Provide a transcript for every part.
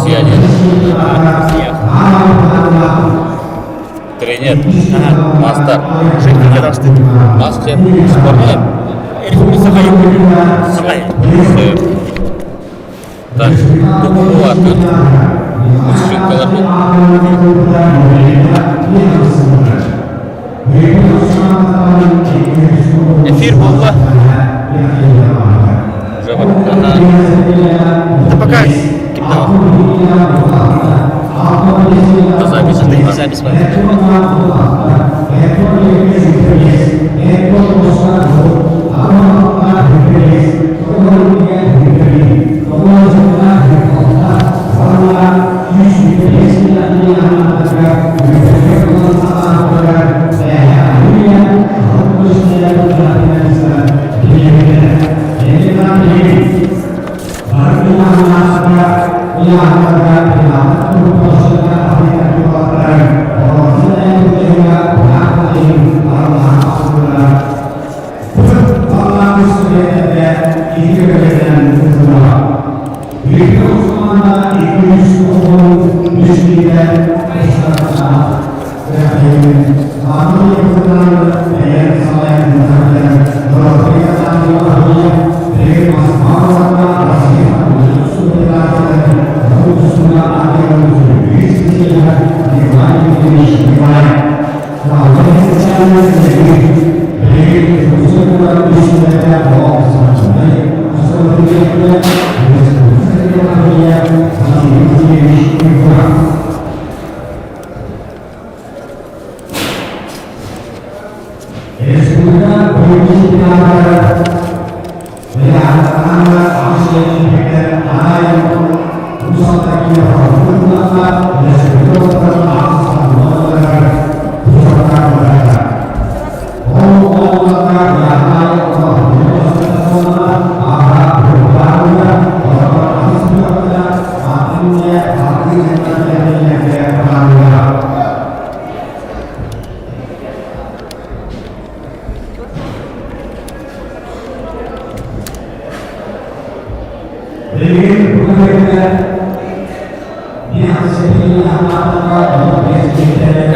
Россия диэн. Россия. Тренер, мастер. Шеф тахсты. Мастер спорта. Республика Сахай. Сахай. Так, бу атын мужчинкалар бу. Эфир буолла. Уже бар. Ага. Да пока ким да Запись. Запись.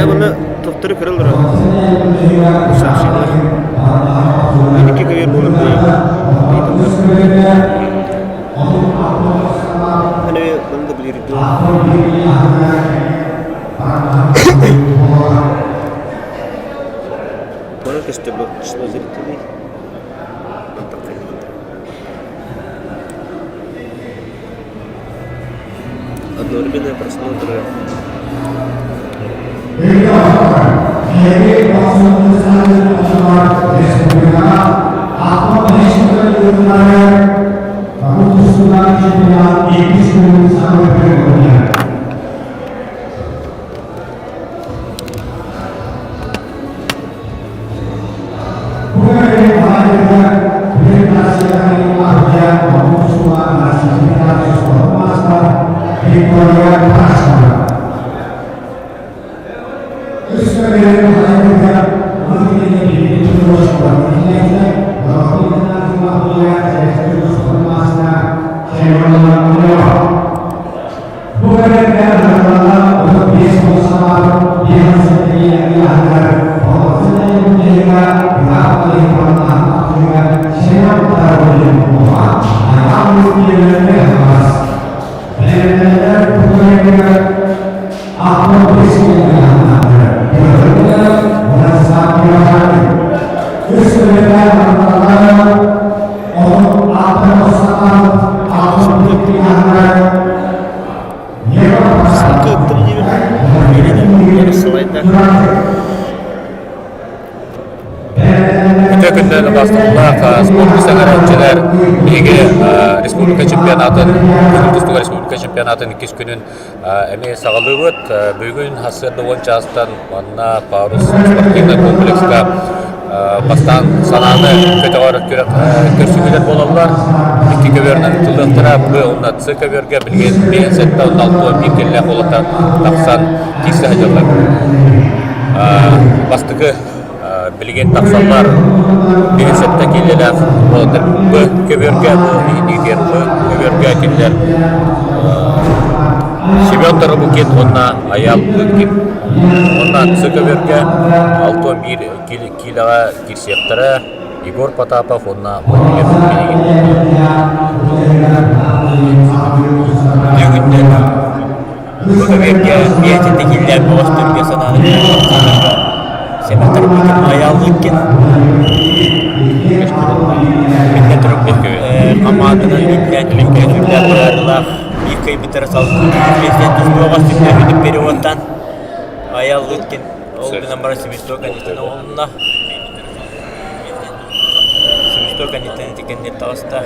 Бұны тоқтыры көрілдір. Екі көбер болып Hani bunu da bilirim. Bunu көстө бу число зрителей. Одновременные просмотры. Үтө күннэн бастыктаах спорт саҥараччылар биһиги республика чемпионатын тустууга республика чемпионатын иккис күнүн эмиэ саҕалыыбыт. Бүгүн сарсыарда уон чаастан манна Парус спортивнай комплекска бастаан санааны көтөҕөр көрсүһүүлэр буолаллар. Икки көбүөрүнэн ыытыллыахтара. Б уонна С көбүөргэ билигин 5 6 киллээх уолаттар тахсан киирсэ сылдьаллар. Бастакы билигин тахсаллар 5 киилэлээх уолаттар Б көбүөргэ, бу иһитигэр Б көбүөргэ кинилэр Лыткин уонна Айаал Лыткин. Уонна Цыковергэ 61 киилэҕэ киирсиэхтэрэ Егор Потапов уонна Владимир Пинигин. Бүгүннэн бу көбүөргэ биэчэти киллээн бөҕөстөргө санааны Семен Тарбыкин, Айаал Лыткин биллэн турар хамаанданан иитиллээн түмүккэ сүрдээх быһаарыылаах биир кыайбыттара салгыы президент тустууга сүрдээх переводтан Айаал Лыткин ол гынан баран Свисток кэнниттэн оҕолунна. Свисток кэнниттэн ити кэнниттэн таҕыста.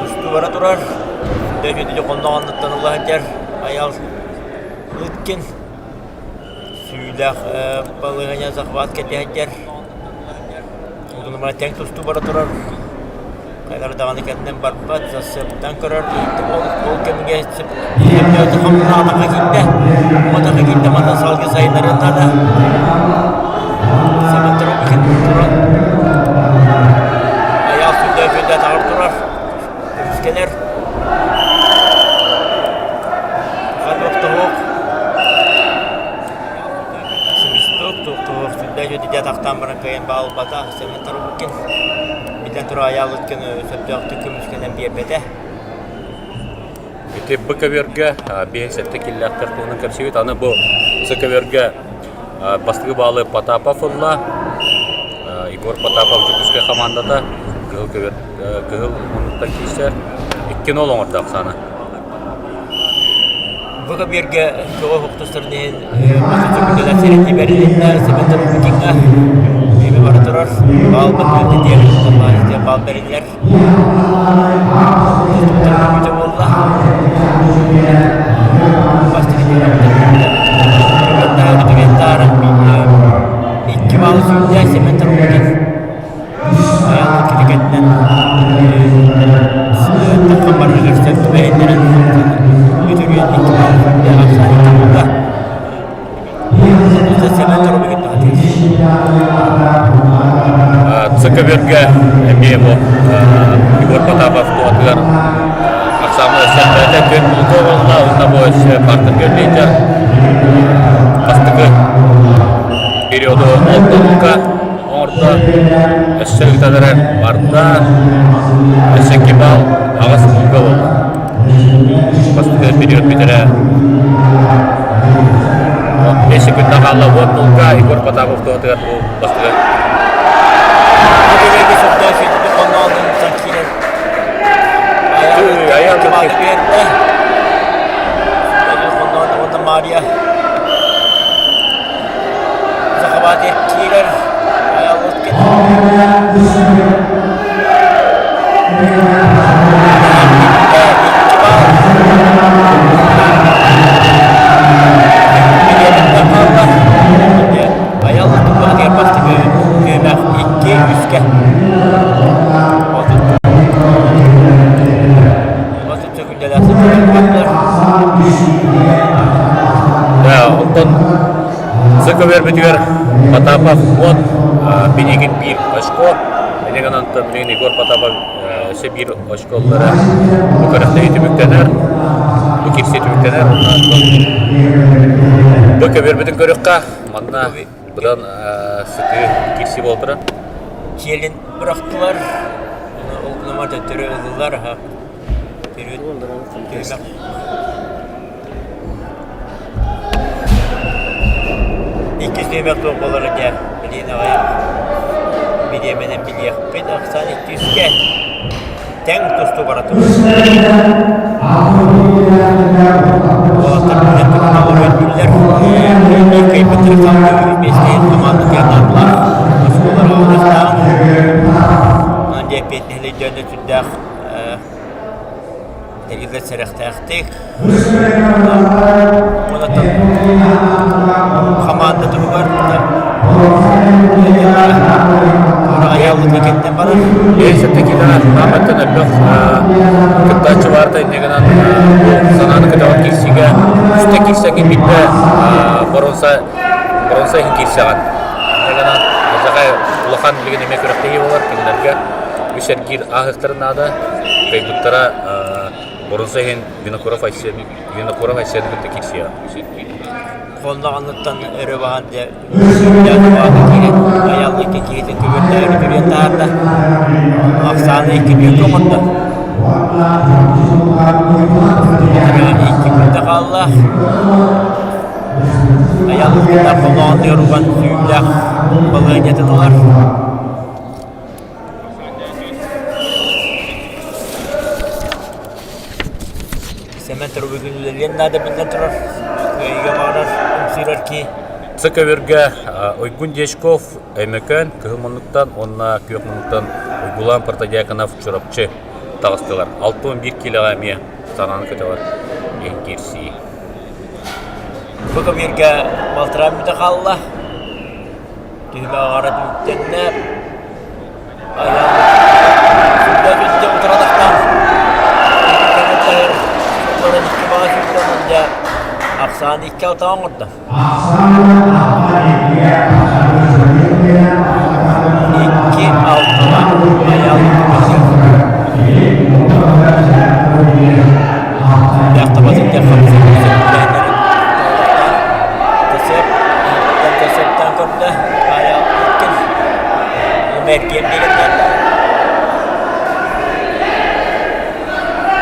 Тустуу бара турар. Дөһү хонноҕоннуттан ыла сылдьар Айаал Лыткин Сүүлэх балыыһанньа захват кэтэһэр. Онтон тэҥ тустуу бара турар. Хайалара даҕаны кэннин барбат, сарсыардан көрөр. Ол, ол кэмҥэ хамнаатахха киирдэ. Матаха киирдэ, мантан салгыы сайыннарыан наада. Сэмэнтэр туран айаал сүрдээх атаҕар турар. Көмүскэнэр. Ханнык Свисток туох сүрдээх үтүдэ атахтаан баран кыайан баалбата Семен Тарубукин биллэн турар Айаалыткин сөптөөхтүк көмүскэнэн биэрбэтэ. Ити бу көбүөргэ 5-7 киллээхтэр туһунан кэпсиибит. Аны бу көбүөргэ бастакы баалы Потапов ылла. Егор Потапов Дьокуускай хамаандата кыһыл көбүөр кыһыл муннуктан киирсэр. 2-0 оҥордо Оксана. Бу көбүөргэ көҕө охтустарын иһин Мосоцукуталар сэрэтии бэрилиннэ, Семен Тарубукиҥҥа эми бара турар. Баал баттыыр диэн баал бэриллэр. Тустубуттар буолла. Икки баалы сүүрдэ Семен Тарубукин. Кинигэтинэн таххан барарыгар сөп түбэһиннэрэн үтүрүйэн икки баалы сүүрдэ ахсаан икки буолла. Семен Тарубукин Цыковергэ эмиэ бу Егор Потапов туһатыгар ахсаамы өссө түөрт булка буолла уонна бу өссө партер лидер бастакы периоду алта булка оҥордо өссө ыытан эрэр барда өссө икки балл аҕыс булка буолла бастакы период бүтэрэ 5 секунда хаалла уон булка Егор Потапов туһатыгар бу бастакы Мария Захватит киирэр Айал туппатыгар бастакы күөмэх икки үскэ. Отут сөкүндэлээх сылдьар. Да, онтон Зыковербитигэр Потапов уон Пинигин биир очко. Билигин онтон билигин Егор Потапов өссө биир очколлара бу күрэхтэһии түмүктэнэр. Бу киирсии түмүктэнэр. Бу көбүөрбүтүн көрүөххэ. Манна быдан сытыы киирсии буола турар. Киэлин бырахтылар. Ол гынан төттөрү ыллылар. Түһүмэх Иккис нүөмэр туох буолара дьэ билиэн аҕай бириэмэнэн билиэхпит ахсаан иккискэ тэҥ тустуу бара турар. Уолаттар билэн туран өйдүүллэр. Биир кыайбыттары хаалларыы миэстэ хамаанда тыанаатылар. Оскуолалара оҕустаах. Онон дьэ эппиэтинэһин өйдөөн сүрдээх Тэрилгэ сэрэхтээхтик уонна хамаанда туһугар айааллыта кэннэ барар. Все-таки Мааматтан элбэх кыттааччы баарта инньэ гынан санааны көтөҕөн киирсиигэ үстэ киирсэҥҥин биирдэ боруонса боруонса иһин киирсэҕин. Инньэ гынан алдьархай улахан билигин эмиэ күрэхтэһии буолар кинилэргэ үс эргиир ааһыахтарын наада. Кыайбыттара. Боруонса иһин Винокуров Айсен Винокуров Айсены кытта киирсиэҕэ. Хонноҕунуттан өрө баһан дьэ дьаатыбаата киирэн айал икки киһитин көбүөрдээри түрүөн таһаарда. Ахсааны икки түөрт оҥордо. Икки күндэ хаалла. Айал хонноҕун уган сүүрдээх балаһыанньатын ылар. Сэмэн Трубыкин үлэлиэн наада биллэн турар. Кыайыыга баҕарар, ымсыырар киһи. Сы көбүргэ Уйгун Дьячков Өймөкөөн кыһыл муннуктан уонна күөх муннуктан Уйгулаан Протодьяконов Чурапчы таҕыстылар. 61 киилэҕэ эмиэ санааны көтөҕөр диэн киирсии. Бу көбүөргэ балтараа мүнүүтэ хаалла. Түһүмэх аҕара түмүктэннэ. Ахсаан икки алтаҕа оҥордо. Икки алтаҕа айаал Көрдө, айаал Мэргиэн диэкиттэн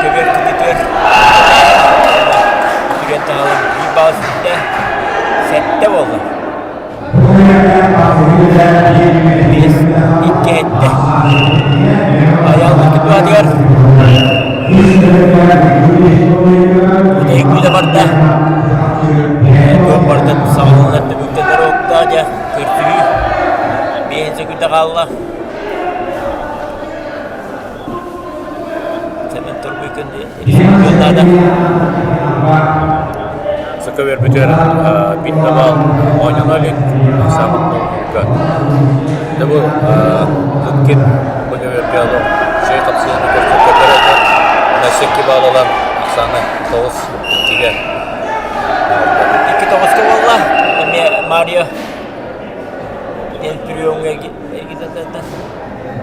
көбүөр кытытыар үтүгэн таһалын биир баал сүттэ сэттэ буолла биэс икки эттэ айаал кытыатыгар бүтэһик үлэ барда туох барыта саҕаланар түмүктэнэр уоттаах дьэ Көрсүһүү биэһин сөкүүндэ хаалла. Сэмэн Торбуйкин наада. Сака бербитер биттабал оонньоно илик саамын толкуйга. Да бу Лыткин бу көбөргө олох шей хапсыыны көрсөккө Насекки баалалан Оксана тоҕус иккигэ Икки тоҕуска буолла. Эмиэ Марио диэн приемҥа эргитэ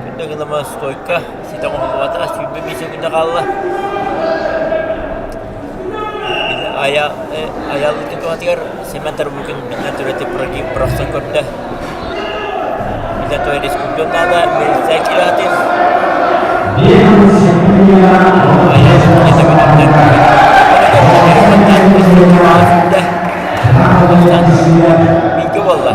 Күндэ гынама стойка ситэ оҥоһуллубата 25 секунда хаалла. Айааллытын туһатыгар Семен Тарбукин биллэн турар прогиб бырахсан көрдө. Биллэн турар рискуйдуон наада милиция киирэ Бииргэ буолла.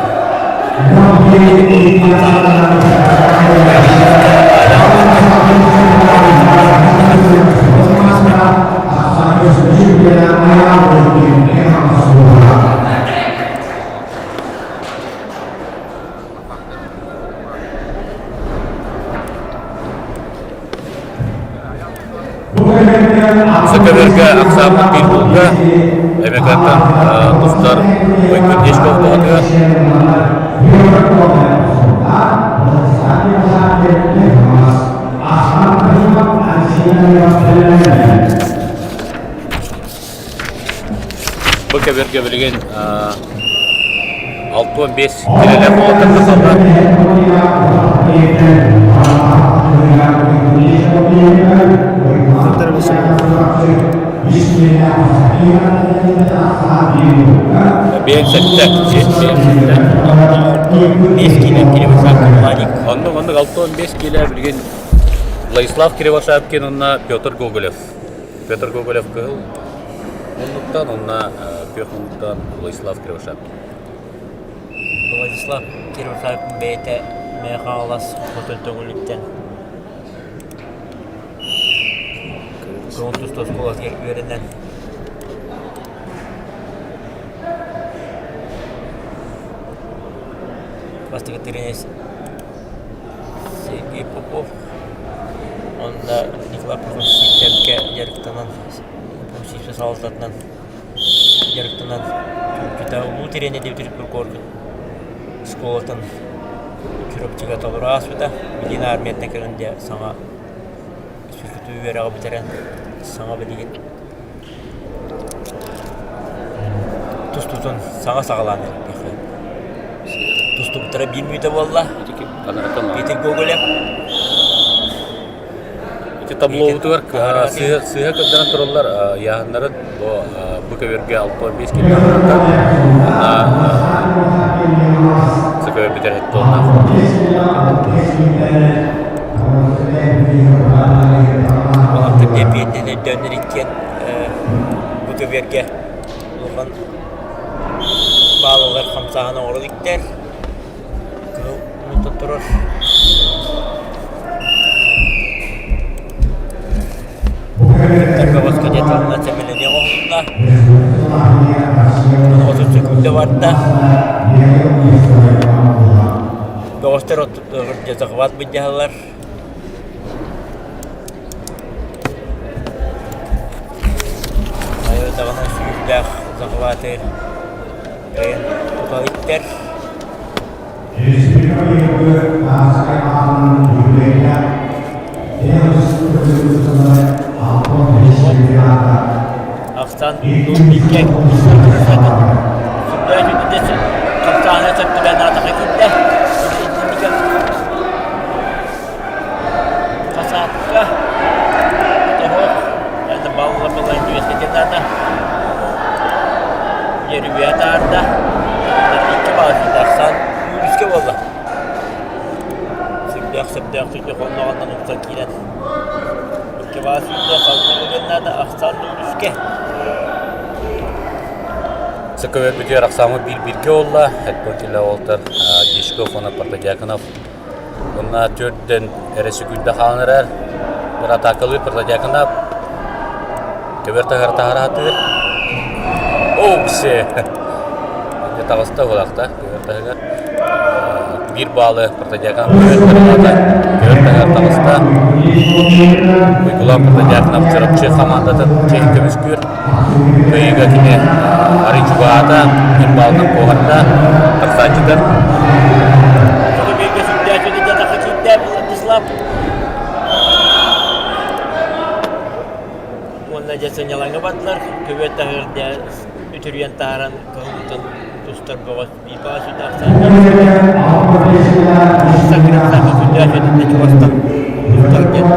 Сөкөбөргө ахсааммыт биир булга Эбэкаттан тустар Ойкун Дьячков туһатыгар Бу кэбиргэ билигин 65 килэлээх уолаттар тахсаллар. Биэн сэттэ, биэн сэттэ. Биэс киилэ Кривошапкин Владик. Оннук, оннук 65 киилэ билигин Владислав Кривошапкин уонна Петр Гоголев. Петр Гоголев кыһыл муннуктан уонна күөх муннуктан Владислав Кривошапкин. Владислав Кривошапкин бэйэтэ Мэҥэ Хаҥалас хотон Төҥүлүттэн көҥүл тустуу оскуолатыгар үөрэнэн бастакы тренер Сергей Попов уонна Николай Прокопьевичка дьарыктанан Прокопьевич салалтатынан дьарыктанан Чурапчыта улуу тириэньэр Дмитрий Прокопьевич школатын Чурапчыга толору ааспыта. Билигин армияттан кэлэн дьэ саҥа физкультура үөрэҕи бүтэрэн саҥа билигин тустуутун саҥа саҕалаан эрэр Тустубуттара биир мүнүүтэ буолла. Петр Гоголев. Ити таблобутугар сыыһа көрдөрөн тураллар ыйааһыннарын бу бу көбүөргэ 65 килограммтан уонна көбүөр бүтэр тоннаах. Олортон диэпиэтинэн өйдөөннөр иккиэн бу көбүөргэ улахан баалалар хамсааһын оҥоро иликтэр. Кыһыл муннуктан турар. Бөҕөс кадеталарынан сэмэлэниэх оһунна. 30 секунда барда. Бөҕөстөр захват былдьаһаллар. Айыы даҕаны сүүрдээх захваты кыайан тута иликтэр. Ахсан икки Хамсааны сөптүбэн аатаха киирдэ. Хасаапка тоһох это балла была үөскэтин Деревья таарда. Икки баҕайы тахсан үүрүскэ буолла. Сүрдээх сөптөөх түрдэ хонноҕунан уксан киирэн. Икки баҕа сүүрдэ салгыы ылыан наада ахсаан үүрүскэ. Сыккы бүтүөр ахсааммыт биир-бииргэ буолла. Эппотиле уолтар Дишков уонна Протодьяконов Уонна төрдөн эрэ сүгүрдэ хаалан эрэр. Бір атаакалыы Протодьяконов көбөр таһар таһараатыыр. Оуксе! Таҕыста буолахта көбөр таһыгар. Биир баалы Протодьяконов көбөр көбөр таһыгар таҕыста. Уйгулаан Протодьяконов Чурапчы хамаандатын чиэһин көмүскүүр. Кыайыыга кини арый чугаһаата, биир баалынан куоһарда, тахсааччытын. Бииргэ сүрдээччи дьатаха киирдэ Владислав. Уонна дьэ сынньалаҥҥа бардылар. Көбүөр таһыгар дьэ үтүрүйэн таһааран кыһылытын тустар бөҕөс биир баҕа сүрдээх сүрдээх үтүннэ чугастан тустар диэн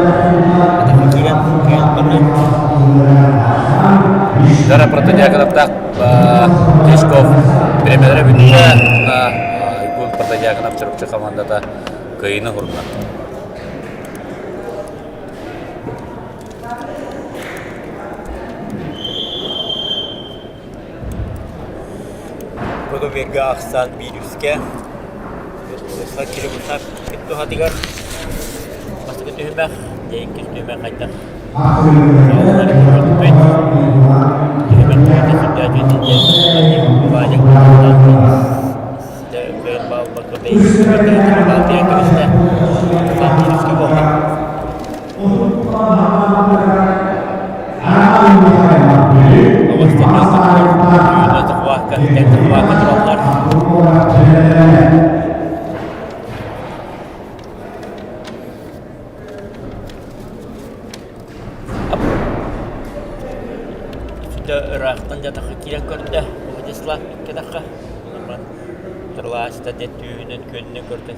атаха киирэн кыайан барда. Дара Протодьяконовтаах Тишков бириэмэлэрэ бүттэ. Уйгун Протодьяконов Чурапчы хамаандата кыайыыны уһурда. Көбүөргэ ахсаан биирүскэ Кирибусак туһатыгар бастакы түһүмэх, дьэ иккис түһүмэх хайдах саҕаланарын көрбүппүт. Түһүмэх түһүмэх сүрдээх үчүгэй Вадик кыайан баалбакка бэйэтин кэбистэ. Ахсаан биирүскэ буолла. Ыраахтан дьатахха киирэн көрдө Владислав икки атахха тырылаачыта түүнүн күөнүнэн көрдө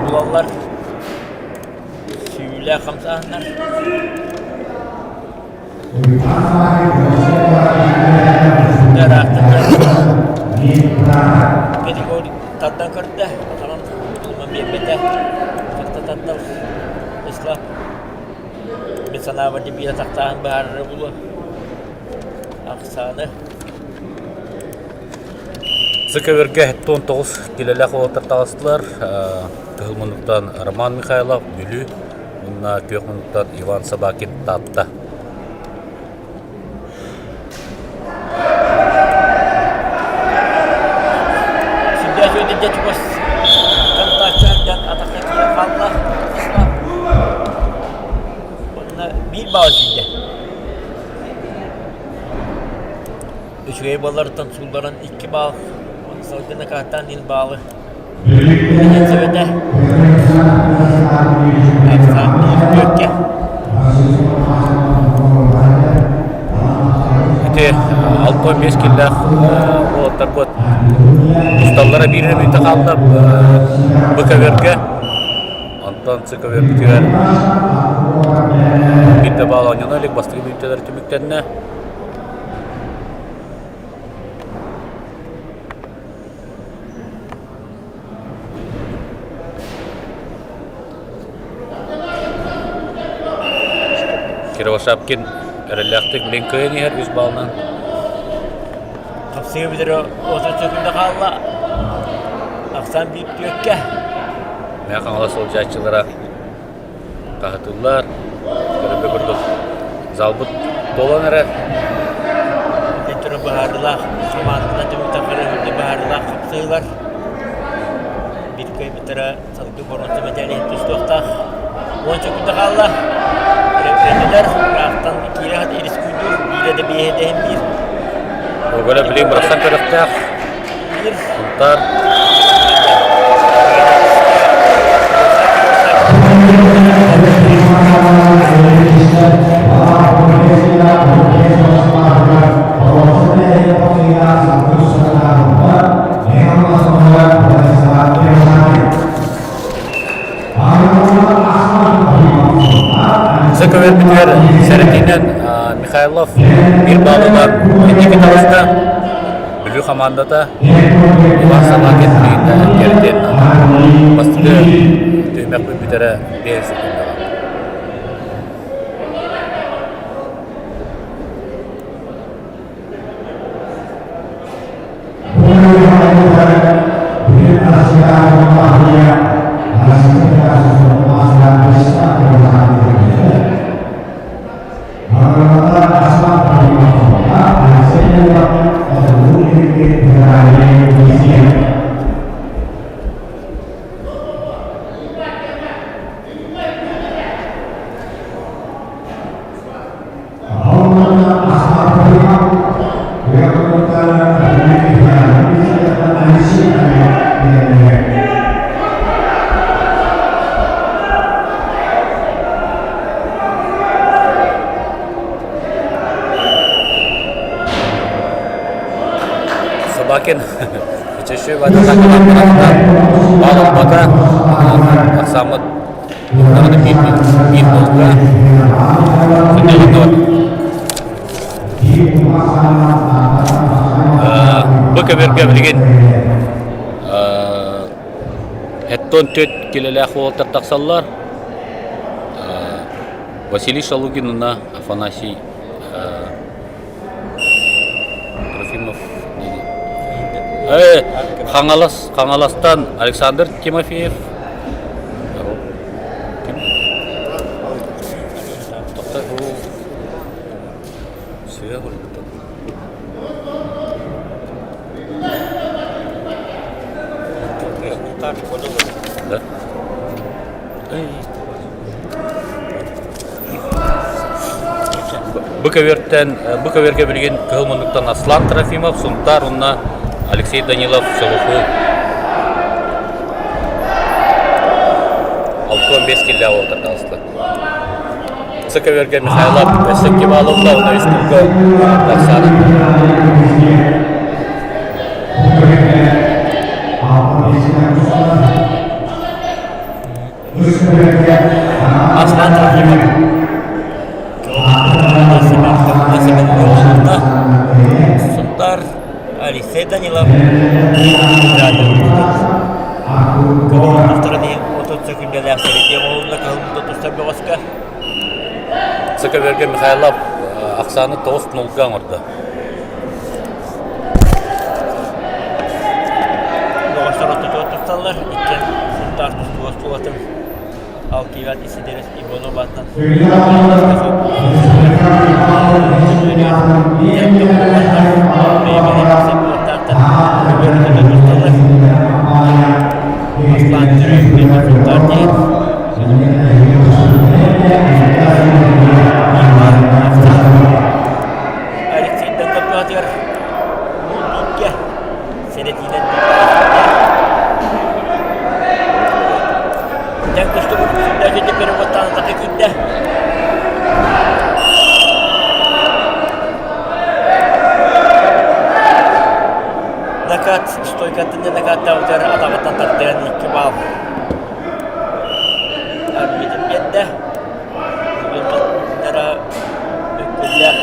Булаллар сүүлээх хамсааһыннар Григорий тардан көрдө, онон тулума биэрбэтэ. Хатта тардар Вячеслав мин санаабар биир атахтааһын быһаарара буолуо. Ахсааны. Сыкөбөргө 79 килэлээх уолаттар таҕыстылар. Кыһыл муннуктан Роман Михайлов, Бүлүү, уонна күөх муннуктан Иван Собакин, Таатта. Сүрдээх үөдүйдэ чугас контакт сылдьан атахха киирэн хаалла. Уонна биир баал киирдэ. Үчүгэй буолларыттан суулларан икки баал, уонна салгын акааттаан иһин баалы Билиэн сөбөтө. Ахсаан биир түөркэ. Ити 65 киллээх уолаттарбыт тусталлара биир эрэ мүнүүтэ хаалла БКВ-га. Онтон ЦКВ-бытыгар биир да баал оонньоно илик бастакы мүнүүтэлэр түмүктэннэ. Кривошапкин эрэллээхтик билин кыайан иһэр үс баалынан. Хапсыга бүтэрэ 30 секунда хаалла. Ахсаан биир түөккэ. Мэҥэ Хаҥалас сылдьааччылара хаһытыллар. Көрөргө курдук залбыт туолан эрэр. Бүтүрэ быһаарыылаах хамаандана түмүктэн үрдү быһаарыылаах хапсыылар. Биир кыайбыттара салгыы боруонса мэдээлин тустуохтаах. Уон секунда хаалла. Рефрендилэр ыраахтан киирэ сатыыр искуйдуур биирэ да биэһэ да иһин биир. Огола билигин бырахсан көрүөхтээх. Биир. Сунтаар. Саковербитигэр сэрэтиинэн Михайлов биир баалынан инники таҕыста. Бүлүү хамаандата Иван Салакин кэрдиэн бастакы түһүмэхпит бүтэрэ 5 секундаҕа. Собакин чэщи баалаппата ахсааммыт даҕаны биир биир буолла. Бу көбүөргэ билигин Эттон төрт килэлээх уолаттар тахсаллар. Василий Шалугин уонна Афанасий Трофимов Хаҥалас Хаҥаластан Александр Тимофеев Ким? Да? Бу көбүөртэн бу көбүөргэ билигин Кыһыл Муннуктан Аслан Трофимов, Сунтаар уонна Алексей Данилов Солоху 65 киллээх уолаттар таҕыстылар. Сыковерга Михайлов өссө Киваловна уонна үс кулга тахсаана. Аслан Трофимов Сунтар Алексей Данилов Көмөлөстөрүн 30 секүндэлээх сэрэтиэ оҥоһулунна кыһыл тустар бөҕөскө. Сыковерга Михайлов ахсааны 9-0-га оҥордо. Бөҕөстөр ортотугар тусталлар. Иккиэн Сунтаар тустуу оскуолатын Алкиват Исидеров Иванов аатынан Алексейдан топпоотугар бииргэ сэрэтиинэн Дьэ, тустубут. Тааттабытыгар атаҕыттан тардыһан 2 баал арбитр биэрдэ. Бүгүн мөккүллээх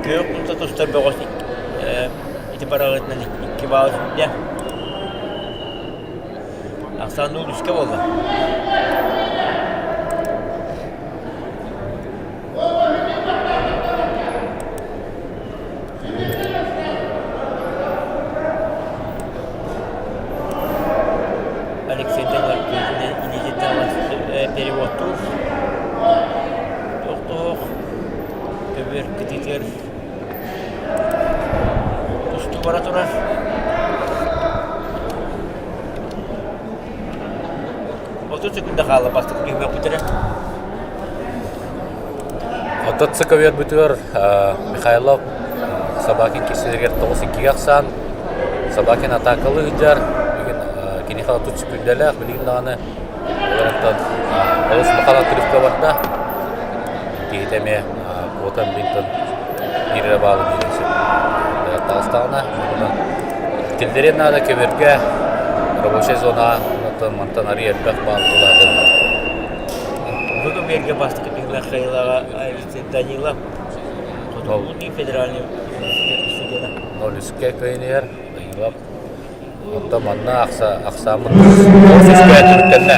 күөх умса тустар бөҕөс ити бараҕытынан 2 баал сүүрдэ. Ахсаан үскэ буолла. Алексей Данилов илиититтэн переводтуур. Тохтоох көбүөр кытыытыгар тустуу бара турар. 30 секунда хаалла бастакы түһүмэхпит эрэ. Оттон ЦКВ-бытыгар Михайлов Собакин киирсэригэр 9-2-гэ ахсаан Собакин атаакалыы сылдьар. Билигин киниэхэ 30 секундэлээх, билигин даҕаны олортон олус улахан отрывка барда. Киһитэ эмиэ куотан билтон биир эрэ баалы биэриэн сөп. Таҕыстаҕына киллэриэн наада көбүөргэ рабочай зонаҕа онтон мантан арыый элбэх баал улаатыан наада. Бүгүн биэргэ бастакы Михайлова Данилов Хотугулуу федеральный университет студена. Нолүскэ кыайыныгар Данилов Онтон манна ахсааммыт 9 үскэ түмүктэннэ.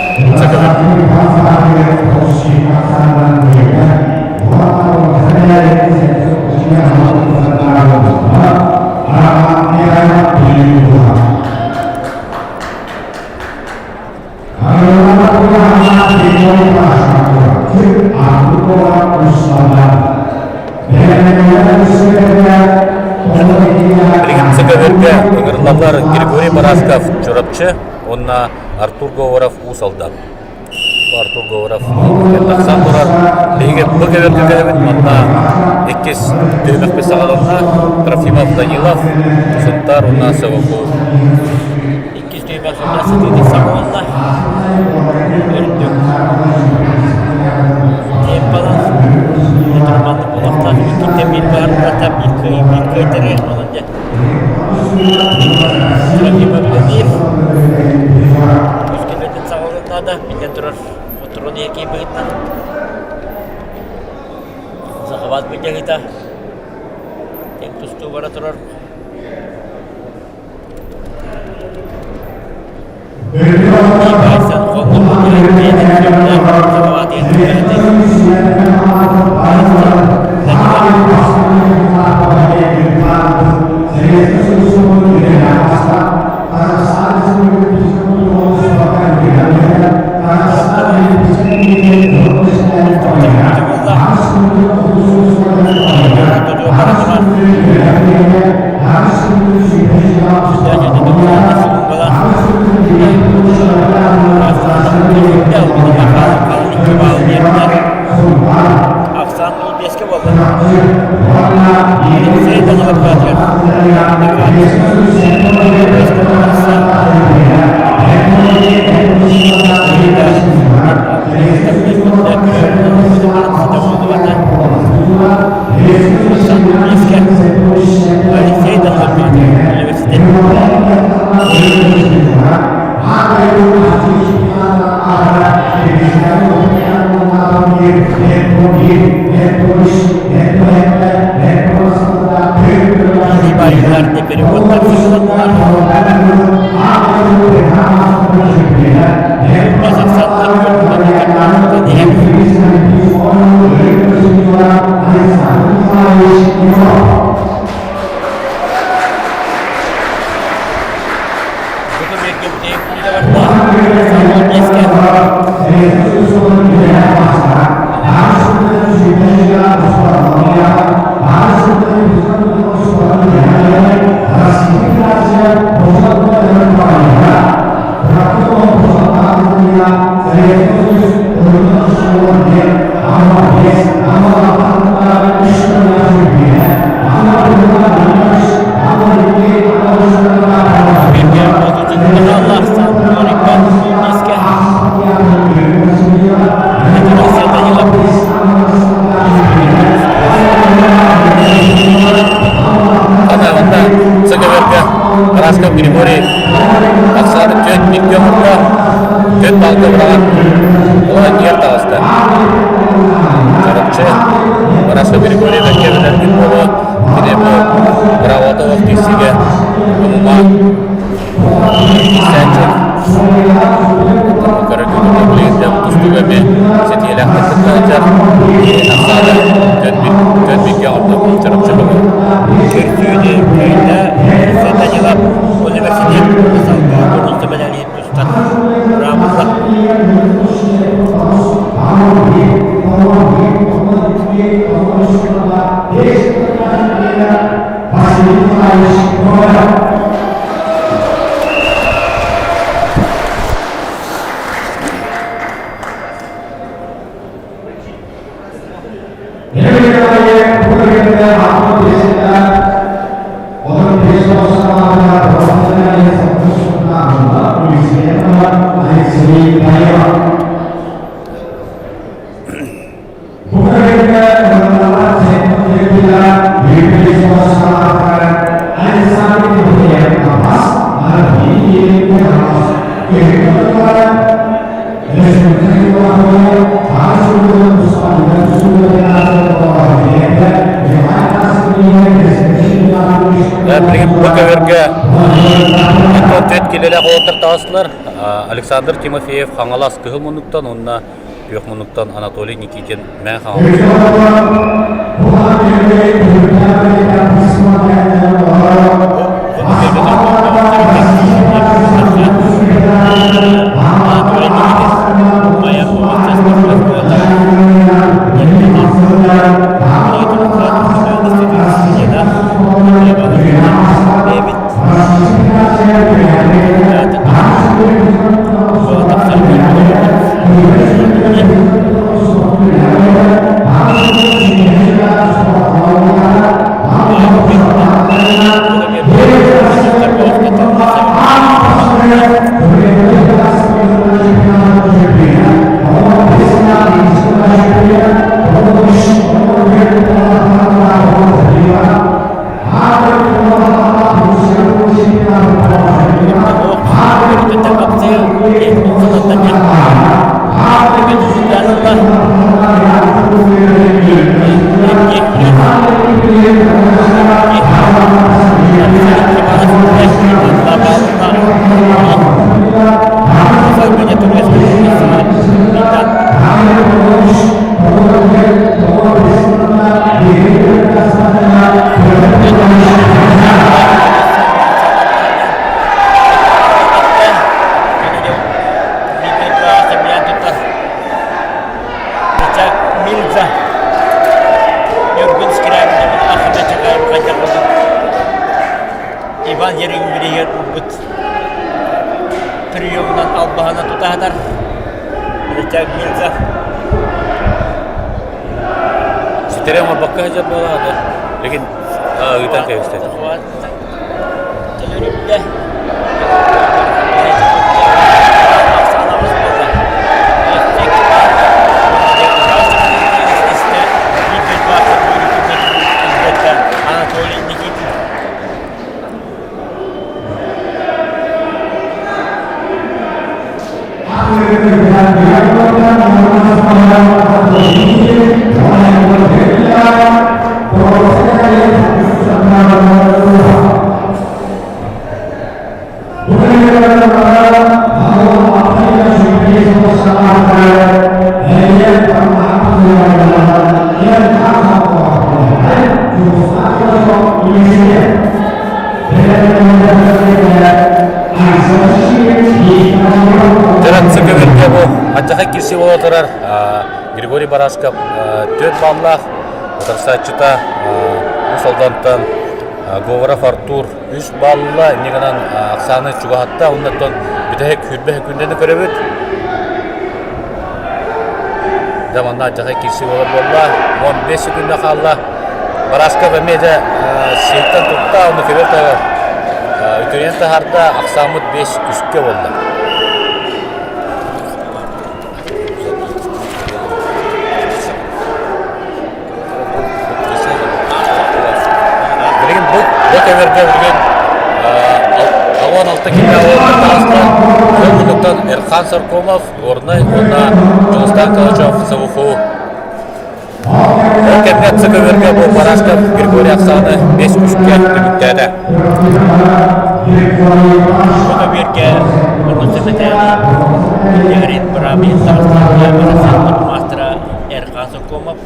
Билигин ЦКВ-гэ ыҥырыллаллар Григорий Барашков Чурапчы уонна Артур Говоров Уус Алдан. Артур Говоров тахсан турар. Биһиги бу кэбэргэ кэлэбит манна иккис түһүмэхпит саҕаланна. Трофимов Данилов, Сунтаар уонна СВКУ. Иккис түһүмэх сылдьар сытыытык саҕаланна. Үрдүк темпанан турманнык буолуохтаах. Иккиттэн биир баар, биир кыайыы, биир кыайтарыы. Онон дьэ Трофимов үлэлиир. Үс кэлэтин саҕаланна да, биллэн турар, хотурун иһэ быһыытынан Захват былдьаһыыта тэҥ тустуу бара турар. Ибайсан хонноххо бэйэтин сүрдээх захватыгар түбэһэтин Ахсаан 05-ке буолла. Алексей Данилов Алексей Данилов университет. Переводтар таҕыста. Чурапчы Барашков Григорий бэркэ билэргит буолуо. Кини бу быраабата суох киирсиигэ омума киирсээччи. Көрөргүтүн билигин да тустууга эмиэ сэтиилээхтик кытта сылдьар. Ахсаана Көнбиккэ оҥордо Чурапчы бөҕө. Көрсүүнү кыайда Данилов университет салгыы боруоста мэтээлин тустан быраабылла. Билигин бу көбөргө 14 килэлээх уолаттар таҕыстылар. Александр Тимофеев Хаҥалас Кыһыл муннуктан уонна Күөх муннуктан Анатолий Никитин Мэҥэ Хаҥалас. Иван Еремеевич урбут приемунан албаһына тутаатар Рычаг Мирза Ситэри оҥорбокко сылдьар буолаҕа Лекин ыытан кэбистэ. Төлөрүттэ. Анатолий Никитин. Дьараксы көбүргэ бу Аччаха кирси буола турар Григорий Барашков 4 баллаах утарсааччыта Уус Алдантан Говоров Артур 3 балла инньэ гынан ахсааны чугаһатта оннуттан бүтэһик хүрбэ күндэни көрөбүт Дьэ манна алдьархай киирсии буолар буолла. 15 секунда хаалла. Барашков эмиэ дьэ сиэттэн тутта, ону көбөр үтүрүйэн таһаарда, ахсааммыт 5 үскэ буолла. Билигин бу бу көбөргө билигин 16 киһи таҕыста. Ол муннуктан Муннуттан Эрхан Соркомов, Горнай уонна Дьулустан Калачев СВФУ. Ол кэмҥэ ЦКВ-га бу Барашков Григорий Оксаны 5-3-кэ түмүктээтэ. Көбүөргэ Руся мэтээлин Игорь Брамин таҕыстаҕына Россия маастара Эрхан Соркомов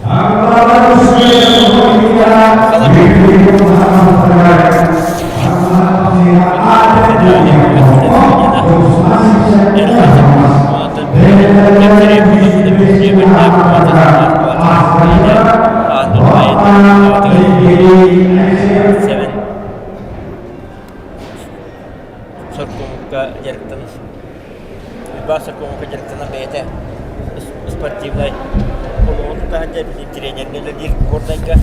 Соркомукка дьарыктанар Уйбаан Соркомукка дьарыктанар бэйэтэ спортивнай олоҕун тутаһан билим тренеринэн үлэлиир Горнайга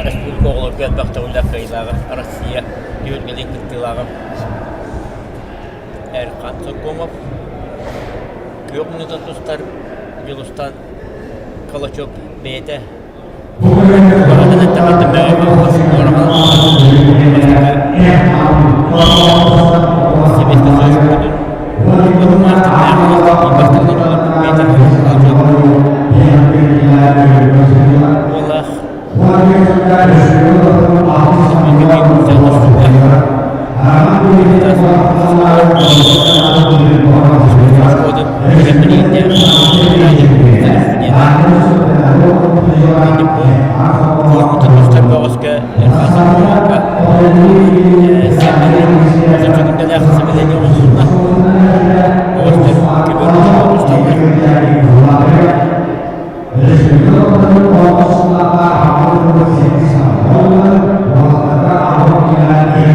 республика оҕолорго элбэх төгүллээх кыайыылааҕа Россия түһүлгэлиин кыттыылааҕа Эрхан Соркомов күөх муннута тустар Дьулустан Калачев бэйэтэ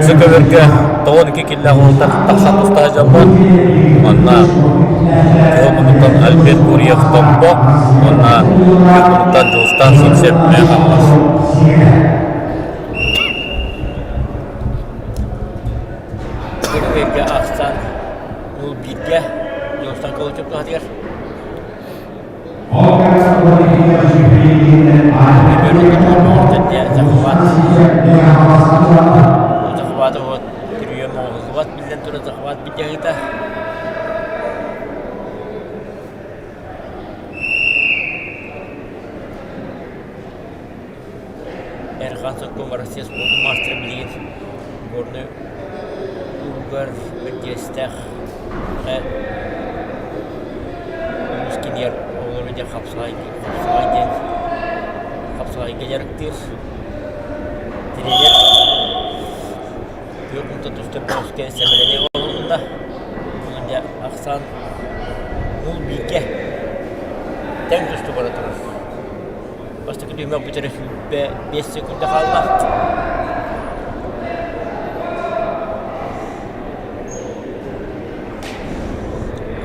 Сөкөбөргө 92 киллээх уолтар тахсан тустаах дьоммут. Онно Кыһыл Муннуктан Альберт Гурьев Томпо уонна Күөх Муннуктан Дьулустаан Сивцев Мэҥэ Хаҥалас. Көрүҥҥэ ахсан ол бииргэ Дьулустаан Колочев туһатыгар Захват вот прием оҥоһуллубат биллэн турар захват битиһыыта. Эрхан Сокком Россия спордун маастара билигин Горнай улууһугар Бэрдьигэстээх улуус киинигэр оҕолору дьэ хапсаҕай хапсаҕай диэн хапсаҕайга дьарыктыыр тренер күөх мунта тустар бөҕөскө сэмэлэнии оҥоһулунна. Онон дьэ ахсаан мул бииргэ тэҥ тустуу бара турар. Бастакы түһүмэх бүтэрэ 25 секунда хаалла.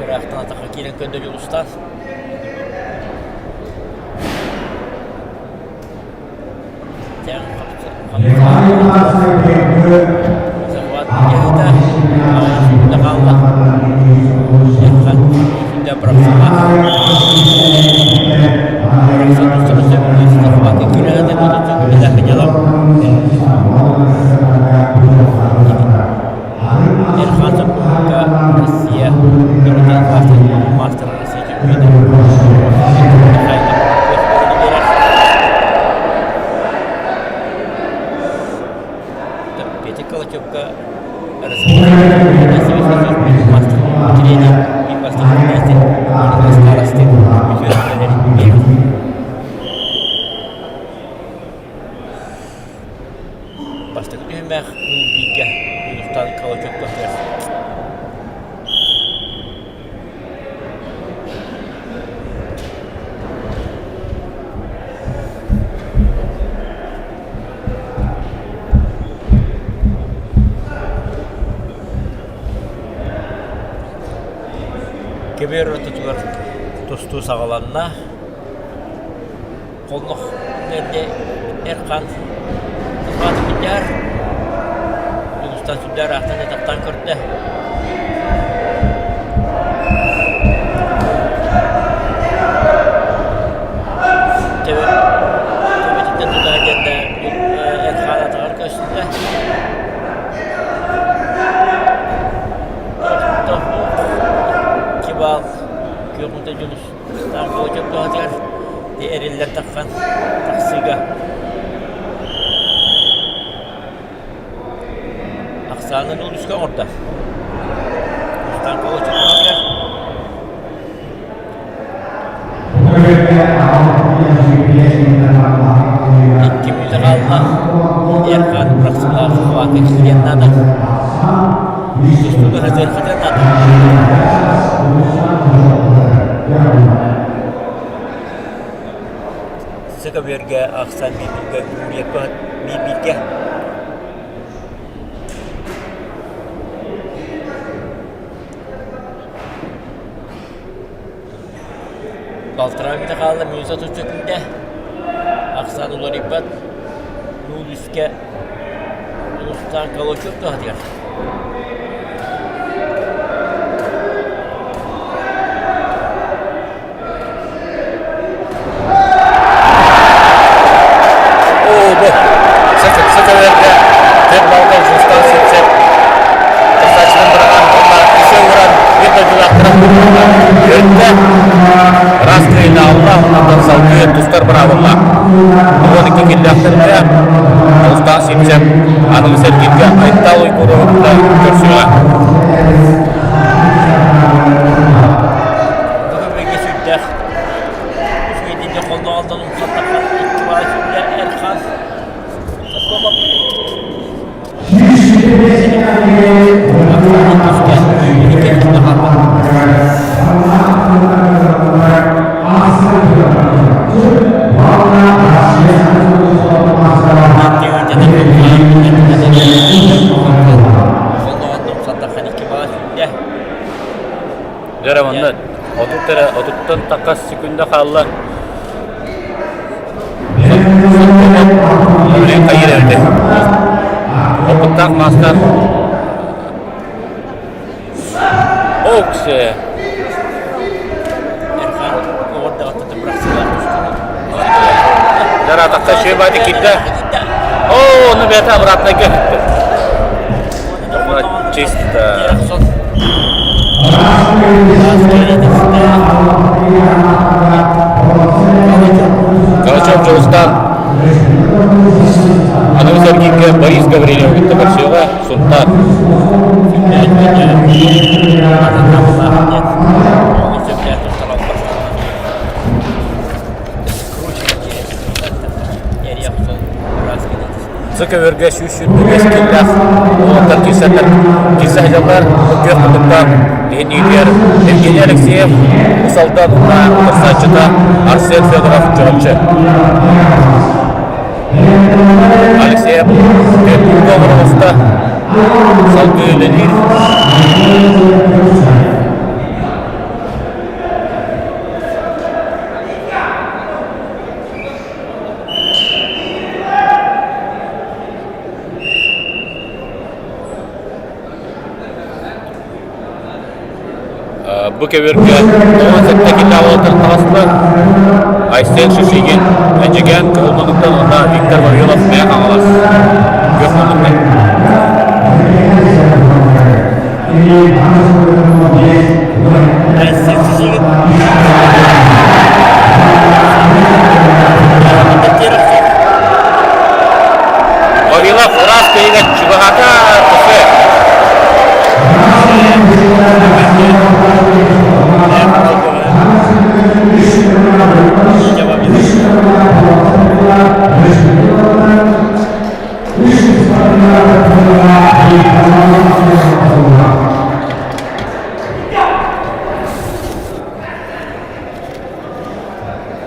Ыраахтан атахха киирэн көрдө Дьулустаан. Тэҥ Захват дьаһыыта 8 секунда хаалла. Эрхан сүүндэ бырахсалаах. Бырахсан тустара сөбүлүүр захватка киирэ Эрхан Соколовка Россия норуотун маастара Россия чемпиона Михайлов биэрэр. Петя Калачевка Россия мастер тренер и мастер старосты үтүө Бастакы түһүмэх бииргэ Дьулустаан Калачев туһугар. Кэбиэр ортотугар тустуу саҕаланна. Холлох эрдэ Эрхан Захватов быдьаар Дьулустан сүрдээх ыраахтан атахтаан көрдө. Төбөтүттэн тута сылдьан да Эрхан атаҕар көстө. туһатыгар эриллэн таххан тахсыыга Ахсаанын улууска оҥордо. Устан Колочев Икки мүнүүтэ хаалла. Эрхан бырахсыылаах Словакия киириэн наада. Тустууга сытыархатыан наада. Сыкабүөргэ ахсан бииргэ бииргэ Балтараа мүнүүтэ хаалла, мүнүүтэ 30 сөкүүндэ. Ахсаан уларыйбат. Нуул үскэ Улустаан Колочев туһатыгар. Оо, бу сыкаларга төр балга Жустан Сипсеп тахсааччынан быраҕан уонна үсэ ууран биир дойдулаахтара үөрдэ. Ыраас кыайыыны алла уонна салгыы тустар быраабыллаах. 12 киллээхтэргэ Жустан Сипсеп аныгы сэргииргэ Айтал Уйгуровы кытта көрсүөҕэ. Бүгүҥҥү сүрдээх үчүгэйдик холлоҕолдон умсаттахха икки баҕа сүүрдэ Эрхан Дьэ манна 30 эрэ отуттан тахха секунда хаалла. Билигин хайыыр эбитэ. Опыттаах маастар Оксе. Дара тахса шөбати кирдэ. О, ну бэйэтэ обратно кэлбит. Чисто. Калачев Дьулустан аныгы сэргииргэ Борис Гаврильев кытта көрсүөҕэ Сунтаар. Сыкөбөргө 125 киллээх уолаттар киирсэллэр. Киирсэ сылдьаллар. Күөх мутуктаах иһин Евгений Алексеев, Уус Алдан уонна утарсааччыта Арсен Федоров Чурапчы. Алексеев Петруков оҕуста салгыы үлэлиир. Бу көбүөргэ 17 кило уолаттар таҕыстылар. Айсен Шишигин, Эдьигээн Кыһыл Муннуктан уонна Виктор Вавилов Мэҥэ Хаҥалас Күөх Муннуктан. Айсен Шишигин Вавилов ыраас кыйыга чугаһата төсө.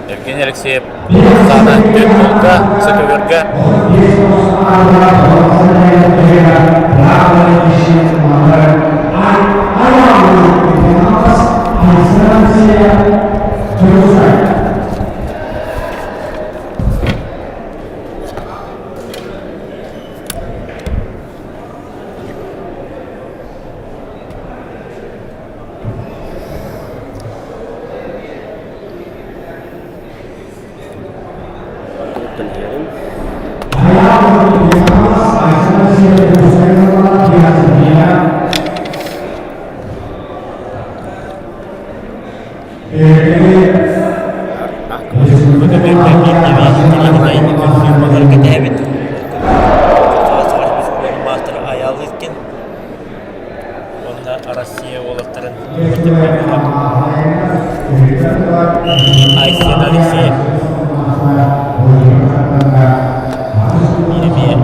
Евгений Алексеев саана төрт буолга, сөтөгөргө. Антон иһэрин. Көбүөргэ биирдэ интэриэһинэй көрсүү буолар кэтэһэбит. Саха Республикатын маастара Айаал Лыткин уонна Россия уолаттарын Айсен Алексеев биир эмиэ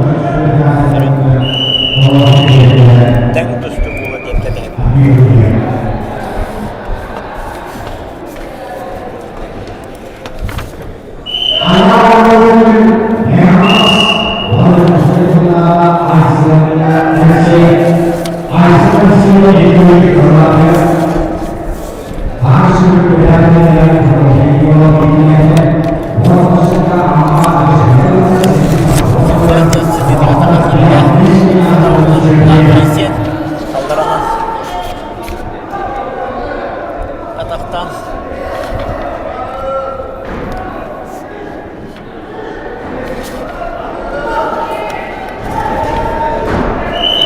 сүрүн тэҥ тустуу буолар диэн кэтэһэбит. Атахтан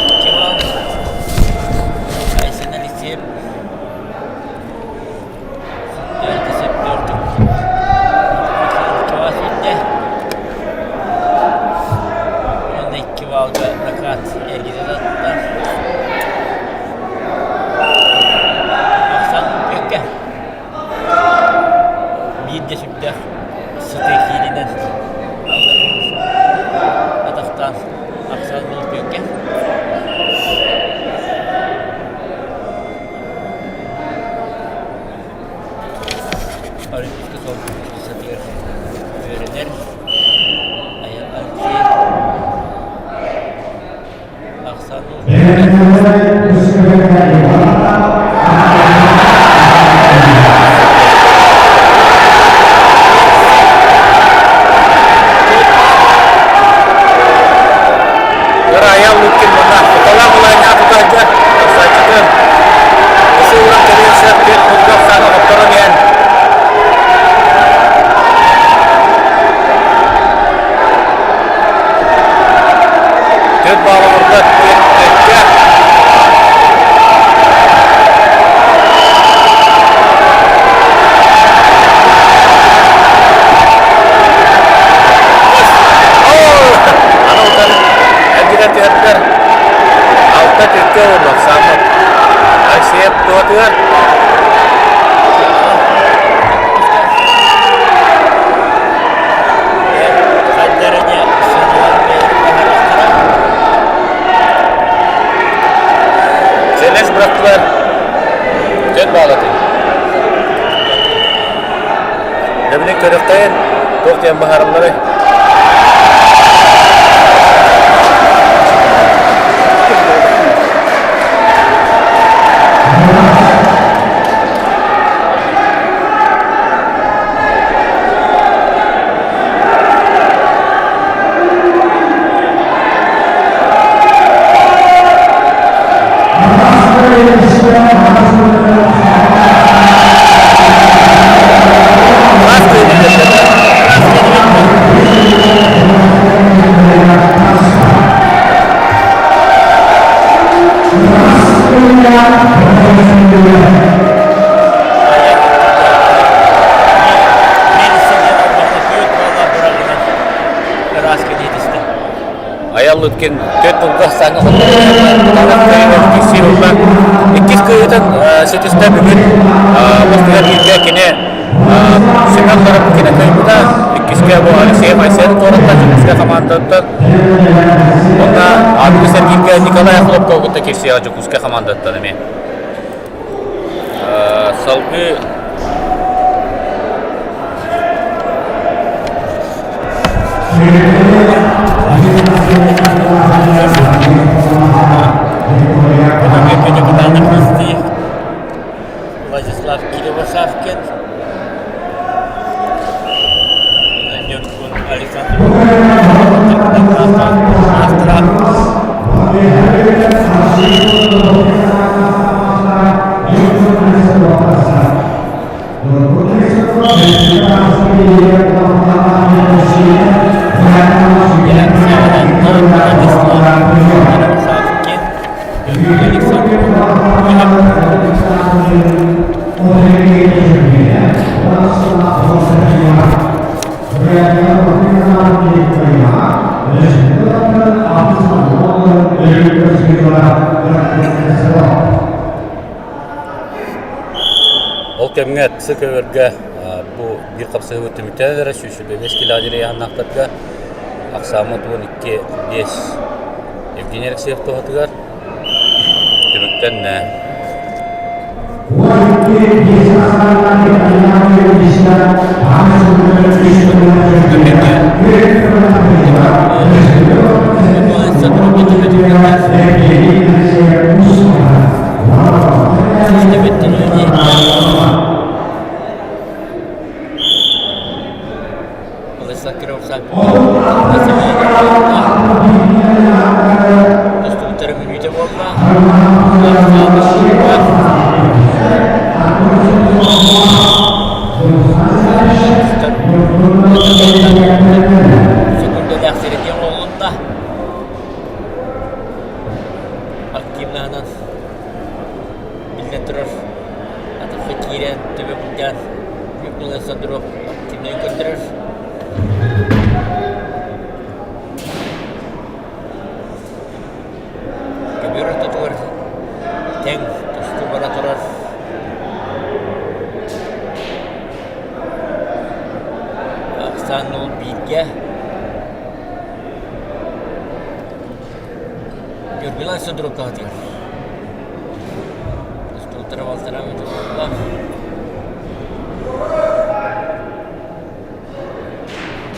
Икки балл Айсен Алексеев Уонна икки баллга накат эргитэ тарта. Ахсан бүккэ биирдэ сүрдээх сытыы кииринэн атахтаан ахсан бүккэ. Олимпийскай суолтатыгар үөрэнэр Алексей Ахсан Айал Лукин манна куталаах былаанньаах тутааччы тахсааччытын Ысыылан кэлиэн сөп диэн курдук саана хотторон иһэн Төрт баала ордо түөрт өттө. Аны Эргитэн түһэрдилэр. Алта түккэ уурла Саммыт. Алексеев туһатыгар. Сэлэс бырахтылар. Дьон баалатын. Дэмилик көрөхтөйүн, туох диэн баһаралларый? Айал Луткин төрт тылга саҥа ылла. Иккис кыайыытын ситистэ бүгүн бастыгар бииргэ кини Семен Тарапкина кыайбыта. Иккискэ бу Алексей Майсен туораттан Дьокуускай хамаандаттан. Уонна аныгы сэргииргэ Николай Хлопков кытта кирсиэҕэ Дьокуускай хамаандаттан эмиэ. Салгыы Владислав Киривосавкин, Ньургун Александр автора. Владислав Александр кэмҥэ ЦК-өргө бу биир хапсыһыбыт түмүктэнэн эрэ 125 килоҕа диэри ыйааһыннаахтарга ахсааммыт 12-5 Евгений Алексеев туһатыгар түмүктэннэ. Тустууттара мүнүүтэ буолла. Секундалаах сирэтиэн оҕолунна. Активнаһынан биллэн турар атахха киирэн төбө былдьаан Ньургун Александров активнай көрдөрөр. Көбүөр ортотугар тэҥ тустуу бара турар. Ахсаан ол бииргэ Ньургун Александров каһатыгар. Тустууттара балтараа буолла.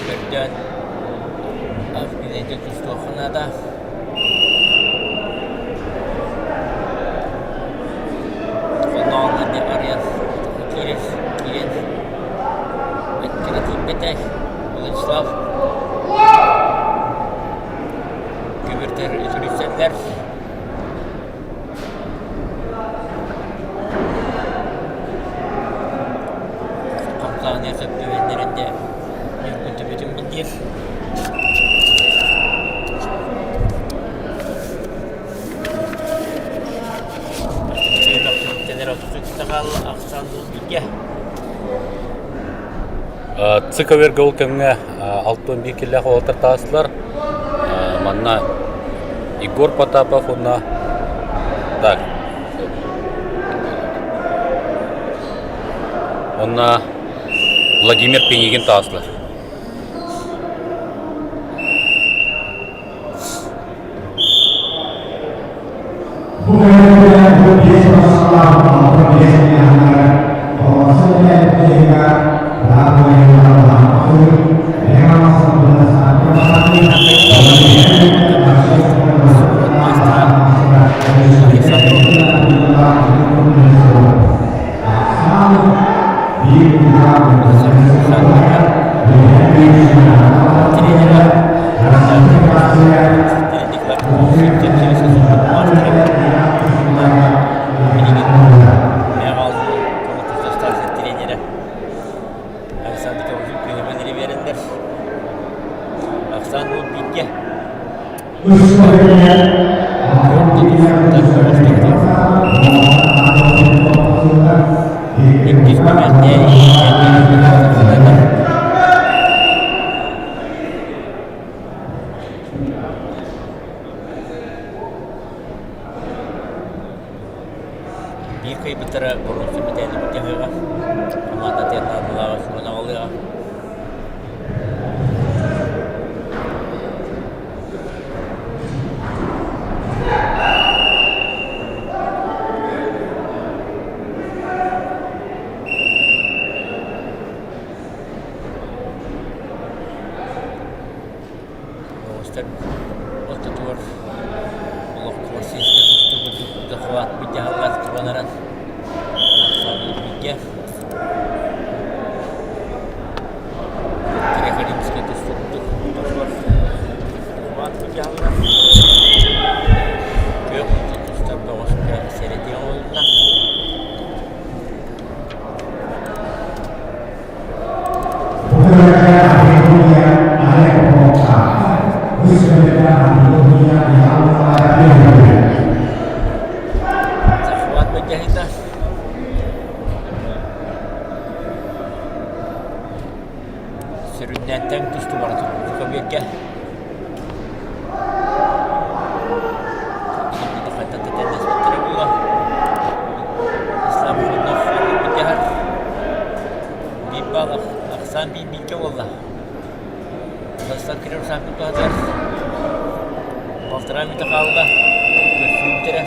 Көрдөөн Авгинайга тустуохха наада. Оннооҕор арыйан киирэр киирэн эккирэ тиийбэтэ Владислав Көбүртэр үтүрүйсэллэр. Хамсааһыныгар сөп түбэһиннэрэн дьэ Ньургун төбөтүн билдиир. Түмүктэнэр 33 хаалла ахсаан бииргэ. ЦКВ-га ол кэмҥэ 61 киллээх уолаттар таҕыстылар. Манна Егор Потапов уонна так уонна Владимир Пинигин таҕыстылар. Тренерэ Александр Каврилович күнүмэн биэрэннэр Оксана бииргэ Иккис түмэлгэ Биир кыайбыттара боруонса мэтээли былдьаһыаҕа, хамаанда тыатааҕылааҕа суруна аҕалыаҕа. Оҕустар ортотугар олох классическай тустуу курдук захват дьаһаллар туран бииргэ Греко-римскэй тустуу курдук ортотугар захват дьаһаллар күөх тустар бөҕөскө сэрэтии оҥоһулунна. Захват былдьаһыыта. Сүрүннээн тэҥ тустуу бара турбут көбүөргэ. Хайдах да тэҥнэспэттэрэ буолуо. Ислам Хоннов былдьаһар. буолла. Владислав Кириллов сааппыт туһатыгар балтараа мүнүүтэ хаалла. Көрсүү бүтэрэ.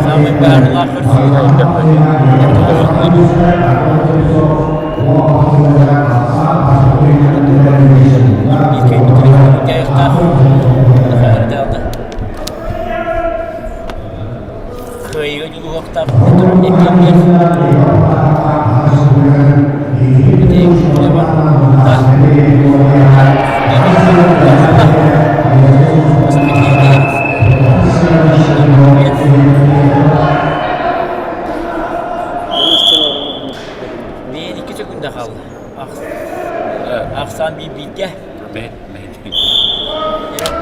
Саамай баарылаах көрсүү. Кыайыыга дьулуһуохтаах иккиэннэр Биир икки секунда хаалла. Ахсаан биир бииргэ.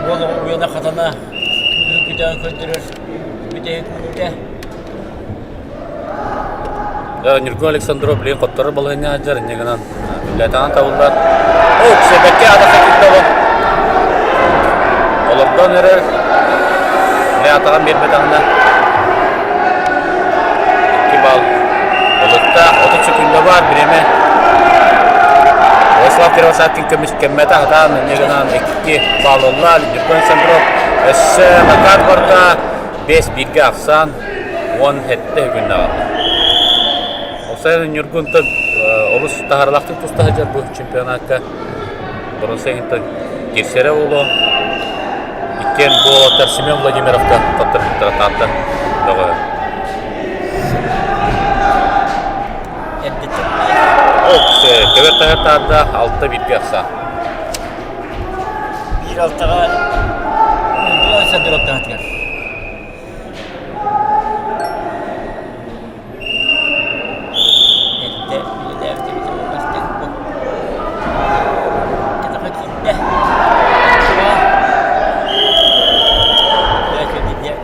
Уол оҕо уйана хатана күүһүн күдэҕин көрдөрөр бүтэһик мүнүүтэ. Ньургун Александров билигин хотторор балаһыанньа сылдьар, инньэ гынан үлэлээтэҕин табыллар. Оо, Ксебекке атаха киирдэ ол. Олордон эрэр. Били атаҕын биэрбэтэҕинэ 2 балл ылыктаах. 30 секунда баар бириэмэ. Владислав Кривошапкин көмүскэммэтэ хатаан инньэ гынан 2 балл ылла. Ньургун Александров өссө Макар барда 5-1-гэ ахсаан 17 күннэҕэ. Ол сайын Ньургунтан олус таһаарылаахтык туста сылдьар бу чемпионакка Боронсайынтан киирсэрэ буолуо. Иккиэн бу уолаттар Семен Владимировка таптарбыттара Таатта бөҕө. Ол көбөр таһар таарда алта бииргэ ахсаан. Биир алтаҕа Ньургун Александров таһатыгар. Эрдэ үлэлээбит эбитэ буолбастык бу. Кэтэхэ киирдэ.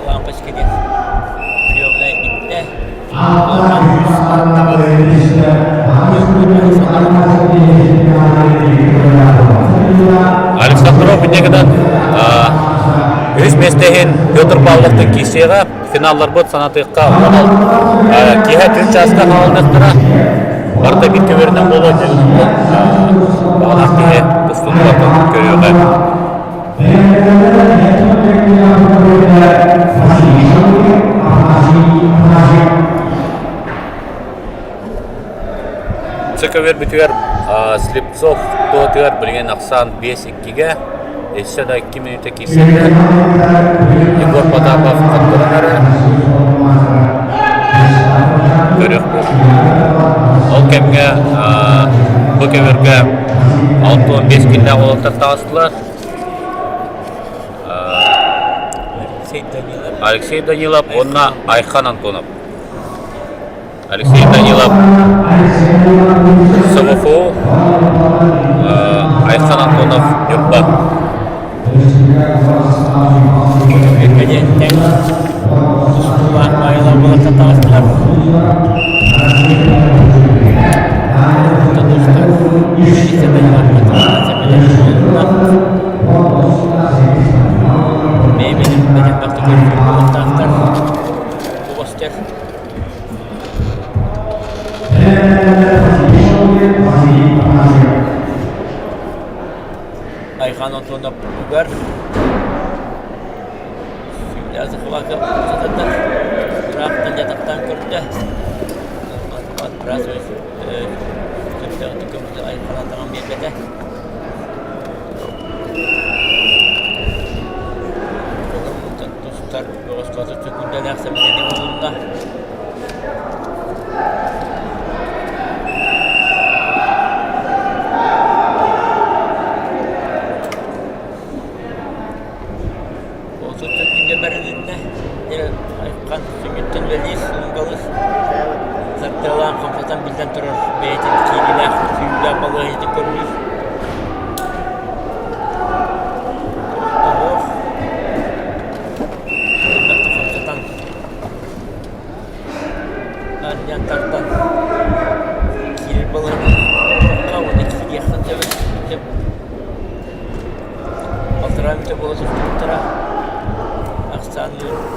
Лампочка диэн приемная иттэ. Улахан үс аттаҕа Александров инньэ гынан үһүс миэстэ иһин Петр Павловтан киирсиэҕэ. Финалларбыт санатыахха уонал киэһэ түөрт чааска хаалыныахтара. Барыта биир көбүөрүнэн буолуо дьэ баҕалаах киһи тустууну көрүөҕэ. Көбүөрбүтүгэр Слепцов туһатыгар билигин ахсаан 5-2-гэ өссө да 2 мүнүүтэ киирсэллэр. Егор Потапов хотторон эрэр. Көрүөхпүт. Ол кэмҥэ бу көбүөргэ 65 күннээх уолаттар таҕыстылар. Алексей Данилов уонна Айхан Антонов. Алексей Данилов СВФУ, Айхан Антонов Ньурба. Кадеттэн тустуулаах баайылар буолан таҕыстылар. Тустар Алексей Данилов Бэйбэлин бэлэн бактыкыр буолуохтаахтар. Бу Айхан Антонов угар сүүрдээх захвата сатаннар ыраахтан дьатахтаан көрдө. Отбрасывает сөптөөхтүк көмүсү Айхан атаҕын биэрбэтэ. Тустар бөҕөскө сөкүүндэлээх сэминэни булунна. Отут күндэ бэрилиннэ. Айхан сүнньүттэн үлэлиир сылынгалыс сардыалаан хамсатан биллэн турар бэйэтин киириилээх сүүрүүлээх балыыһа көрүлүүр. Туох элбэхтик хамсатан анньан тардан киирэр балыыһа уонна киириэххин сөп Алтараа мүнүүтэ буола сылдьыбыттара. Ахсаан бииргэ.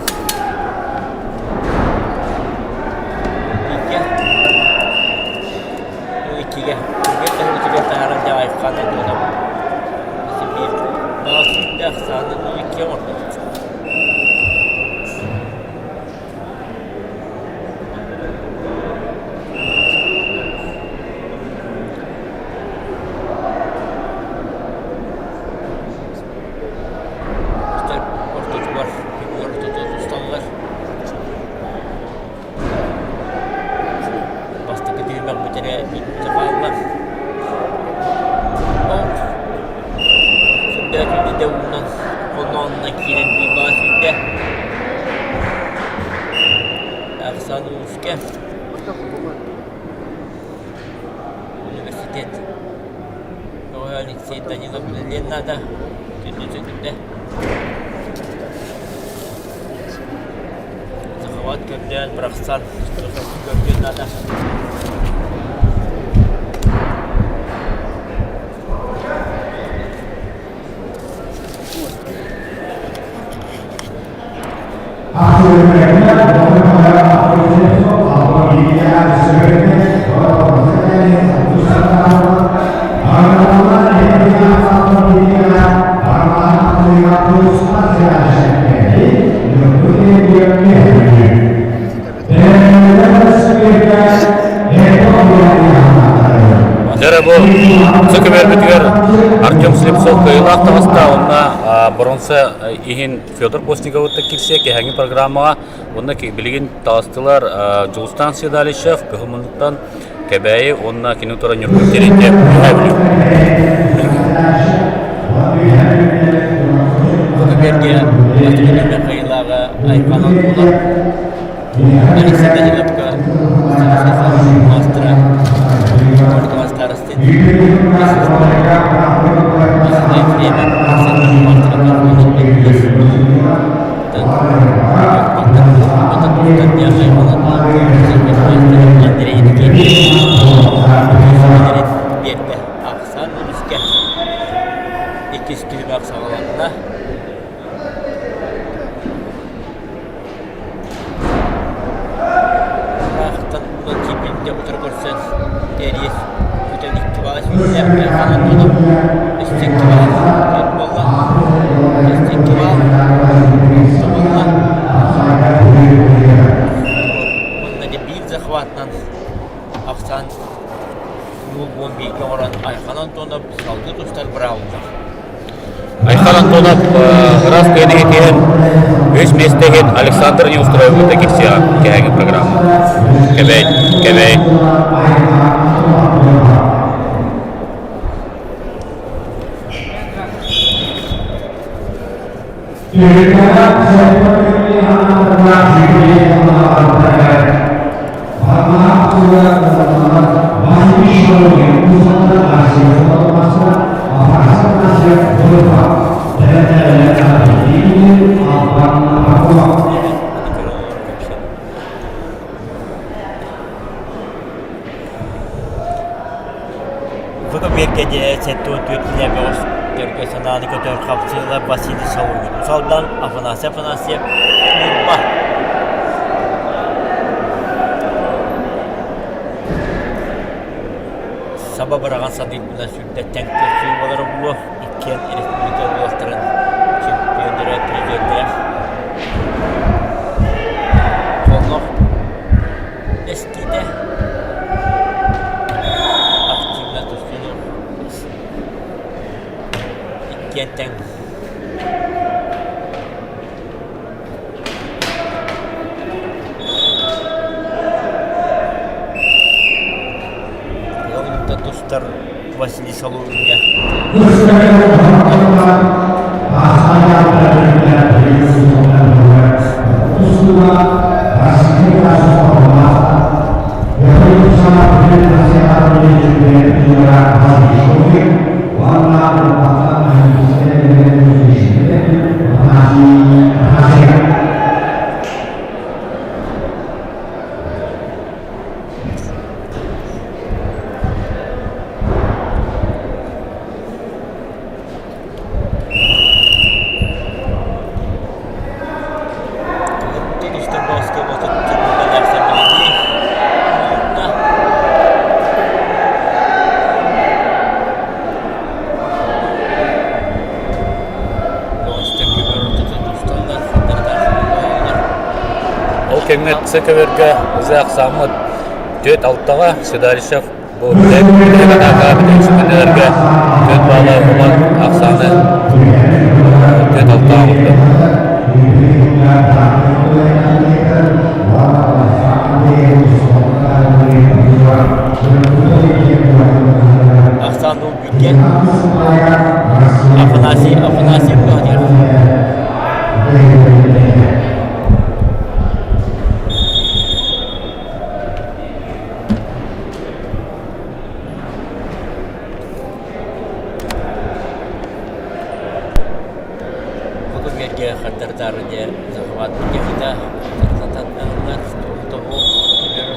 миэтэрэ бүттэ хаалла. Ол сүрдээх сүүрдэ уунан хонноонунан киирэн быыбаҕа сүүрдэ. Ахсаан улууска университет Көҕө Алексей Данилов үлэлиэн наада. Түннү-түннү. Захват көрдөөн бырахсан көрдүөн наада. Дьэ бу сөкөбөрбүтүгэр Артем Слепцов кыайыылаах таҕыста уонна боруонса иһин Федор Постниковыттан киирсиэ киэһээҥҥи программаҕа уонна билигин таҕыстылар Дьулустаан Седалищев Кыһыл Муннуктан Кэбээйи уонна кини туран Ньургун Терентьев Үөһээ Бүлүү. Көбүөргэ Василий Михайлова Айхан Антонов Алексей Даниловка маастара Ольга Старостин Ефремов Биэрдэ ахсаан үгүскэ иккис түһүмэх саҕаланна. Ыраахтан булан киирбитэ утары көрсөн Тэриэс бүтэн икки баҕа сүүрдэ Айхан Антонов өссө икки баҕа түөрт буолла өссө икки баҕа алта буолла уонна дьэ биир захватынан ахсаан 0-11 оҥорон Айхан Антонов салгыы тустар быраабыллар. Айхан Антонов ыраас кыайан иһитиһэн үс миэстэ иһин Александр Неустроевы киксиэҕэ кэһээҥи программа. Кэбэй, кэбэй. Бу 74 киилэ бөҕөс төргө санааны көтөр хапсыылар Василий Шалугин, Усалдан Афанасий Афанасьев, Ньурба. Саба быраҕан садыырбынан сүрдэттэн көрсүү буолара буолуо. Иккиэн республика уолаттарын чемпионнара, призердэрэ. Холлох эстиитэ активно тустууну иккиэн тэҥ тустар Василий Соловьевҥа Ол кэмҥэ ЦКВ-га ЗАГС-аммыт түөрт алтаҕа Седалищев бу бүтэһик бүтэһик түөрт баала ылан ахсааны түөрт алтаҕа оҥордо. Ахсаан Улбүккэ Афанасий Афанасьев баһыйар. Бу күннэргэ хардары-таары дьэ захват дьаһыта сатаннарылар, тоҕу өлөр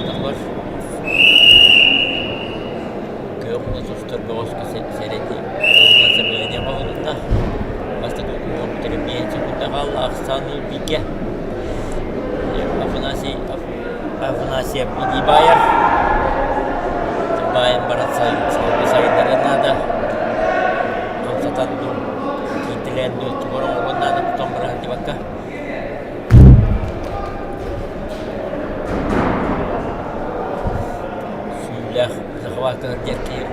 Күөх тустар бөҕөскө сэрэти тылынан сэбилэниэ оҥоһулунна. Бастакы күҥҥэ бүтэрин биэһин секунда хаалла ахсаан бииргэ. Афанасий Афанасьев илии баайар. Баайан баран сайыннарыан наада. Хамсатан дуу, кииртэлээн дуу, тугу эрэ оҥоруон наада тутан баран сылдьыбакка. Сүүллээх захвакка сылдьар киһи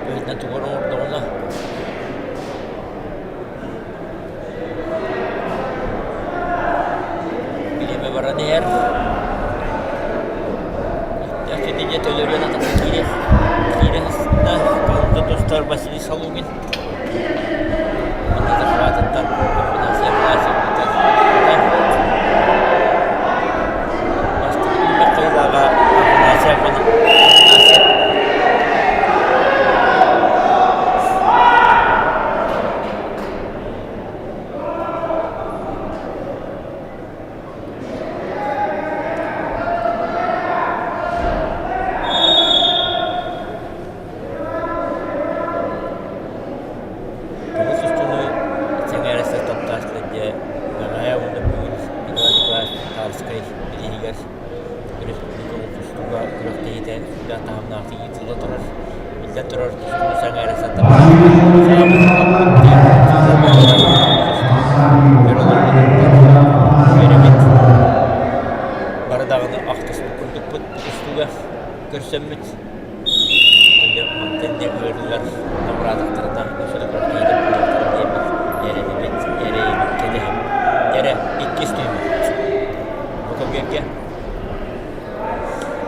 быһыытынан тугу эрэ оҥордоҕуна бириэмэ баран иһэр. Дьэ төлөрүөн атахха киирэ киирэ сыста кылгы тустар Василий Шалугин. Манна захватыттан Афанасий Афанасьев Бастакы түһүмэх кыайыылааҕа Афанасий Афанасьев. Көҥүл тустууну сэҥээрэ таптааччылар дьэ бэҕэһээ уонна бүгүн Николай Николаевич Тарскай бирииһигэр республика тустууга күрэхтэһиитэ сүрдээх таһымнаахтык ыытылла турар. Биллэн турар, тустууну сэҥээрэ үөрэбит. Бары даҕаны ахтыспыт курдукпут тустууга көрсөммүт. Мантан ыарыылар абыраатахтарына өссө да күрэхтэһиилэр буолуохтара диэммит эрэнэбит, эрэйэбит, кэтэһэбит. Эрэ иккис түһүмэх. Бу көбүөргэ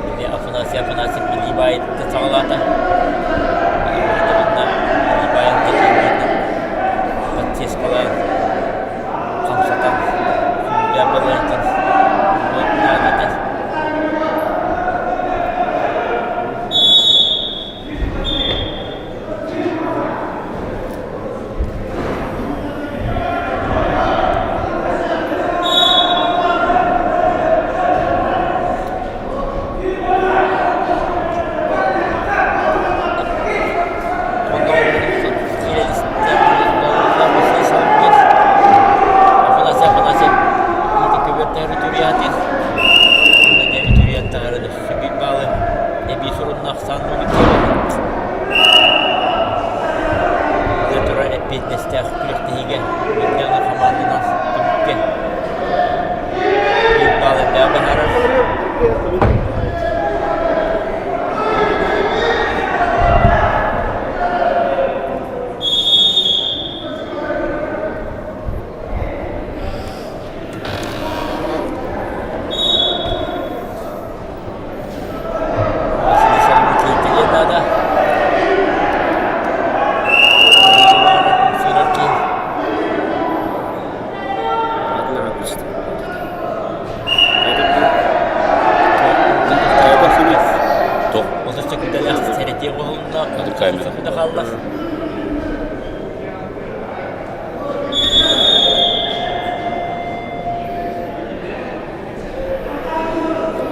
ити Афанасий Афанасьев илии баайыттан саҕалаата. Илии баайын кэтиибитинэн подсескалаан хамсатан, сүүрдээх балыыһаттан наадата. Афанасий Афанасьев Үтүрүйэн баалы эбии сурунна ахсаан турар эппиэтинэстээх күрэхтэһиигэ Миттяна хамаанданан түмүккэ биир баал элбэҕи быһаарар.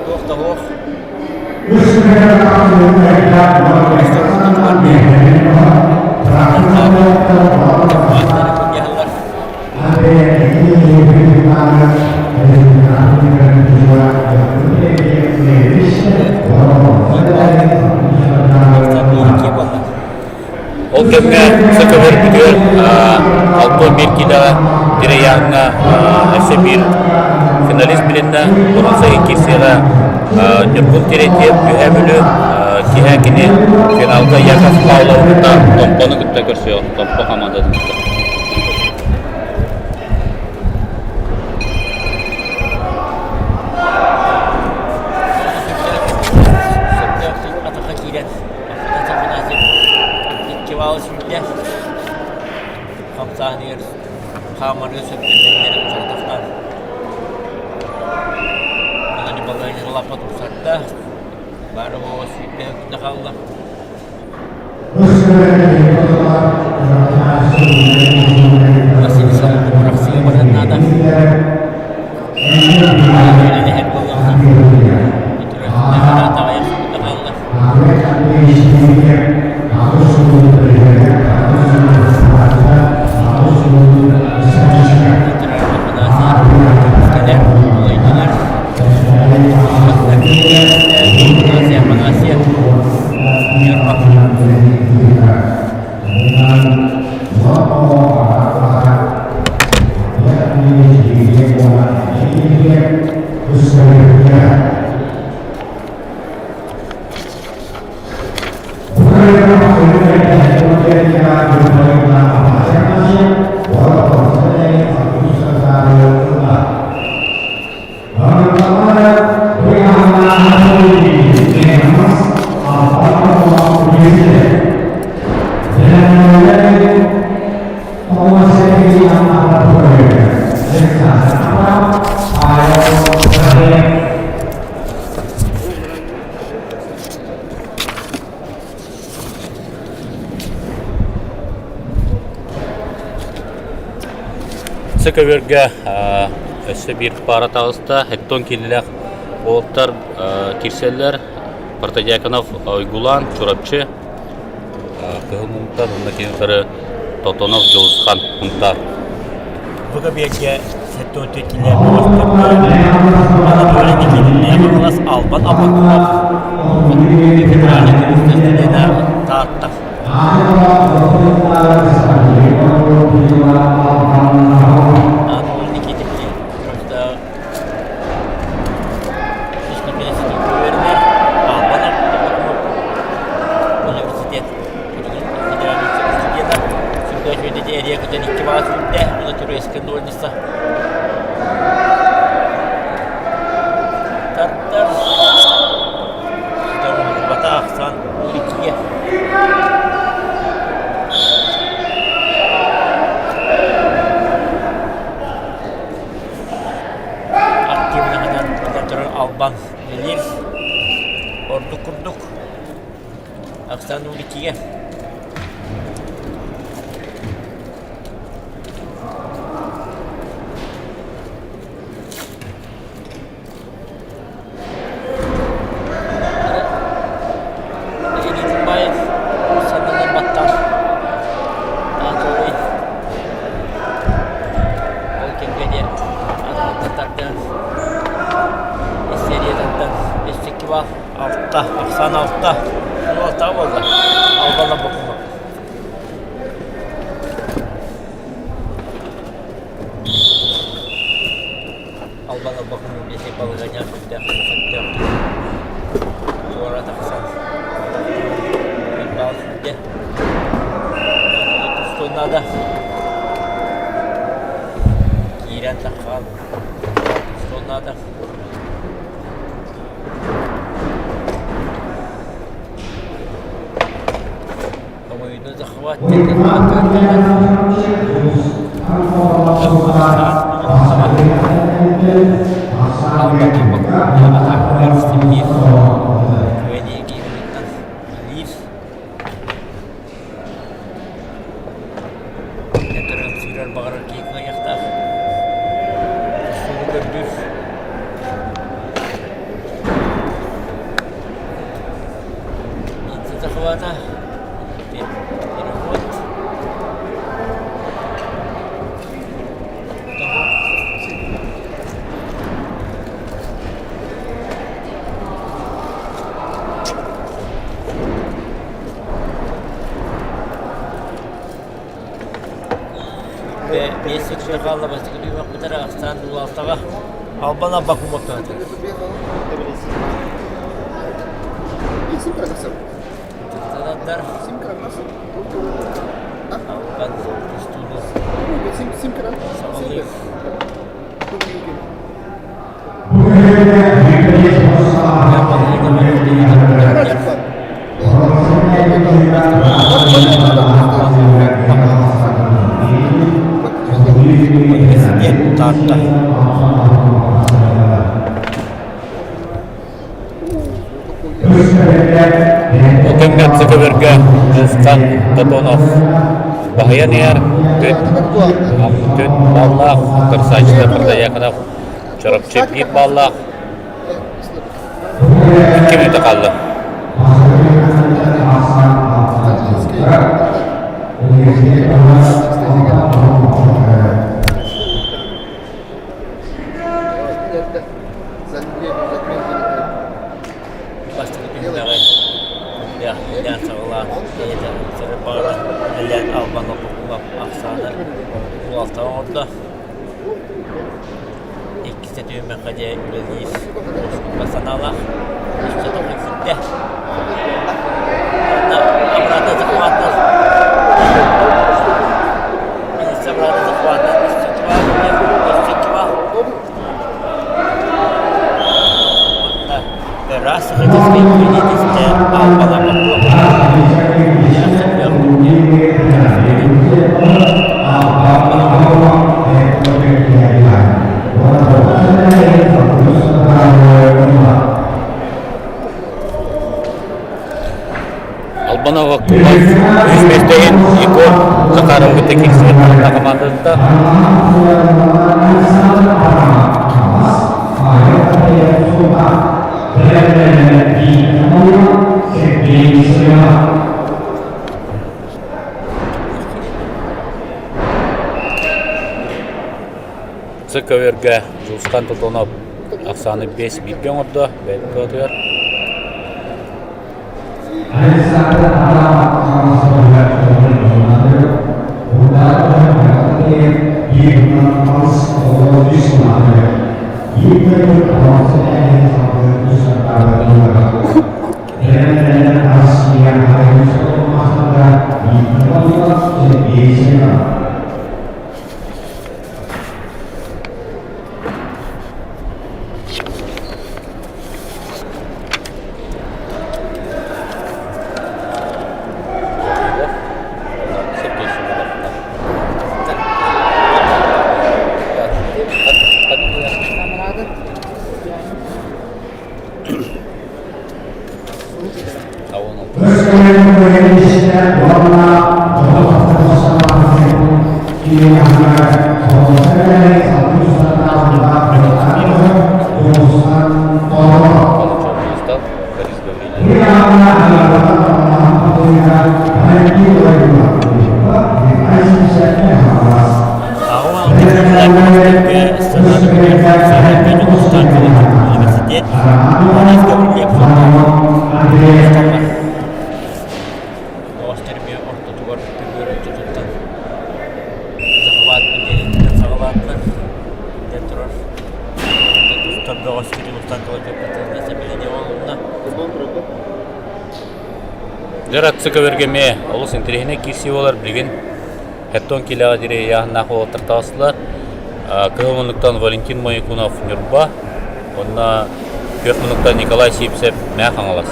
Туох да суох. Ол кэмҥэ Саха бүтүөр 61 киилэҕэ Дираяҥҥа өссө биир финалист билиннэ. Боруонса киирсиэҕэ Ньургун Терентьев Үһээ Бүлүү киһэ кини финалга Яков Павлов кытта Томпону кытта көрсүөҕэ Томпо хамаандатын кытта. Сөптөөхтүк атахха киирэн Хамсааһыныгар хаамарга сөп түбэһиннэрэ тупсардахтаах. Онон балаһыанньа лаппа тупсарда. Бары оҕо сүүрбэ күнэ хаалла. Василий Соломон бырахсыга барыан наада. Үлэлэһэр буоллаҕына, аҕыйах күнэ хаалла. Көбүөргэ өссө биир паара таҕыста. Хеттон киинэлээх уолаттар киирсэллэр. Протодьяконов Уйгулаан, Чурапчы, Кыһыл Муҥтан уонна кини утары Тотонов Дьулусхан Мунтаар. Бу көбүөргэ 74 киинэ бөҕөстөргө Анатолий Никитиннээх Хаҥалас Албан Абакумов федеральнай көмүскэстилиэнэ Таатта. Анатолий Никитин просто Албан Абакумов университет федеральный студента сүрдээх эрия көтөн икки баҕа сүүрдэ уонна турецкай нольница тардар ахсан иккигэ активнаһынан турар Албан үлэлиир ордук курдук Оксана Уликия. Илитинбаев саннынан баттаан Анатолий ол кэмгэ диэн атаҕыттан тардан сериятыттан өссө бал алта ахсаан алта алтаҕа буолла албалла бокума Албан албакын биэси балыгanya сүрдээх сөптөөх туора тахсан баал сүүрдэ тустуон наада киирэн таххан тустуон наада Обойну захват Сүүрэр баҕарар киһи кыайыахтаах. Суолу көрдүүр. Захвата. Переход. Биэс секунда хаалла бастакы түһүмэхпитигэр ахсаан улаалтаҕа Албан Абакумов Албан тустууну саҕалыыр. Ол кэмҥэ ЦКВ-га Дьулустан Тотонов баһыйан иһэр 4 баллаах, утарсааччыта Протояконов Чурапчы 1 баллаах. 2 мүнүүтэ хаалла. Бастакы түһүмэҕи Илья саҕалаан бэйэтэ сыры баҕаран үлэлээн Албан Лоппокулов ахсаана уолтан оҥордо. Иккис түһүмэххэ дьэ үлэлиир уоскуппат санаалаах өссө тоҕо киирдэ. Уонна обратно захватнал обратно захватнал өссө два өссө два Раз родительский кредитисте Албанова үс миэстэһин Егор Захаров кытта киирсибит командата. Цыкөбөргө Дьулустан Тотонов ахсааны 5 бииргэ оҥордо бэйэтин туһатыгар. Сергей Шумилов. Борис Гаврильевич. Университет Борис Гаврильев Оҕостор ортотугар көбүөр ортотуттан захват нэдиэлэтиттэн саҕалаатылар. Дэн турар. Тустар бөҕөс Кирилловтан олунна. Дьэ ЦКВ-ргэ эмиэ олус интэриэһинэй киирсии буолар. Билигин Хеттон киилэҕэ диэри ыйааһыннаах уолаттар таҕыстылар. Кыһыл муннуктан Валентин Моякунов Ньурба уонна күөх муннуктан Николай Сивцев Мэҥэ Хаҥалас.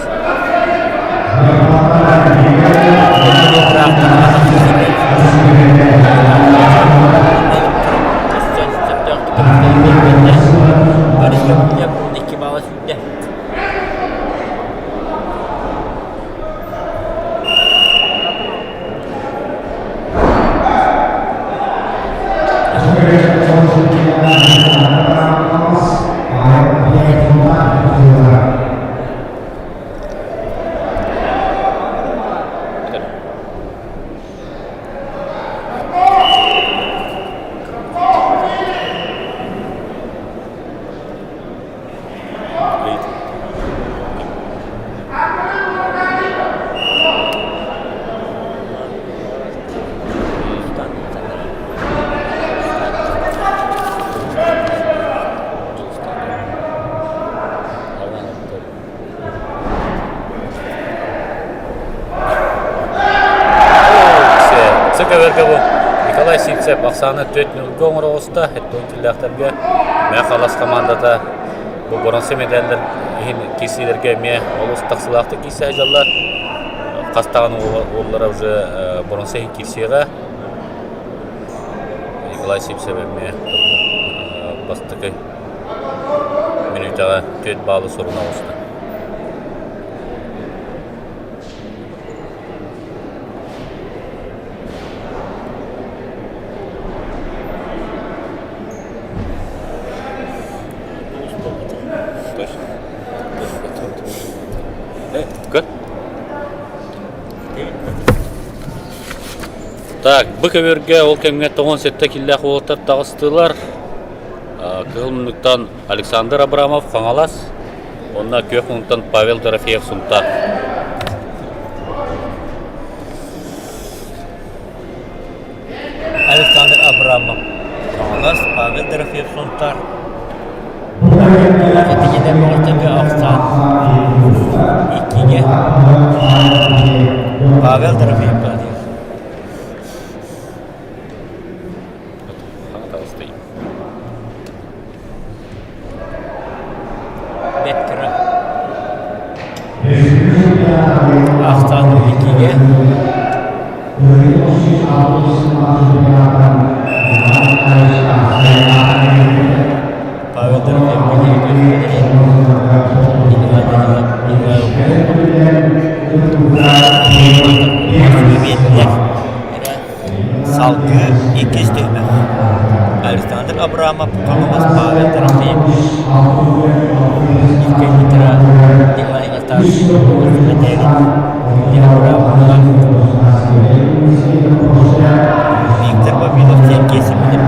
Икки баала сүүрдэ. ЦКВ бу Николай Сивцев ахсааны 4-0 оҥоро оҕуста. Эттон киллээхтэргэ Мэҥэ Хаҥалас командата бу боронса медаллар иһин киирсиилэргэ эмиэ олус тахсыылаахтык киирсэ сылдьаллар. Хас даҕаны уоллара уже боронса иһин киирсиэҕэ. Николай Сивцев эмиэ бастакы мүнүүтэҕэ 4 баалы соруна оҕуста. Так, бу көбүөргэ ол кэмҥэ 97 киллээх уолаттар таҕыстылар. Кыһыл муннуктан Александр Абрамов Хаҥалас уонна күөх муннуктан Павел Дорофеев Сунтаар. Александр Абрамов Хаҥалас, Павел Дорофеев Сунтаар. Этигинэ бөҕөстөргө ахсаан иккигэ Павел Дорофеев баатыгар. Бэрт кыра ахсаан иккигэ Павел Дорофеев Салгыы иккис түһүмэх. Александр Абрамов, Хаҥалас Павел Дорофеев, Евгений Николай Астаев, Виктор Вавилов Сергей Семенов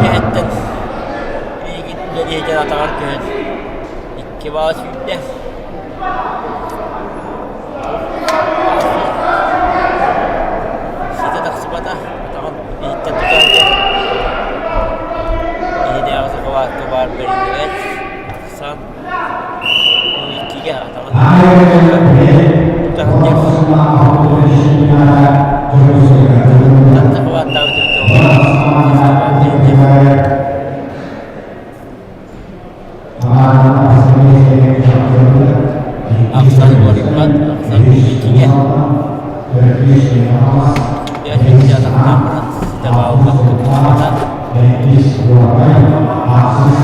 Эһэттэн миигин үлэлиэтин атаҕар көһөн икки баа сүүрдэ. Ситэ тахсыбата, атаҕын иһиттэн тутааччы. Иһинээҕи сакалаакка баар бэриллибэт. Сан иккигэ атаҕын тута сылдьар. Сакалааттаабыт Ахсан уларыйбат, ахсан иккигэ. Дьэ, атахтаан баран ситэ баалбакка тутуммата.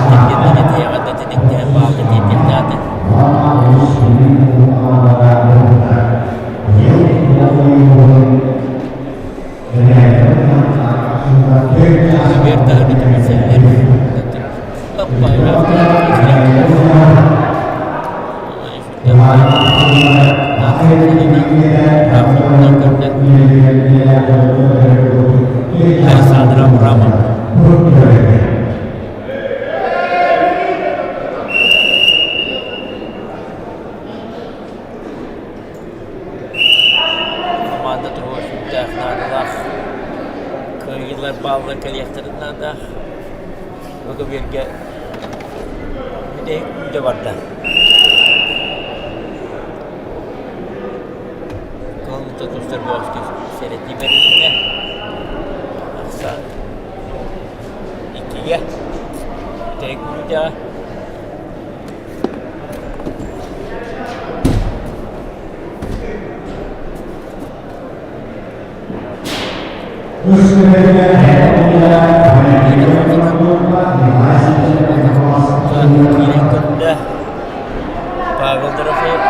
Кэргэннэрэ тиһэҕэр да тиниктэһэн баалга тиэрдиэхтээтэ. Көбүөр таһырдьа түмсэллэр. Александра Абрамова. Команда туруга сүрдээх наадалаах. Кыайыылар бааллар кэлиэхтэрин наада. Бу көбүөргэ бүтэһик күүтэ барда. Кылымта тустар бөҕөскө сэрэтии бэрилиннэ. Ахсаан иккигэ бүтэһик күүтэҕэ. Киирэн көрдө Павел Дорофеев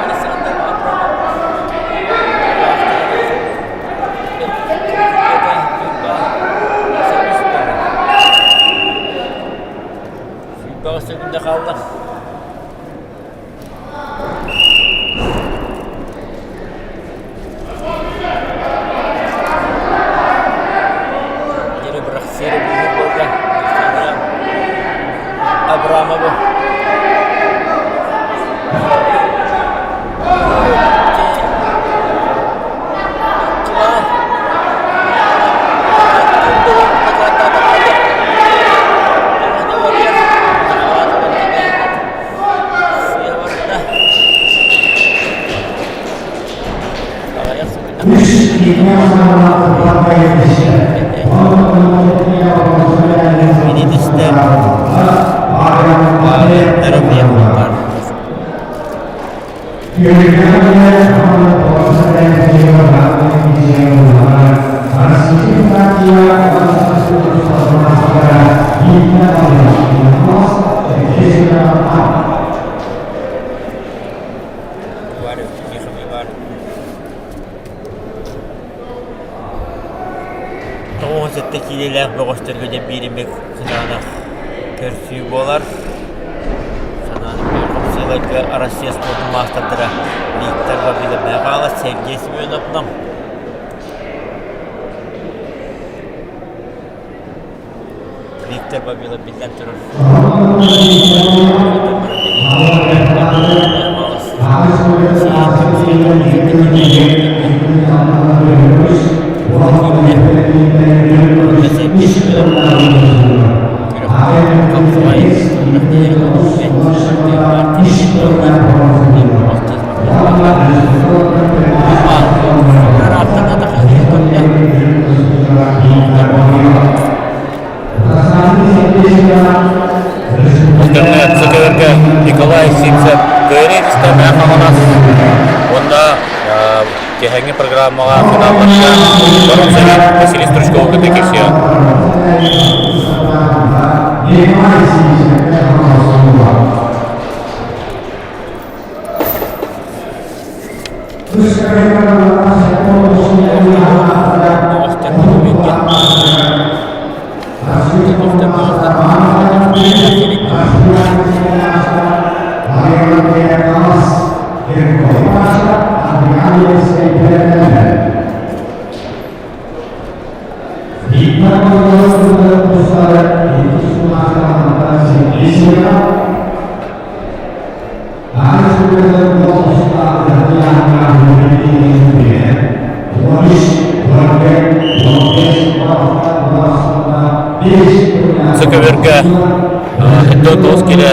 Александр Абрамов Сүүрбэҕэ сөбүндэ хаалла. Диэри бырахсыыр быыһык буолла. Александра Абрамова. 97 киилэлээх бөҕөстөргө дьэ биир эмэ кытаанах көрсүү буолар. киилэлэргэ Россия спордун маастардара Виктор Вавилов Михайлов, Сергей Семенов Нам. Виктор Вавилов биллэн турар. Ол кэмҥэ Николай Сивцев кыайыы Мэҥэ Хаҥалас уонна киэһээҥҥи программаҕа финалларга Боронцевик Василий Стручкову кытта киирсиэҕэ. Сөкөбөргө тоҕус килэ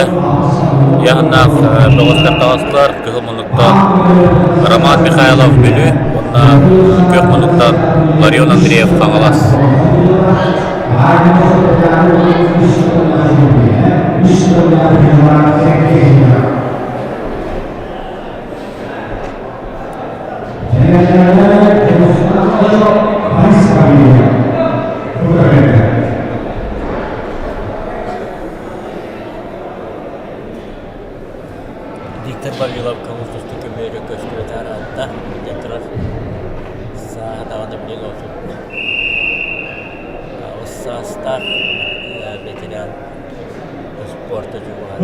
ыйааһыннаах бөҕөстөр таҕыстылар. Кыһыл муннуктан Роман Михайлов Бүлүү уонна күөх муннуктан Ларион Андреев Хаҥалас. Виктор Вавилов көҥүл тустуу көбүөрэ көстүбэтэ араатта диэн турар сааһа даҕаны билигин 38 саастаах ветеран спорта дьулуһар.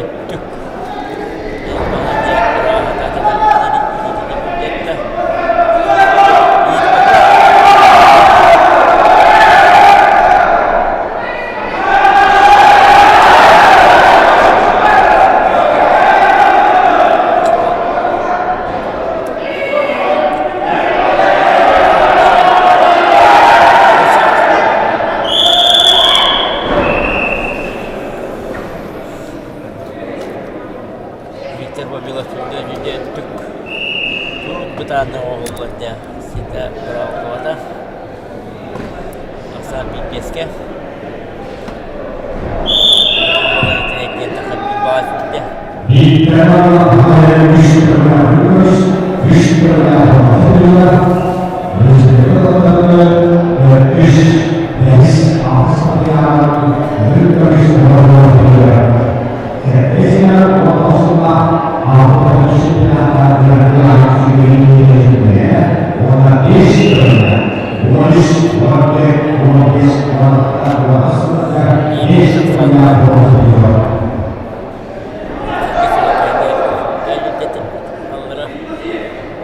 Өттүк Виктор Вавилов үндэ өттүк турук бытаанна оҕоллор дьэ ситэ быраҕыллыбата. Ахсаан биирбиэскэ.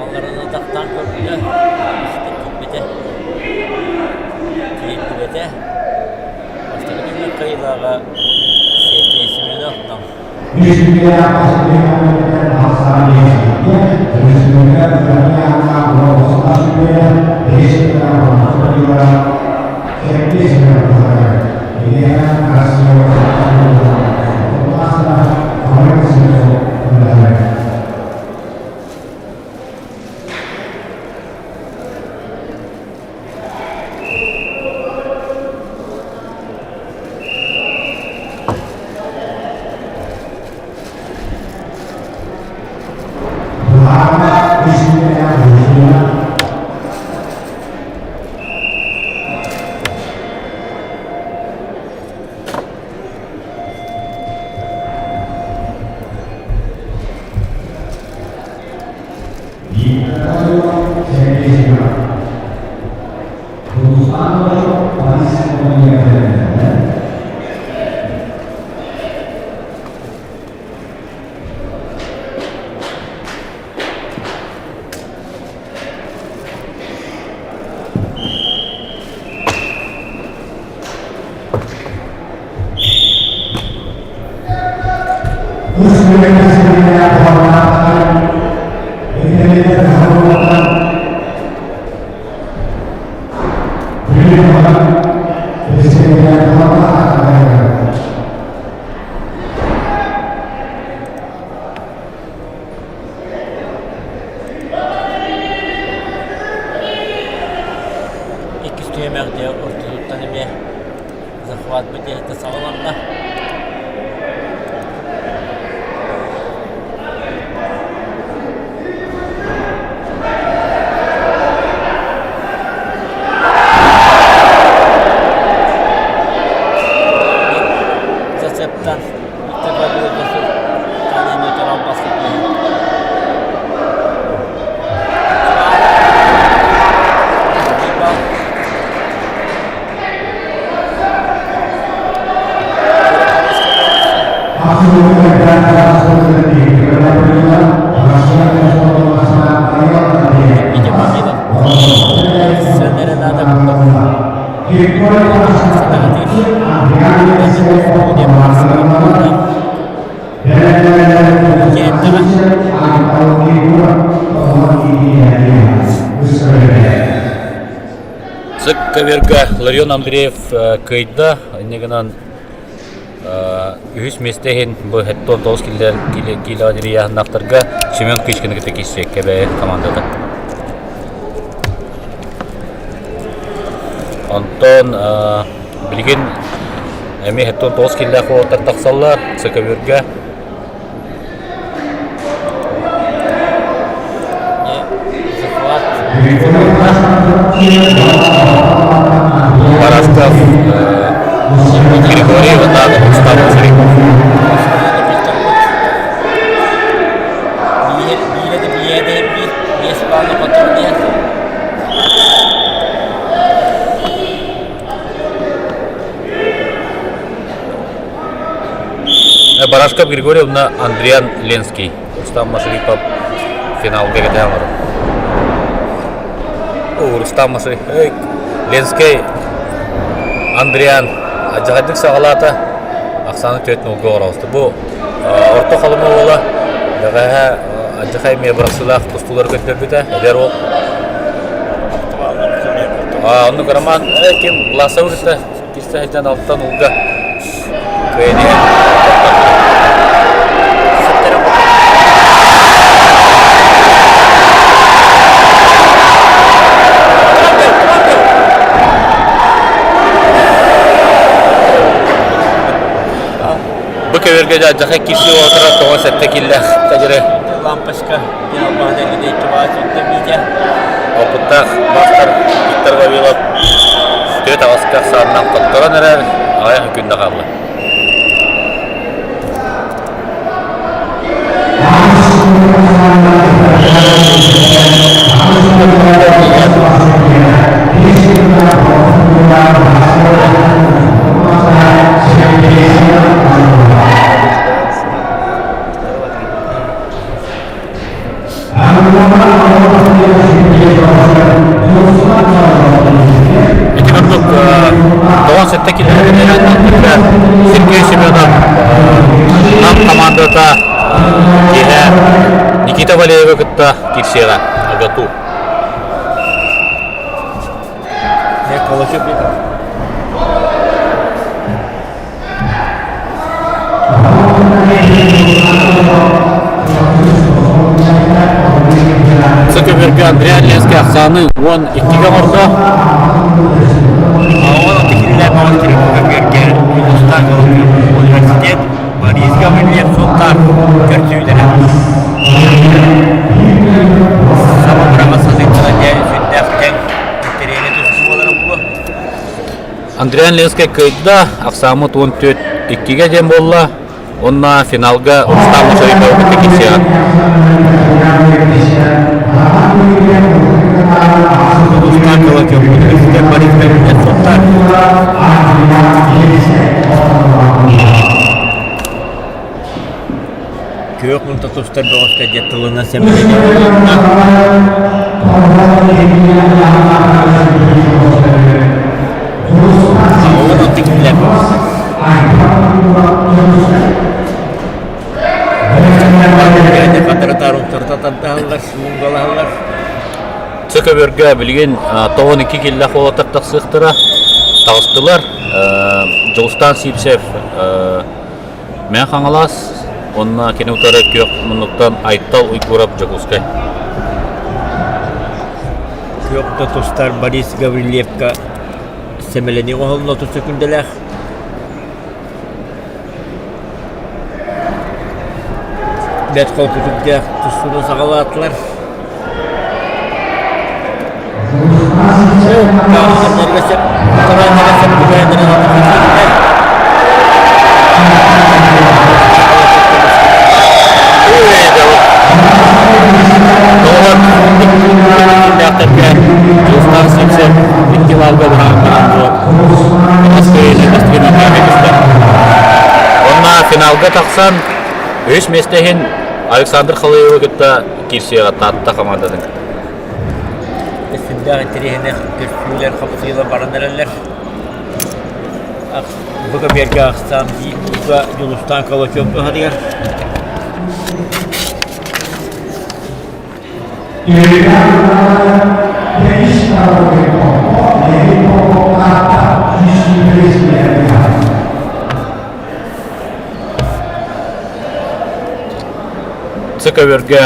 Аллараны тахтаан көрдө, киирбитэ, киирдибэтэ. Бастакы түмүк кыайыылааҕа Сергей Семенов Нам. Иккис түһүмэх дьэ ортотуттан эмиэ захват бытыһыта саҕаланна. Зацептан Виктор Вавилов Цык-Каверга Ларион Андреев кыайда, инньэ гынан үһүс миэстэ иһин бу 79 киилэҕэ дьириэйээһиннэхтэргэ Семен Кычкины кытта киирсиэ Кэбээйи командата. Онтон билигин эмиэ 79 киилээх уолаттар тахсаллар Цык-Каверга. Барашков Григорий уонна Устав Цариков. Барашков Григорий уонна Андриан Ленский. Рустам Машарипов финалга кэтээн олорор. Рустам Машарипов Ленскэй Андриан адьаҕайдык саҕалаата. Ахсааны түөрт нолга оҕороосто. Бу орто халыма уола бэҕэһээ алдьархай эмиэ бырахсыылаах тустуулары көрдөрбүтэ. Эдэр уол. Оннук Роман ким Власовы кытта киирсэ сылдьан алтан уулга кыайан иһэн Бу көбүөргэ дьахай киирсии уотара тоҕо сэттэ киллэх тадьыры Лампочка Опыттаах маастар Виктор Вавилов түөрт аҕыска ахсаанынан хотторон эрэр, аҕыйах күннэ хаалла. Ити курдук 97 километр Сергей Семенов Нам командата киэһэ Никита Валеевы кытта киирсиэҕэ АГАТУ. Сөкөбөргө Андрей Ленскэй ахсааны 12-гэ оҥордо. Оҕо тикиллэр көбүөргэ улуустааҕы университет Борис Гаврильев суоттаах көрсүүлэрэ. Саба быраҕа сатыылара дьэ сүрдээх тэҥ интэриэһинэй тустуу буолара буолуо. Андриан Ленскэй кыайда, ахсааммыт 14 иккигэ диэн буолла. Уонна финалга Рустам Мусариков кытта киирсиэҕэ. Тустаах Калачев университет Борис Кузнецовтар. Күөх мунта тустар бөҕөскө диэн тылынан сэмэлэнэ Оҕолор тикиллэр бөҕөстөр. Сөкөбөргө билигин 92 киллэх уолаттар тахсыахтара таҕыстылар. Дьулустаан Сивцев Мэҥэ Хаҥалас уонна кини утары күөх муннуктан Айтал Уйгуров Дьокуускай. Күөх да тустар Борис Гаврильевка сэмэлэнии оҥоһуллан 30 сөкүүндэлээх. Бэрт холкутук дьэ тустууну саҕалаатылар. Дьулустаан Сивцев икки баалга быраҕан баран Уонна финалга тахсан үһүс миэстэ иһин Александр Халыевы кытта киирсиэҕэ Таатта хамаандатын кытта. Сүрдээх интэриэһинэй көстүүлэр хапсыылар баран эрэллэр. Бу көбүөргэ ахсаан биир Дьулустаан Калачев туһатыгар. Сөкөбөргө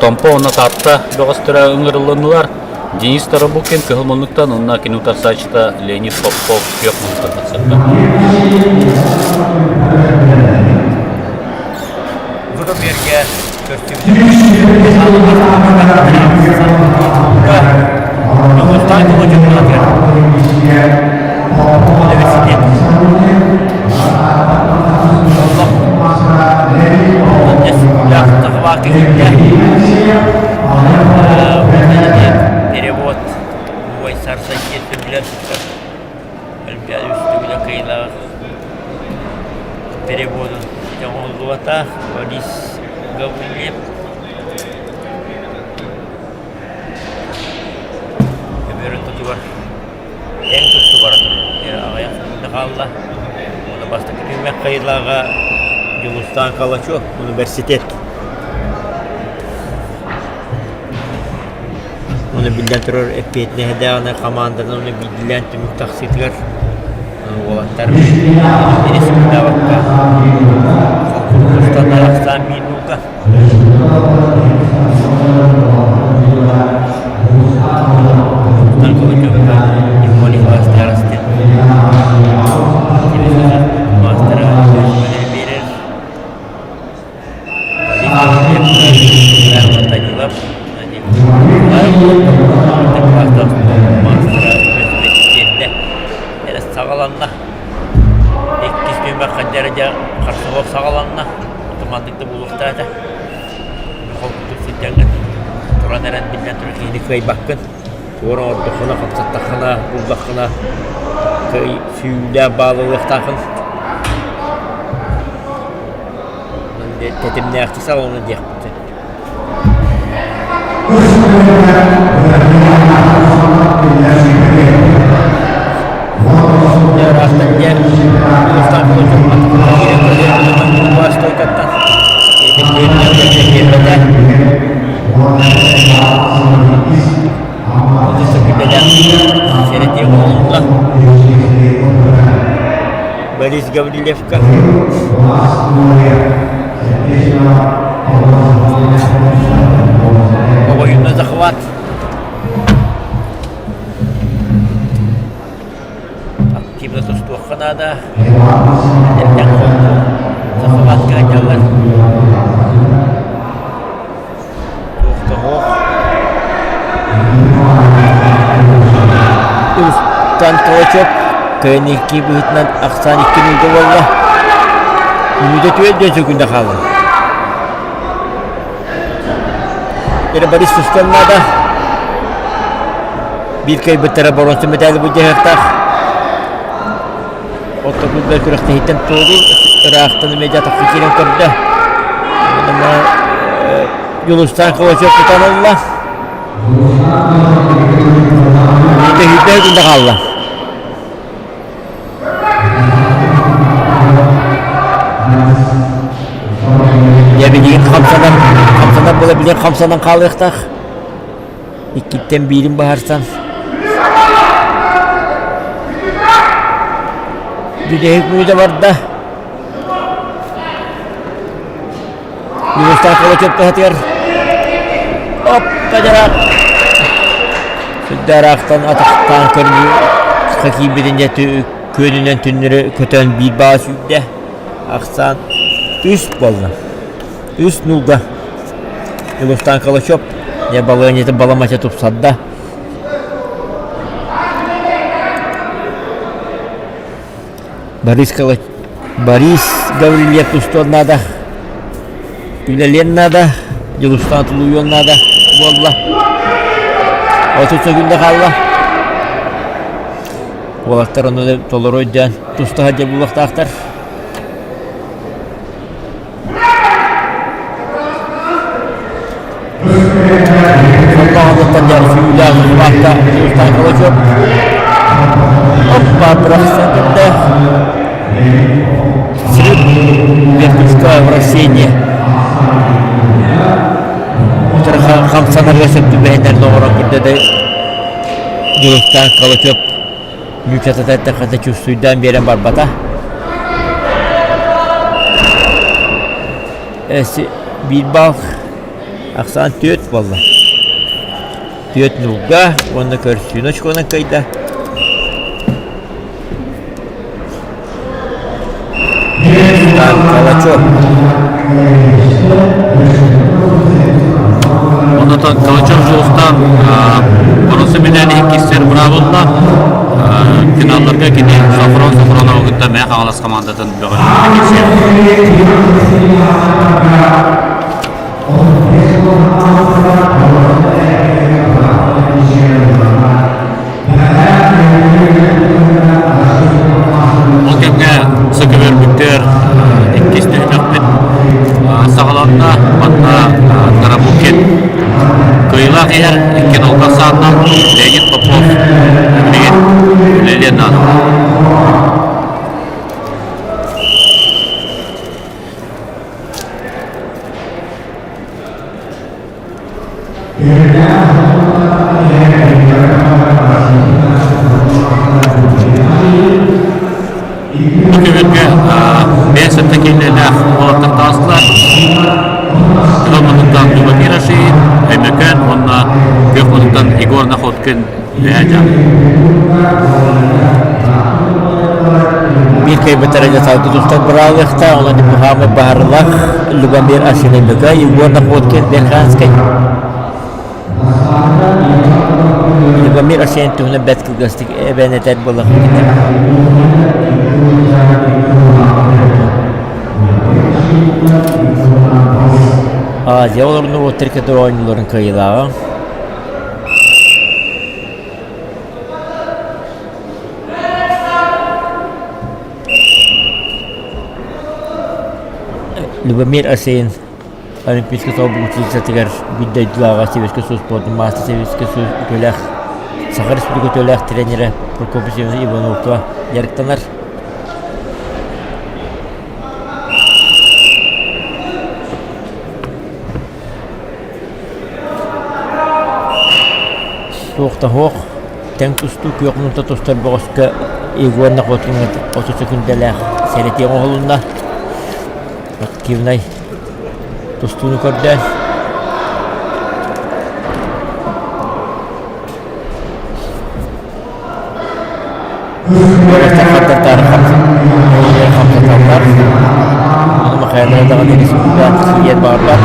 Томпо уонна Таатта бөҕөстөрө ыҥырыллыннылар. Денис Тарабукин кыһыл муннуктан уонна кини утарсааччыта Леонид Попов күөх муннуктан тахсарга. Бу көбүөргэ Перевод Переводун оҥоһуллубата Борис Гаврильев Көбүөр ортотугар тэҥ тустуу бара турар. Аҕыйах секунда хаалла. Уонна бастакы түһүмэх хайылааҕа Дьулустаан Калачев университет. Уонна биллэн турар эппиэтинэһэ хамаанданан уонна биирдиилээн түмүк тахсыытыгар уолаттар рискдаабакка холкутук ахсаан минута. Маастара биэрэр Данилов саҕаланна. Иккис түһүмэххэ дьэ харсыбок саҕаланна. Туманнык да буолуохтаата. Холкутук сылдьаҥҥын туран эрэн биллэн турар киһини кыайбаккын. Туора оҥордоххуна, хамсаттаххына, буллаххына сүүлээх баалылыахтааххын. Тэтимнээхтик салалына диэхпит сөп. Борис Гаврильевка Обоюдный захват. Активно тустуохха наада. Эрдэх захватка дьаллар. Устан Толочок кыайан быһыытынан ахсаан икки мүнүүтэ буолла. Мүнүүтэ түөрт диэн сөкүүндэ хаалла. Эрэ Борис тустан наада. Биир кыайбыттара боруонса мэтээли былдьаһыахтаах. Оттон бэл күрэхтэһииттэн туоруур ыраахтан эмиэ атахха киирэн көрдө. Онно Дьулустаан Ковачев тутан ылла. Көһүүтэ күндэ хаалла. Дьэ билигин хамсанан, хамсанар буола билигин хамсанан хаалыахтаах. Иккиттэн биирин баһарсан. Бүтэһик мүнүүтэ барда. Югослав Колочев Оппа дьараах. Сүрдээраахтан атахтаан көрүү киирбитин дьэ күөнүнэн түннэри көтөн биир баа сүүрдэ. Ахсаан үс буолла. Үс нуулга. Югослав Колочев дьэ балыанньатын баламача тупсарда. Борис Борис Гаврильев тустуон наада, үлэлиэн наада, Дьулустаан тулуйуон наада буолла. 30 секунда хаалла. Уолаттар ону толору өйдөөн туста сылдьар буолуохтаахтар. Хамсанарга сөп түбэһиннэр доҕорон көрдө да Дьулустаан Калачев Ньууччатата эттэххэ чувствуйдаан биэрэн барбата. Биир баал ахсаан түөрт буолла. Түөрт нуулга уонна көрсүүнү очконан кыайда. Калачев. Онтон Калачев Дьулустаан боруонса медали иккиссэр быраабылла. Финалларга кини Софрон Софронову кытта Мэҥэ Хаҥалас хамаандатын бөҕөлөрүгэр киирсиэ. Ол кэмҥэ сөкөбөрбүттэр иккис түһүмэхпит саҕаланна. Манна Тарабукин кыайыылаах иһэр икки нолга саанна Леонид Попов билигин үлэлиэн наада. Бу көбүргэ 5 киилэлээх уолаттар таҕыстылар. Кыһыл муннуктан Любомир Ашиин, Өймөкөөн уонна күөх муннуктан Егор Находкин үөһээ Биир кыайбыттара дьэ салгыы тустар быраалыахтаах, онон Мухаммед Баһарылах, Любомир Ашин Өймөкөөн, Егор Находкин Верханскай. Любомир Арсен туһунан бэрт кылгастык эбэн этэр буоллахпытына Азия олорун норуоттар кытары оонньууларын кыайыылааҕа. Любомир Арсен Олимпийскай солбугуччутугар биир дойдулааҕа Сэбиэскэй Союз спордун маастар Сэбиэскэй Союз үтүөлээх Саха Республика үтүөлээх тренерэ Прокопий Семенович Ивановка дьарыктанар. Туох да суох, тэҥ тустуу күөх мунта тустар бөҕөскө Егор Находкиҥҥа 30 секундэлээх сэрэтии оҥоһулунна. Активнай тустууну көрдөөн Хардартаары хамсаталлар. Ону Михайлова даҕаны республикаҕа тиийэн баҕарбат.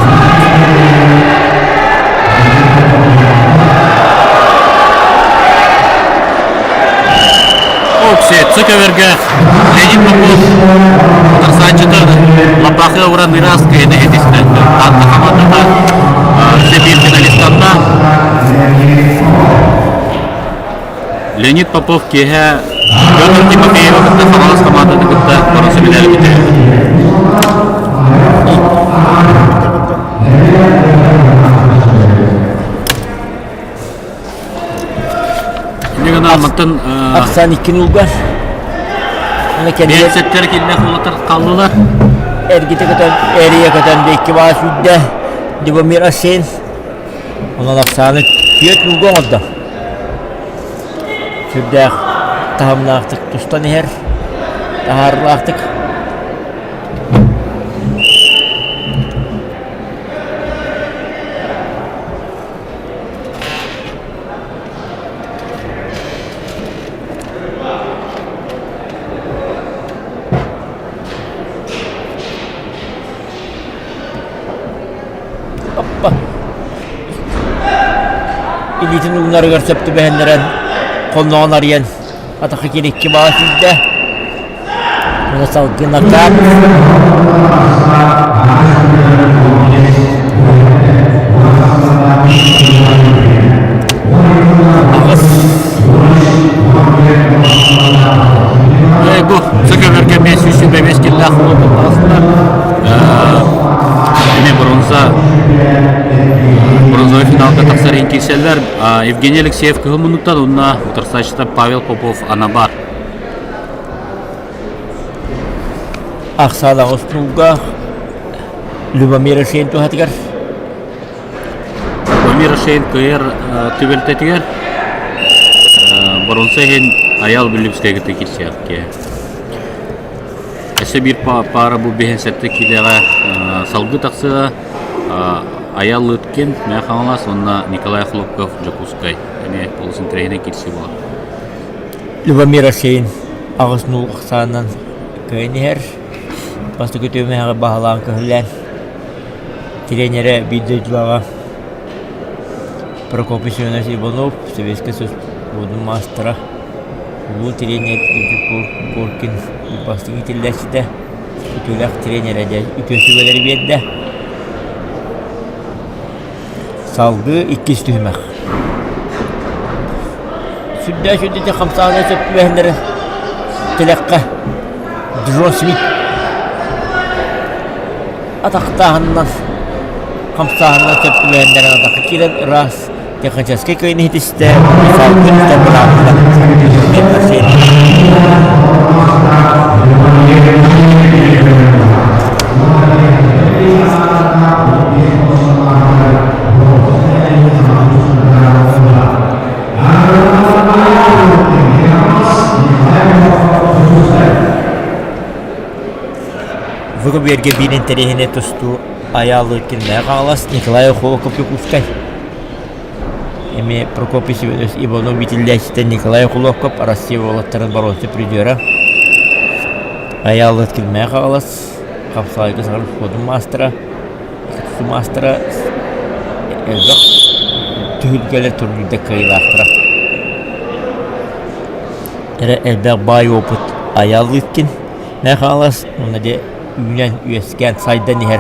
Оксетса көбөргө Ленин Попов утарсааччыта Лапахы уран ыраас кыһыны этистэ. Таатта хамаандата Өссө биир финалистарда Леонид Попов киэһэ Петр Тимофеева кытта Хаҥалас хамаандатын кытта боруонса медали бүтэрэр. Инньэ гынан мантан Ахсаан иккин уулга. Биэнсэттэр киллэх уолаттар халлылар. Эргитэ көтөн, эрийэ көтөн икки баас үүрдэ. Любомир Асен. Онон ахсааны түөрт уулга оҥордо. Сүрдээх таһымнаахтык тустан иһэр. Таһаарыылаахтык. Оппа! Илиитин уунарыгар сөп түбэһиннэрэн, хонноҕун арыйан, атахха киирикки баҕа сүүрдэ. Уонна салгыы накаат. Аҕыс. Бу сөкөмөргө 525 киллээх уолбут таҕыста. Эмиэ бронза бронзовый финалга тахсар иһин киирсэллэр. Евгений Алексеев кыһыл муннуктан уонна утарсааччыта Павел Попов Анабар. Ахсаан аҕыс тулга Любомир Шейн туһатыгар Любомир Шейн кыайар түбэлтэтигэр боруонса иһин Айаал Бүллүмскэйгэ киирсиэхкэ. Өссө биир паара бу биһин сэттэ киилэҕэ салгыы тахсыа Айаал Лыткин, Мэҥэ Хаҥалас уонна Николай Хлопков Дьокуускай эмиэ олус интэриэһинэй киирсии буолар. Любомир Шейн аҕыс нуул ахсаанынан кыайан иһэр. Бастакы түһүмэҕи баһылаан көһүлээн тириэньэрэ биир дойдулааҕа Прокопий Семенович Иванов, Советскай Союз спордун маастара, улуу тириэньэр Дмитрий Коркин бастыҥ иитиллээччитэ, үтүөлээх тириэньэрэ диэн үтүө сүбэлэри биэрдэ. Салгыы иккис түһүмэх. Сүрдээх үрдүтэ хамсааһына сөп түбэһиннэрэ тилэххэ Джон Смит атахтааһынынан хамсааһынынан сөп түбэһиннэрэн атахха киирэн ыраас техническэй кыайыыны ситистэ салгыы тутар быраабыла Выберге биир интэриэһинэй тустуу Айаал Лыткиннээх Хаҥалас Николай Охлопков Дьокуускай Эмиэ Прокопий Семенович Иванов иитиллээччитэ Николай Охлопков Россия уолаттарын боруонса призера Айаал Лыткиннээх Хаҥалас хапсаҕайга саҥа спордун маастара маастара элбэх түһүлгэлэр турнирда кыайыылаахтара. Эрэ элбэх баай опыт Айаал Лыткин Хаҥалас уонна дьэ үүнэн үөскээн сайдан иһэр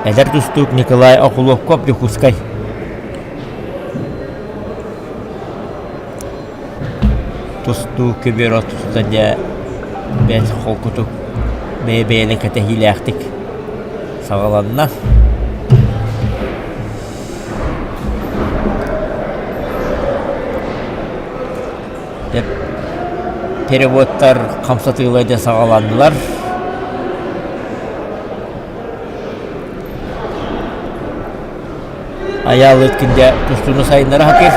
эдэр тустуук Николай Охлопков Дьокуускай Тустуу көбүөр ортотута дьэ бэрт холкутук бэйэ-бэйэни кэтэһиилээхтик саҕаланна. Переводтар хамсатыылар дьэ саҕаланнылар. Айаал Ыткиндэ тустууну сайыннара сатыыр.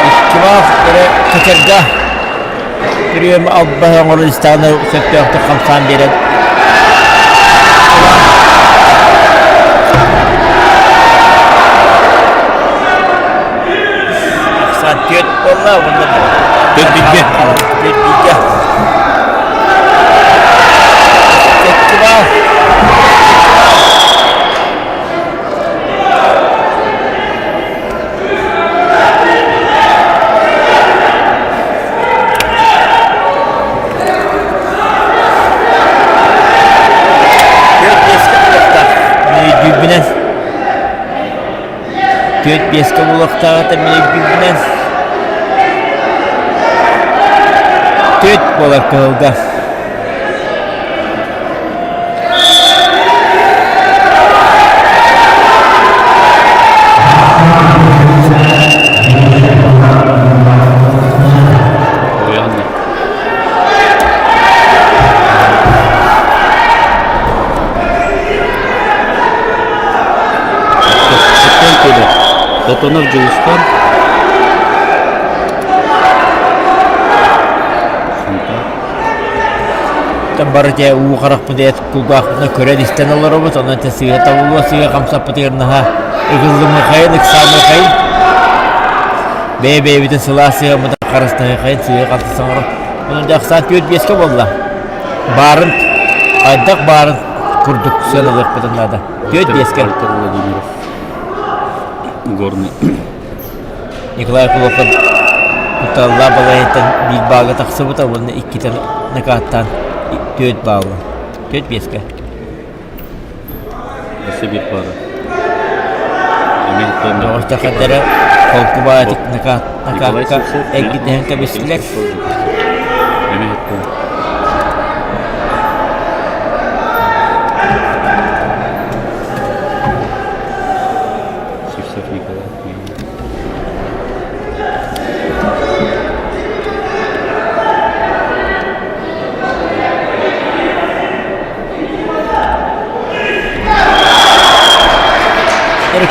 Иккилаах эрэ кэтэргэ Күрүөм албаһы оҥорон истэҕинэ сөптөөхтүк хамсаан биэрэн Ахсаан түөрт буолла уонна Түөрт бииргэ. Түөрт бииргэ. Фестивал. Түөрт биэскэ буолуохтаах. Түөрт биэскэ буолуохтааҕыта мин өйдүүрбүнэн түөрт буолар кыһылга. Платонов Дьулустан Бары дьэ уу харахпыт эт кулгаахпытынан көрөн-истэн олоробут, онон ити сыыһа табыллыа, сыыһа хамсаппытыгар наһаа ыгыллымыхайын, ыксаамыхайын, бэйэ-бэйэбитин сылаас сыһыаммытын харыстаһыахайын, сыыһа-халты саҥаран. Онон дьэ ахсаан түөрт биэскэ буолла. Баарын, хайдах баарын курдук сыаналыахпытын наада. Түөрт биэскэ. Владимиров. Горный. Николай Кулаков кутталлаах балайыттан биир баалга тахсыбыта уонна иккитэ накааттаан түөрт баалла. Түөрт биэскэ. Өссө биир паара. Доҕордохторо холку баайытык накаакка эргитиһэн кэбистилэр. Сивцев Николай.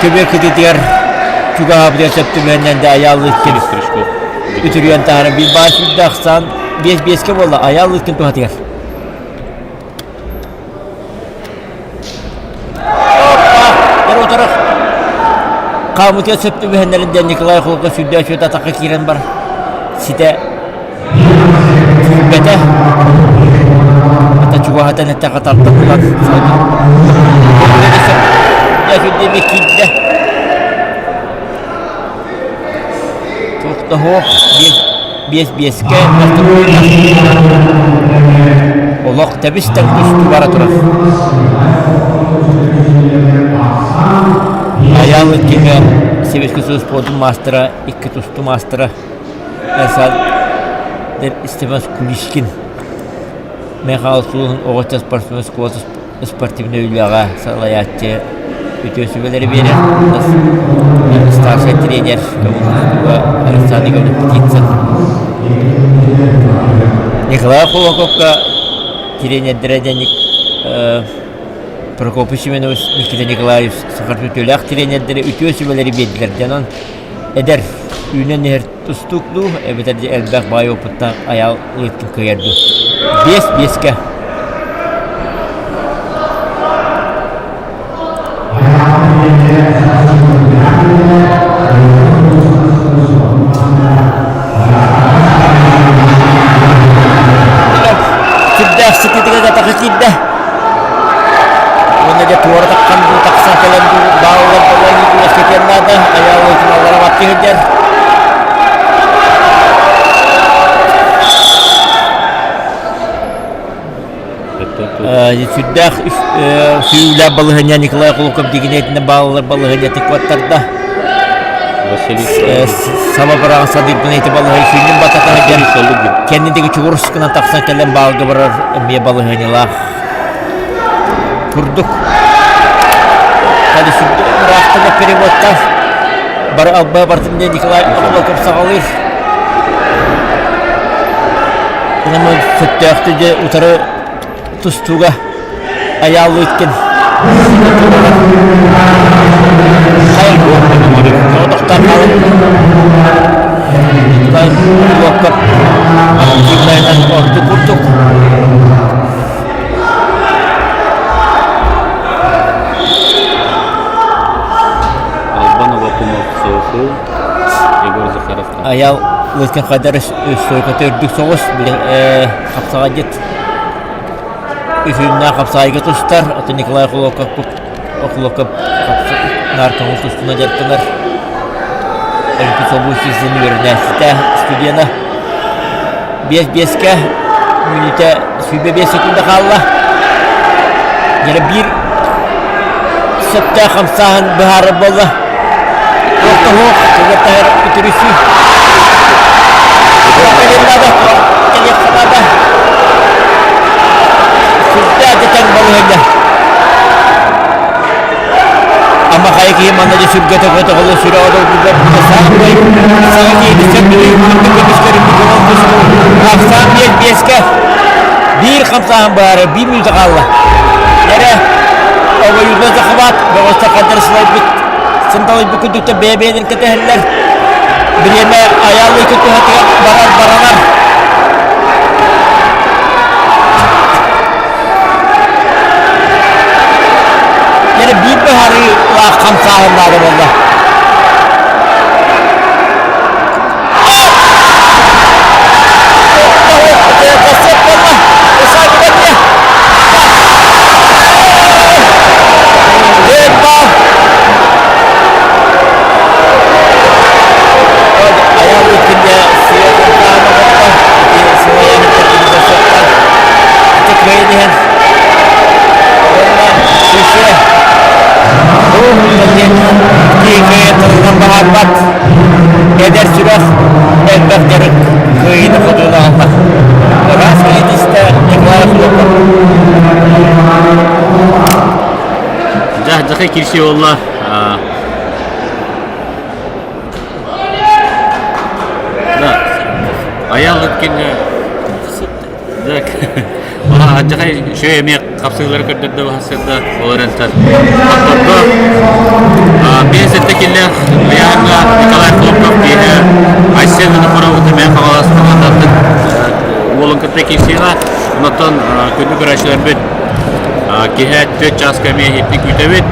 Көбүөр кытыытыгар чугаһаабытыгар сөп түбэһиннэн да Айаал Лыткин үтүрүйэн таһааран биир баар сүүрдэ ахсаан биэс биэскэ буолла Айаал Лыткин туһатыгар. Утары хаамытыгар сөп түбэһиннэрин диэн Николай Холко сүүрдэ үчүгэй атахха киирэн бар ситэ Күүрбэтэ, хата чугаһатан эттэххэ тардан ылан диэми киирдэ. Туох да суох, биэс биэс биэскэ олох тэбис-тэҥ тустуу бара турар. Айаал иккигэ Советский Союз спордун маастара, икки тустуу маастара Степан Куличкин Михаил Сулун оҕо спортсмен оскуолатын спортивнай үлэҕэ салайааччы үтүө сүбэлэри биэрэр. Старшай тренер Александр Иванович Птицын. Николай Кулаковка тренердэрэ диэн Прокопий Семенович Никита Николаевич сахар үтүөлээх тренердэрэ үтүө сүбэлэри биэрдилэр дьонон эдэр үүнэн иһэр тустуук дуу эбэтэр дьэ элбэх баай опыттаах айаал ыйыттын кыайар дуу биэс биэскэ Сүрдээх сытыытыгар атаха киирдэ. Уонна дьэ туора таххан дуу, тахсан кэлэн дуу, бааллар буолан үөскэтиэн наада. Айаал ыытыналлара баттыы сылдьар. Сүрдээх сүүрүүлээх балаһыанньа Николай Кулуков дигинэтинэн бааллар балаһыанньатын куоттарда. Саба быраҕан садыырбын ити балаһыанньа сүнньүн батата сылдьан кэннидиги чугурус гынан тахсан кэлэн баалга барар эмиэ балаһыанньалаах курдук. Хadi ыраахтан переводтаах бары алба бартын диэн Николай Кулаков саҕалыыр. Онон сөптөөхтүк дьэ утары тустууга Айаал Лыткин Соҕотохтоох хаалан Николай Кулаков активнайынан ордук курдук. Албан Авакумов Софу, Егор Захаров. Айаал Лыткин хайдар стойката үрдүк соҕус, хапсаҕайдьыт үһүннээх хапсаайга тустар, оттон Николай Охлопков Охлопков наркомол тустууна дьарыктанар. Өрүкү собур сизин үөрэнээччитэ, студена. Биэс биэскэ мүнүүтэ 25 секунда хаалла. Дьэ биир сөптөөх хамсааһын быһаарар буолла. Суох, кыгытар үтүрүсүү. Кэлин наада, кэлиэххэ наада. Сүрдээх да балыһыйда. Ама хайа киһи манна дьэ сүргэтэ көтөҕүллэ сүрэҕэ долгуйбат саамай саҥа киһини сөбүлүүр курдук көмүскэрин ахсаан биэс биэскэ биир хамсааһын баара биир мүнүүтэ хаалла. Эрэ обоюдно захват бөҕөстөр хандар сылайбыт сынталайбыт курдуктар бэйэ-бэйэлэрин кэтэһэллэр. Бириэмэ айааллыы туһатыгар барар баранар. Эрэ биир быһаарыылаах хамсааһын наада буолла. Баҕарбат эдэр сүрэх элбэх дьарык кыайыыны-хотууну аҕалла. Ыраас кэлитистэ Николай Хлопов. Дьэ, дьахай кирси буолла. Да. Аял өткенне Так. Дьахай шөй эмиэ хапсыылары көрдөрдө баһасырда ол эрэнтэн. Отторго 5-7 киллээх ыйааһыҥҥа Николай Хлопков киэһэ Айсен Винокуров эмиэ Хаҥалас хамаандатын уолун кытта киирсиэҕэ. Онтон күндү көрөөччүлэрбит киэһэ 4 чааска эмиэ иһитти күүтэбит.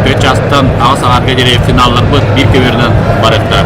4 чаастан аҕыс аҥаарга диэри финалларбыт биир көбүөрүнэн барыахтара.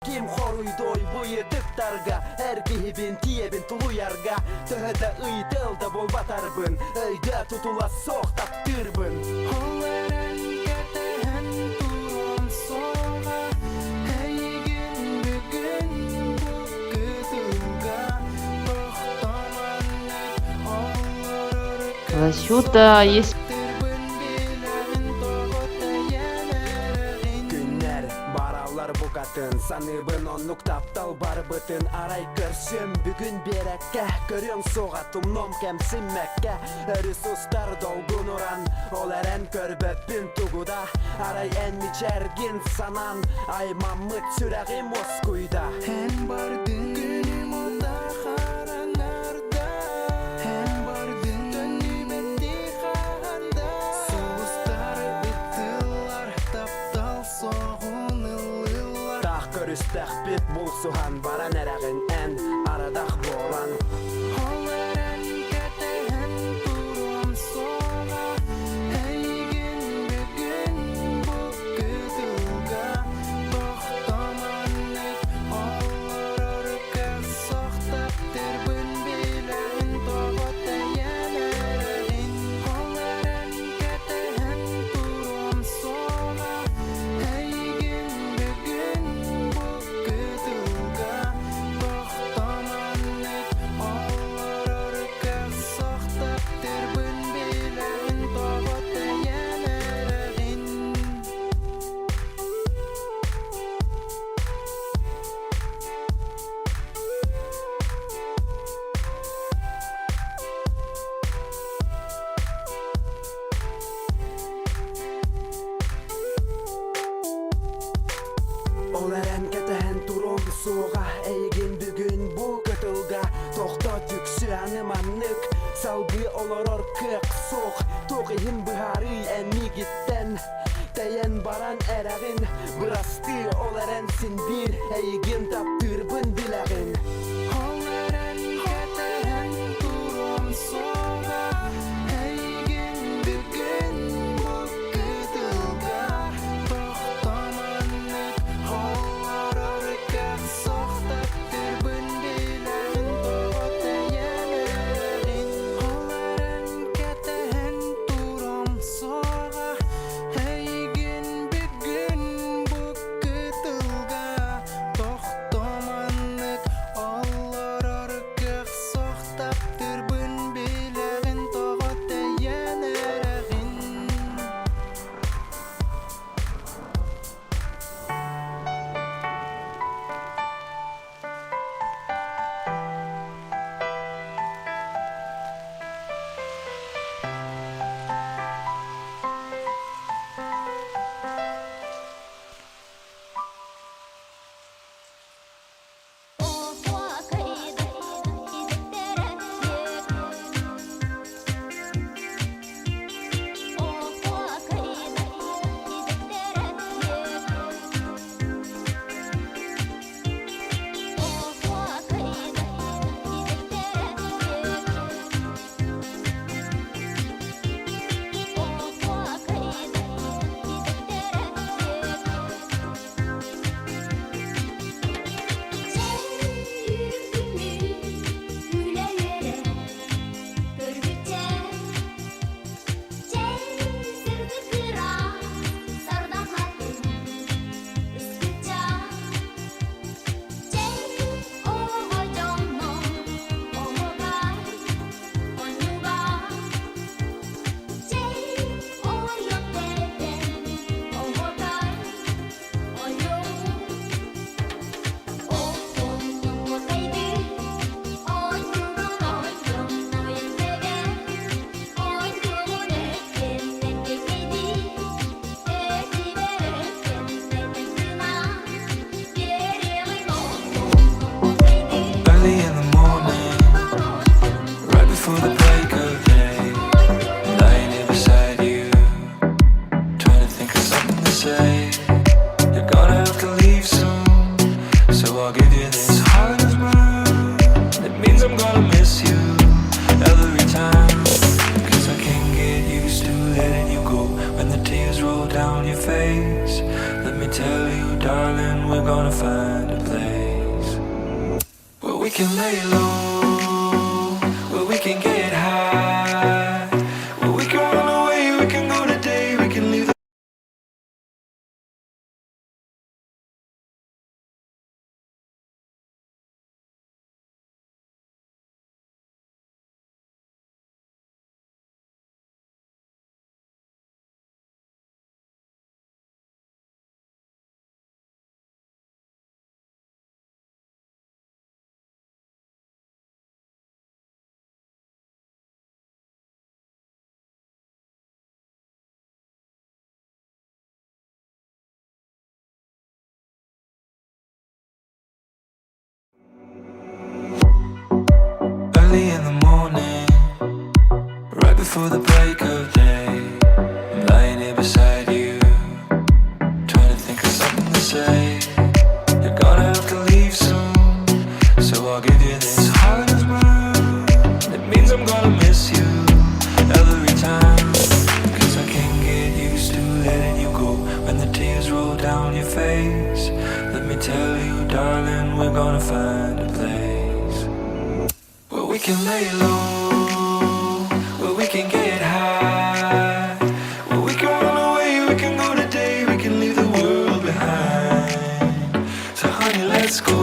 Ким хоруйдуой бу ыйытыктарга Эр киһибин тиийэбин тулуйарга Төһө да ыйытыл да буолбатарбын Өйдөө тутула суох таптыырбын Ол эрэн кэтэһэн туран суоҕа Эйигин бүгүн бу кытылга Тохтоманнык олорор Васюта есть Күннэр бараллар букатын Саныыбын оннук таптал барбытын Арай көрсүөм бүгүн биэрэккэ Көрүөҥ суоҕа тумнуом кэмсиммэккэ Өрүс устар долгун уран Ол эрэн көрбөппүн тугу да Арай эн мичээргин санаан Аймаммыт сүрэҕим уоскуйда Эн бардын күнүм ута харанарда Эн бардын төннүбэттии хаһанда Сулустар ыттылар таптал соҕун ыллылар Таах көрүстэхпит булсуһан баран эрэҕин эн арадах буолан Ол эрэн кэтэһэн туруом суоҕа Эйигин бүгүн бу кытылга Тохтомоннук олорор көх таптырбын билэҕин тоҕо тэйэн эрэҕин Ол эрэн кэтэһэн туруом суоҕа Эйигин бүгүн бу кытылга Тохтомоннук олорор көх таптырбын билэҕин тоҕо тэйэн эрэҕин Ол эрэн кэтэһэн туруом суоҕа Эйигин бүгүн бу кытылга Тохто түксү аны маннык Салгыы олорор кыах суох Туох иһин быһаарыы эн миигиттэн Тэйэн баран эрэҕин Бырастыы ол эрэн син биир Эйигин таптыырбын билэҕин Ол эрэн кэтэһэн туруом суоҕа Эйигин бүгүн бу кытылга Тохтомоннук олорор көх суох таптыырбын билэҕин тоҕо тэйэн эрэҕин Ол эрэн кэтэһэн туруом суоҕа Эйигин бүгүн бу кытылга Тохтоманнык олорор көх суох таптыырбын билэҕин тоҕо тэйэн эрэҕин Early in the morning, right before the break of day, lying here beside you, trying to think of something to say. You're gonna have to leave soon, so I'll give you this heart of mine. It means I'm gonna miss you every time. Cause I can't get used to letting you go when the tears roll down your face. Let me tell you, darling, we're gonna find a can lay low, where we can get high, where we can run away, we can go today, we can leave the Early in the morning, right before the break of day, I'm lying here beside you, trying to think of something to say. You're gonna have to leave soon, so I'll give you this heart of mine. It means I'm gonna miss you every time. 'Cause I can't get used to letting you go when the tears roll down your face. Let me tell you, darling, we're gonna find a place where we can lay low, where we can get high, where we can run away, we can go today, we can leave the world behind. So, honey, let's go.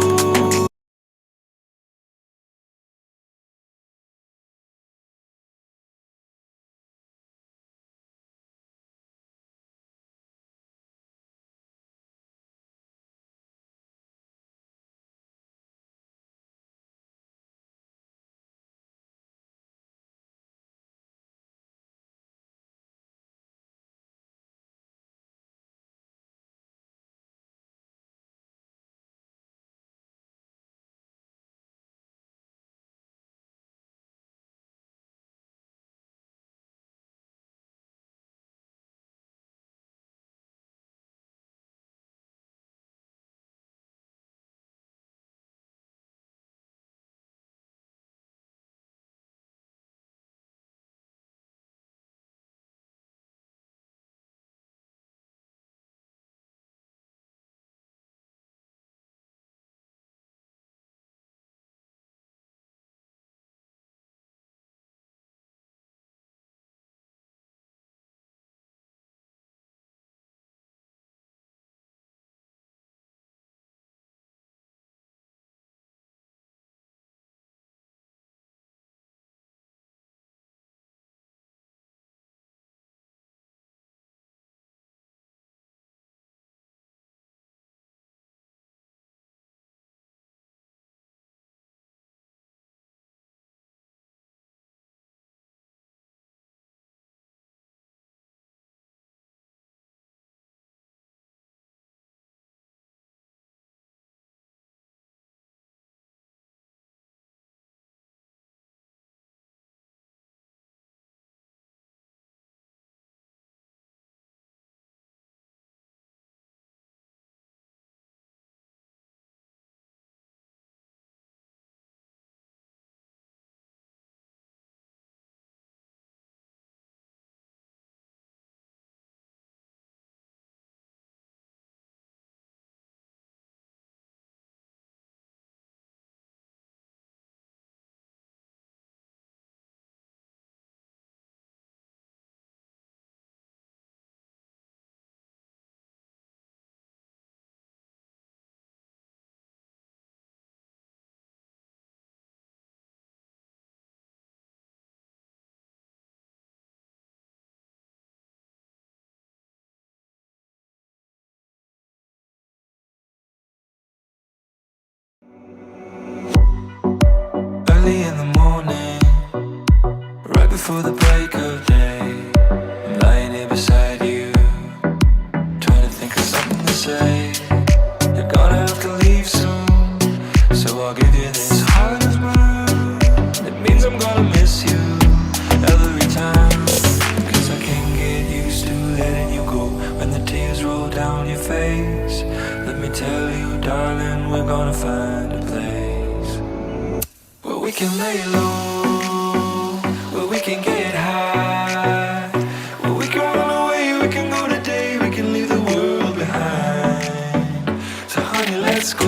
Early in the morning, right before the break of day, I'm lying here beside you, trying to think of something to say. You're gonna have to leave soon, so I'll give you this heart of mine. It means I'm gonna miss you every time. 'Cause I can't get used to letting you go when the tears roll down your face. Let me tell you, darling, we're gonna find a place where we can lay low, where we can get high, where we can run away, we can go today, we can leave the world behind. So, honey, let's go.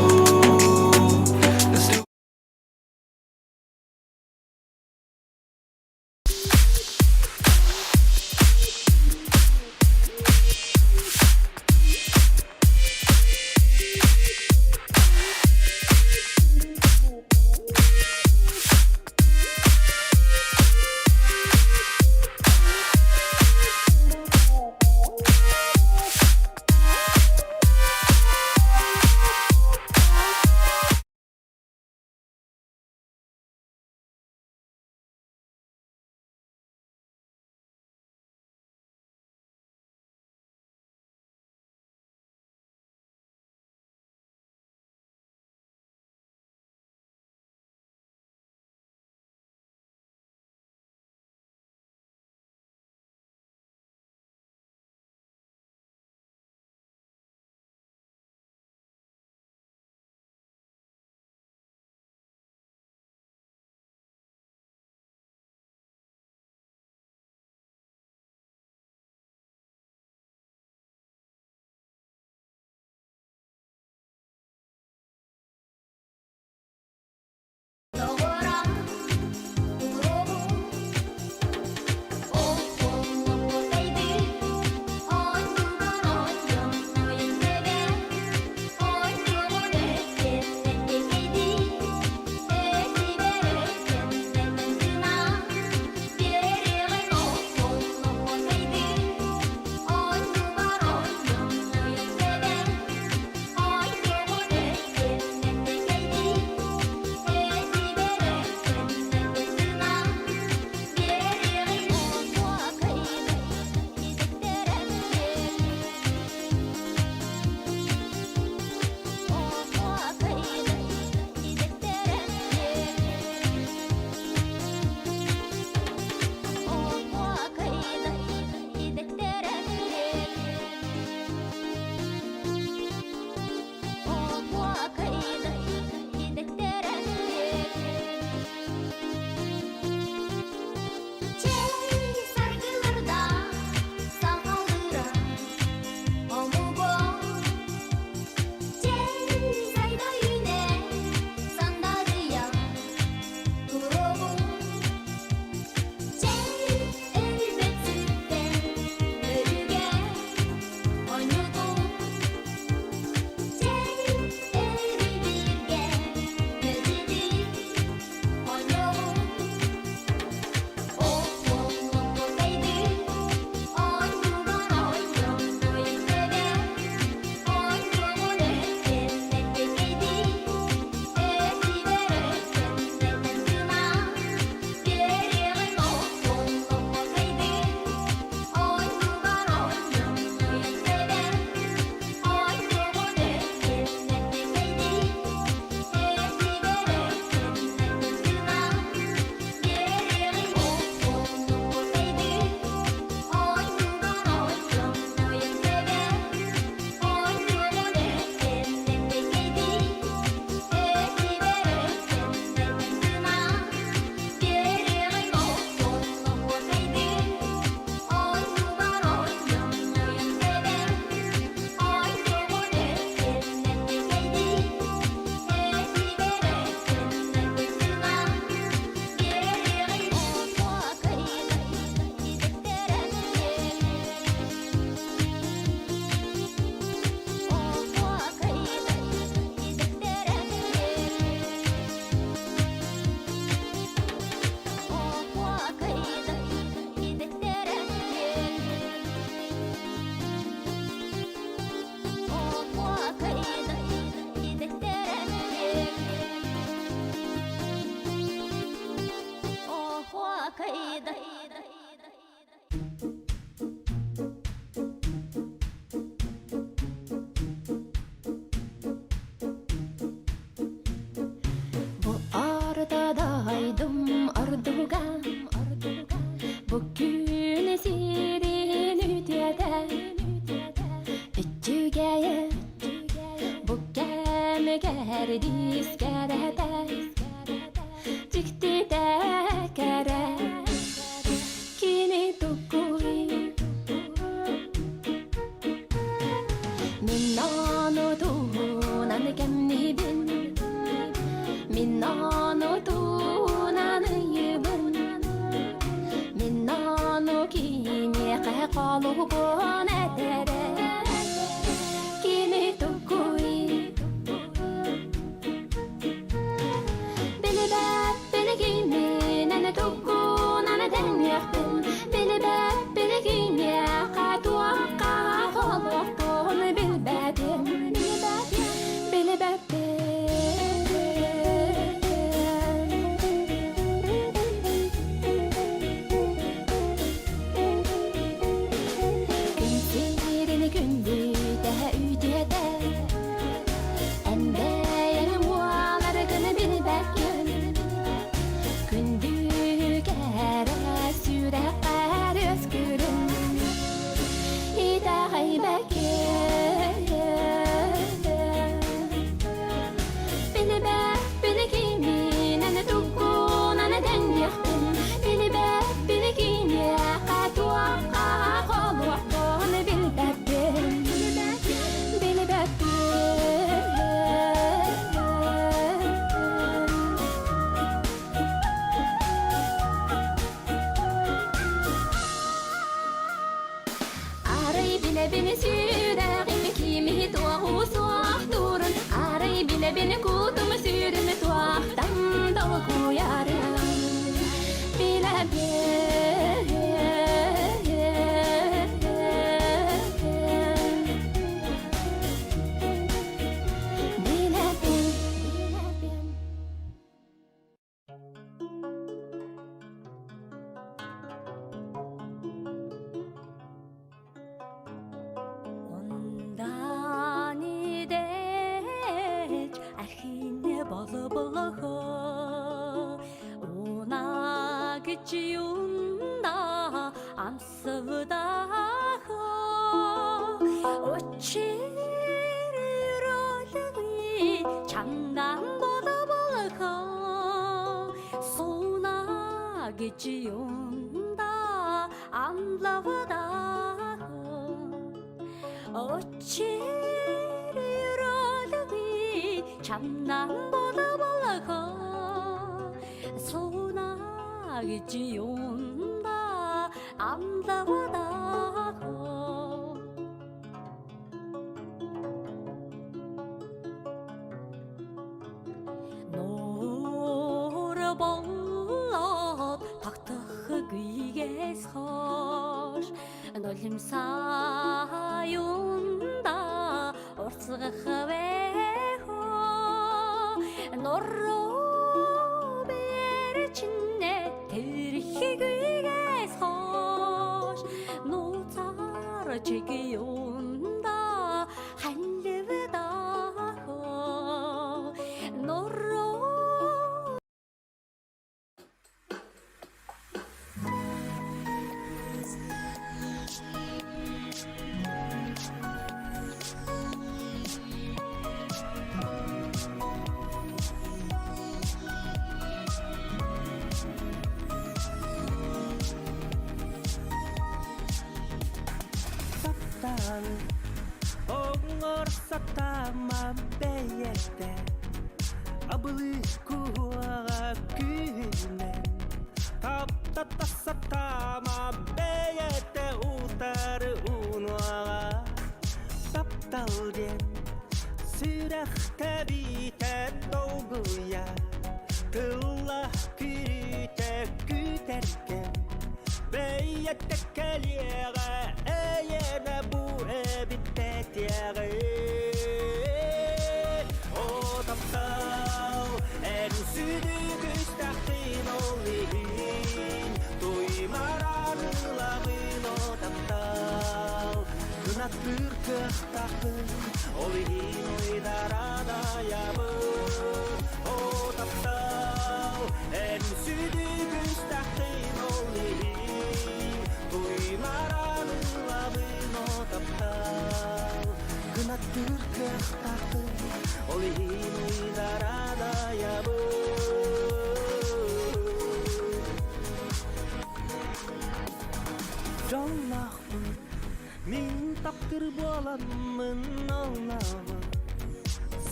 үчүгэйэ Бу кэмигэр дискэрэтэ Дьиктитэ кэрэ Кини тугуй Мин ону туһунан кэмнибин Мин ону туһунан ыйыбын Мин ону киниэхэ холугун этэрэ Кини тугуй Билибэт билигин эн тугунан тэҥниэхпин Билибэт билигиниэхэ туохха холуохпун билбэтим Билибэппин Күн сирин күндүтэ үтүөтэ Эндэйэн уоларгын билбэккин Күндү кэрэ сүрэххэр өскүрүн Итэҕэйбэккин Билбэт билигин эн тугунан тэҥниэхпин Билбэт билигиниэхэ туохха холуохпун билбэппин Билбэппин Арай билэбин сүрэҕим кими туоҕу суохтуурун Арай билэбин кутум сүрүн туохтан долгуйарын Билэбин Билэбин Билэбин Ундааны дэж архин болболохо Уна гэж юнда амсвдахо Учир өрөөлгүй чандан болболохо Суна гэж юнда амлавдахо Учир өрөөлгүй чандан болболохо Суна гэж юнда амлавдахо Нуур болоод тогтохгүйгээс хойш нулимсаа юунда урцгах вэ хөө нуруу бэрчинэ тэрхгүйгээс хойш нууцаар чиг юунда халивдаа хөө нуруу Таптаан оҥор сатаама бэйэтэ Абылыы куһуоҕа күүһүнэн Таптата сатаама бэйэтэ утары уунуоҕа Таптал диэн сүрэх тэбиитэ долгуйа Тылла күрүтэ күүтэргэн Бэйэтэ кэлиэҕэ эйиэнэ бу эбиттэтиэҕи О таптал эн сүдү күстэхтин ол иһин Туймаран ылабын о таптал Кынаттыыр кыахтаахпын ол иһин уйдаран айабын О таптал эн сүдү күстэхтин ол иһин Туймаран ылабын о таптал. Кынаттыыр кыахтаахпын, ол иһин уйдараадайабын. Дьоллоохпун, мин таптыр буоламмын оллообун.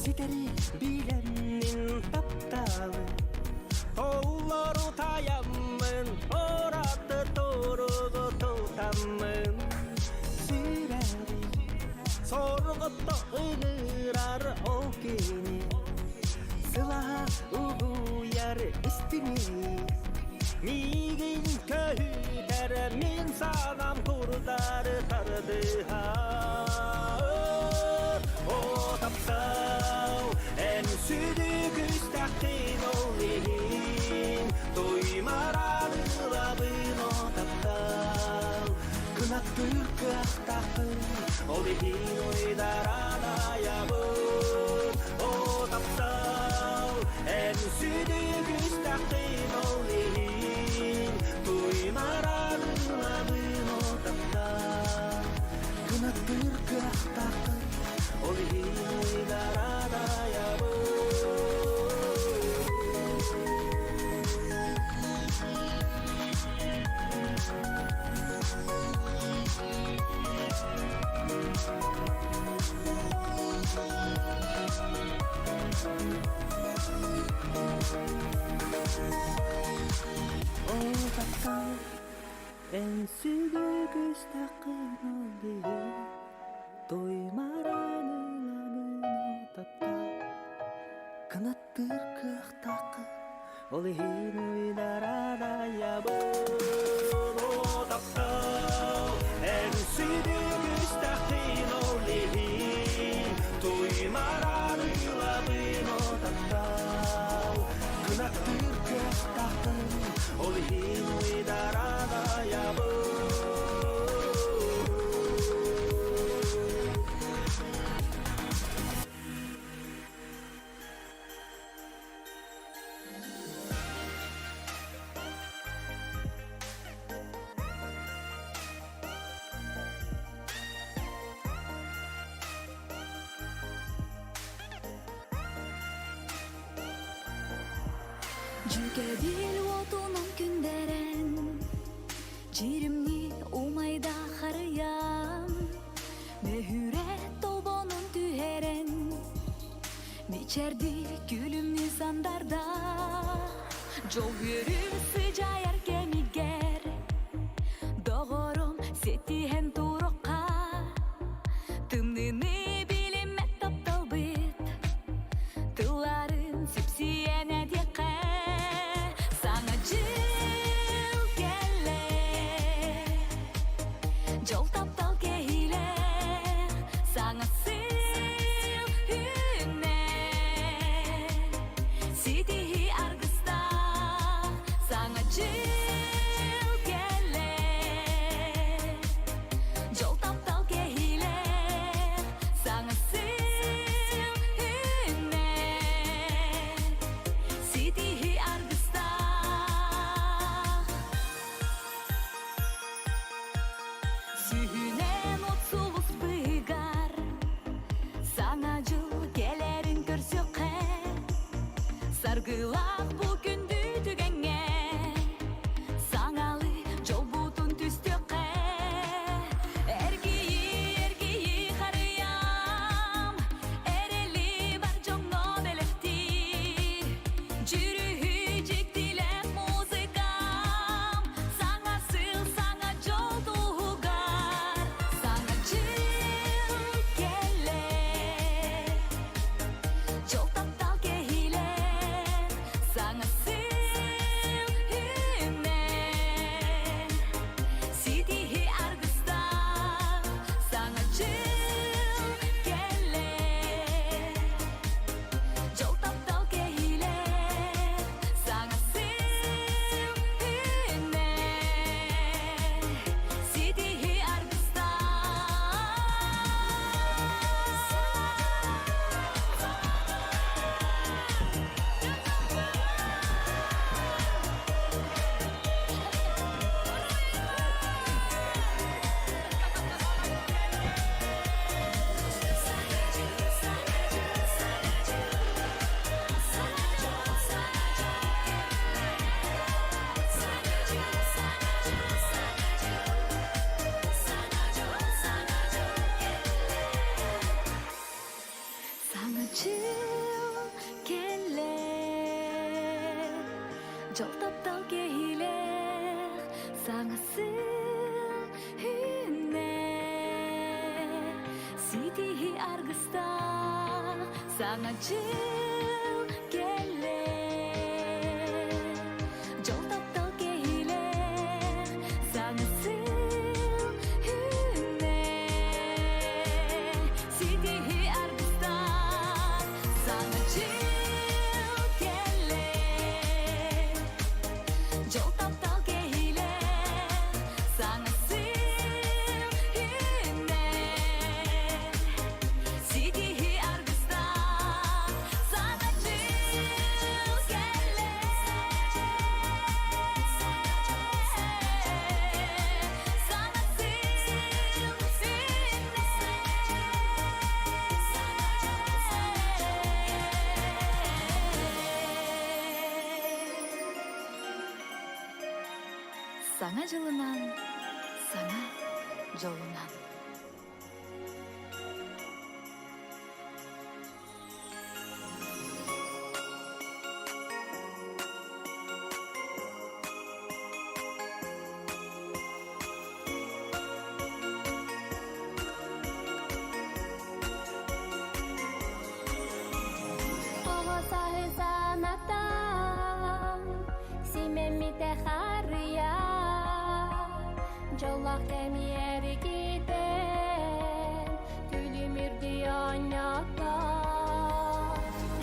Ситэри билэммин таптаабын. Толлору таяммын, ораты туругу тутаммын. Сүрэҕим сорҕото ыҥырар ол кини Сылаһа угуйар истиҥи Миигин көһүтэр мин санам курдары тардыһар О таптал эн сүдү күстэххин ол иһин Туймаран ылабын о таптал Кынаттыыр кыахтаахпын ол иһин уйдаран айабын О таптал эн сүдү күстэххин ол иһин Туймаран ылабын о таптал Кынаттыыр кыахтаахпын ол иһин уйдаран айабын Ол таптал эн сүдү күстэххин ол биһи Туймаран ыламын ол таптал Кынаттыыр кыахтааххын Ол иһин уйдарадаябын О таптал эн сүдү күстэххин ол иһин Туймаран ылабын о таптал Кынаттыыр кыахтааххын Ол иһин уйдарадаябын Дьүкэбил уотунан күндэрэн Дьиримни умайда харыйан Мөһүрэ толбонун түһэрэн Мичэрди күлүмнүү сандарда Жол үөрүү сыдьайар кэмигэр Доҕорум ситиһэн турукка Тымныны билиммэт тапталбыт Тылларын сипсийэн этиэххэ Саҥа дьыл кэллэ Дьол таптал кэһиилэ Саҥа сыл үүннэ Ситиһии аргыстаах Саҥа дьыл. Дьол таптал кэһиилээх Саҥа сыл үүннэ Ситиһи аргыстаах Саҥа дьыл кэллэ Дьол таптал кэһиилээх Саҥа сыл үүннэ Ситиһи аргыстаах Саҥа дьыл кэллэ Дьол таптал кэһиилээх Саҥа сыл үүннэ Ситиһи аргыстаах Саҥа дьыл кэллэ Саҥа сыл Саҥа дьылынан, саҥа дьолунан. Оҕо саһы санатан, симэммитэ харыйа, дьоллоох кэми эргитэн, күлүмүрдүү оонньотон.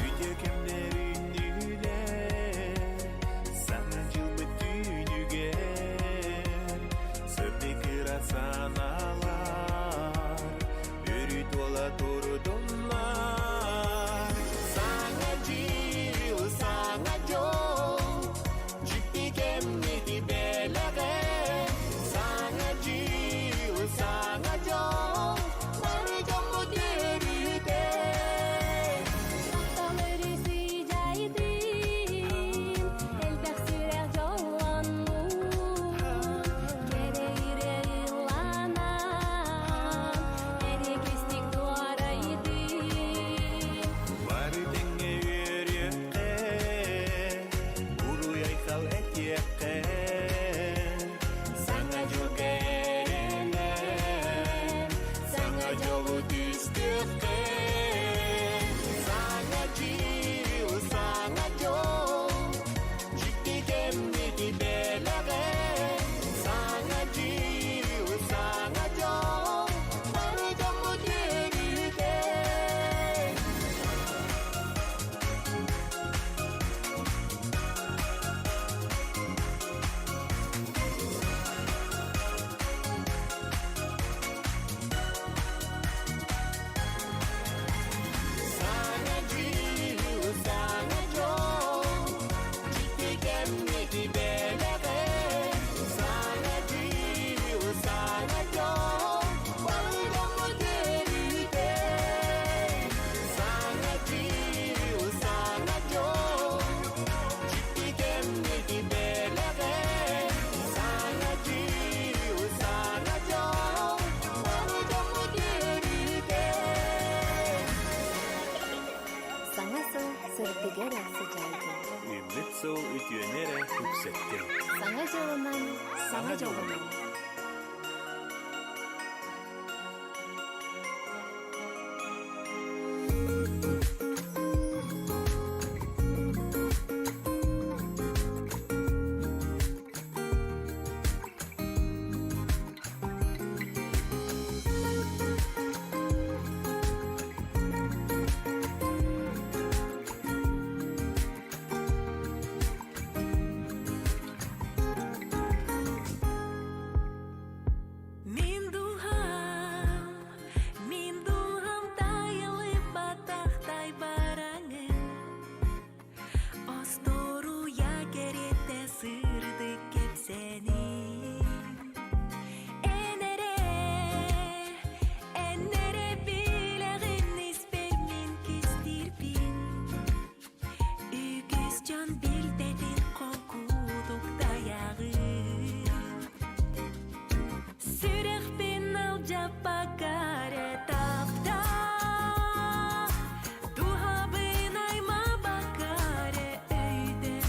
Үтүө кэмнэрин үлэр, саҥа дьылбыт түүнүгэр, сырдык ыра санаалар, өрүү туола турдуннар. Саҥа дьыл, саҥа дьол, дьикти кэмнити бэлэҕэ. Саҥа дьыл, саҥа дьол, бары дьоммут үөрүүтэ. Таптал өрүсүй дьайдын, элбэх сүрэх дьоллоннун, кэрэ ирэ ылланан, эрикистик туорайдын. Бары тэҥҥэ үөрүөххэ, уруй-айхал этиэххэ. Саҥа дьылга эрэнэн, саҥа дьолу түстүөххэ. Саҥа дьыл, саҥа дьол, дьикти кэмнити бэлэҕэ. Саҥа дьыл, саҥа дьол, бары дьоммут үөрүүтэ. Саҥа дьыл, саҥа дьол, дьикти кэмнити бэлэҕэ. Саҥа дьыл, саҥа дьол, бары дьоммут үөрүүтэ. Саҥа дьыл, саҥа дьол, дьикти кэмнити бэлэҕэ. Саҥа дьыл, саҥа дьол, бары дьоммут үөрүүтэ. Саҥа сыл сырдыга эрэ сыдьаайдын. Үммүт сыл үтүөнү эрэ үксэттин. Саҥа дьылынан, саҥа дьолунан. Мин дууһам, мин дууһам тайылыппатахтай бараҥын Остуоруйа кэриэтэ сырдык кэпсэниҥ Эн эрэ, эн эрэ билэҕин испэр мин кистиирбин Үгүс дьон билбэтин холкутук тайаҕын Сүрэхпин алдьаппакка эрэ таптаа Дууһабын аймаабакка эрэ өйдөө.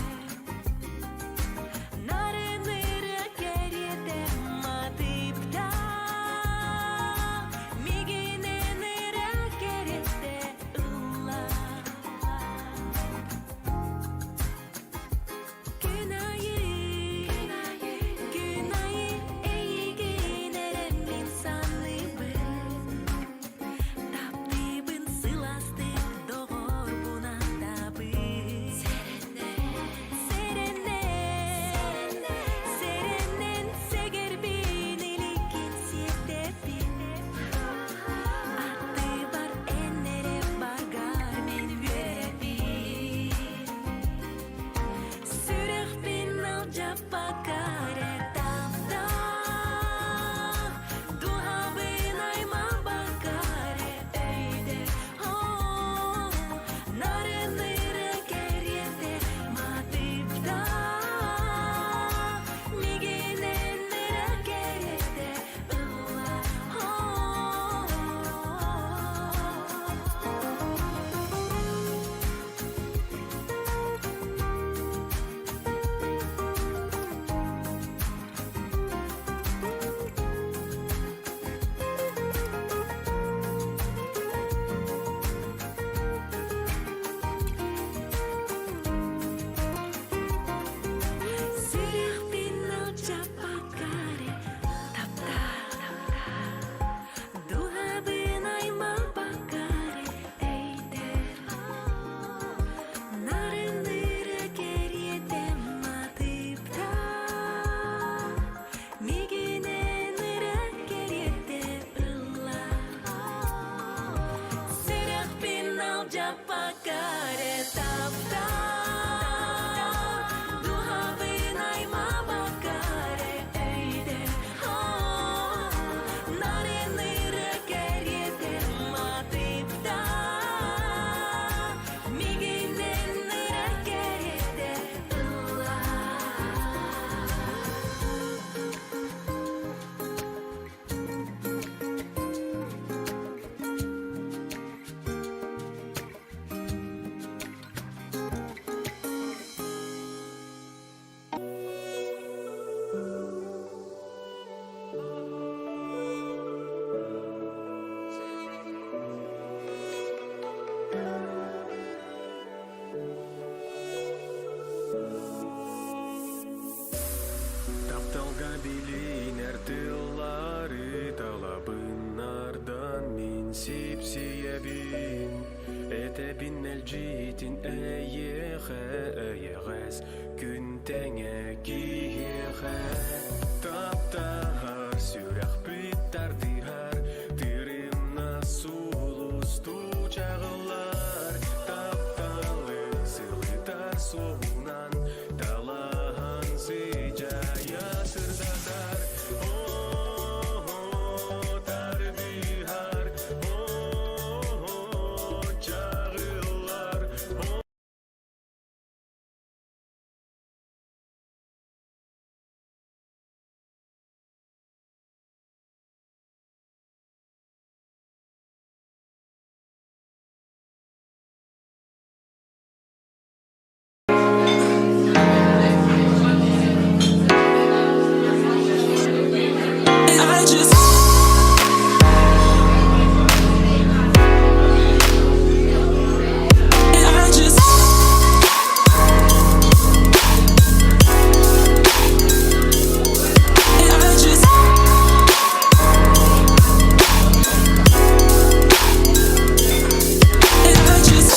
Алдьаппакка эрэ таптаа, дууһабын аймаабакка эрэ өйдөө. Нарыныры кэриэтэ матыыптаа, миигинэн ыра кэриэтэ ыллаа. Тапталга билинэр тыллары талабыннардан мин сипсийэбин Этэбин мэлдьитин эйиэхэ эйэҕэс күн тэҥэ киһиэхэ Таптаһар сүрэхпит тардыһар тырымна сулустуу чаҕыллар Тапталы сылытар суолунан Талаһан сыдьаайа сырдатар О-о, тардыһар О-о, чаҕыллар I just I just I just I just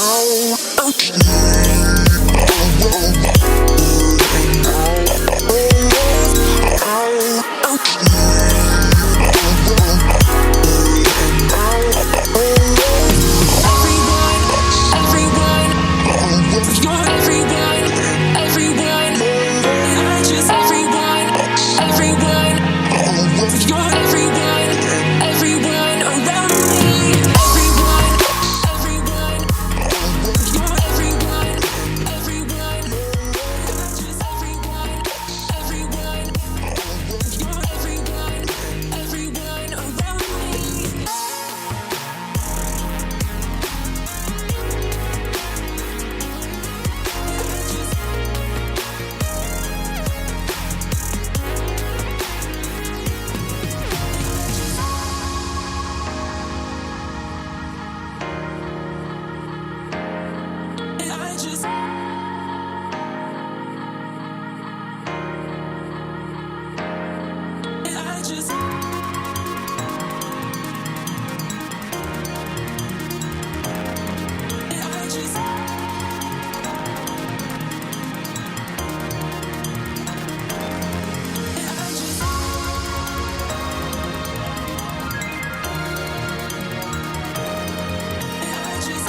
Everyone, everyone, you're everyone, everyone. I just everyone, everyone, you're everyone, everyone around me. Everyone, everyone, you're everyone, everyone. I just everyone, everyone, you're everyone, everyone around me. I just I just I just I just I just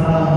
Холбонно?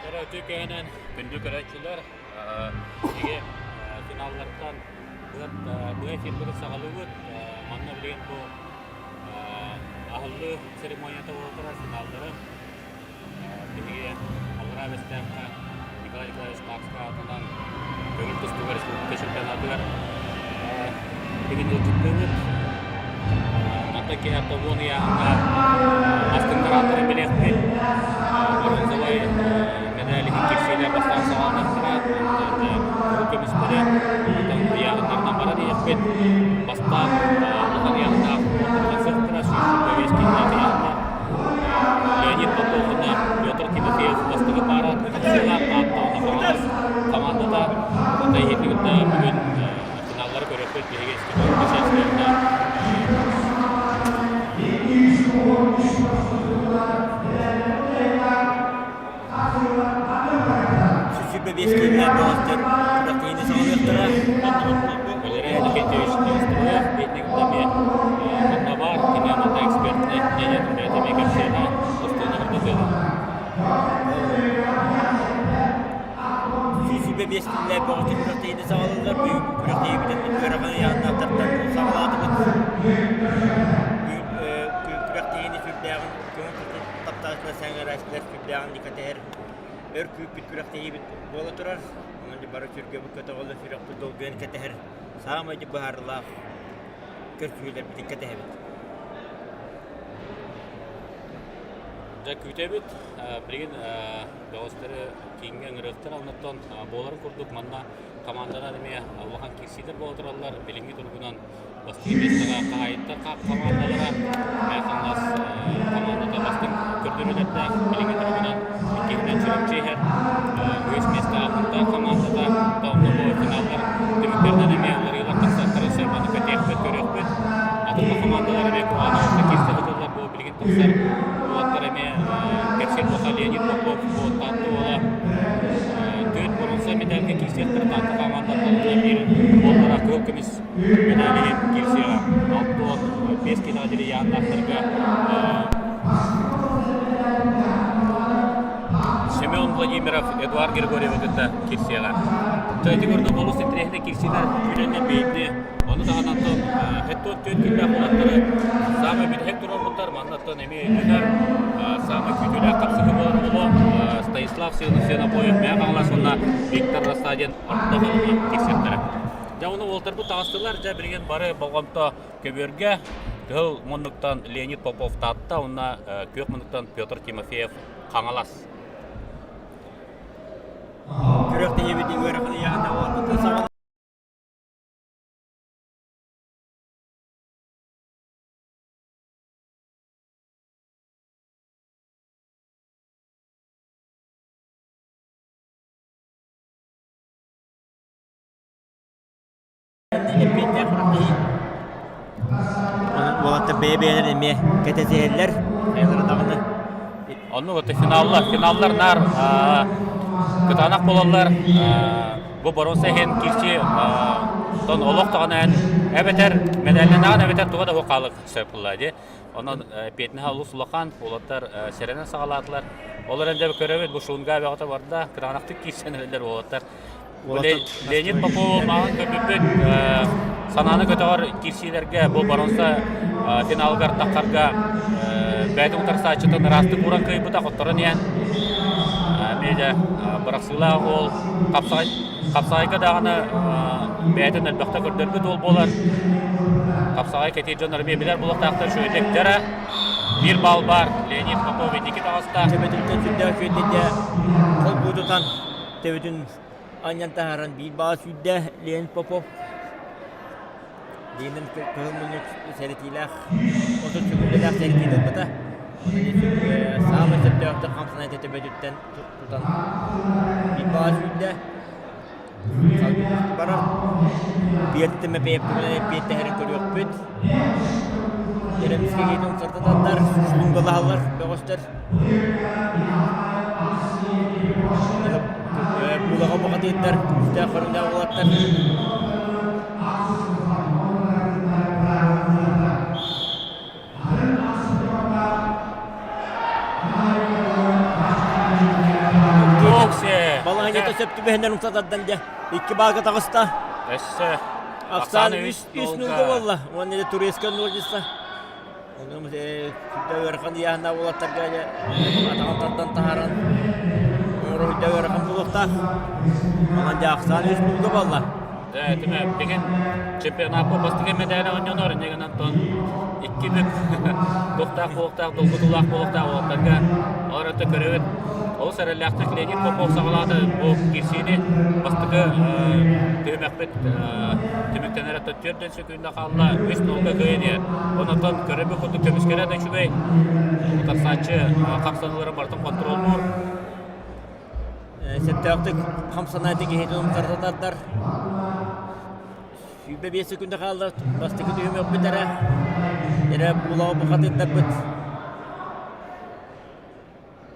Үтүө кэһэнэн күндү көрөөччүлэр, биһиги финаллартан быа эфирбытын саҕалыыбыт. Манна билигин бу аһыллыы церемонията буола турар финаллары. Биһиги Аллараа Бэстээххэ Николай Николаевич Тарскай аатынан көҥүл тустууга республика чемпионатыгар билигин ыалдьыттыыбыт. Мантан киһи тобуон ыйааһыҥҥа бастыҥнар ааттарын билиэхпит. Боруонсабай мэдээлиһин кирсиилэр бастаан саҕаланыахтара. Онтон кыһыл көмүстэри онтон ыйааһыннарынан баран иһиэхпит. Бастаан улахан ыйааһыннаах уоттар тахсыахтара, 125 киилэлээх ыйааһыннаах Леонид Попов уонна Петр Тимофеев бастакы паара тахсыылаах Таатта уонна Хаҥалас хамаандата Онто иһитин кытта бүгүн финаллары көрүөхпүт биһиги Степан уонна 125 киилэлээх бөҕөстөр күрэхтэһиини саҕалыахтара. Валерий Иннокентьевич Неустроев биһиги кытта эмиэ манна баар, кини манна экспертнэй мнениетын бэйэтэ эмиэ кэпсиэҕэ, тустууну сырдатыаҕа. 125 киилэлээх бөҕөстөр күрэхтэһиини саҕалыыллар. Бүгүн күрэхтэһиибитин ыарахан ыйааһыннаахтартан саҕалаатыбыт. Күрэхтэһиини сүрдээҕин көҥүл таптааччылар, сэҥээрээччилэр сүрдээҕин кэтэһэр өр күүппүт күрэхтэһиибит буола турар. Онон бары сүргэбит көтөҕүллэн сүрэхпит долгуйан кэтэһэр саамай быһаарыылаах көрсүһүүлэрбитин кэтэһэбит. Дьэ күүтэбит. Билигин бөҕөстөрү кииҥҥэ ыҥырыахтара. Оннуттан буоларын курдук манна команданан эмиэ улахан киирсиилэр буола тураллар. Билиҥҥи туругунан бастакы миэстэҕэ хаһаайыттар хамаандалара Хаҥалас хамаандата бастыҥ көрдөрүүлэрдээх билиҥҥи туругунан иккиһинэн Чурапчы иһэр үһүс миэстэҕэ Сунтаар хамаандата онно бу финаллар түмүктэринэн эмиэ уларыйыылар тахсыахтарын сөп ону кэтиэхпит көрүөхпүт атын да хамаандалар эмиэ куһаҕан оҕуска киирсэ сылдьаллар бу билигин тахсар уолаттар эмиэ кэпсиир буолла Леонид Попов бу Таатта уола түөрт боруонса медальга киирсиэхтэрэ Таатта хамаандаттан биир буоллара кыһыл көмүс Медали киирсиэҕэ 65 килоҕа диэри ыйааһыннаахтарга Семен Владимиров Эдуард Григорьевы кытта киирсиэҕэ. Ити курдук олус интэриэһинэй киирсиилэр күүрэннэр биэрди. Ону таһынан 74 киллээх уолаттары саамай бүтэһик туруорбуттар. Маннаттан эмиэ өйдөнөр саамай күүтүүлээх хапсыһыы буолар оҕолор Станислав Сенобоев Мэҥэ Хаҥалас уонна Виктор Рассадин Орто Халыма киирсиэхтэрэ. Дьэ ону уолтарбыт таҕыстылар, дьэ билигин бары болҕомто көбүөргэ Кыһыл муннуктан Леонид Попов Таатта уонна Күөх муннуктан Петр Тимофеев Хаҥалас. Күрэхтэһиибит ыарахан ыйааһына уолбутун саҕалаан Эппиэттээх күрэхтэһии. Уолаттар бэйэ-бэйэлэрин эмиэ кэтэсиһэллэр. Хайалара даҕаны. Оннук вот финаллар, финаллар наар кытаанах буолаллар. Бу боруоса иһин киирсии тон олох даҕаны эбэтэр медалланаҕын эбэтэр туга да хаалык сөп буолла дии. Онон эппиэтинэһэ олус улахан, уолаттар сэрэнэн саҕалаатылар. Ол эрэн дьэ көрөбүт бу шунга бөҕөтө барда, кытаанахтык киирсэн эрэллэр уолаттар. Леонид Попов мааҕын көрбүппүт санааны көтөҕөр киирсиилэргэ бу боруонса финалыгар таххарга бэйэтин утарсааччытын ыраастык ууран кыайбыта хотторон иһэн эмиэ дьэ бырахсыылаах уол хапсаҕай хапсаҕайга даҕаны бэйэтин элбэхтэ көрдөрбүт уол буолар хапсаҕай кэтиир дьоннор эмиэ билэр буолуохтаахтар үчүгэйдик биир баал баар Леонид Попов инники таҕыста Төбөтүттэн сүрдээх үчүгэйдик холбуу тутан төбөтүн анньан таһааран биир баҕа сүүрдэ Леонид Попов. Леонид кыһыл муннук сэрэтиилээх, 30 сөкүүндэлээх сэрэтиини ылбыта. Саамай сөптөөхтүк хамсанан этэ төбөтүттэн тутан биир баҕа сүүрдэ. Салгыы барар. Биэртимэ бэйэппинэн эппиэттэһэрин көрүөхпүт. Эрэмискэ киһитин умсартаталлар, шлунгалаһаллар бөҕөстөр. Куулаҕа бухатыырдар, күүстээх көрүҥнээх уолаттар. Балаһыанньата сөп түбэһиннэр умса тардан дьэ. Икки баалга таҕыста. Өссө Ахсаан үс үс нуулга буолла. Уонна дьэ турецкай нуордьуста. Онон сүрдэ ыарахан ыйааһыннаах уолаттарга дьэ атаҕын тардан таһааран оҥоро ыарахан буолуохтаах. Онон дьэ ахсаан үс нуулга буолла. Дьэ, этимэ, билигин чемпионатка бастакы мэдээлэ оонньонор, инньэ гынан икки бүк туохтаах буолуохтаах, долгутуулаах буолуохтаах уолаттарга олор өттө көрөбүт. Олус эрэллээхтик Леонид Попов саҕалаата бу киирсиини бастакы түһүмэхпит түмүктэнэр өттө түөрт сөкүүндэ хаалла, үс нолга кыайан иһэр. Онон көрөбүт курдук көмүскэлэ да үчүгэй. Утарсааччы хамсаныыларын барытын хонтуруоллуур. Сөптөөхтүк хамсанааты киһитин умсарытатардар. 25 секунда хаалла. Бастакы түһүмэхпит эрэ. Эрэ буулаҕа бухатыырдарбыт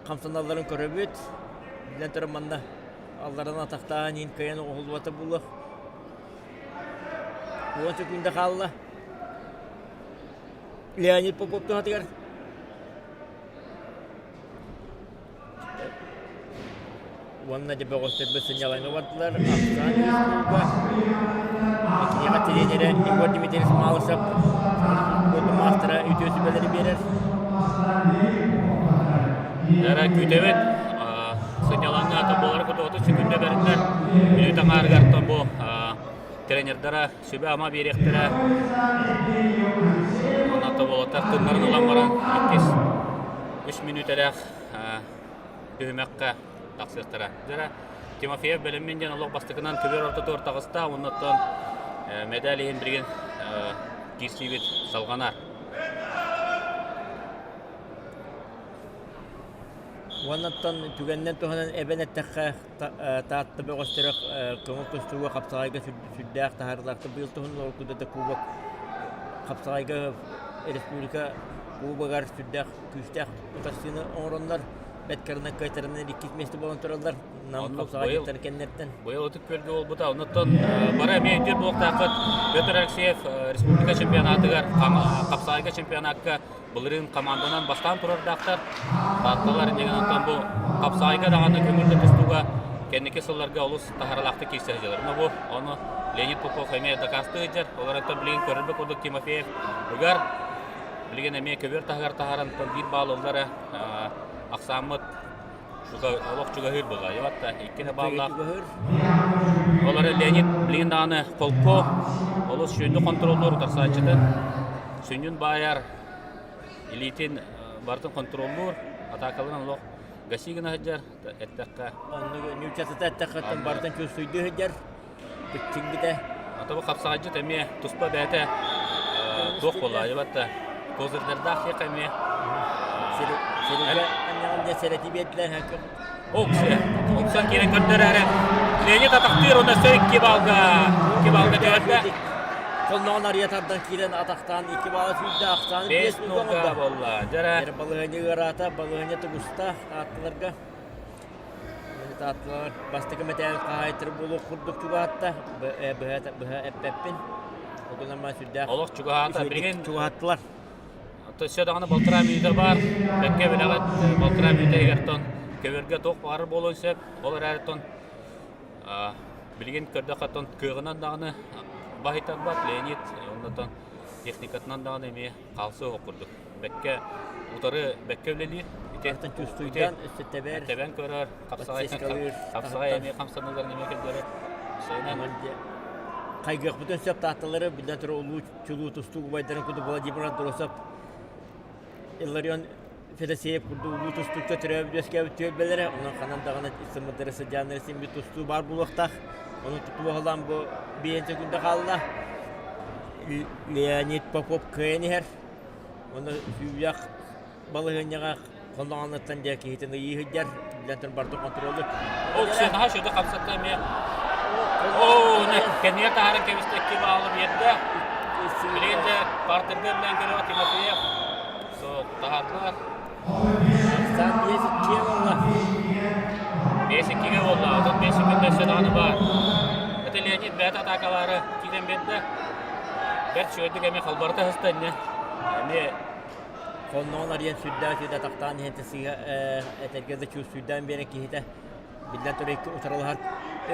хамсаналларын көрөбүт. Билэн туран манна алларан атахтаан иин кыайан оҕоһуллубата буолуох. 10 секунда хаалла. Леонид Попов туһатыгар Уонна дьэ бөҕөстөрбүт сынньалаҥҥа бардылар. Ахсаан үс кууба. Киниэхэ тренерэ Егор Дмитриевич Малышев спорт маастара үтүө сүбэлэри биэрэр. Эрэ күүтэбит. Сынньалаҥҥа тоболор кутуоту сүкүндэ бэриннэр. Мүнүүт аҥаарыгар тобо тренердара сүбэ-ама биэриэхтэрэ. Уонна тоболоттар тыннарын ылан баран иккис үс мүнүүтэлээх түһүмэххэ тахсыахтара. Дьэ, Тимофеев бэлэммин диэн олох бастакынан көбүөр ортотугар таҕыста, оннуттан мэдээл иһин билигин киирсиибит салҕанар. Уоннаттан түгэнинэн туһанан эбэн эттэххэ, Таатта бөҕөстөрө көҥүл тустууга хапсаҕайга сүрдээх таһаарыылаахтык быйыл туһунан оркуйда да кубок хапсаҕайга республика кубогар сүрдээх күүстээх утарсыыны оҥороннор бэрт кырынан кыайтаранан иккис миэстэ буолан тураллар. Нам хапсаҕайдьыттар кэннэртэн. Быйыл Ытык Күөлгэ буолбута. Оннуттан бары эмиэ өйдүүр буолуохтааххыт. Петр Алексеев республика чемпионатыгар хапсаҕайга чемпионакка былырыын команданан бастаан турардаахтар. Таатталар иннигин онтон бу хапсаҕайга даҕаны көҥүл да тустууга кэнники сылларга олус таһаралаахтык киирсэ сылдьаллар. Но бу ону Леонид Попов эмиэ дакаастыы сылдьар. Олортон билигин көрөрбө курдук Тимофеев ыгар. Билигин эмиэ көбүөр таһыгар таһааран биир баал ыллара ахсааммыт олох чугаһыыр буолла. Иватта иккини бааллаах. Олары Леонид билигин даҕаны холку олус сүнньү хонтуруоллуур утарсааччытын сүнньүн баайар илиитин барытын хонтуруоллуур атаакаларын олох гаси гына сылдьар эттэххэ Оннук ньууччатыта эттэххэ барытын чувствуйдуу сылдьар Бүччүҥмүтэ. Ата бу хапсаҕайдьыт эмиэ туспа бэйэтэ туох буолла айыбатта козырдардаах диэххэ эмиэ Сиригэ анньаҕын дьэ сэрэтии биэрдилэр Оксе оксан киирэн көрдөрөөрө Леонид атахтыыр уонна өссө икки балга икки балга түһэрдэ Сонноҕун арыйа тардан киирэн атахтаан икки баала сүүрдэ ахсааны биэс нолга буолла дьэрэ балыһыанньа ыараата балыһыанньа тубуста ааттыларга Таатталар бастакы мэтээл хаһаайыттара буолуох курдук чугаһатта. Быһа быһа эппэппин. Ол гынан баран сүрдээх Олох чугаһаата. Билигин чугаһаттылар. Өссө даҕаны балтараа мүнүүтэ баар. Бэккэ билэҕит балтараа мүнүүтэ иһигэр тон көбүөргэ туох баҕарар буолуон сөп. Ол эрээри тон билигин көрдөххө тон кыаҕынан даҕаны баһыйтарбат Леонид оннотон техникатынан даҕаны эмиэ хаалсыа суох курдук. Бэккэ утары бэккэ үлэлиир. Ити Артан чувствуйдаан өссө тэбэр. Тэбэн көрөр, хапсаҕай хапсаҕай эмиэ хамсаныыларын эмиэ көрдөрөр. Сайынан Хайгыахпытын сөп таатталары биллэн турар улуу чулуу тустуук убайдарын курдук Владимир Андросов, Илларион Федосеев курдук улуу тустуукта төрөөбүт үөскээбит түөлбэлэрэ онон ханан даҕаны сымыдары сыдьааннары син биир тустуу баар буолуохтаах. Ону тутуоһалаан бу биээн секунда хаалла. Леонид Попов кыайан иһэр. Уонна сүүрэх балаһыанньаҕа хонноҕоноттон дьэ киһитин ыйыы сылдьар, билэн туран барытын хонтуруоллуур. Ол наһаа сүдү хапсатта эмиэ. Оо, кэннигэр таһааран кэбистэ икки баалы биэрдэ. Билигин дьэ партерга үллээн көрөҕө Тимофеев. Суох, таһаардылар. Ахсаан биэс иккиэ буолла. Биэс иккигэ буолла. Отут биэс секунда өссө даҕаны баар. Это Леонид бэйэтэ атаакалаары киирэн биэрдэ. Бэрт үчүгэйдик эмиэ халбарыта сыста инньэ. Эмиэ Хонноҕун арыйан сүрдээх үчүгэй атахтаан иһэн сыыһа этэргэ да чувствуйдаан биэрэн киһитэ. Биллэн турар икки утарылаһар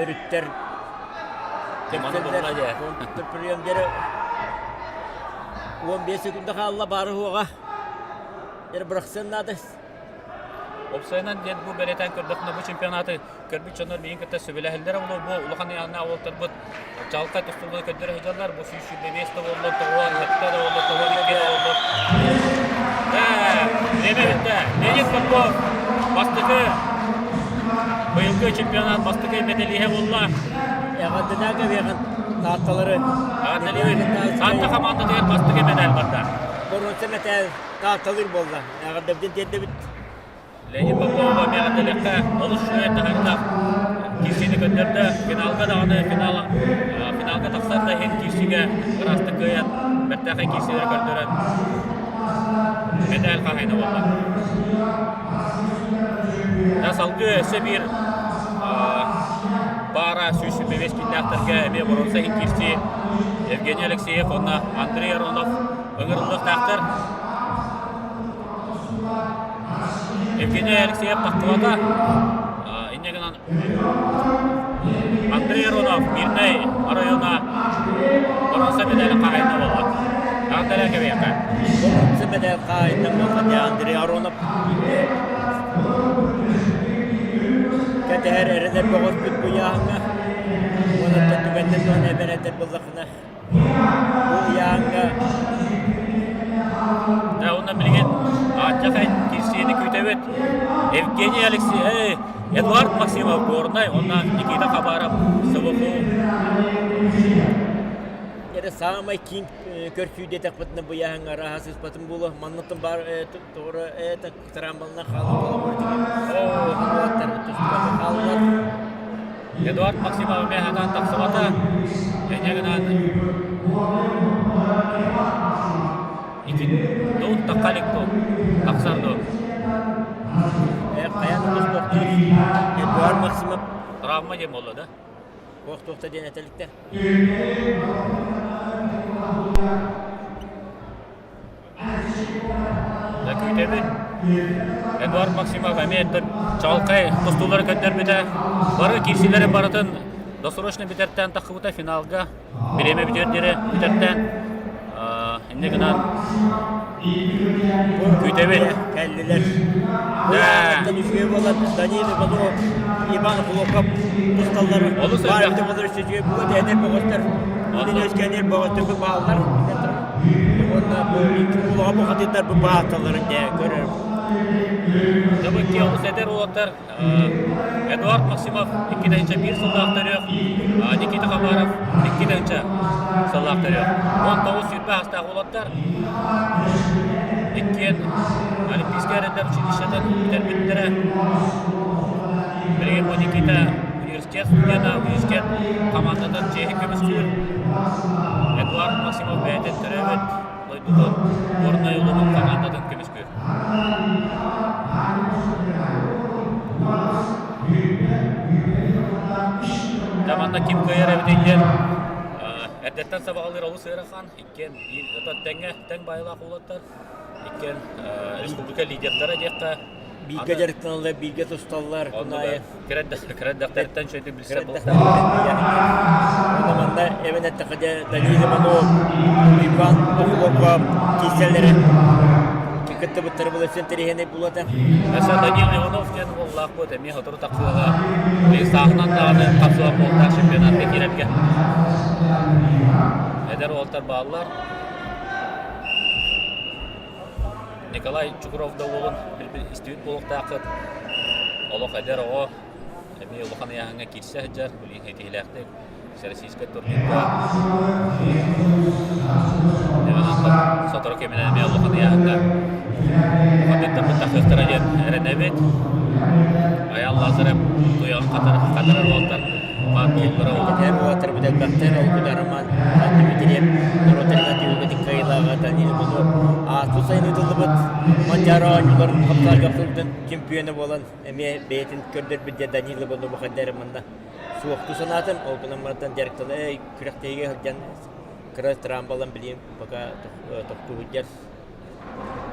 өрүттэр Маны булла дьэ. Приемдері 15 секунда хаалла баары хуоҕа. Дьэ бырахсан наада. Опсайынан диэн бу бэлиэтээн көрдөххүнэ бу чемпионаты көрбүт дьоннор миигин кытта сөбүлэһэллэрэ буолуо бу улахан ыйааһыннаах уолаттарбыт чалкай тустууну көрдөрө сылдьаллар бу 125 да буоллун 97 да буоллун 92 да буоллун Время бүттэ Леонид Попов бастакы быйылгы чемпионат бастакы медалиһэ буолла Эҕэрдэлээх кэбиэхин Таатталары Эҕэрдэлиибит Таатта хамаандатыгар бастакы медаль барда Боруонса мэтээл Таатталыыр буолла эҕэрдэбитин тиэрдэбит Леонид Попова миэҕэтэлэххэ олус үчүгэй таһаардаах киирсиини көрдөрдө. Финалга даҕаны финал, финалга тахсар да иһин киирсиигэ ыраастык кыайан, бэртээхэй киирсиилэри көрдөрөн мэтээл хаһайына буолла. Да салгыы өссө биир баара 125 кииннээхтэргэ эмиэ боруонса иһин киирсии Евгений Алексеев уонна Андрей Аронов ыҥырыллыахтаахтар. Евгений Алексеев тахтыбата. Инньэ гынан Андрей Аронов Мирнэй оройуона боруонса медали хаһайына буолла. Андрей кэбиэхэ. Боруонса медаль хаһайына буолла Андрей Аронов кэтэһэр эрэнэр бөҕөспүт бу ыйааһыҥҥа. Уонна түгэннэн туһан эбэн этэр буоллаххына Бу ыйааҥҥа Дьэ, уонна билигин Ааччахай киирсиини күүтэбит. Евгений Алексеев, Эдуард Максимов Горнай уонна Никита Хабаров СВФУ. Это самай киин көрсүү диэтэхпитинэ бу ыйааһыҥҥа арааһа сыыспатым буолуо. Манныттан баар тоҕо это трамбалына хаалан холобур тигин. Уолаттар тустубакка хааллылар. Эдуард Максимов эмиэ сатаан тахсыбата. Инньэ гынан ити дуу тахха илик дуу тахсар дуу Хайаан да тустуохтуур Эдуард Максимов травма диэн буолла да туох-туохта диэн этэликтэр Күүтэбит. Эдуард Максимов эмиэ чаҕылхай тустуулары көрдөрбүтэ. Бары киирсиилэрин барытын досрочно бүтэртээн тахсыбыта финалга. Бириэмэ бүтүөр диэри бүтэртээн. Инньэ гынан күүтэбит. Кэллилэр. Бу үчүгэй буолан Данил Иванов, Иван Хлопов тусталлар. Олус элбэх. Баар үчүгэй буолан эдэр бөҕөстөр. Үөскэнэр бөҕөстөр бааллар. Уонна бу икки улахан бухатыырдар бу бааталларын дьэ көрөр. Дабыкки олус эдэр уолаттар Эдуард Максимов 2-1 сыллаах төрүөх, Никита Хабаров 2 сыллаах төрүөх. 19 сүүрбэ аастаах уолаттар иккиэн Олимпийскай эрэллэр училищетын бүтэрбиттэрэ. Билигин бу Никита университет студена, университет хамаандатын чиэһин көмүскүүр. Эдуард Максимов бэйэтин төрөөбүт дойдутун Горнай улууһун хамаандатын көмүскүүр. Дьэ манна ким кыайар эбитий диэн эрдэттэн сабаҕалыыр олус ыарахан. Иккиэн биир тэҥҥэ тэҥ баайылаах уолаттар. Иккиэн республика лидердара диэххэ Бииргэ дьарыктаналлар, бииргэ тусталлар. Кыра эрдэхтэриттэн чөйдүк билсэр Онно манна эбэн эттэххэ дьэ Данил Иванов, Иван Охлопов киирсэллэрэ кыттыбыттара былырыын интэриэһинэй буолуо Өссө Данил Иванов диэн уоллаахпыт эмиэ сотору тахсыаҕа. Сааһынан даҕаны хапсыах буолтаах чемпионатка киирэргэ. Эдэр уолтар бааллар. Николай Чукров да уолун истибит буолуохтааххыт. Олох эдэр оҕо эмиэ улахан ыйааһыҥҥа киирсэ сылдьар, билигин ситиһиилээхтик Всероссийскай турнирга сотору кэминэн эмиэ улахан ыйааһыҥҥа бухатыырдарбыт тахсыахтара диэн эрэнэбит. Айаал Лазарев туйаҕын хатарар уолтар баар буоллара Кэтэһэр уолаттарбыт элбэхтэр, ол курдук Роман Дмитриев норуоттарыгар түһүлгэтин кыайыылааҕа Данил Иванов ааспыт сайын ыытыллыбыт Манчаары оонньууларын хапсаҕайга абсолютно чемпиона буолан эмиэ бэйэтин көрдөрбүт дьэ Данил Иванов хайда эрэ манна суохтуу санаатым. Ол гынан баран дьарыктана күрэхтэһиигэ сылдьан кыра трамбалан билиим пока тохтуу сылдьар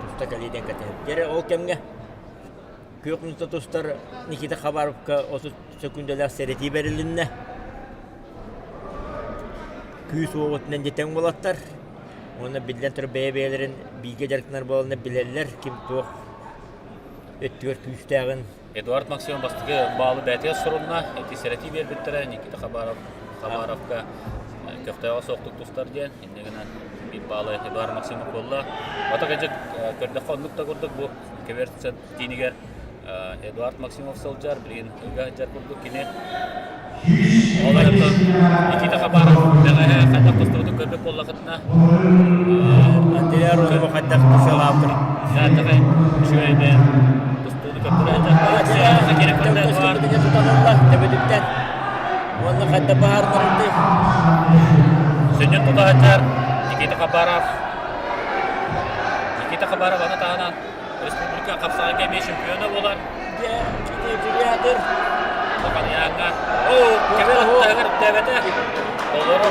туста кэлиидэн кэтэһэр. Дьэ ол кэмҥэ. Күөх муста тустар Никита Хабаровка 30 сөкүүндэлээх сэрэтии бэрилиннэ. Күүс уоҕутунан дьэ тэҥ буолаттар. Уонна биллэн турар бэйэ-бэйэлэрин бииргэ дьарыктанар буоланнар билэллэр ким туох өттүгэр күүстээҕин. Эдуард Максимов бастакы баалы бэйэтигэр сурунна. Ити сэрэтии биэрбиттэрэ Никита Хабаров Хабаровка көхтөөҕө суохтук тустар диэн. Инньэ гынан биир баалы Эдуард Максимов буолла. Ото кэдьик көрдөххө оннук да курдук бу кэбэр киинигэр Эдуард Максимов сылдьар, билигин ыга сылдьар курдук кини. Ол эрэн Никита Хабаров бэҕэһээ хайдах тустубутун көрбүт буоллахытына Андрей Аронова хайдах сыалаабытын Саатаҕай үчүгэй бэйэн тустууну көрдөрө тутаныллар төбөтүттэн уонна хайда баһаардарынды Сүнньүн тута сылдьар Никита Хабаров Никита Хабаров аны таһынан Республика хапсаҕайга эмиэ чемпиона буолар. Дьиэ Улахан Оо, кэбэр аттаһыгар үктээбэтэ. Толору.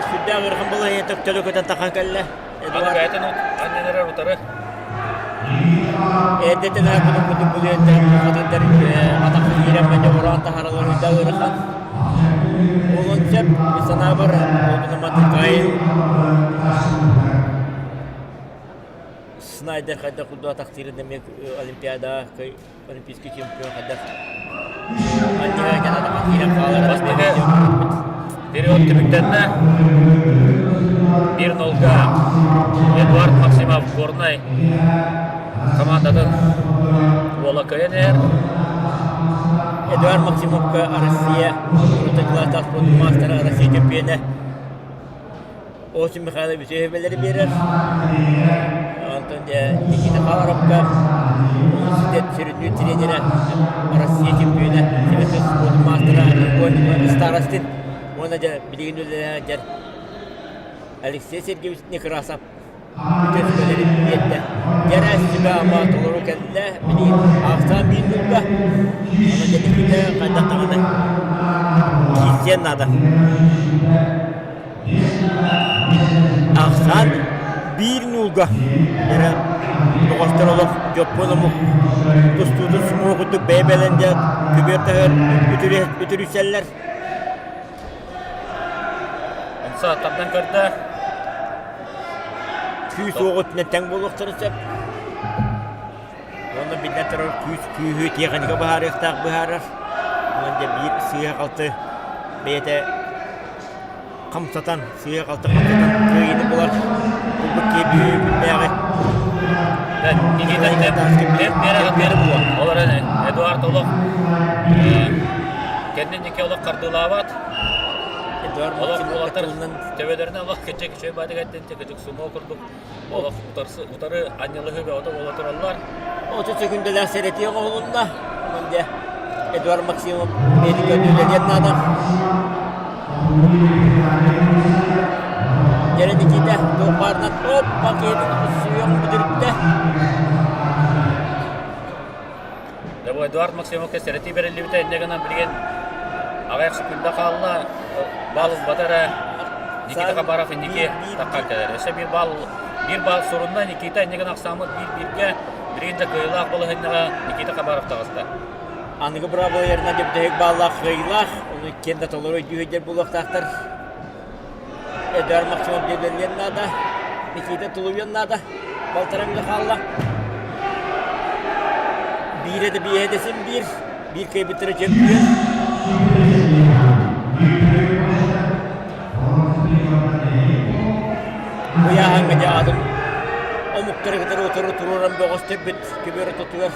Сүрдээх ыарахан балаһыйа төптөлө көтөн тахан кэллэ. Аны бэйэтин анньан эрэр утары. Эрдэтин ааккытын курдук булуйандар хатырдар атахха киирэн мэнэ ороон таһааралар үйдэ ыарахан. Буолуон сөп, санаабар, ол Каин Снайдер хайдах курдук атахтыырын эмиэ Олимпиадаҕа олимпийский чемпион хайдах киирэн хаалар Бастакы период түмүктэннэ. 1-0-га Эдуард Максимов Горнай командатын уола кыайан иһэр. Эдуард Максимовка Россия орто кылаастаах спорт маастара Россия чемпиона Осип Михайлович үһүбэлэри биэрэр. Онтон дьэ Никита Хабаровка университет сүрүннүүр тренерэ, Россия чемпиона, Советский спорт маастара Егор Старостин уонна дьэ билигин үлэлээн Алексей Сергеевич Некрасов үтүө сүбэлэрин биэрдэ. Дьэрэ сүбэ-ама толору кэллэ, билигин ахсаан биир ньурга. Онон дьэ Никита хайдах даҕаны киирсиэн наада. Ахсаан биир нуулга эрэ доҕостор олох дьоппуон омук тустуутун сумуо курдук бэйэ-бэйэлэрин дьэ көбүөр таһыгар үтүрүйсэллэр. Умса тардан көрдө. Күүс уох өттүнэн тэҥ буолуохтарын сөп. Уонна биллэн турар күүс күүһү тиэхиньикэ быһаарыахтаах быһаарар. Онон дьэ биир сыыһа-халты бэйэтэ хамсатан, сыыһа-халты хамсатан кыайыыны булар курдук киһи күннээҕи Ол эрэн Эдуард олох кэннин диэки олох хардыылаабат. Эдуард Олох Максимов уолаттар тылынан төбөлөрүнэн олох кэччек үчүгэй баатыгар кэччек сумо курдук олох утарсы утары анньылыһыы бөҕөтө буола тураллар. 30 секундалаах сэрэтии оҥоһулунна. Онон дьэ Эдуард Максимов бэйэтин көрдүүлэниэн наада. Дьэрэ Никита туох баарынан оппа киһитин сүһүөҕүн бүтүрүттэ. Дьэ бу Эдуард Максимовка сэрэтии бэриллибитэ инньэ гынан билигин аҕыйах секунда хаалла. Баал ылбата эрэ Никита Хабаров инники таххан кэлэр. Өссө биир баал биир баал сурунна Никита инньэ гынан ахсааммыт биир-бииргэ билигин да кыайыылаах балаһыанньаҕа Никита Хабаров таҕыста. Аныгы быраабылаларынан бүтэһик бааллаах кыайыылаах, ону иккиэн да толору өйдүү буолуохтаахтар. Эдуард Максимов диэн наада, Никита тулуйуон наада, балтарам да хаалла. Биирэ да биэһэ да син биир, биир кыайбыттара чемпион. Ыйааһыҥҥа дьэ атын омуктары кытары утары туруоран бөҕөстөрбүт көбүөр ортотугар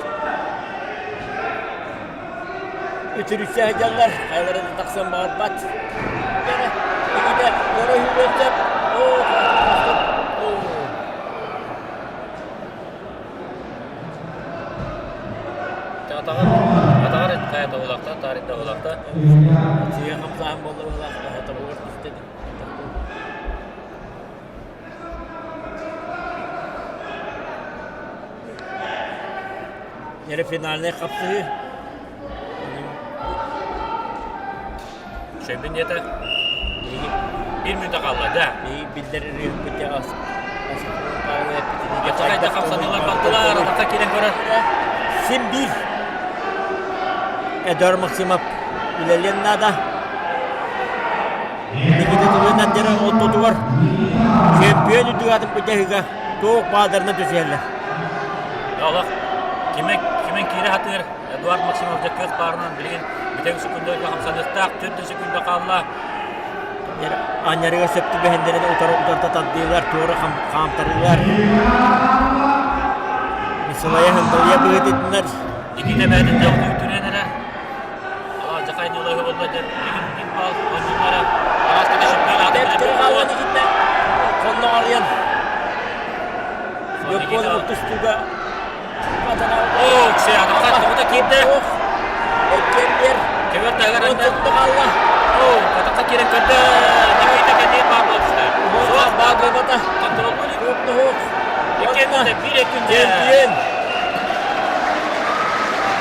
Үтүрүксэ сылдьаллар, хайалара да тахсан баҕарбат. Дьэ, Никита, туора үһүгэр сөп. Оо, оо. Атаҕар, атаҕар хайа тобулахта, таарыйда тобулахта. Сыыһа хамсааһын буоллар буоллар, тобулар түстэ. Эрэ финальнай хапсыһыы. Шөбүн диэтэ. Биир мүнүүтэ хаалла, да. Биллэр ырыаһыппыт Аччыгайда хамсаныылар бардылар, атахха киирэн көрөр. Син биир Эдуард Максимов үлэлиэн наада. Никита Тулуйнан диэн ортотугар чөмпүйүөн үрдүк аатын быдьаһыга туох баадарына түсүһэллэр. Олох кимэн кимэн киирэ сатыыр Эдуард Максимов дьэ кыах баарынан билигин бүтэҥ секундаларга хамсаныахтаах 4 секунда хаалла. Анньарыгар сөп түбэһиннэрин утары утарыта тардыылар, туора хаамтарыылар. Сылайа ханталыйа быһыытытыннар. Никита бэйэтин дьоҕутун түрэн эрэ. Дьахай ньылаһы болла дьэ билигин бил баал оонньуулара араас кэдэ чемпионаты Хаалан итиннэ хонноҕоруйан Япон тустууга Оо, ксеатахха тоҕута киирдэ. Эккембер. Кебер тагар анда. Хаалла. Оо, катахха киирэн көрдө. Никита кэнниин баар буолуста. Суох баар буолбата. Контроллуур. Иккиэн биир эккүнде.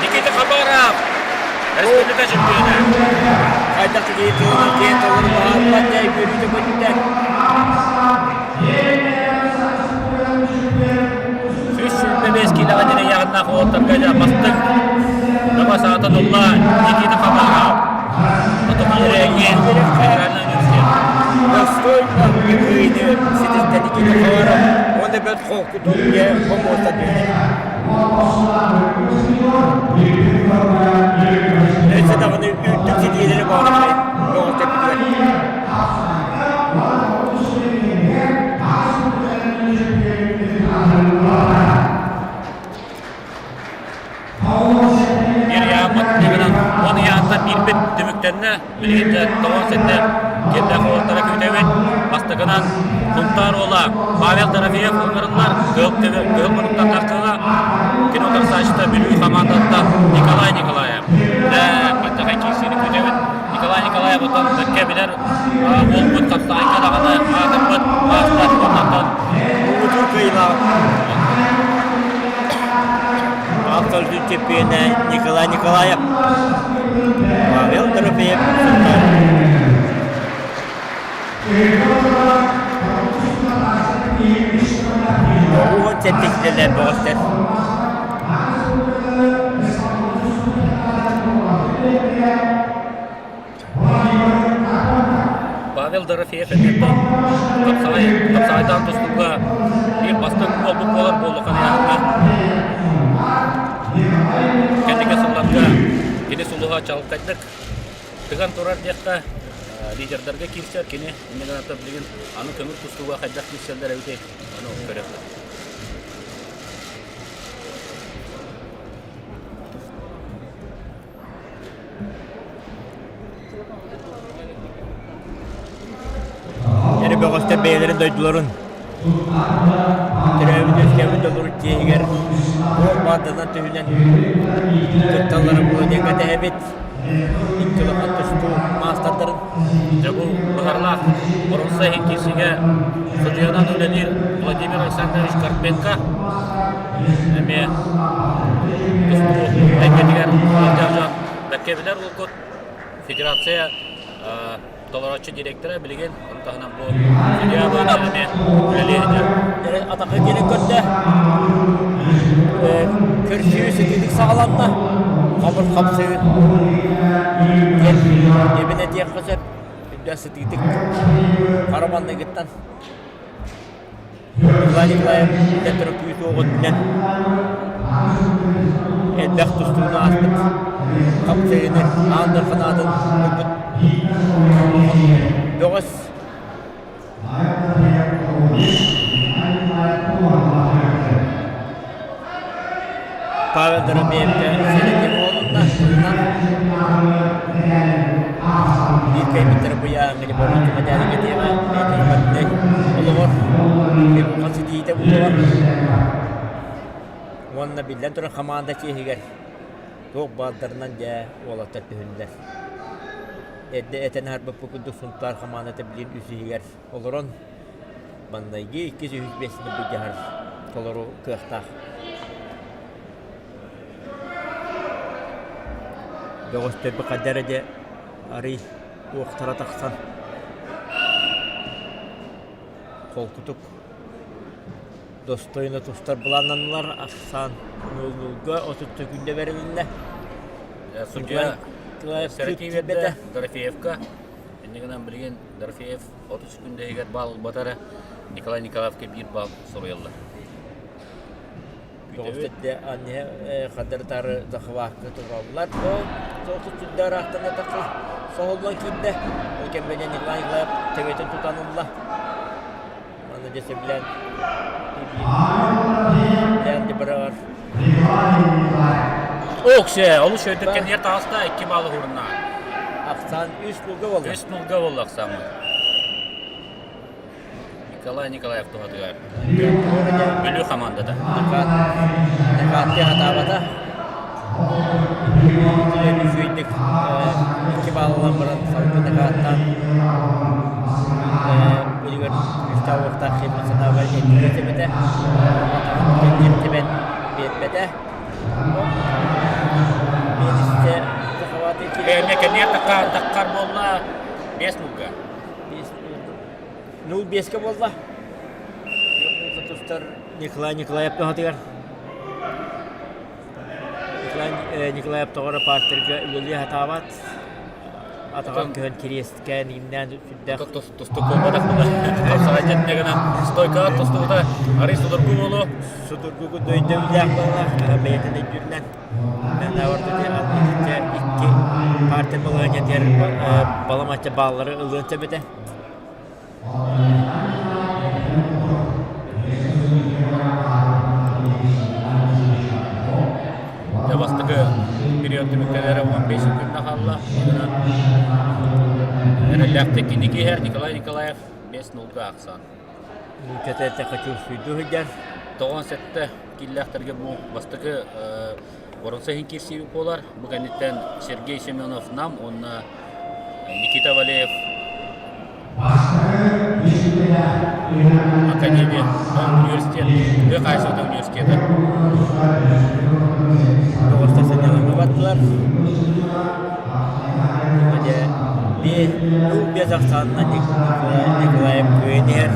Никита Хабаров. Республика чемпиона. Хайдах киһи тылынан киэн толору баһаарбат дьай үөрүүтэ көтүтэ. 125 киилэҕэ диэри ыйааһыннаах уолаттарга дьэ бастыҥ Дама саата Дулла Никита Хабаров Хотугу Ирэҥҥи федеральный университет. Достойно кыайыыны ситистэ Никита Хабаров уонна бэрт холкутук дьэ хомуоста түһэр. Өссө даҕаны үрдүк ситиилэри баҕарабын бөҕөстөрбүтүгэр. Биир ыйааммыт дьиҥинэн 10 ыйаантан биирбит түмүктэннэ. Билигин дьэ 97 киэннээх уолаттара күүтэбит. Бастакынан Сунтаар уола Павел Дорофеев ыҥырыллар. Кыһыл кыһыл муннуктан тахсыыла. Кини утарсааччыта Бүлүү хамаандаттан Николай Николаев. Дьэ, баччахай киирсиини күүтэбит. Николай Николаев оттон бэркэ билэр уолбут хапсаҕайга даҕаны аатырбыт маастар уоннаттан Муҥутуур кыайыылаах Автор чемпиона Николай Николаев, Павел Дорофеев Сунтаар. Уон сэттэ бөҕөстөр. Павел Дорофеев эмиэ хапсаҕай хапсаҕайдаан тустууга биир бастыҥ буолбут буолар буоллаххына кэнники сылларга кини сулуһа чаҕылхайдык тыган турар диэххэ лидердарга киирсэр кини инньэ гынан билигин аны көҥүл тустууга хайдах киирсэллэр эбитий ону көрүөхпүт. Эрэ бөҕөстөр бэйэлэрин дойдуларын төрөөбүт үөскээбит дойдуларын чиэһигэр туох баарданан түһүнэн кытталлара буолуо диэн кэтэһэбит. Икки улахан тустуу маастардарын. Дьэ бу быһарлаах боруоса иһин киирсиигэ судьуйанан үлэлиир Владимир Александрович Карпенко эмиэ тустуу эйгэтигэр сылдьар дьон бэркэ билэр уолгут федерация толорооччу директора билигин ону таһынан бу судья быһыытынан эмиэ үлэлиир этэ. Атахы кэлин көрдө. Көрсүү сытыытык саҕаланна. Хабыр хапсыы диэн эбин этиэххэ сөп. Үрдэ сытыытык хара манныгыттан Николай Николаев биллэн күүс уоҕун элбэх тустууну ааспыт хапсыыны аан дархан аатын ылбыт бөҕөс Павел Дорофеевка сэрэтии буолунна тылынан биир кэйбиттэр быйааҥҥа болҕомто мэтээлигэ диэҕэ бэйэтин олоҕор улахан ситиһиитэ буолуоҕа уонна биллэн турар хамаанда чиэһигэр туох баардарынан дьэ уолаттар түһүннүлэр эрдэ этэн аһарбыппыт курдук Сунтаар хамаандата билигин үс иһигэр олорон маҥнайгы иккис үһүс миэстэни былдьаһар толору кыахтаах Бөҕөстөрбүт хайда эрэ дьэ арый уохтара тахсан холкутук. Достойно тустар былааннаннылар ахсаан нуул-нуулга 30 сөкүүндэ бэрилиннэ. Судья Николаев Сэрэтии күүт биэрдэ тиийбэтэ. Дорофеевка. Инньэ гынан билигин Дорофеев 30 секунда иһигэр баал ылбата эрэ Николай Николаевка биир баал суруйаллар. Тоҕус төрдө анньыһа хардары-таары захвакка тураллар. Ол тоҕус төрдө ыраахтанатахха соһуллан киирдэ. Ол кэмҥэ Николай Николаев төбөтүн тутан ылла. Аны дьэ сөбүлээн билээн быраҕар. Оксе, олус өйдөк кэннигэр таҕыста, икки баалы уһурунна. Ахсаан үс нулга буолла. Үс нулга буолла ахсааммыт. Николай Николаев туһатыгар. Бүлүү хамаандата. Накааттыы хатаабата. Үчүгэйдик икки бааллан баран салгыы накааттаан билигин күүстээх уохтаах киһи санаабар этигэ тэбэтэ. Атаҕын тэбэн биэрбэтэ. Биэристэ Кэннэ кэнниэр таккар буолла 5 нулга. 0 биэскэ буолла. Тустар Николай Николаев туһатыгар. Николай Николаев тоҕо партерга үлэлии сатаабат. Атаҕын көһөн кириэскээн иҥнээн сүрдээх. Тустук буолбатах Хапсаҕайдьан гынан стойкаҕа тустубута арый судургу буолуо. Судургу өйдөбүллээх буоллах бэйэтин өйдүүрүнэн. Икки партия балаһыанньатыгар баламачча бааллары ылыан сөп этэ. Дьэ бастакы период түмүктэнэрэ 15 секунда хаалла. Онон эрэллээхтик инники иһэр Николай Николаев 5-0-га ахсаан. Нууччата хочу сылдьар. 97 кииллээхтэргэ бу бастакы боруонса иһин киирсиибит буолар. Бу кэнниттэн Сергей Семенов Нам уонна Никита Валеев Академия университет, тыа хаһаайыстыбатын университета. Доҕостор сынньалаҥҥа бардылар. Биэс ахсаанынан Николаев күөн иһэр.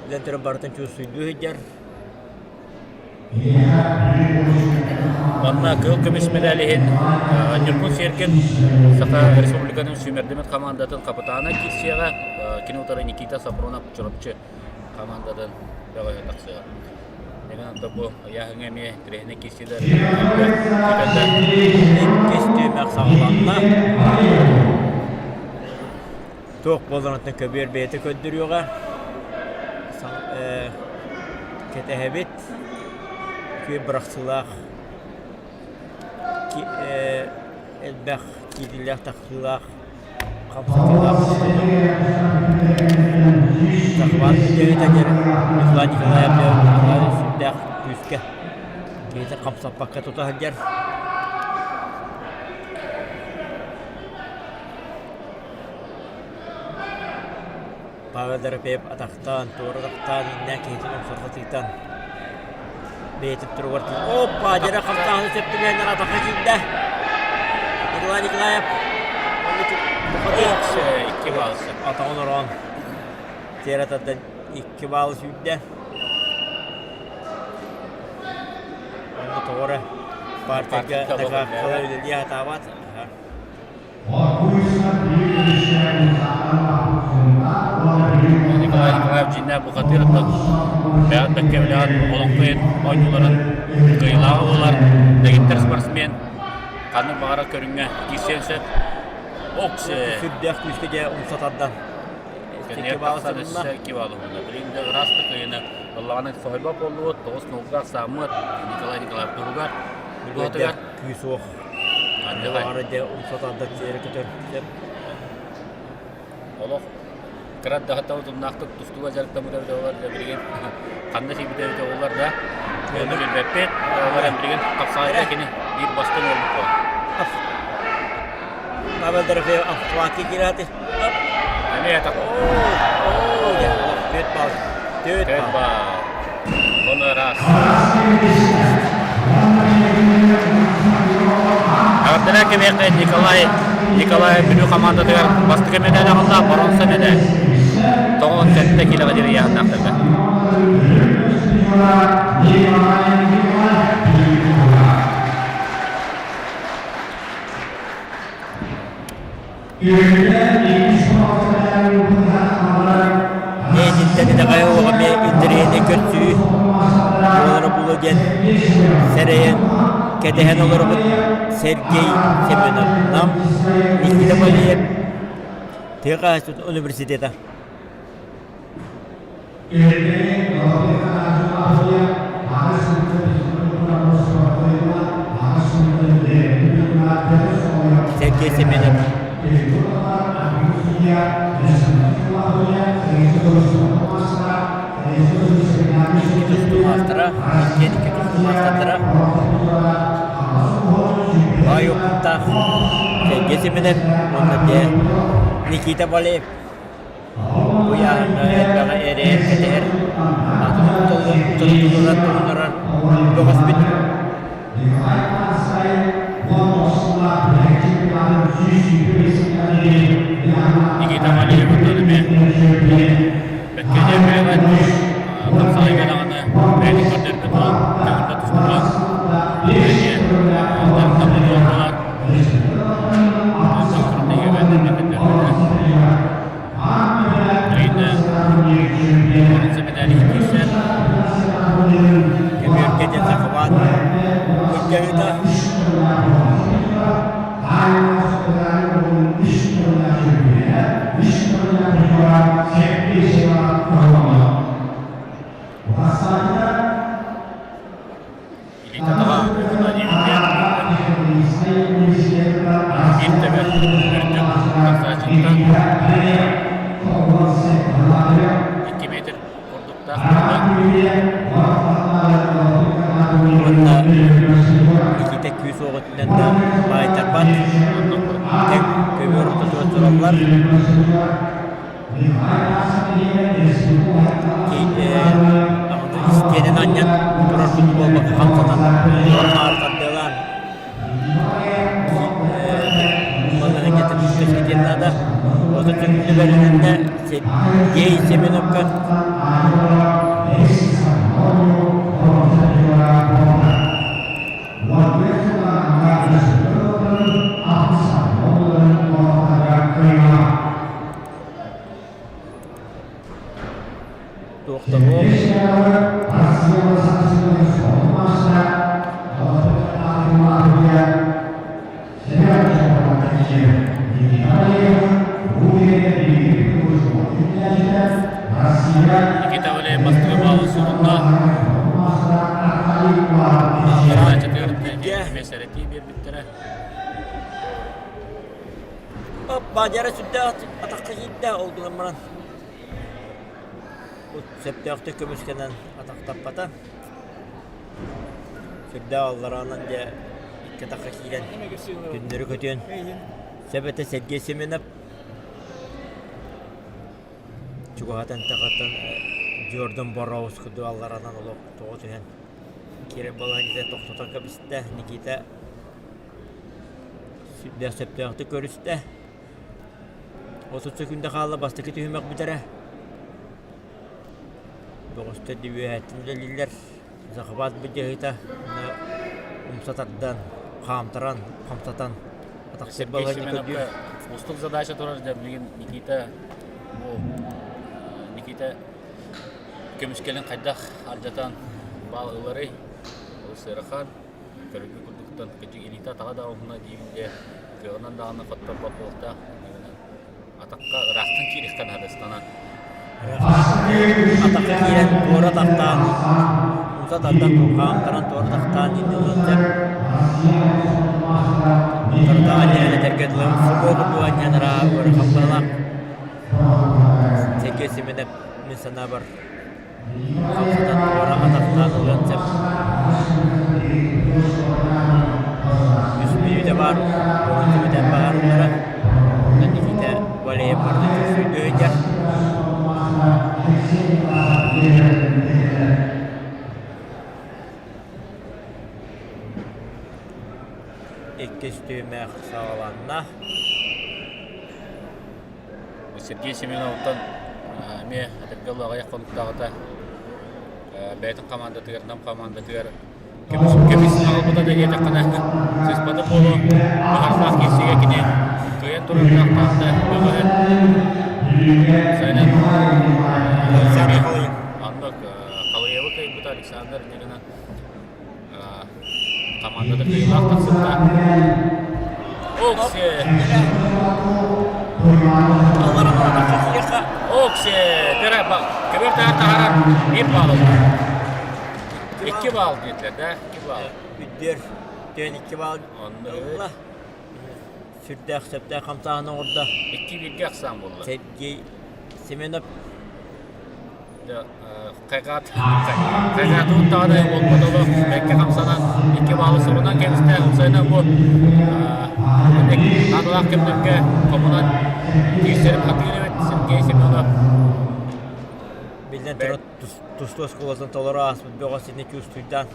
Билэн туран барытын чуустуйдуу сылдьар. Манна кыһыл көмүс медаль иһин Ньургун Серкин Саха Республикатын сүүмэрдэммит хамаандатын хапытаана киирсиэҕэ. Кини утары Никита Сапронов Чурапчы хамаандатын бөҕөһө тахсыаҕа. Дэгэн бу ыйааһыҥҥа эмиэ интэриэһинэй киирсиилэр Иккис түһүмэх саҕаланна. Туох буоларын көбүөр бэйэтэ көрдөрүөҕэ. Кэтэһэбит. Үчүгэй бырахсыылаах элбэх киириилээх-тахсыылаах хамсатыылаах Захват бүтүөтэ диэн Николай Николаев сүрдээх күүскэ киһитин хамсаппакка тута сылдьар. Павел Дорофеев атахтаан, туора атахтаан, иннээн киһитин умсурҕатыытан бэйэтин туругар Оппа! Дьэрэ хамсааһыны сөп түбэһиннэр атахха киирдэ. Николай Николаев Икки баал атаҕын ороон тиэрэ тардан икки баалы сүүрдэ. Онно тоҕо эрэ партияга дакааккалар үлэлии сатаабат. Николай Николаев дьиҥнээх бухатыырыттан бэйэҕит бэккэ билэҕит олоҥхо оонньууларын кыайыылааҕа буолар дэгиттэр спортсмен ханнык баҕарар көрүҥҥэ киирсиэн сөп. Оксе! Сүрдээх күүскэ дьэ умса тардан Кэннигэр тахсан өссө икки баалы уһунна. Билигин да ыраас да кыайыыны ыллаҕына соһуйбат буоллубут, тоҕус нолга ахсааммыт Николай Николаев туһугар туһатыгар күүс уох Дьэ умса тардан сиэри көтөр сөп. Олох кыра даҕаттан утумнаахтык тустууга дьарыктаммыт эбитэ буоллар да билигин ханна тиийбитэ эбитэ буоллар да ону билбэппит. Ол эрэн билигин хапсаҕайга кини биир бастыҥ уолбут буолар. Павел Дорофеев обхватка киирээти. Эмиэ так. Төрт бал. Төрт бал. Оны раз. Ардара кэмиэхэ Николай Николай Бүлүү хамаандатыгар бастакы медаль аҕалла, боруонса медаль. 97 килоҕа диэри ыйааһыннаахтарга. Итинтэн итэҕэйэ оҕо эмиэ интэриэһинэй көрсүү буолара буолуо диэн сэрэйэн, кэтэһэн олоробут Сергей Семенов Нам, Никита Валеев Тыа хаһаайыстыбатын университета. Сергей Семенов Икки тустуу маастара, иккиэн икки тустуу маастардара. Баай опыттаах Сергей Семенов уонна дьэ Никита Валеев Куйааһыҥҥа элбэҕи эрэйэр кэтэһэр, атын утары туһунарар бөҕөспүт. Никита Валерьевтан эмиэ бэккэ дьиэбэҕэ тапсаҕайга даҕаны бэйэтин көрдөрбүт уол көҥүллэ тустубут. Эмиэ дьарыктаммыт уол буолар. Көбүөргэ диэн сахабаат былдьаһыыта. Илиитэ-атаҕа Биир тэбэр үрдүк тахсааччыттан 2 метр курдуктаах буолла. Уонна Никита күүс уоҕутунан да баайтарбат. Тэҥ көбүөр ортотугар тураллар. Истиэнэн анньан турар курдук буолбакка хамсатан туора-маары тардыалаан балаһыанньатын үөскэтиэн наада. Отут сөкүүндэ бэрилиннэ Сергей Семеновка Туохтаһыах Никита Валеев бастакы баалы сурунна. Сэрэтии биэрбиттэрэ. Баадьара сүрдээх атахха киирдэ, ол гынан баран сөптөөхтүк көмүскэнэн атахтаппата. Сүрдээх аллараанан дьэ икки атахха киирэн түннэри көтүөн сөп этэ Сергей Семенов чугаһатан тахаттан Джордан Бороус курдук аллараанан олох тоҕо түһэн киирэн балаһанньата тохтотон кэбистэ Никита Сүрдээх сөптөөхтүк көрүстэ. 30 сөкүүндэ хаалла бастакы түһүмэх бүтэрэ. Бөҕөстөр үөһэттэн үлэлииллэр. Захват былдьаһыыта умса тардан, хаамтаран, хамсатан атахсыр балаһыанньа көрдүүр. Уустук задача турар дьэ билигин Никита бу Никита көмүскэлин хайдах алдьатан баал ыларый? Ол сыарахан. Көрүҥҥү курдуктан кыдьык илиитэ-атаҕа да уһуна диибин дьэ кыаҕынан даҕаны хотторбот буолуохтаах атахха ыраахтан киириэххэ наада ыстанан Атахха киирэн туора тахтаан умса тардан хаамтаран туора тахтаан иннин сөп утарыта анньан этэргэ дылы субуо курдук анньан араа ыарахан быһалаах Сергей Семенов мин санаабар Хамсатан туора атахтаан ылыан сөп. Үс мүнүүтэ баар, уонча бүтэн баҕарыллара. Онон Никита Валеев барыта чугсуйдуу сылдьар. Иккис түһүмэх саҕаланна. Сергей Семеновтан эмиэ этэргэ дылы аҕыйах хонуктааҕыта Бэйэтин хамаандатыгар, Нам хамаандатыгар көмүс, көмүс аҕалбыта да диэтэххинэ, сыспата буолуо. Баҕардаах киирсиигэ кини кыайан турар кыахтаах бөҕөһүн Сайынан Александр Халыев. Оннук Халыевы кыайбыта Александр инньэ Командата кыайыылаах тахсыбыта. Окси! Окси! Көбөр таһааран биир баал ылла. Икки баал диэтилэр да, икки баал. Үрдүөр түөн икки баал ылла. Сүрдээх сөптөөх хамсааһын оҥордо. Икки бииргэ ахсаан буолла. Сергей Семенов Хайҕаатыбыт даҕаны буолбатолох бэккэ хамсанан икки баалы сурунан кэбистэ. Уопсайынан бу наадалаах кэмнэргэ хомунан киирсэрин хатыыр эбит Сергей Семенов. Биллэн турар тустуу оскуолатын толору ааспыт бөҕө сини чувствуйдаан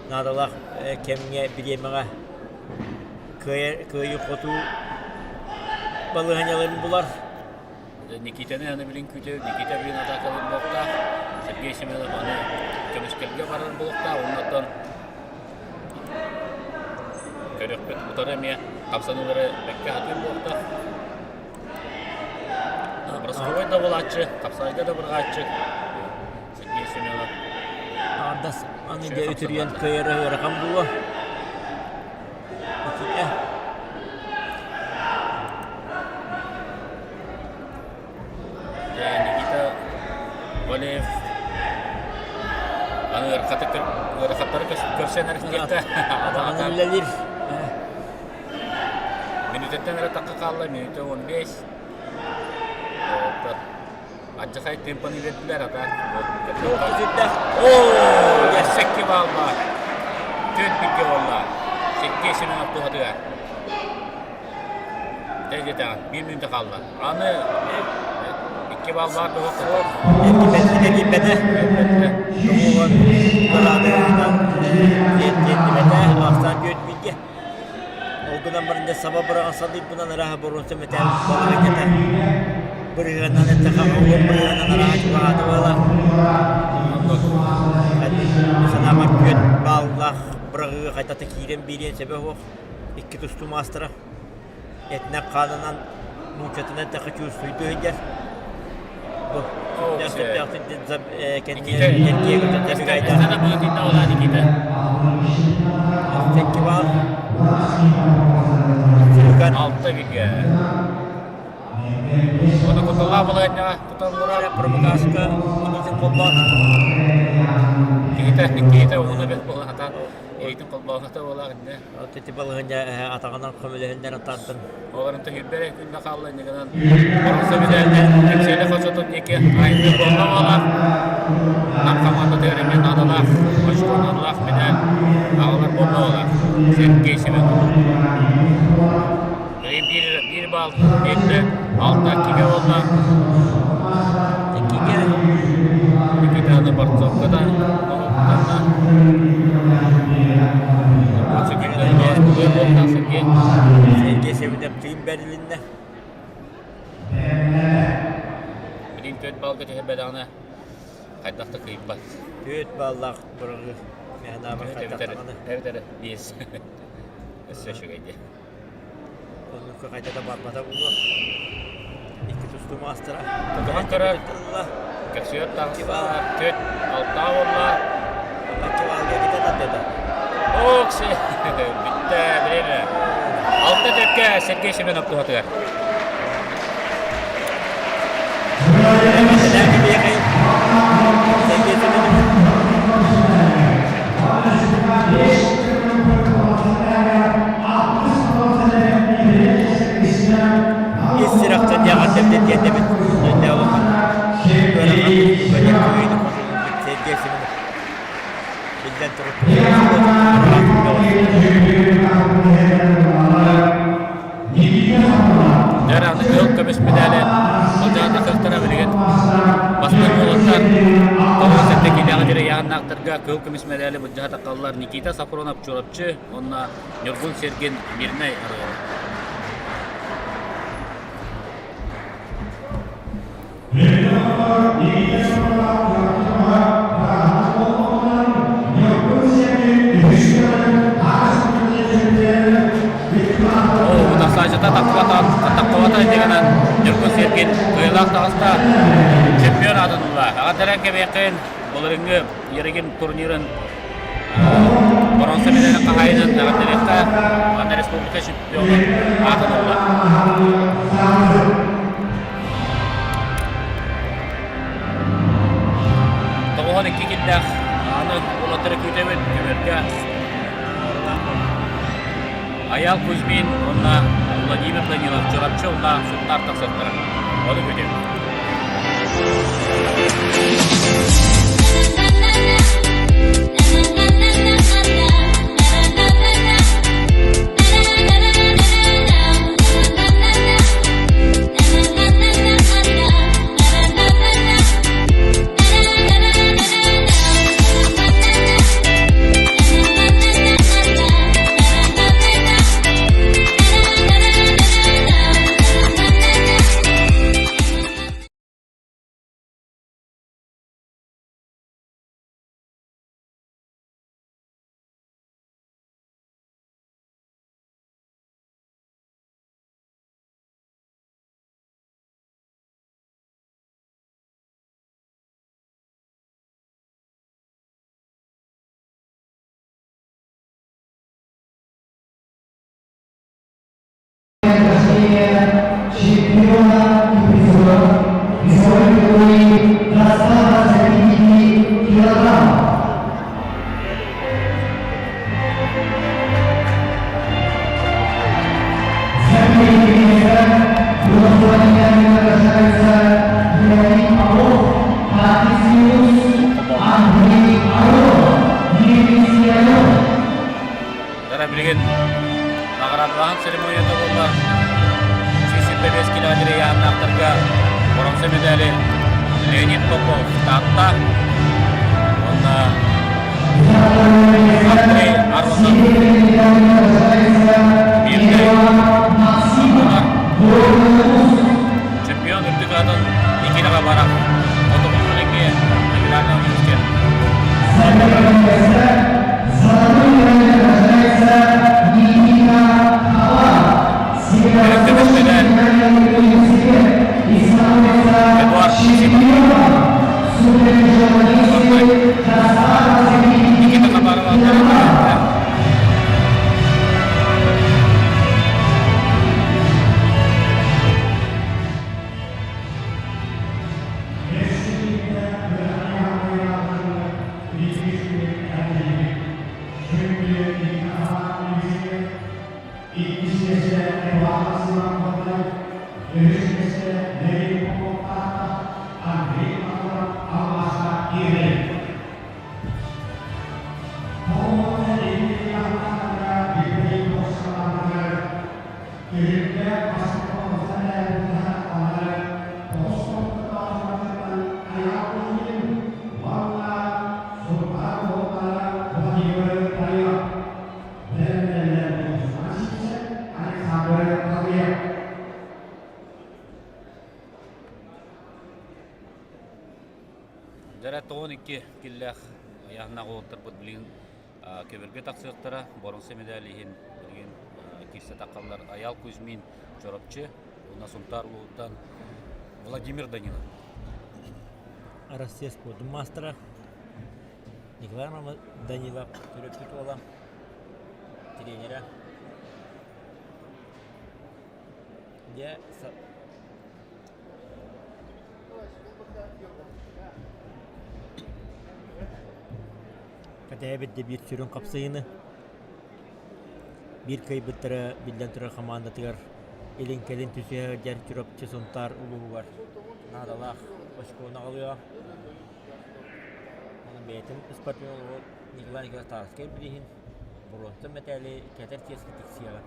наадалаах кэмҥэ бириэмэҕэ кыайыы-хотуу балаһыанньаларын булар. Никитаны аны билин күүтэ, Никита билин атаакалыыр буолуохтаах, Сергей Семенов аны көмүскэлгэ барар буолуохтаах, оннуттан көрүөхпүт утары эмиэ хамсаныылары бэккэ сатыыр буолуохтаах. Ростовой да буолааччы, хапсаҕайга да бырҕааччы Сергей Семенов. Аардас аны дьэ үтүрүйэн кыайара ыарахан буолуо. Никита. Никита Валеев аны ыарахаттары көрсөн эрэ Атаҕынан үлэлиир. Мүнүүтэттэн эрэ тахха хаалла, мүнүүтэ 15. Адьахай темпаны биэрдилэр, ата. Оо, сэкки баалла. Төрт бикке буолла. Сергей Семенов туһатыгар. Тэйдэтэ биир мүнүүтэ хаалла. Аны икки баал баар дуо? Эргиппэтэ. Тоҕуһун кыраадыынан тиэрдибэтэ. Ахсаан түөрт бииргэ. Ол гынан баран дьэ саба быраҕан садыйбынан арааһа боруонса мэтээл балаһыанньата бырыһыаннан эттэххэ уон бырыһыаннан арааһа чугаһаата буола. Санаабар түөрт бааллаах быраҕыыга хайдах да киирэн биэриэн сөбө суох. Икки тустуу маастара этинэн-хаанынан нууччатынан эттэххэ чувствуйдуу сылдьар. Бу сөптөөхтүк кэнниэ эргиэ Никита. Фестивал Алта бигэ. Оны куталлаах балаһыанньаҕа туталлара Промокашка илиитин холбоон киһитэ киһитэ уһуна бэрт буолан хатаан илиитин холбообото буолаах иннэ. Вот ити балаһыанньа атаҕынан көмөлөһүннэрэн тардын. Олорон түһүрбэрэ күннэ хаалла иннигинэн боруса бүтээллэ Кэпсиэлэ хочотун диэки айыллыы буолла буолар. Нам хамаандатыгар эмиэ наадалаах, очко наадалаах медаль аҕалар буолла буолар. Сергей Семенов. Биир, биир баал биэрдэ, алта иккигэ буолла. Иккигэ. Никитаны борцовка да Сергей. Сергей Семенов тыын бэрилиннэ. Билин төрт балга түһэрбэтэҕинэ хайдах да кыайбат. Төрт баллаах бырагы мэханаабар хайдахтаҕына. Эбэтэр биэс. Өссө үчүгэй дии. Оннукка хайда да барбата буолуо. Икки тустуу маастара. Тутуһан көрөр. Көхсүгэр таҕыста. Түөрт алтаа буолла. Аччыбаалга китэ тардыта. Окси! Бүттэ, время. Алта төркө Сергей Семенов туһатыгар. Сергей Семенов. Ис сүрэхтэн эҕэрдэбит тиэрдэбит Дьэ улахан ыарахан кыайыы хотуллубут Сергей Семенов биллэн турар Дьэ, кыһыл көмүс медали Алдьаата кыахтара билигин бастыҥ уолаттар 97 киилэҕэ диэри ыйааһыннаахтарга кыһыл көмүс медали былдьаһа таххаллар Никита Сафронов Чурапчы уонна Ньургун Сергин Мирнэй оройуона. Саачата таххыбата иннигинэн Ньургун Сергин кыайыылаах таҕыста чемпион аатын ылла. Аҕа кэбиэххин былырыҥҥы Ерегин турнирын боруонса медалын хаһаайынын эҕэрдэлиэххэ уонна республика чемпионун аатын ылла. Тоҕуһан икки киллээх аны уолаттары күүтэбит көмөргө Айал Кузьмин уонна Владимир Данилов Чурапчы уонна Сунтаар тахсыахтара. Ону күүтэбит. Дара билигин наҕараадалааһын церемонията буолла. 175 километр ыйааһыннаахтарга боруонса медали Леонид Попов Таатта уонна Андрей Аронов Мирнэй буолар. Чемпион үрдүк аатын Никита Хабаров Хотугу Илиҥҥи федеральнай университет. Үрүҥ көмүс медаль Эдуард Симонов. Никита Хабаров ааттара Дьэрэ 92 киллээх ыйааһыннаах уолаттарбыт билигин көбүргэ тахсыахтара. Боруонса медаль иһин билигин киирсэ таххаллар Айаал Кузьмин Чурапчы уонна Сунтаар улууһуттан Владимир Данилов. Россия спордун маастара Николай Данилов төрөппүт уола, тренерэ. Дьэ, Кэтэһэбит да биир сүрүн хапсыһыыны. Биир кыайбыттара биллэн турар хамаандатыгар илин-кэлин түсүһэ сылдьар Чурапчы Сунтаар улууһугар наадалаах очкону аҕалыаҕа. Онон бэйэтин спортсмен олоҕу Николай Николаевич Тарскай билиһин боруонса мэтээли кэтэр чиэскэ тиксиэҕэ.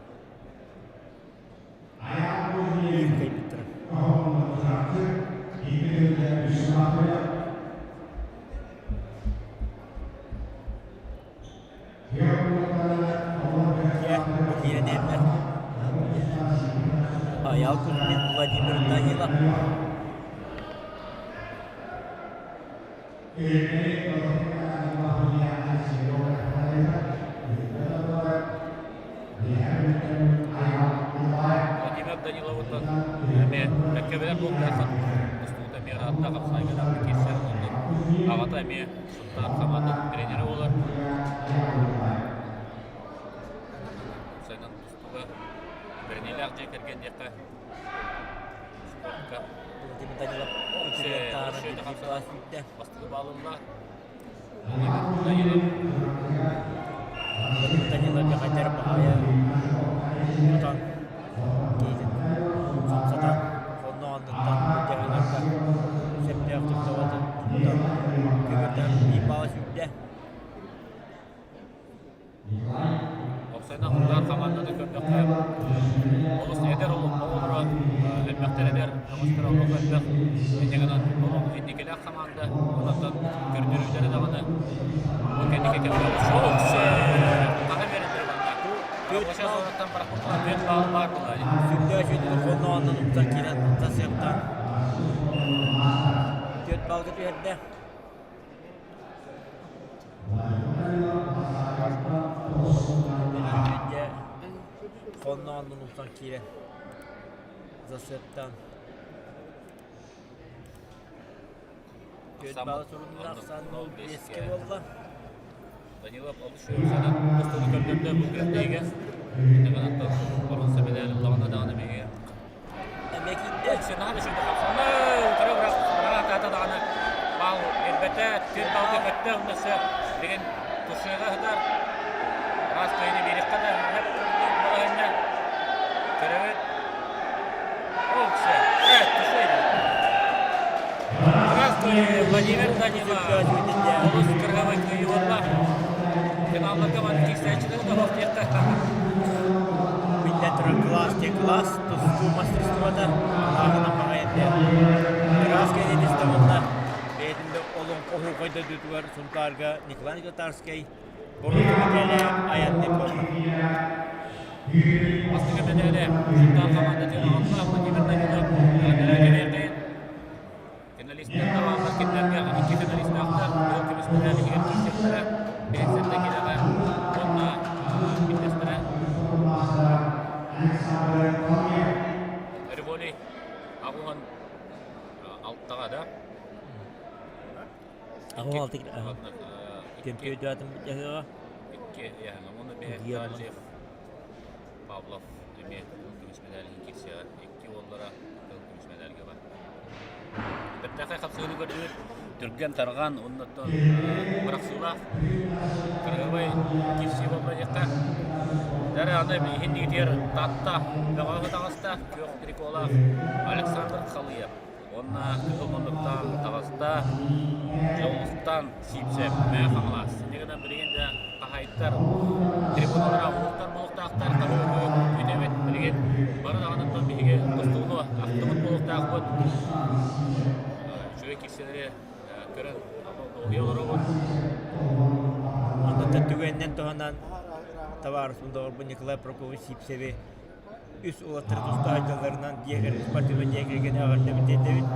Биир кыайбыттара. Дьэ, киирэн иһэллэр. Айаал Кузьмин, Владимир Данилов. оттон эмиэ бэккэ билэр буолуохтааххын. Тустуута эмиэ ыраатта хапсаайга даҕаны киирсэр. Онтон аҕата эмиэ Сунтаар хамаандатын тренерэ буолар. Уопсайынан тустууга бэриниилээх дьиэ кэргэн диэххэ спортка. Владимир Данилов үтүрүйэн таһааран биир былаас сүүрдэ. Бастакы баалылла. Владимир Данилов. Владимир Данилов бэҕэдэр баҕайы тутан киһитин хамсатан онно анныттан былдьаһыыларга сөптөөхтүк тоҕотун тутан көбүрдээн биир баала сүүрдэ. Оксана Хундар хамаанданы көрдөххө, олус эдэр оҕолоро элбэхтэр эдэр, өҥөстөр олох элбэх. Инньэ гынан олох инникилээх хамаанда, онтон көрдөрүүлэрэ даҕаны бу кэнники кэмҥэ олус хаһа биэрэллэр манна. Рабочай зонаттан барахпытына түөрт баал баар буолаа. Сүрдээх үчүгэйдик хонноҕунан уктан киирэн тасыахтаан түөрт баалга түһэрдэ. Хонноҕунан уктан киирэн засыаптаан түөрт баалы сурунна ахсаан 0-5-кэ буолла. Данилов олус үөрсэнэн тустууну көрдөрдө бу күрэхтэһиигэ. Иннигинаттан боруонса мэдээлин ыллаҕына даҕаны биһиги Эмиэ киирдэ. Сенаат үчүгэй хапсанна, утары быраатаата даҕаны баал биэрбэтэ, түөрт баалга көттө, онно өссө билигин тушега сытар. Араас кыайыыны биэриэххэ да сөп курдук балаһыанньа. Көрөбүт. Ол все. Туше Здравствуй, Владимир Данилов. Олус кыргавай кыайыы буолла. Финалларга маннык киирсээччилэри да оһох диэххэ. Биллэн турар кылаас диэн кылаас, тустуу мастерствота ааҕынан баҕайы Ыраас кэннитистэ уонна бэйэтин да олоҥхо оһуохай дойдутугар Сунтаарга Николай Татарскай боруонса мэтээлэ айанныыр буолла. Бастакы мэтээлэ Сунтаар хамаандатын аҕалла Владимир Данилов эҕэрдэлээн кэлиэххэйин. Финалистар даҕааллар кинилэргэ икки финалистаахтар кыһыл көмүс мэтээл иһигэр киирсиэхтэрэ, биһиссэрдэ килэҕэ уонна биирдэстэрэ. Револий аҕуһан алтаҕа да? Аҕуһан алта Кемпиөдөтүн дьаһыаҕа. Икки яһаҥа уонна биһиэхэ Павлов эмиэ кыһыл көмүс мэдээлин киирсиэҕэ. Икки уоллара кыһыл көмүс мэдээлгэ бар. Бэртээхэй хапсыһыыны көрдүбүт. Түргэн-тарҕан уонна оттон бырахсыылаах кыргыбай киирсии буолла диэххэ. Дьэ аны иһин диитигэр Таатта бөҕөҕө таҕыста. Күөх триколаах Александр Халыев уонна кыһыл муннуктаан таҕыста. Дьолустан Сиипсэп Мэҥэ Хаҥалас. Инньэ гынан билигин да хаһаайыттар трибуналара уһуктар буолуохтаахтар, таһы-уһу бүтэбит. Билигин бары даҕаны оттон биһиги тустууну ахтыбыт буолуохтаахпыт. Үчүгэй киирсиилэри көрөн долгуйа олоробут. Онтон түгэнинэн туһанан табаарыспын доҕорбун Николай Прокопьевич Сипсеви үс уолаттары тустаах дьалларынан дьиэ спортивнай дьиэ кэргэни эҕэрдэбит тиэрдэбит.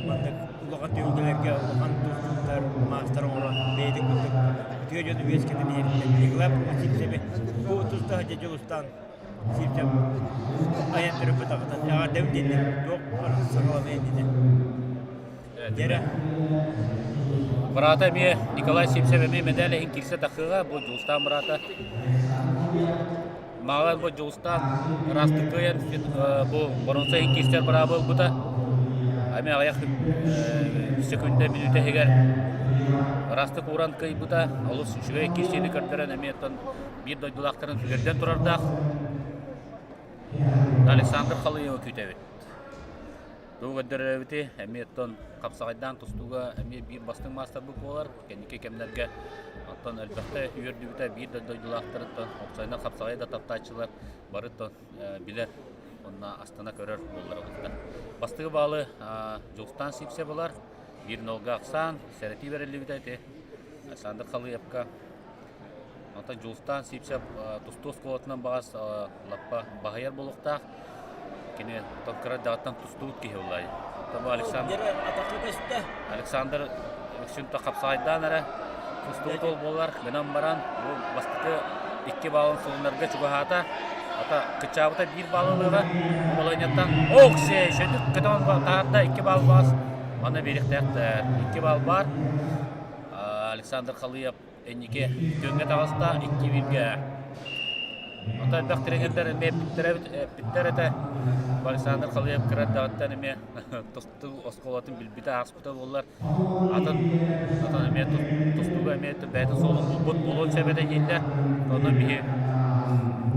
Маннык улахан түһүлгэлэргэ улахан тустууктар, маастар оҥорон бэйэтин курдук үтүө дьону үөскэтэн иһэриттэн Николай Сивцеви бу тустаах дьэ Дьулустаан Сивцев айан төрөппүт аҕатын эҕэрдэбит диэннэр туох саҕаланыа иннинэ. Дьэрэ. Быраата эмиэ Николай Сивцев эмиэ мэдээл иһин киирсэ тахсыаҕа бу Дьулустаан быраата. Маҕан бу Дьулустаан ыраастык кыайан бу боруонса иһин киирсэр быраабы ылбыта. Эмиэ аҕыйах секунда мүнүүтэ иһигэр ыраастык ууран кыайбыта. Олус үчүгэй киирсиини көрдөрөн эмиэ оттон биир дойдулаахтарын сүгэрдэн турардаах. Александр Халыевы күүтэбит. Тугу көрдөрөрбүтүй? Эмиэ оттон хапсаҕайдаан тустууга эмиэ биир бастыҥ маастарбыт буолар. Кэнники кэмнэргэ оттон элбэхтэ үөрдүбүтэ биир да дойдулаахтарыттан уопсайынан хапсаҕайы да таптааччылар бары билэр уонна астына көрөр буоллар эбиттэр. Бастакы баалы Дьулустаан Сивцев ылар. Биир нолга ахсаан, сэрэтии бэриллибитэ ити Александр Халыевка. Онтон Дьулустаан Сивцев тустуу оскуолатынан баҕас лаппа баһыйар буолуохтаах. Кини оттон кыра эрдэҕиттэн тустубут киһи буоллаҕай. Оттон бу Александр Александр үксүн хапсаҕайдаан эрэ тустубут уол буолар. Гынан баран бу бастакы икки баалын сылыннарга чугаһаата. Ата кыччаабыта биир балл ылыаҕа. Бу балаһыанньаттан Оксе Шөдүк көтөҕөн таһаарда икки балл баас. Манна биэриэхтээхтэр. Икки балл баар. Александр Халыев инники күөҥҥэ таҕыста икки бииргэ. Онтон элбэх тренердэр эмиэ эппиттэр этэ. Александр Халыев кыра эрдэҕиттэн эмиэ тустуу оскуолатын билбитэ ааспыта буоллар атын атын эмиэ тустууга эмиэ бэйэтин суолун булбут буолуон сөп этэ дииллэр. Онно биһи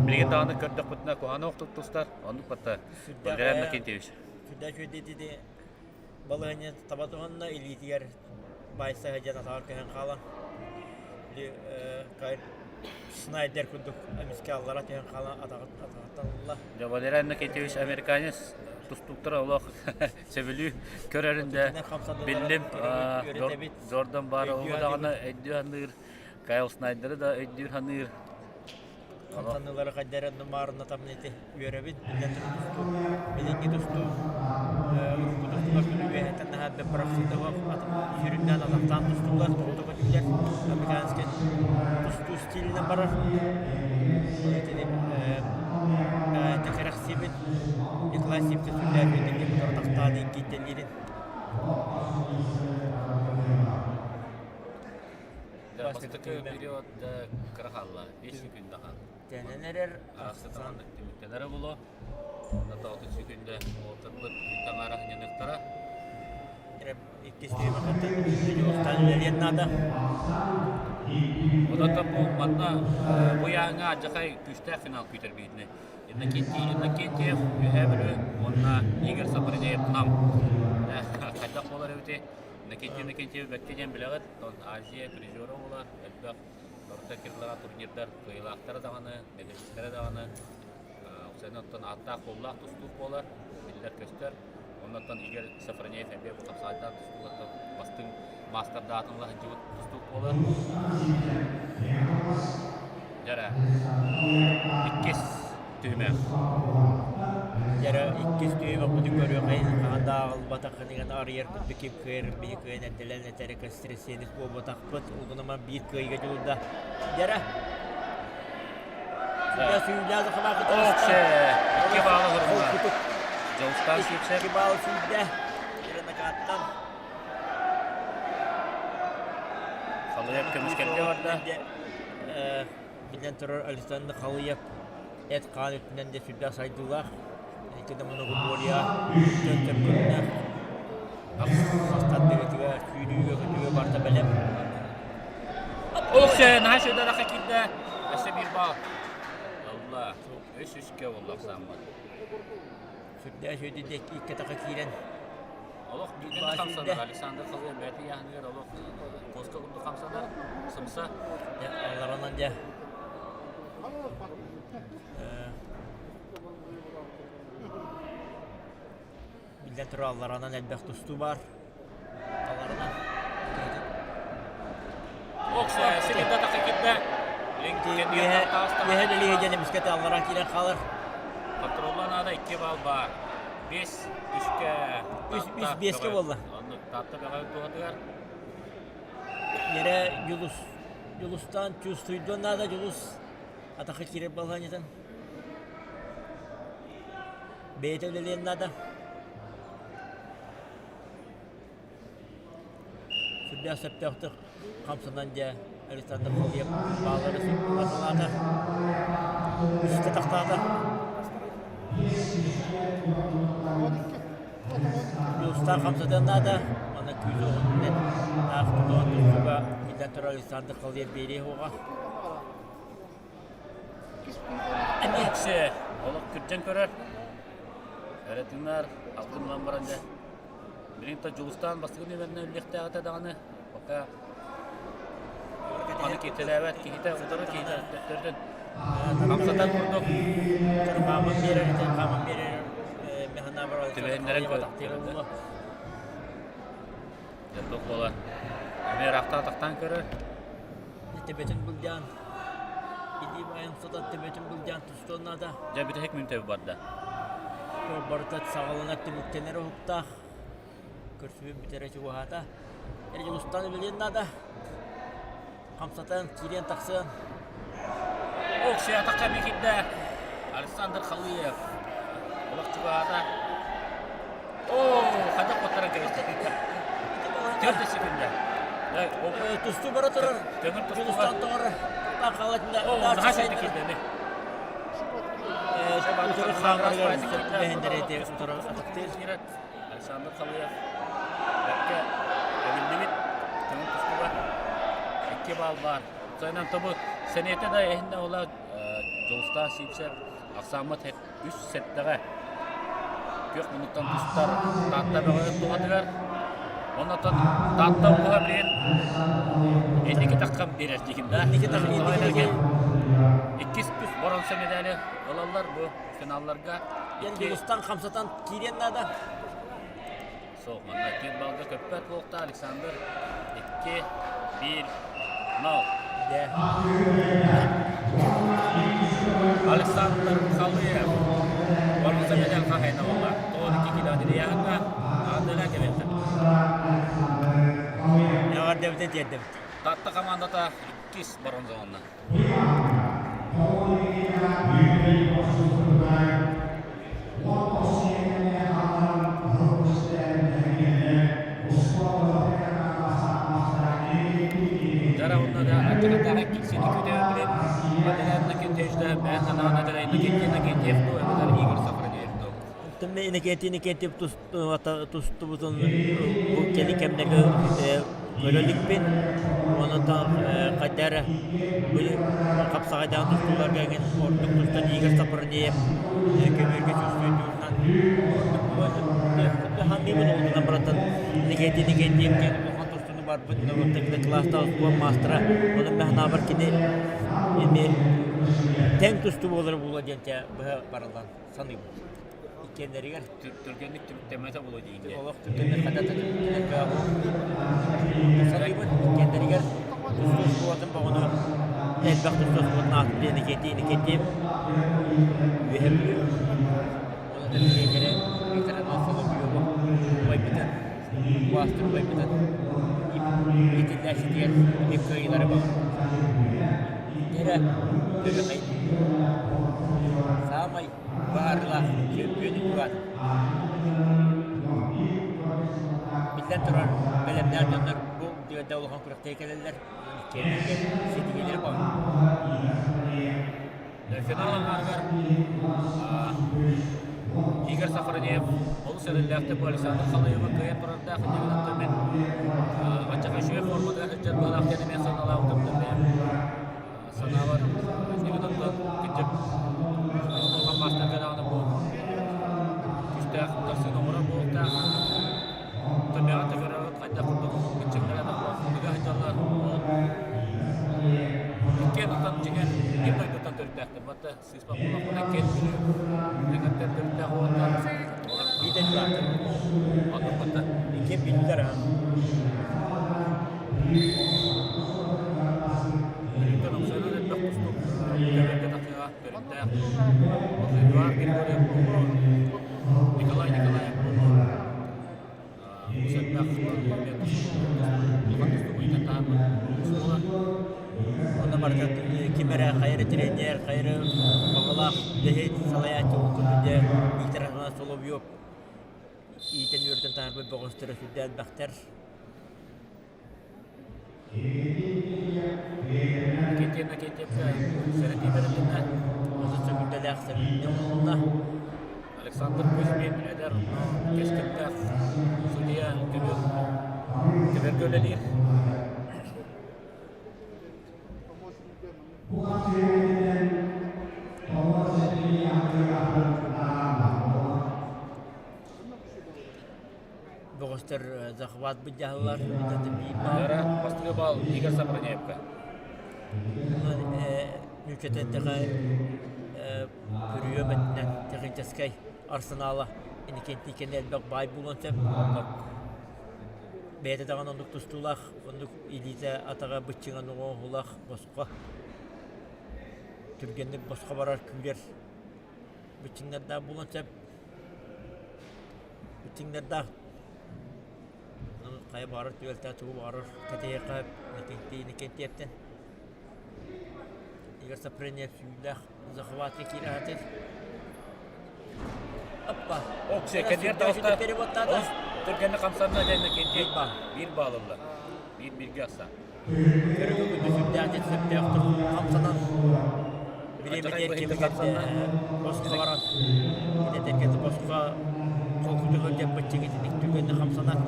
билигин даҕаны көрдөхпүтүнэ куһаҕаны охтук тустар. Оннук батта Валерий Иннокентьевич. Сүрдээх үөрдүү балаһыанньа таба туһанна илиитигэр баайса сылдьан атаҕар көһөн хаалан били Снайдер курдук эмискэ аллара түһэн хаалан атаҕыттан ылла. Дьэ Валерий Иннокентьевич американец тустууктара олох сөбүлүү көрөрүн да биллим. Джордан баар ол даҕаны өйдүү саныыр, Кайл Снайдеры да өйдүүр саныыр. Хамсаныылары хайда эрэ маарыннатаммын ити үөрэбин. Биллэн турар тустуу, билиҥҥи тустуу урукку тустуулар күнү үөһэттэн наһаа элбэх бырахсыыта суох сүрүннээн атахтаан тустуулар тоҕута көтүүлэр американскай тустуу стилинэн барар. Ол итини кэрэхсиибин Николай Сивцев сүрдээх үөдүннүк утары тахтаан иҥкийтэлиирин. Бастакы период кыра хаалла, 5 секунда хаалла. Тэнэн эрэр Ахсытан түмүктэнэрэ було. Натаҕытын сүкүндэ уолтарбыт таҥара ханьаныктара. Иккис түһүмэхтэн дьулустаан үлэлиэн наада. Онон бу манна бу яһаҥа адьахай күүстээх финал күүтэр биһитинэ. Иннокентий Иннокентьев Үөһээ Бүлүү уонна Игорь Сапаринеев Нам. Хайдах буолар эбитий? Иннокентий Иннокентьев бэккэ диэн билэҕит. Азия призера буолар, элбэх орто кирилара турнирдар кыайыылаахтара даҕаны, медалистэрэ даҕаны оттон ааттаах-суоллаах тустуук буолар, биллэр-көстөр. Оннуттан Игорь Сафронеев эмиэ бу хапсаҕайдаах тустуугаттан бастыҥ маастардаатын ыла сылдьыбыт тустуук буолар. Дьэрэ, иккис түһүмэх. Дьэрэ, иккис түһүмэхпитин көрүөххэйин хаһан да ааҕыллыбатах ханныгын арыйар курдук ким кыайарын биһи кыайан эрдэлээн этэрэ кэстирэсиэнис буолбатахпыт. Улгунаман биир кыайыыга дьулурда. Дьэрэ, Оксе, икки баалы хөрүннэ. Дьолустаан Сивцев. Икки баалы сүүрдэ. Дьэрэ накааттан. Халыйап көмүскэлгэ барда. Биллэн турар Александр Халыйап эт-хаан өттүнэн де сүрдээх сайдыылаах. Икки да многоборье төнтөр көрүннээх. Хастардыгытыгар сүүрүүгэ көтүүгэ барыта бэлэм. Оксе, наһаа үчүгэй киирдэ. Өссө биир баал. Алла, үс үскэ буолла ахсааммыт. Сүрдээх үчүгэй икки атака киирэн Олох биирдэн хамсанар. Александр Халыев бэйэтин яһыныгар олох куоска курдук хамсанар. Сымса. Дьэ, алларанан дьэ. Биллэн турар алларанан элбэх тустуу баар. Алларанан. Оксе, сиридэ атака киирдэ. Үөһэ дэлиһэ диэн эмискэ алларан киирэн хаалар. Контроллаан наада икки балл баар. Бес үскэ Үс үс биэскэ буолла. Оннук Таатта бөҕө туһатыгар. Ерэ Дьулус Дьулустаан чувствуйдуон наада Дьулус атаха киирэр балаһыанньатын. Бэйэтэ үлэлиэн наада. Сүрдээх сөптөөхтүк хамсанан дьэ Александр Халыев бааллары атылаата. Үстэ тахтаата. Дьулустаан хамсатыан наада. Манна күүс оҕотунан таах тутуһан тустууга биллэн турар Александр Халыев биэриэ суоҕа. Эмиэ олох күрдьэн көрөр. Эрэ тыынар, алгын ылан баран дьэ. Билигин то Дьулустаан бастакы нүөмэринэн үллүөхтээх этэ даҕаны. Пока аны кииртэлээбэт киһитэ утары киһитэ төттөрүтүн хамсатар курдук. Хааман биэрэр, хааман биэрэр Түбэһиннэрэн көрөр. Дьэ туох буолар. Эмиэ ыраахтан атахтаан көрөр. Төбөтүн былдьаан, илии баайын сотон төбөтүн былдьаан тустуон наада. Дьэ бүтэһик мүнүүтэ барда. Барыта саҕаланар түмүктэнэр уһуктаах. Көрсүбүт бүтэрэ чугаһаата. Эр Дьулустаан үлэлиэн наада. Хамсатан, киириэн тахсыан. Ох, атахха эмиэ киирдэ. Александр Халыев олох чугаһаата. Оо, хайдах куттаран кэбистэ. 4 секунда. Тустуу бара турар. Көҥүл тустууга. Дьулустаан тоҕор. Хаалатында. Оо, наһаа ситэ киирдэ. Утары хаамарыгар сөп түбэһиннэри утары атахтыыр. Александр Халыев бэркэ эбиллибит көҥүл тустууга 2 балл баар. Сайынан тобу сэниэтэ да эһиннэ ола Дьулустаан Сивцев ахсааммыт үс сэттэҕэ күөх муннуктан тустар Таатта бөҕө туһатыгар. Оннотон Таатта улууһа билигин инники таххан биэрэр диигин да. Инники таххан Иккис үс боронса медали ылаллар бу финалларга. Дьулустан хамсатан киириэн наада. Суох, манна 4 балга көппөт буолта Александр 2 1 0. Александр Халыев боруонса медаль хаһайына буолла. 92 километр ыйааһыҥҥа аадыла кэбиэхтэ. Эҕэрдэбитин тиэрдэбит. Татта командата иккис боруонса уонна. Дьара онно да аттыгатааҕы киксини күтэ билин Аделина Кентежда бэйэн санаан Аделина Кентина Кентев дуу эбэтэр Игорь Сафронеев дуу. Тымны Иннокентий Иннокентьев тустубутун бу кэлин кэмнэргэ көрө иликпин. Онон хайда эрэ хапсаҕайдаан тустууларга эҥин ордук тустан Игорь Сафронеев көбүөргэ чувствуйдуурунан ордук ханыыбын онтунан барантан Иннокентий Иннокентьев диэн улахан тустууну барбыт норуоттан кылаастаах спорт маастара. Онон мин санаабар кини эмиэ тэҥ тустуу буолара буолуо диэн быһа барыллан саныыбын. Иккиэннэригэр Түргэнник түмүктэммэтэ буолуо диигин. Олох түргэнник хата түмүктэнэргэ саныыбын. Иккиэннэригэр тустуу оскуолатын боҕону элбэх тустуу оскуолатын аатын диэн Иннокентий Иннокентьев үөһэ Бүлүү уонна тренерэ Виктор Соловьеву убайбытын убаастыыр убайбытын иитиллээччитигэр эмиэ кыайыылары баҕарабыт. Эрэ көрүөхэй саамай баарылаах чөмпүйүөн Иван. Биллэн турар, бэлэмнээх дьоннор бу түгэнтэ улахан күрэхтэһэ кэлэллэр. Иккиэннэргэ ситиһиилэри баҕарабыт. Финал аҥаарыгар Игорь Сафронеев олус эрэллээхтик бу Александр Халыевы кыайан турардаах иннигинэн мен баччаха үчүгэй форматыгар сылдьар быһалаах диэн эмиэ санаалаабытым да бэйэм санаабар иннигинэн кырдьык улахан маастарга даҕаны бу күүстээх утарсыыны оҥорор буолуохтаах. Төбөҕө төбөрөҕүт хайдах курдук кыччыктара да ыга сылдьаллар. Ол иккиэн оттон дьиҥэр биир дойдуттан төрүттээхтэр. Батта сыыспат буоллахпына иккиэн Бүлүү эҥэртэн төрүттээх уолаттар. Биитэ дьулаахтар. Оннук батта. Иккиэн бүлүүлэр аа. Бүлүүттэн омсойдон элбэх тустуук көбүөргэ тахсыаҕа төрүттээх. Ол Эдуард Григорьев буолуо, Николай Николаев буолуо. Онно барыта ким эрэ хайа эрэ тренер, хайа эрэ баҕалаах үлэһит, салайааччы ол курдук дьэ Виктор Соловьев иитэн үөрэтэн таһаарбыт бөҕөстөрө сүрдээх элбэхтэр. Кентиэнэ Кентиэпкэ сэрэтии бэрилиннэ. Отут сөкүүндэлээх сэрэтиини оҥоһулунна. Александр Кузьмин эдэр кэскилтээх судьуйа көбүөр көбүөргэ үлэлиир. Бөҕөстөр захват быдьаһаллар биир Бастакы бал Игорь Сафронеевка. Нүүчэтэттэҕэ Күрүө өттүнэн техническэй арсенала инникитин элбэх баай буолуон сөп. Бэйэтэ даҕаны оннук тустуулаах, оннук илиитэ атаҕа быччыҥа оҥоһуулаах босхо түргэнник босхо барар күүрэр быччыҥнардаах буолуон сөп. Быччыҥнардаах хайа баҕарар түбэлтэ тугу баҕарар кэтэһиэххэ Иннокентий Иннокентьевтэн. Игорь Сапрынев сүүллээх захватка киирэ сатыыр. Аппа. Оксе кэннигэр таҕыста. Переводтаата. Олус түргэнник хамсанна дэннэ кэнтиэй Биир баал. биир баал ылла. Биир бииргэ ахса. Көрүҥү күндү сүрдээх дьэ сөптөөхтүк хамсанан бириэмэтигэр кэмигэр босхо баран этэргэ босхо холкутук сылдьан быччыҥ итинник түргэнник хамсанар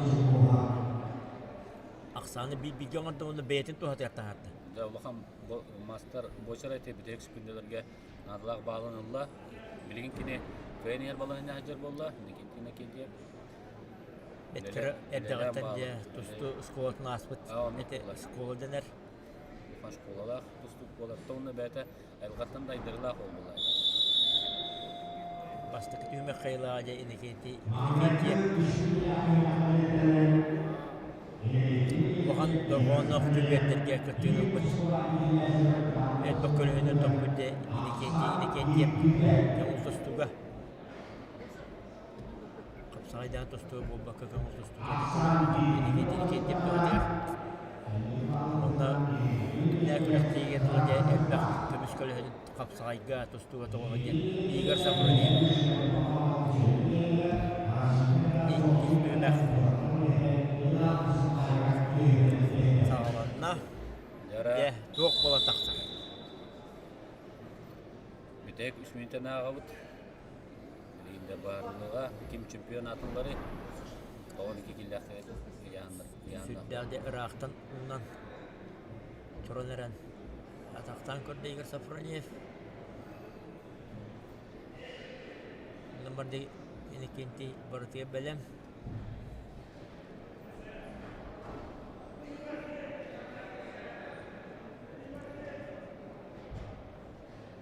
ахсааны биир-бииргэ оҥордо уонна бэйэтин туһатыгар таһаарда. Дьэ улахан мастер буочара ити бүтэһик секундаларга наадалаах баалын ылла. Билигин кини кыайан иһэр балаһыанньа сылдьар буолла. Никитина Кентьев Эткэрэ эрдэҕиттэн дьэ тустуу оскуолатын ааспыт ити оскуола дэнэр. Улахан школалаах тустуук буолар. Уонна бэйэтэ айылҕаттан да айдарыылаах уол буолар. Бастакы түһүмэх хайылааҕа дьэ Иннокентий Иннокентьев улахан дорҕоонноох түбүөрдэргэ кыттыыны ылбыт. Элбэх көлөһүнү топпут дьэ Иннокентий Иннокентьев көҥүл тустууга Хапсаҕайдаан тустууга буолбакка көҥүл тустууга Иннокентий туһатыгар. Онно итиннэ күрэхтэһиигэ тула дьэ элбэх көмүс көлөһүнүн хапсаҕайга тустууга тоҕо диэн Игорь Саврунин иккис түһүмэх саҕаланна. Дьэ, туох буола тахсар? Бүтэһик үс мүнүүтэн ааҕабыт. Билигин да баарыныга ким чемпион аатылларый? 12 киллээх ыйааннар. Сүрдээх де ыраахтан уунан туран эрэн атахтаан көрдө Игорь Сафронеев. Онон Иннокентий барытыгар бэлэм.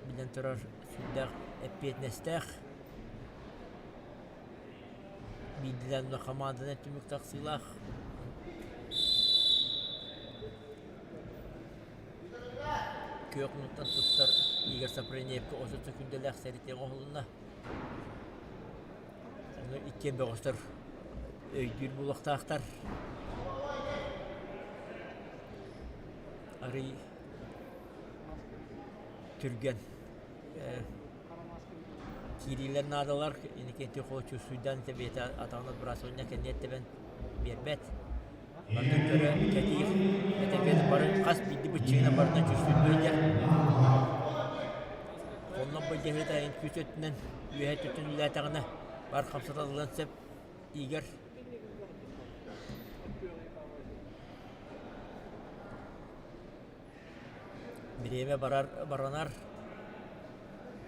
Билэн турар сүрдээх эппиэтинэстээх биирдиилээн хамаанданан түмүк тахсыылаах күөх муннуктан туттар Игорь Сапронеевка 30 күндэлээх сэрии оҥоһулунна. Ону иккиэн бөҕөстөр өйдүүр буолуохтаахтар. Арый түргэн киириилэр наадалар Иннокентий Холочев суйдаан бэйэтэ атаҕын отбрасывание кэнниэт тэбэн биэрбэт. Барытын көрө кэтиир этэргэ бары хас биирдии быччыҥынан барытын чувствуйдуйдар. Онно былдьаһыыта эн күүс өттүнэн үөһэ өттүттэн үлэлээтэҕинэ бар хамсатыллыан сөп Игорь Бириэмэ барар баранар.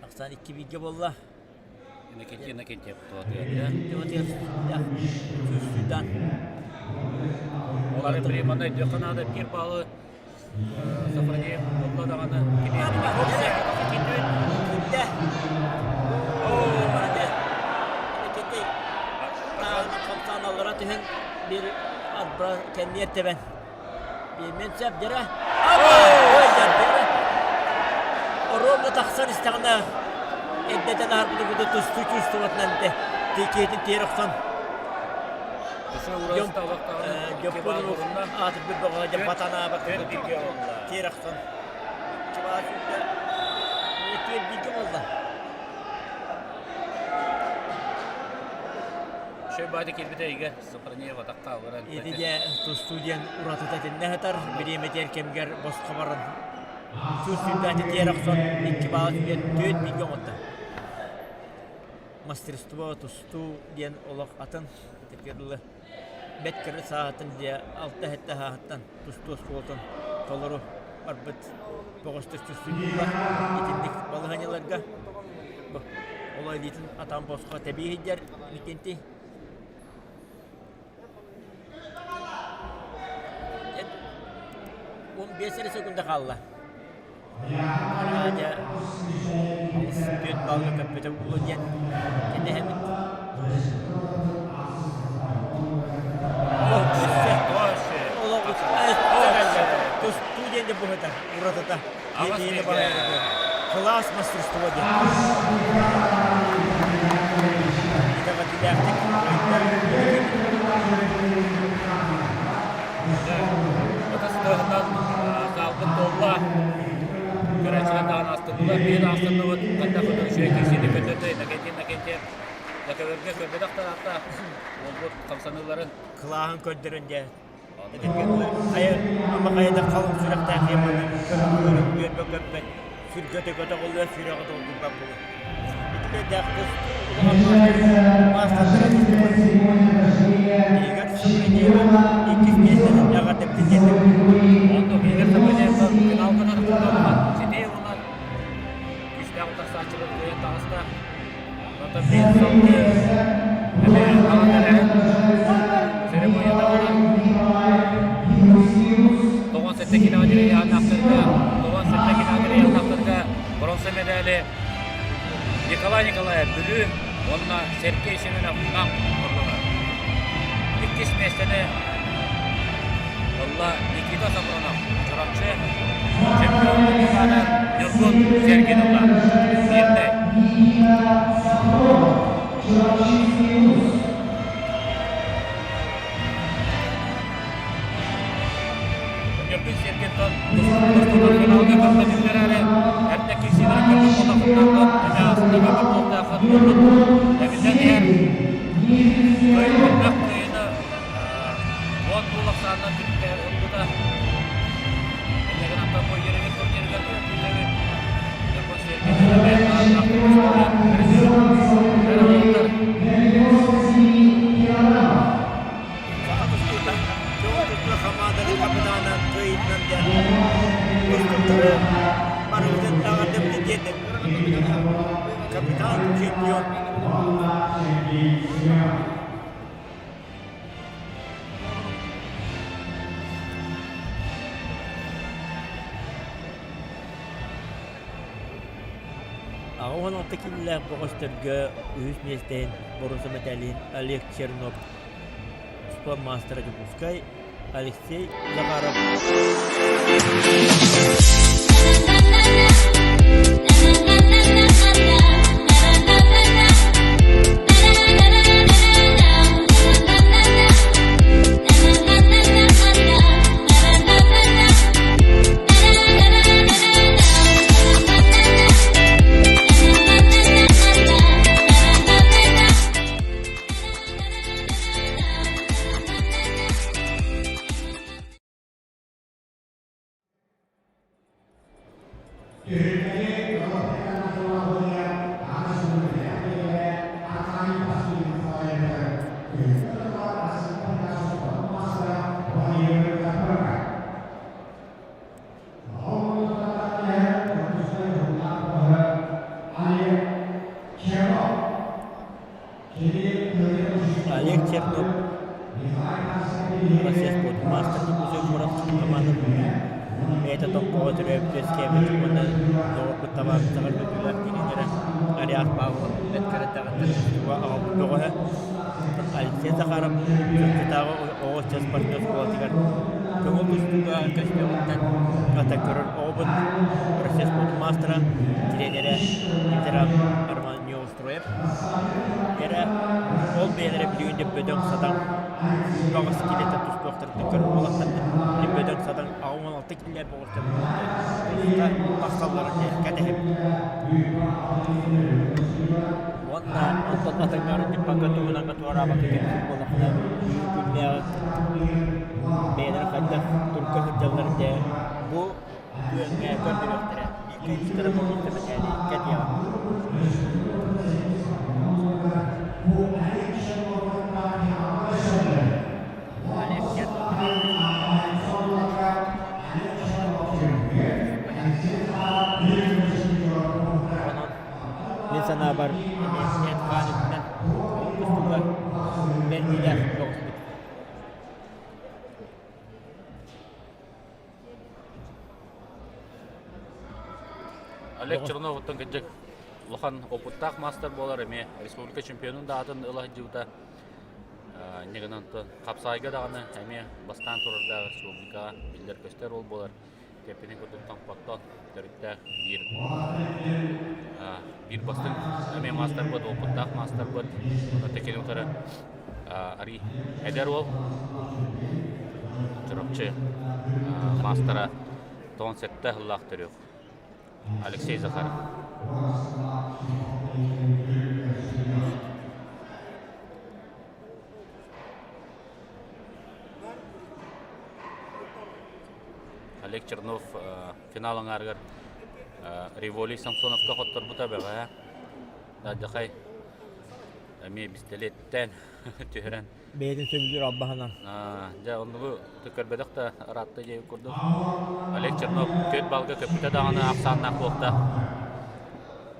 Ахсаан икки бииргэ буолла. Иннокентий Иннокентьев туһатыгар. Сүүстүүтан. Олары приманы өйдүөххэ наада биир баалы Сафронеев булла даҕаны кини Киирдэ. Иннокентий хамсаан аллара түһэн биир отброс кэнниэр тэбэн Биэмэн сөп дьэрэ. Дьэрэ. Оруобуна тахсан истэҕинэ эрдэтэн аарбыты куту тустуу чувствоватынан этэ. Тикиэтин тиэрэ охсон. Дьоппун аатырбыт бөҕө дьэ батанаабат тиэрэ охсон. Чыбаа сүүрдэ. Түөрт бииргэ буолла. Үчүгэй баайда киирбитэ эйгэ Сафронеев атахха аллара Ити дьэ тустуу диэн уратыта итиннэ сытар. Бириэмэтигэр кэмигэр босхо баран сүүс сүүрбэти тиэрэ охсон икки баала түгэн түөрт бииргэ оҥордо. Мастерство тустуу диэн олох атын этэргэ дылы бэрт кыра сааһыттан дьэ алта сэттэ сааһыттан тустуу оскуолатын толору барбыт бөҕөстөр түстүүллэр итинник балаһыанньаларга ол илиитин атаҕын босхо тэбии сылдьар Викентий 15 эрэ секунда хаалла. Дьэ, түөрт баллга көппүтэ буолуо диэн кэтэһэбит. Тустуу диэн де быһыта, уратыта. Кылаас мастерство диэн. Итэҕэтилээхтик Ытыс тыаһынан хаалбыт буолла. Көрөөччүлэр даҕаны астыннылар, биир астынныбыт, ханна курдук үчүгэй киирсиини көрдөрдө Иннокентий Иннокентьев. Лөкөбөргө көрбөтөх да аата буолбут хамсаныыларын. Кылааһын көрдөрөн дьэ. Хайа, ама хайа да халыҥ сүрэхтээх яманы көрөн үөрбэ көппөт, сүргэтэ көтөҕүллүө, сүрэҕэ долгуйбат буолуо. Итилэрдээх тустуу улахан маастардара тустубут. Игорь Савринеев иккис миэстэтин эҕэрдэбитин тиэрдэбит. Онно Игорь Савринеев финалга улахан ситиһии ылан күүстээх утарсааччылар кыайан таҕыста. Онтон биир салгыы эмиэ аҕа тэрээһин церемонията буолар. 97 килоҕа диэри ыйааннаахтарга, 97 килоҕа диэри ыйааннаахтарга бронза медали Николай Николаев Бүлүү уонна Сергей Семенов Нам орлолар. Иккис миэстэни ылла Никита Сафронов Чурапчы, чемпион кубоганы Ньургун Сергин ылла. Мирнэй. Ньургун Сергинтон тустуудан финалга көрбөтүллэр эрэ, эрдэ киирсиилэрин көрбүт буоллаххытынан эмэ астына көрбүт буолуохтааххыт буолбут. Эбиллэн иһэр элбэх кыайыыны 10 гол ахсаанынан түмүктэһэр ылбыта. Иннигин бу Еревин турнирыгар күүтэбит. Ньургун Сергин эмэ Саха тустуута Дьоҕу тустуу хамаандатын капитана кыайыытынан диэн тустууктары барыбытын эҕэрдэбитин тиэрдэр. Капитан чемпион. 86 киилэлээх бөҕөстөргө үһүс миэстэһин боруонса мэтээлин Олег Чернов, спорт маастара Дьокуускай Алексей Захаров. Олег Чернов Россия спордун маастарын музей куорат хамаандатын бэйэтэ Томпоҕо төрөөбүт үөскээбит уонна доҕорбут табаарыстара Людмила тренерэ Ариас Павлов бэрт кыра эрдэҕиттэн тустууга аҕалбыт бөҕөһө Алексей Захаров Чурапчытааҕы оҕо ыччат спортивнай оскуолатыгар көҥүл тустууга көстүөҕүттэн ата көрөр оҕобут Россия спордун маастара тренерэ ветеран Роман Неустроев эрэ ол бэйэлэрэ билигин да бөдөҥ-садаҥ бөҕөс киилэтэ тустуохтарыттан көрөр уолаттар бөдөҥ-садаҥ 86 киилэ бөҕөстөр тахсалларын кэтэһэбит. Уонна онтон атыҥҥар дьыппакка туһунан туораабакка кэпсиир буоллаххына күннээҕи бэйэлэрэ хайдах турка сылдьаллар дьэ бу күөҥҥэ көрдөрүөхтэрэ икки боруоста мэтээли кэтиэҕэ. Олег Онон мин санаабар эмиэ эт-хаан өттүнэн тустууга бэрниилээх бөҕөспүт. Олег Черновуттан кырдьык улахан опыттаах маастар буолар эмиэ республика чемпионун да аатын ыла сылдьыбыта. Инньэ гынан хапсаайга даҕаны эмиэ бастаан турардаах республикаҕа биллэр-көстөр уол буолар. Кэппитин курдук Томпоттон төрүттээх биир биир бастыҥ эмиэ маастарбыт, опыттаах маастарбыт. Онно кини утары арый эдэр уол Чурапчы маастара 97 сыллаах төрүөх. Алексей Захаров. Олег Чернов финал аҥаарыгар Риволи Самсоновка хотторбута бэҕэһээ. Дадьахай эмиэ бистэлиэттээн түһэрэн. Бэйэтин сөбүлүүр албаһынан. Дьэ, оннугу көрбөтөх да ыраатта диэбит курдук. Олег Чернов 4 балга көппүтэ даҕаны ахсааннаах буолта.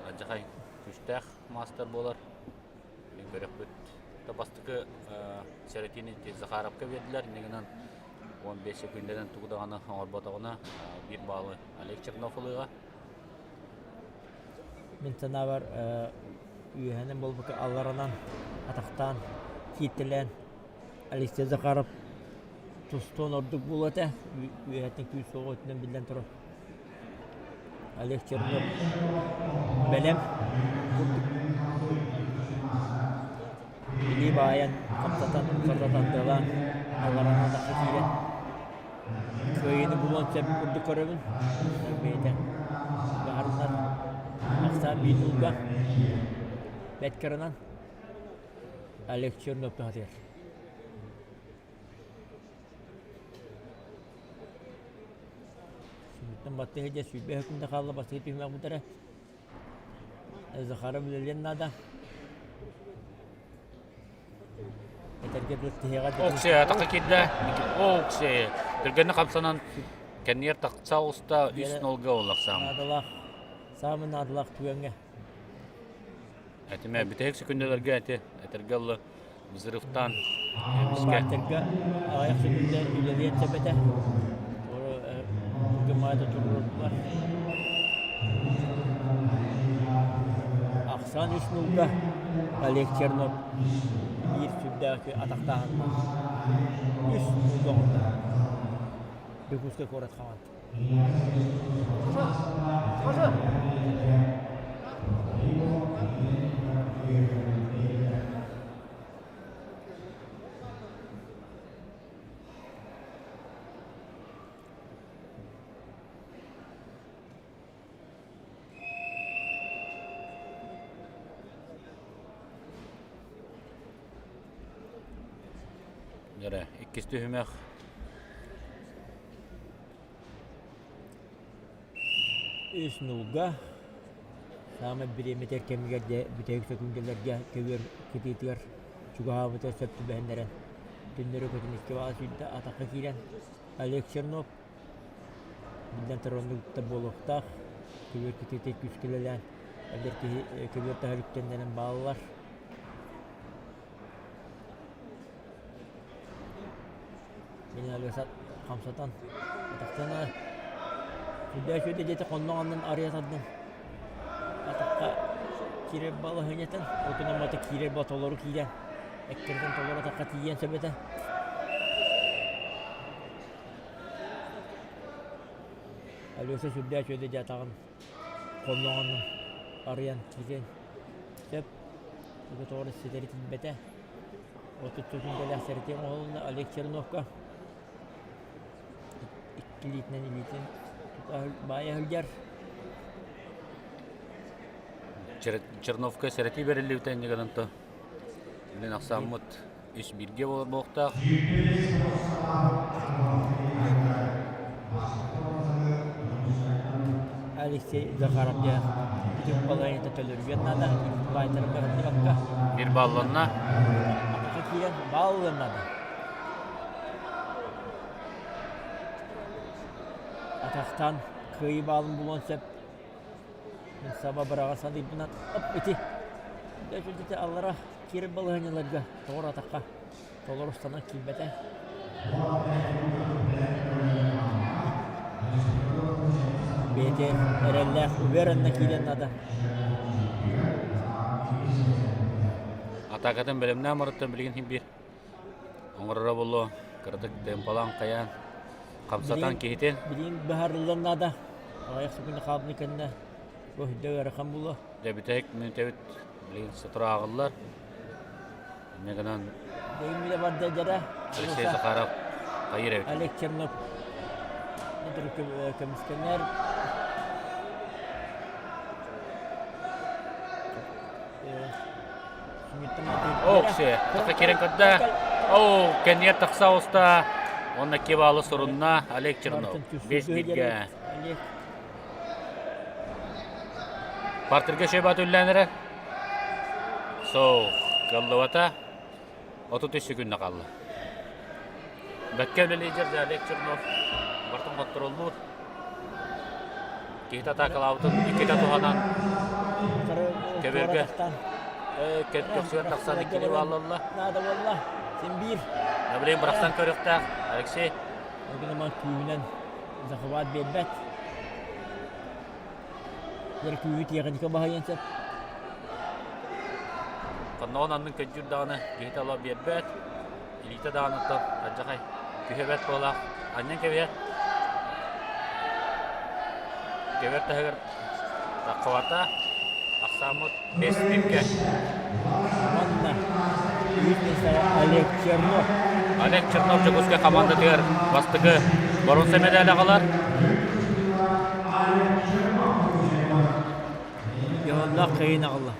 Адьахай күүстээх маастар буолар. Мин көрөхпүт. Бастакы сэрэтиини Захаровка биэрдилэр. Инньэ гынан 15 секундэнэн тугу даҕаны оҥорботоҕуна биир баалы Олег Чернов ылыаҕа. Мин санаабар үөһэнэн буолбакка алларанан атахтаан кииртэлээн Алексей Захаров тустуон ордук буолуо этэ. Үөһэттэн күүс суоҕа өттүнэн биллэн турар. Олег Чернов бэлэм курдук илии баайан хамсатан сататан алларанан атахха киирэн Кыайыыны булуон сөп курдук көрөбүн. Бэйэтэ баҕарынан ахсаан биир нуулга бэрт кыранан Олег Чернов туһатыгар. Сүнньүттэн баттыһы дьэ 20 секунда хаалла бастакы түһүмэх бүтэрэ. Захаров үлэлиэн наада. Этэргэ дылы тиһэҕэ Оксия атахха киирдэ. Оксия түргэнник хамсанан кэннигэр тахса оҕуста үс нолга олохсаам. Наадалаах, саамай наадалаах түгэҥҥэ. Этимэ бүтэһик секундаларга эти этэргэ ылла взрывтаан эмискэ. Бааттарга аҕыйах секунда үлэлиэн сөп этэ. Гымаата туруордулар. Ахсаан үс нуулга Олег Чернов биир сүрдээх атахтааһынынан үс нуулга оҥордо. Дьокуускай куорат хамаандата. Дьэрэ, иккис түһүмэх. Үс нуулга саамай бириэмэтигэр кэмигэр дьэ бүтэһик сөкүүндэлэргэ көбүөр кытыытыгар чугаһаабыта сөп түбэһиннэрэн түннэри көтөн икки баҕа сүүрдэ атахха киирэн Олег Чернов Биллэн турар оннук да буолуохтаах. Көбүөр кытыыта күүскэ үлэлээн, эдэр киһи көбүөр таһар үктэннэрэн бааллар. Мин Алеша хамсатан, атахтана сүрдээх үчүгэй диэтэ хонноҕ аннын арыйа тардан атахха киирэр балаһыанньатын, отун киирэр ба толору киирэн, эккирэтэн толору атахха тиийиэн сөп этэ. Алеша сүрдээх үчүгэй дьэ атаҕын хонноҕун арыйан киирэн сөп тугу тоҕо ситэри тиийбэтэ 30 күнгэлээх сэрэтии оҥоһулунна Олег Черновка икки илиитинэн илиитин тута баайа сылдьар Черновка сэрэтии бэриллибитэ иннигэр онто мин ахсааммыт Үс бииргэ буолар буолуохтаах. Алексей Захаров диэн бүтүн балаһыанньата төлөрүйүөн наада. Баайтарга сылдьыбакка. Биир балланна. Атака киирэн баал ылыан наада. Атахтан кыайыы баалын булуон сөп. Мин саба быраҕа саныырбынан оп ити. Дьэ аллара Киирэр балаһыанньаларга тоҕор атахха толору ыстанан киирбэтэ. Бэйэтэ эрэллээх уверенно киирэн наада. Атаакатын бэлэмнээн барыттан билигин иһин биир оҥороро буолуо кыратык темпалаан хайаан хамсатан киһитин. Билигин быһаарыллан наада. Аҕыйах секунда хаалбытын кэннэ бу үрдэ ыарахан буолуо. Дьэ бүтэһик мүнүүтэбит билигин сотору ааҕыллар. Инньэ гынан Билигин барда дьара. Алексей Захаров хайыр эбит. Олег Чернов көмүскэнэр. Оксе, таха кирен көрдө. О, кэнниэр тахса оста. Онна кебалы сурунна Олег Чернов. 5 бирге. Партерге шөйбат үлләнері. Со, кыллыбата. 33 секунда қалды. Бәкке үлелейдер Олег Чернов. Бартын контроллуур. Киһи атаакалаабытын иккитэ туһанан көбүөргэ көхсүгэр тахсан иккини бааллалла. Наада буолла. Син биир. Билигин бырахсан көрүөхтээх Алексей. Огунаман күүһүнэн захват биэрбэт. Бер күүһү тиэхиньикэ баһыйан сөп. Хонноҕун аннын көдьүүр даҕаны киһитэ ала биэрбэт. Илиитэ даҕаныттан алдьархай күһэбэт буолаах анньан кэбиһэр. Кэбэр таһыгар таххыбата ахсааммыт бэс биргэ. Уонна үһүс миэстэҕэ Олег Чернов. Олег Чернов Дьокуускай хамаандатыгар бастакы боруонса мэдээлэ аҕалар. Дьоһуннаах кыайыыны аҕалла.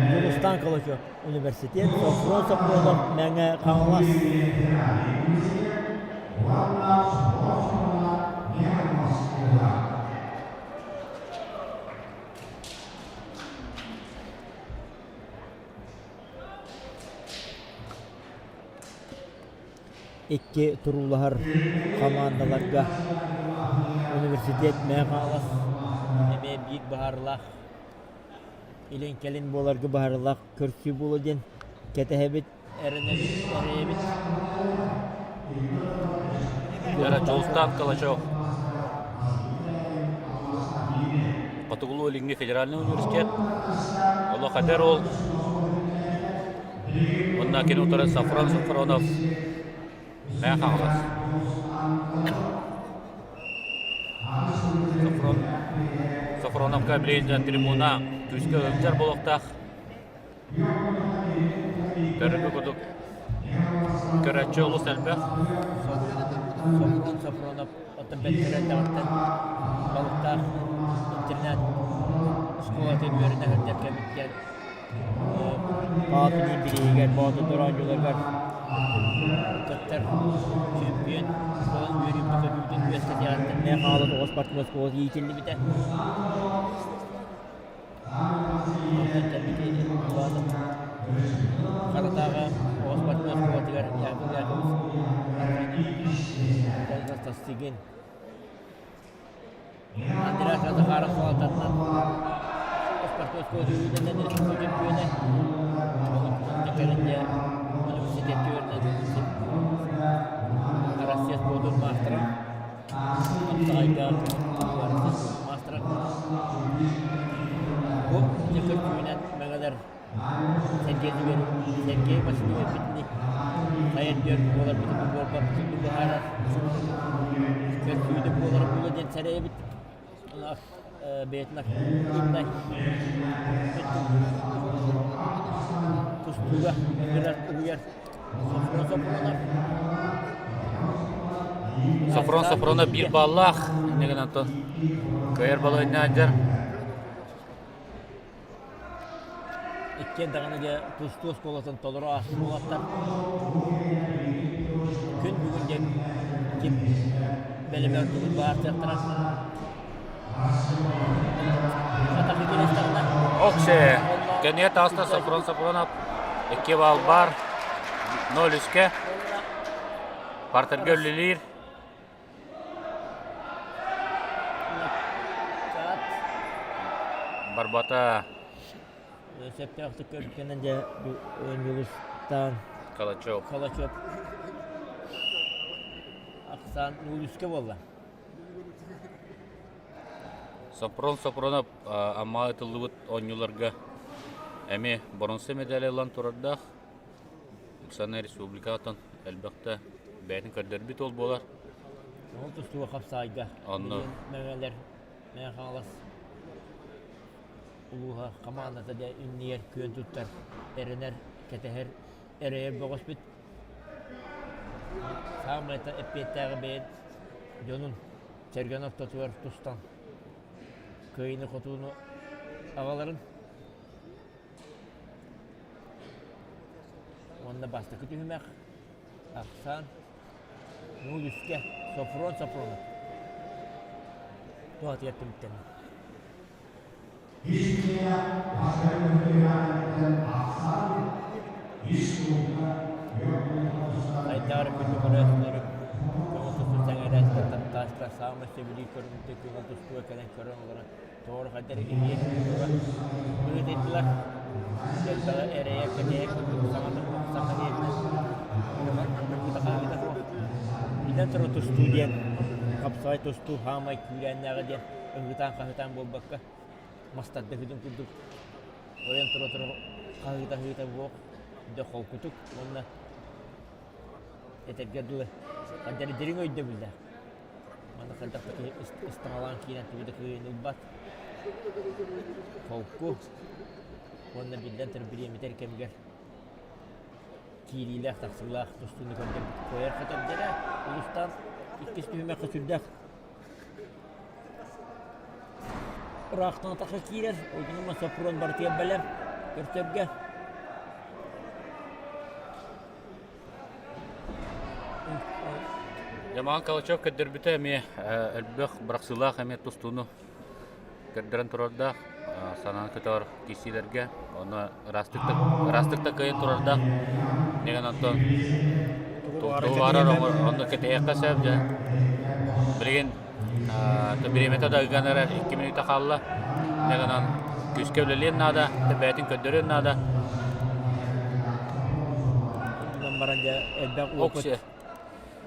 Дьулустаан Калачев университет Софрон Сопронов Мэҥэ Хаҥалас Икки туруулаһар хамаандаларга университет Мэҥэ Хаҥалас эмиэ биир баһаарылаах илин-кэлин буоларга баһаарылаах көрсүү буолуо диэн кэтэһэбит, эрэнэбит, эрэйэбит. Дьулустаан Калачев Хотугулуу-Илиҥҥи федеральнай университет олох эдэр уол уонна кини утары Сафрон Сафронов Мэҥэ Хаҥалас Сафрон Сафроновка билигин трибуна күүскэ ыалдьар буолуохтаах Көрөргө курдук көрөөччү олус элбэх. Сафрон Сафронов оттон бэртэрэ элбэҕиттэн балыктаах интернат оскуолатын үөрэнэ сылдьар кэмиттэн Баатыны бирииһигэр Боотур оонньууларыгар кыттар чемпион буолан үөрүүбүт көтүүтүн үөскэтиэҕиттэн Мэҥэ Хаҥалас оҕо спортивнай оскуолата иитиллибитэ. Харатааҕы оҕо спортивнай оскуолатыгар Яков Яковлевич Тастыгин Андрей Захаров салалтатынан спортивнай оскуолатын үүнэнэн республика чемпиона кэлин университетка үөрэнэн Россия спордун маастара Хаптаҕайга маастара Бу дьэ күүнэн мэҥэлэр Сергей Сергей Васильевич эппитинии хайа түөрт буоларбытын буолбаппытын быһаарар көрсүүтэ буолара буолуо диэн сэрэйэбит. Бэйэтин активнай тустууга ыҥырар угуйар Софрон Софронов Софрон Софронов биир баллаах иннигин онтон кыайар балаһынньа дьар Иккиэн даҕаны дьэ тустуу оскуолатын толору ааспыт уолаттар күн бүгүн диэн ким бэлэмэ ордугун баартыахтара. Атахы киристэҕинэ Оксе кэннигэ таҕыста Софрон Софронов икки балл баар 0-3-кэ партерга үлэлиир Барбата Сөптөөхтүк көрбүтүнэн дьэ Дьулустаан Калачев. Калачев ахсаан нуулүскэ буолла. Сопрон Сопронов Амма ытыллыбыт оонньууларга эмиэ боруонса медали ылан турардаах. Оксана республикаттан элбэхтэ бэйэтин көрдөрбүт уол буолар. Ол тустууга хапсаайга. Онно. Мэҥэлэр Мэҥэ Хаҥалас улууһа хамаандата дьэ иннигэр күөн туттар, эрэнэр, кэтэһэр. эрэйэр бөҕөспүт. Саамай эппиэттээҕи бэйэн дьонун сэргэн ортотугар тустан кыайыыны-хотууну аҕаларын Уонна бастакы түһүмэх ахсаан нуул үскэ Софрон Софронов туһатыгар түмүктэннэ. Айдаар күндү көрөөччүлэрим, көҥүл тустуу сэҥээрээччилэр, таптааччылар саамай сөбүлүүр көрүҥүтэ көҥүл тустууга кэлэн көрөн олорон Тоҕо хайдах иһиэ быһыытыйдылар. Элбэҕи эрэйэр кэтэһэр курдук саҥата суох саҥа диэтилэр. Хаһыыта суох. Билэн турар тустуу диэн хапсаҕай тустуу хаамай күүрээннээҕэ диэн ыһыытаан-хаһыытаан буолбакка мас тардыһыытын курдук ойон тура-тура хаһыыта-хаһыыта буох дьэ холкутук уонна этэргэ дылы хайдах дириҥ өйдөбүллээх Манна хайдах да киһи ыстаҥалаан киирэн тугу да кыайан ылбат. Холку уонна биллэн турар бириэмэтэр кэмигэр киириилээх, тахсыылаах тустууну көрдөрбүт кыайар хотор улуустаан иккис түһүмэххэ сүрдээх ыраахтан атахха киирэр, ол гынан Сопрун барытыгар бэлэм көрсөргө. Дьамаан Калачев көрдөрбүтэ эмиэ элбэх бырахсыылаах эмиэ тустууну көрдөрөн турардаах, санааны көтөҕөр киирсиилэргэ, онно ыраастык да ыраастык да кыайан турардаах. Дигэн онтон тугу баарар онно кэтэһиэххэ сөп дьэ. Билигин бириэмэтэ да ыган эрэр 2 мүнүүтэ хаалла. Дэгэнэн күүскэ үлэлиэн наада, бэйэтин көрдөрүөн наада. Онон баран дьэ элбэх опыт,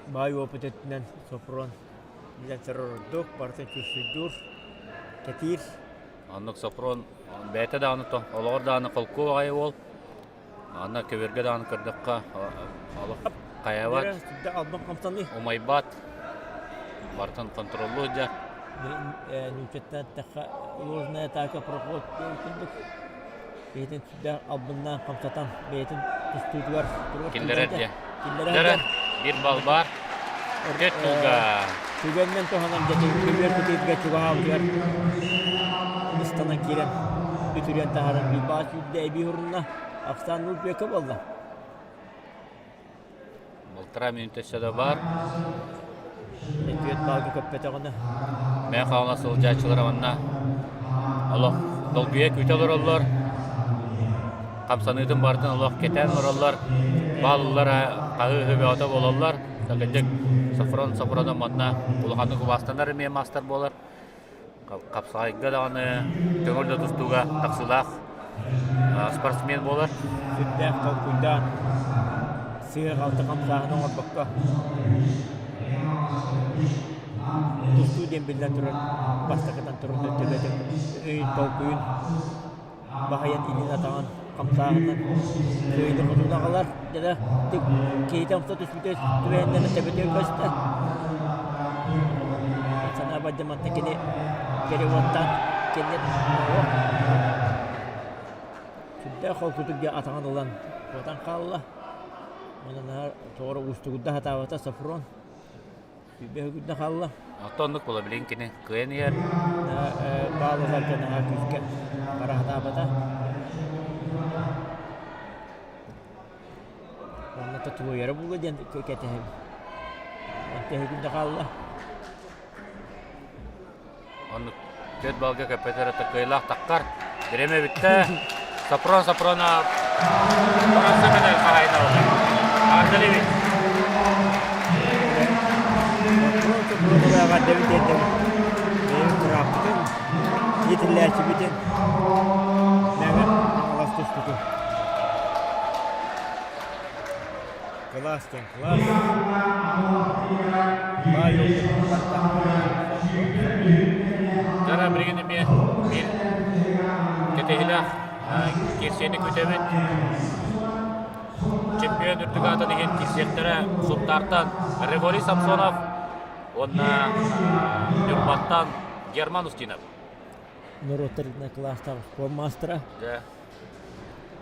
баай опыт өттүнэн Сопрун билэн ордук, барытын чувствуйдуур, кэтиир. Оннук Сопрун бэйэтэ даҕаны олоҕор даҕаны холку аҕай уол. Аны көбүөргэ даҕаны көрдөххө, олох хайабат, умайбат, барытын контроллуу сылдьар. Нууччаттан эттэххэ, ложная атака проход диэн курдук бэйэтин сүрдээх албыннаан хамсатан бэйэтин тустуутугар Киллэрэр диэн. Киллэрэр биир балл баар. Төрт тылга. Түгэнинэн туһанан дьэ көбүөр кытыытыгар чугаһаабытыгар ыстанан киирэн үтүрүйэн таһааран биир баҕа сүүрдэ эбии урунна. Ахсаан 0 буолла. Балтараа мүнүүтэ өссө да баар. Түөрт баалга көппөтөҕүнэ. Мэҥэ Хаҥалас сылдьааччылара манна олох долгуйа күүтэ олороллор. Хамсаныытын барытын олох кэтээн олороллор. Бааллар хаһыы-ыһыы бөҕөтө буолаллар. Кырдьык Софрон Софронов манна улаханнык убаастанар эмиэ маастар буолар. Хапсаҕайга даҕаны, көҥүл да тустууга тахсыылаах спортсмен буолар. Сүрдээх толкуйдаан, сыыһа-халты хамсааһын оҥорбокко тустуу диэн биллэн турар бастакытан туран төбөтүн өйүн толкуйун баһыйан илин-атаҕын хамсааһынын кыайда-хотуна аҕалар дьэ киһитэ умса түспүтэ түбэһиннэрэ төбөтүгэр көстө санаабар дьэ манна кини переводтаан кини сүрдээх холкутук дьэ атаҕын ылан куотан хаалла уонна наһаа тоҕо уустугурда сатаабата Софрон Сүүрбэ хаалла. Оттон оннук буола билигин кини кыайан иһэр. Баал ыларга наһаа күүскэ бара сатаабата. Уонна тулуйара буолуо диэн кэтэһэбин. Онтон да хаалла. Оннук түөрт балга көппөтөр кыайылаах таххар. Бириэмэ бүттэ. Сопрон Сопронов Франция медаль хаһаайына буолла. Ардалевич. Сопрон Сопронова эҕэрдэбит диэтэбит. Бэйэбит кырааппытын, иитиллээччибитин Мэҥэ Хаҥалас туспутун. Кылаас диэн кылаас. Баай Дара билигин эмиэ биир кэтэһиилээх киирсиини күтэбит. Чемпион үрдүк аатын иһин киирсиэхтэрэ Сунтаартан Григорий Самсонов уонна Ньурбаттан Герман Устинов. Норуоттар кылаастаах спорт маастара. Дьэ.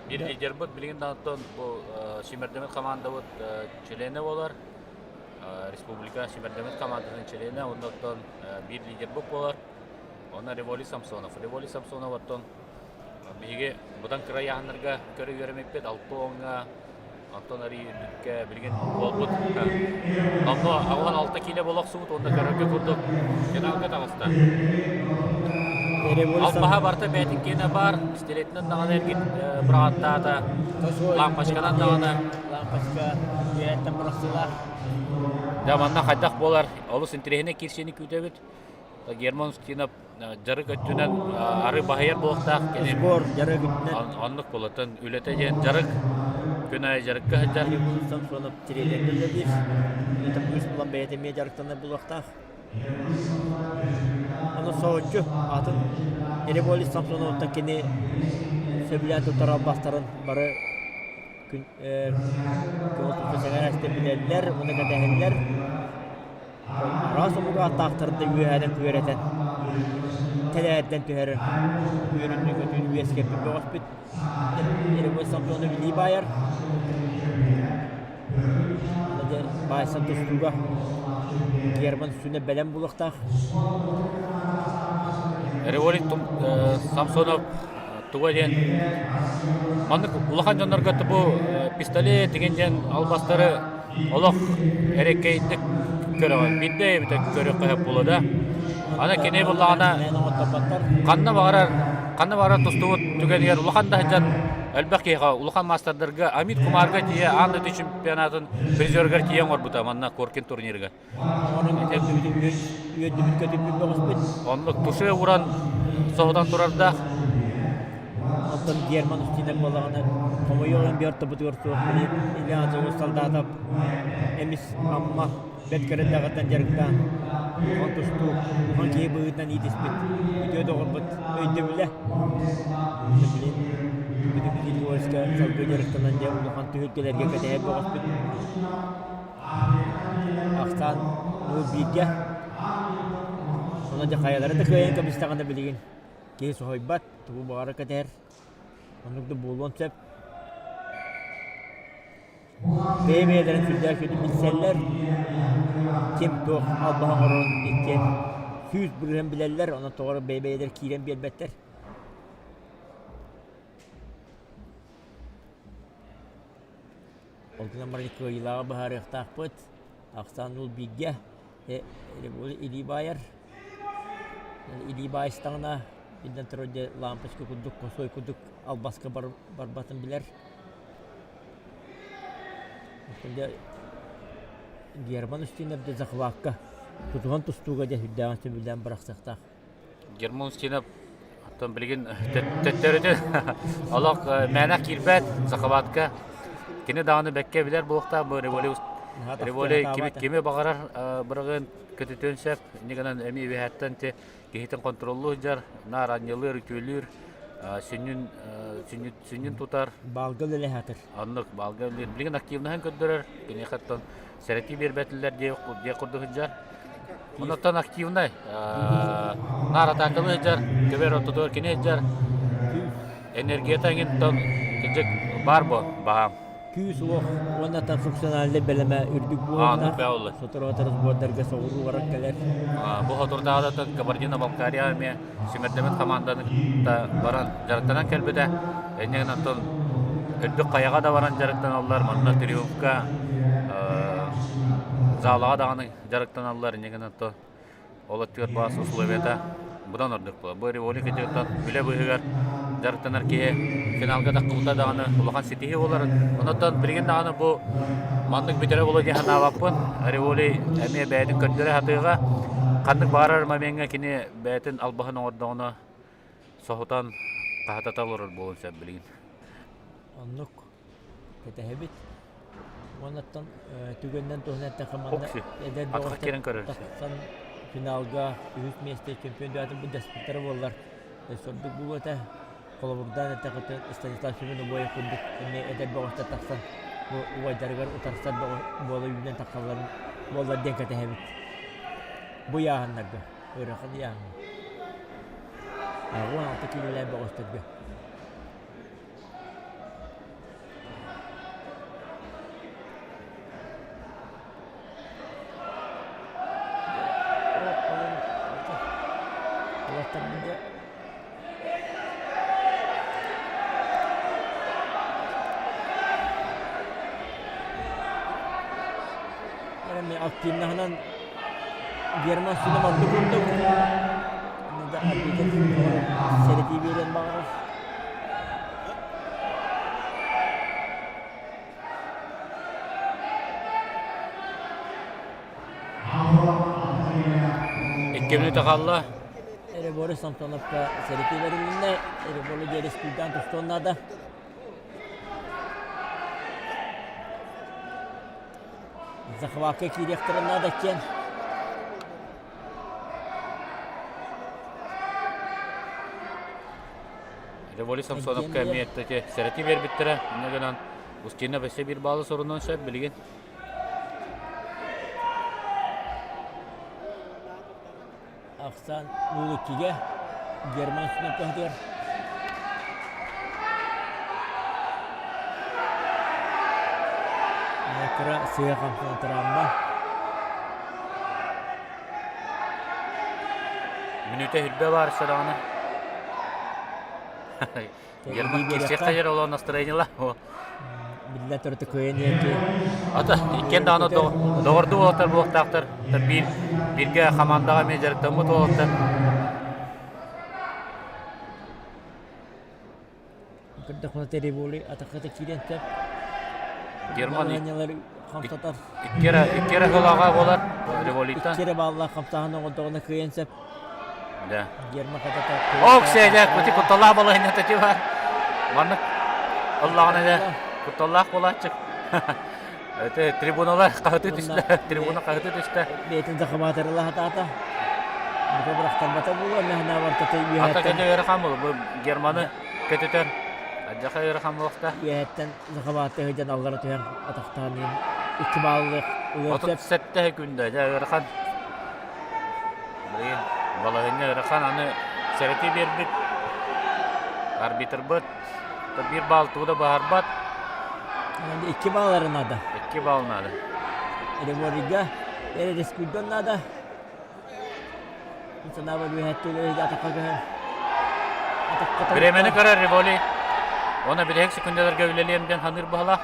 Биир лидербыт билигин даҕантан бу сүүмэрдэммит хамаандабыт чилиэнэ буолар. Республика сүүмэрдэммит хамаандатын чилиэнэ, онно оттон биир лидербыт буолар. Онно Револий Самсонов. Револий Самсонов оттон биһиги быдан кыра ыйааһыннарга көрө үөрэммиппит алта уоҥҥа, онтон арыый үрдүккэ билигин буолбут. Номнуо 86 киилэ буола охсубут уонна көрөргө курдук финалга таҕыста. Албаһа барыта бэйэтин киэнэ баар, пистолетинэн даҕаны эргит быраҕаттаата, лампочканан даҕаны. Лампочка үөһэттэн бырахсыылаах. Дьэ манна хайдах буолар, олус интэриэһинэй киирсиини күүтэбит. Герман Устинов дьарык өттүнэн ары баһыйар буолуохтаах. Сбор дьарык өттүнэн. Оннук буолатын үлэтэ диэн дьарык күн аайы дьарыкка сылдьар. Самсонов тренергэ үлэлиир. Үлэтэ быыс булан бэйэтэ эмиэ дьарыктанар буолуохтаах. Ону соһуччу атын Револий Самсоновтан кини сөбүлээн туттар албастарын бары күн көҥүл тутта сэҥээрээччитэ билэллэр уонна кэтэһэллэр. Араас омук ааттаахтарын да үөһээнэн күөрэтэн, тэлээрдэн түһэрэр үөрүүнү-көтүүнү үөскэппит бөҕөспүт Револий Самсонов илии баайар. Баайсан тустууга Герман сүнэ бэлэм булуохтаах. Револий Самсонов туга диэн маннык улахан дьоннорго бу пистолет деген диэн албастары олох эрэккэйдик көрөҕүн биирдэ эбитэ көрүөххэ сөп буолуо да аны кини буллаҕына ханна баҕарар ханна баҕарар тустубут түгэнигэр улахан да сылдьан элбэх киһиэхэ улахан маастардарга Амит Кумарга тиийэ аан дойду чемпионатын призерыгар тиийэ оҥорбута манна Коркин турнирыгар. Үөрдүбүт көтүппүт бөҕөспүт. Оннук туше уран соһутан турардаах. Оттон Герман Устинов буоллаҕына хомойуох иһин биир ортобутугар суох били Илья Азовы Солдатов эмис Амма бэрт кыра эрдэҕиттэн дьарыктаан улахан тустуу улахан киһи быһыытынан иитиспит үтүө доҕорбут өйдөбүлэ билин бүтүн войска салгыы дьарыктанан дьэ улахан түһүлгэлэргэ кэтэһэр бөҕөспүт ахсаан 0-1-гэ онон дьэ хайалара да кыайан көмүстэҕинэ билигин киһи соһуйбат тугу баҕарар кэтэһэр оннук да буолуон сөп Бэйэ-бэйэлэрин сүрдээх үчүгэйдик билсэллэр, ким туох албаһы оҥорорун иккиэн 100% билэллэр, онон тоҕо эрэ бэйэ-бэйэлэр киирэн биэрбэттэр. Ол гынан баран кыайыылааҕы быһаарыахтаахпыт. Ахсаан ул бииргэ илии баайар. Илии баайыстаҕына, биллэн турар дьэ лампочка курдук, косой курдук албаска барбатын билэр. Герман Устинов дьэ захвакка тутуһан тустууга дьэ сүрдээҕин сөбүлээн бырахсыахтаах. Герман Устинов оттон билигин төттөрүтүн олох мээнэ киирбэт захватка кини даҕаны бэккэ билэр буолуохтаах бу революция кими, кими баҕарар быраҕыан көтүтүөн сөп инньэ гынан эмиэ үөһэттэн киһитин контроллуу сылдьар наар анньылыыр үтүөлүүр сүнньүн сүнньүн тутар. Баалга үлэлэһэ Оннук баалга үлэлиир. Билигин активноһын көрдөрөр. Киниэхэ оттон сэрэтии биэрбэтилэр диэх курдук сылдьар. Оннуттан активнай. Наар атаакалыы сылдьар. Көбөр ортотугар кини сылдьар. Энергията эҥин тон кырдьык баар бо баһаам. Күүс уох уонна там функциональнай бэлэмэ үрдүк буолуохтаах. Сотору-сотору сбордарга соҕуруу баран кэлэр. Бу соторутааҕыта Кабардино-Балкария эмиэ сүүмэрдэммит хамаанданы кытта баран дьарыктанан кэлбитэ. Инньэ гынан оттон үрдүк хайаҕа да баран дьарыктаналлар, манна Триумфка залаҕа даҕаны дьарыктаналлар. Инньэ гынан оттон ол өттүгэр баас условията быдан ордук буолар. Бу Риволи кытыыттан үлэ быыһыгар дьарыктанар киһи финалга таххыбыта даҕаны улахан ситиһии буолар. Онон билигин даҕаны бу маннык бүтэрэ буолуо дии санаабаппын. Риволи эмиэ бэйэтин көрдөрө сатыаҕа. Ханнык баҕарар момеҥҥа кини бэйэтин албаһын оҥордоҕуна соһутан хаһатата олорор буолуон сөп билигин. Оннук кэтэһэбит. Уоннаттан түгэнинэн туһунан эттэххэ манна эдэр бөҕөстөр тахсан финалга үһүс миэстэ чемпион дээтин былдьаспыттара буоллар сордук буолуо этэ. Холобурдаан эттэххэ Станислав Семенов курдук эмиэ эдэр бөҕөстөр тахсан бу убайдарыгар утарсар буола үүнэн тахсалларын буоллар диэн кэтэһэбит. Бу ыйааһыннарга ыарахан ыйааһыҥҥа. 16 киилэлээх бөҕөстөргө. Эми активнаһынан Герман сүнэ маннык курдук. Да арбитр сэрэтии биэриэн баҕарар. Икки мүнүүтэ хаалла. Эребори Самсоновка сэрэтии бэрилиннэ. Эреболи диэри скульдан тустуон наада. Захватка киириэхтэрин наада диэн. Револи Самсоновка эмиэ сэрэтии биэрбиттэрэ. Инньэ гынан Устина өссө биир баалы сорунуон сөп билигин. Ахсаан 0-2-гэ Герман Сноппоһутугар кыра сыа хамсанан тыраамма. Мүнүүтэ хүрбэ баар садаҕына. Герман кирсиэххэ дьэр олоо настроениела. Биллэн турар кыайан иэки. Ата иккиэн даҕаны доҕордуу уолаттар буолуохтаахтар. Биир бииргэ хамаандаҕа эмиэ дьарыктаммыт уолаттар. Көрдөххүнэ Тереболи атаххата киирэн сөп. Герман хамсатар. Икки эрэ хылаҕа буолар Револита. Икки эрэ бааллаах хамсааһын оҥордоҕуна кыайан сөп. Да. Герман хатата. Ок сээдэ кути кутталаах балаһынньа тати бар. Маннык ыллаҕына дэ кутталлаах буолааччы. Это трибуналар хаһыты түстэ, трибуна хаһыты түстэ. Бэйэтин захамаатарыла хатаата. Бука бырахтарбата буолуо, мэһнэ бартата үөһэттэн. Ата кэдэ ыарахан буолу, бу Германы көтүтэр. Адьаха ыарахан буолуохта. Үөһэттэн захамаатта сылдьан аллара түһэн атахтаан иһин икки бааллыах ылыан сөп. 37 күндэ, дьэ ыарахан. Блин, балаһыанньа ыарахан, аны сэрэтии биэрбит арбитрбыт биир баал тугу да баһарбат. Икки баалары наада. Икки баал наада. Револига эрэ наада. Санаабар үөһэттүүлэр атахха көһөн. Бириэмэни көрөр Револи. Уонна бүтэһик секундаларга үлэлиэм диэн саныыр баһылаах.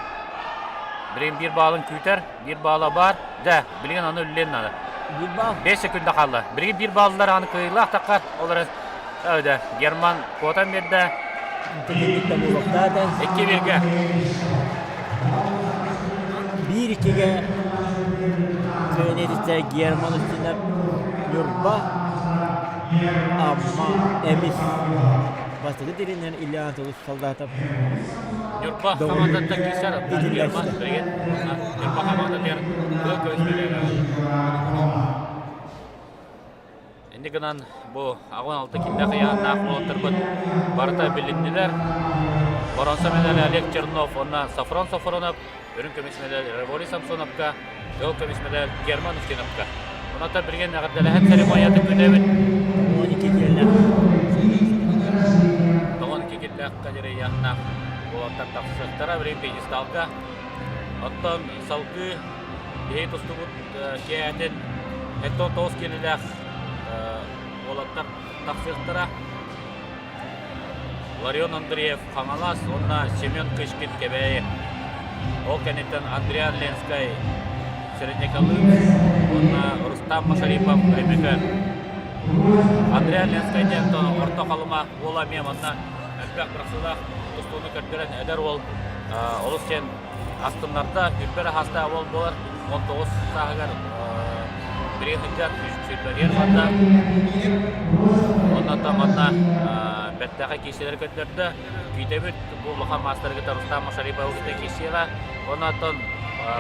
Билигин биир баалын күүтэр. Биир баала баар. Дьэ, билигин аны үллүөн наада. Биир баал? 5 секунда хаалла. Билигин биир бааллар аны кыайыылаах таххар. Ол эрэн да, Герман куотан биэрдэ. Тэтимник да буолуохтаата. Икки бииргэ. Биир иккигэ кыайан Герман Устинов Ньурба Амма Эмис бастакы тиринэн Илья Анатольевич Солдатов Ньурба хамаандаттан киирсэр Герман билигин Ньурба хамаандатыгар кыыл көмүс медали Инни гынан бу 16 киллээх ыйааннаах уолаттарбыт барыта билиннилэр. Боронсо медали Олег Чернов уонна Сафрон Сафронов, үрүҥ көмүс медаль Револий Самсоновка, кыһыл көмүс медаль Герман Устиновка. Онон билигин эҕэрдэлэһэн церемониятын күнэбит. 12 киэллээх. 12 киллээх кадерыйааннаах уолаттар тахсыахтара билигин пьедесталга. Оттон салгыы биһиги тустубут киэһэтин 79 киилэлээх уолаттар тахсыахтара. Ларион Андреев Хаҥалас уонна Семен Кычкин Кэбээйи. Ол кэнниттэн Андриан Ленскай Среднеколымск уонна Рустам Машарипов Өймөкөөн. Андриан Ленскай диэн Орто Халыма уола эмиэ манна элбэх бырахсыылаах тустууну көрдөрөн эдэр уол олус диэн астыннарда, үрбэр аһаастаах уол буолар. 19 сааһыгар билигин сылдьар сүүрбэтигэр барда. Оннуттан манна бэртээхэй киирсиилэри көрдөрдө. Күүтэбит бу улахан маастары кытта Рустам Машариповы кытта киирсиэҕэ. Оннуттан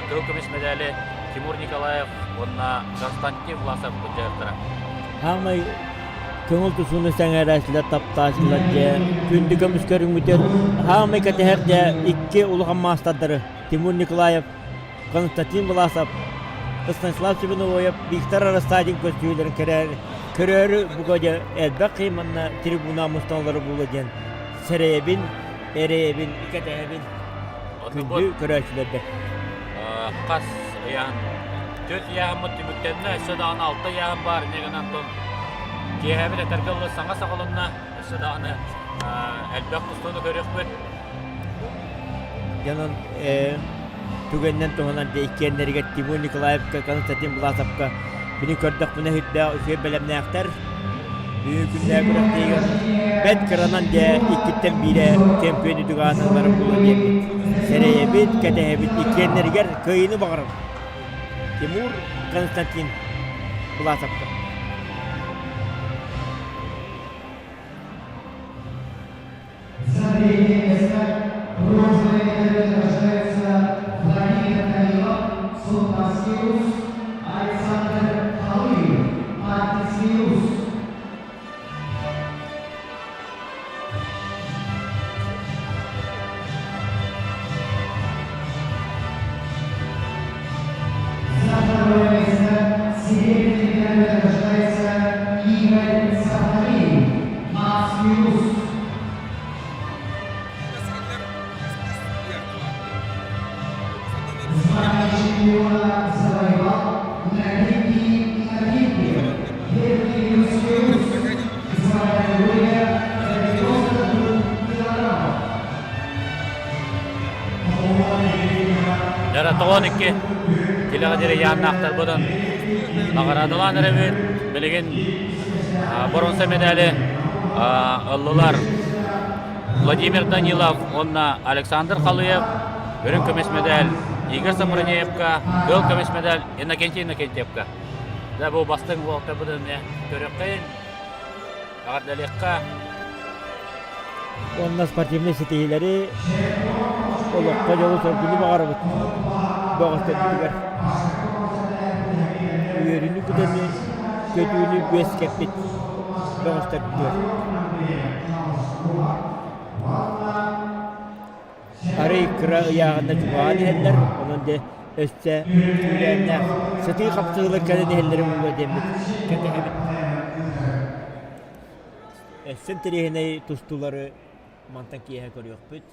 кыһыл көмүс медали Тимур Николаев уонна Константин Власов былдьаһыахтара. Саамай көҥүл тусууну сэҥээрээччилэр, таптааччылар дьэ күндү көмүс көрүҥмүтүн саамай кэтэһэр дьэ икки улахан маастардары Тимур Николаев, Константин Власов, Станислав Семеновоев, Виктор Рассадин көстүүлэрин көрөөрү бука дьэ элбэх киһи манна трибуна мусталлара буолуо диэн сэрэйэбин, эрэйэбин, кэтэһэбин күндү көрөөччүлэрбэр. Хас ыйаан Төрт ыйааһыммыт түмүктэннэ, өссө даҕаны алта ыйааһын баар, инньэ гынан Антон киэһээбит этэргэ дылы саҥа саҕаланна, өссө даҕаны элбэх тустууну көрүөхпүт. Дьонун. Түгэнинэн туһанан дьэ иккиэннэригэр Тимур Николаевка, Константин Власовка били көрдөхпүнэ сүрдээх үчүгэй бэлэмнээхтэр. Бүгүн күннээҕи күрэхтэһиигэ бэрт кыранан дьэ иккиттэн биирэ чемпион үрдүк аатылара буолуо диэммит сэрэйэбит, кэтэһэбит иккиэннэригэр кыайыыны баҕарабыт. Тимур Константин Власовка. За третье место бронзовой медалью награждается Владимир Данилов, Султанский Рус, Александр Халыев, Балтийский Рус. За второе место серебряной медалью награждается Игорь Сафарин, Макс Рус. Звание чемпиона завоевал Иннокентий Иннокентьев, Верхнеюрский Рус. Весовая категория 92 килограммов. Дьара 92 килэҕэ диэри яаннаахтарбытын наҕараадалаан эрэбит. Билигин боруонса медали ыллылар Владимир Данилов уонна Александр Халыев, үрүҥ көмүс медаль Игорь Сапронеевка, кыһыл көмүс медаль Иннокентий Иннокентьевка. Дьэ бу бастыҥ уолаттарбытын эмиэ көрүөххэйин, эҕэрдэлиэххэ. Уонна спортивнай ситиһиилэри олоххо дьолу-соргуну баҕарабыт бөҕөстөрбүтүгэр. Үөрүүнү-көтүүнү көтүүнү үөскэппит бөҕөстөрбүтүгэр. Арый кыра ыйааҕына чугаһаан иһэллэр, онон дьэ өссө күүрээннээх сытыы хапсыһыылар кэлэн иһэллэрэ буолуо диэммит кэтэһэбит. Өссө интэриэһинэй тустуулары мантан киэһэ көрүөхпүт.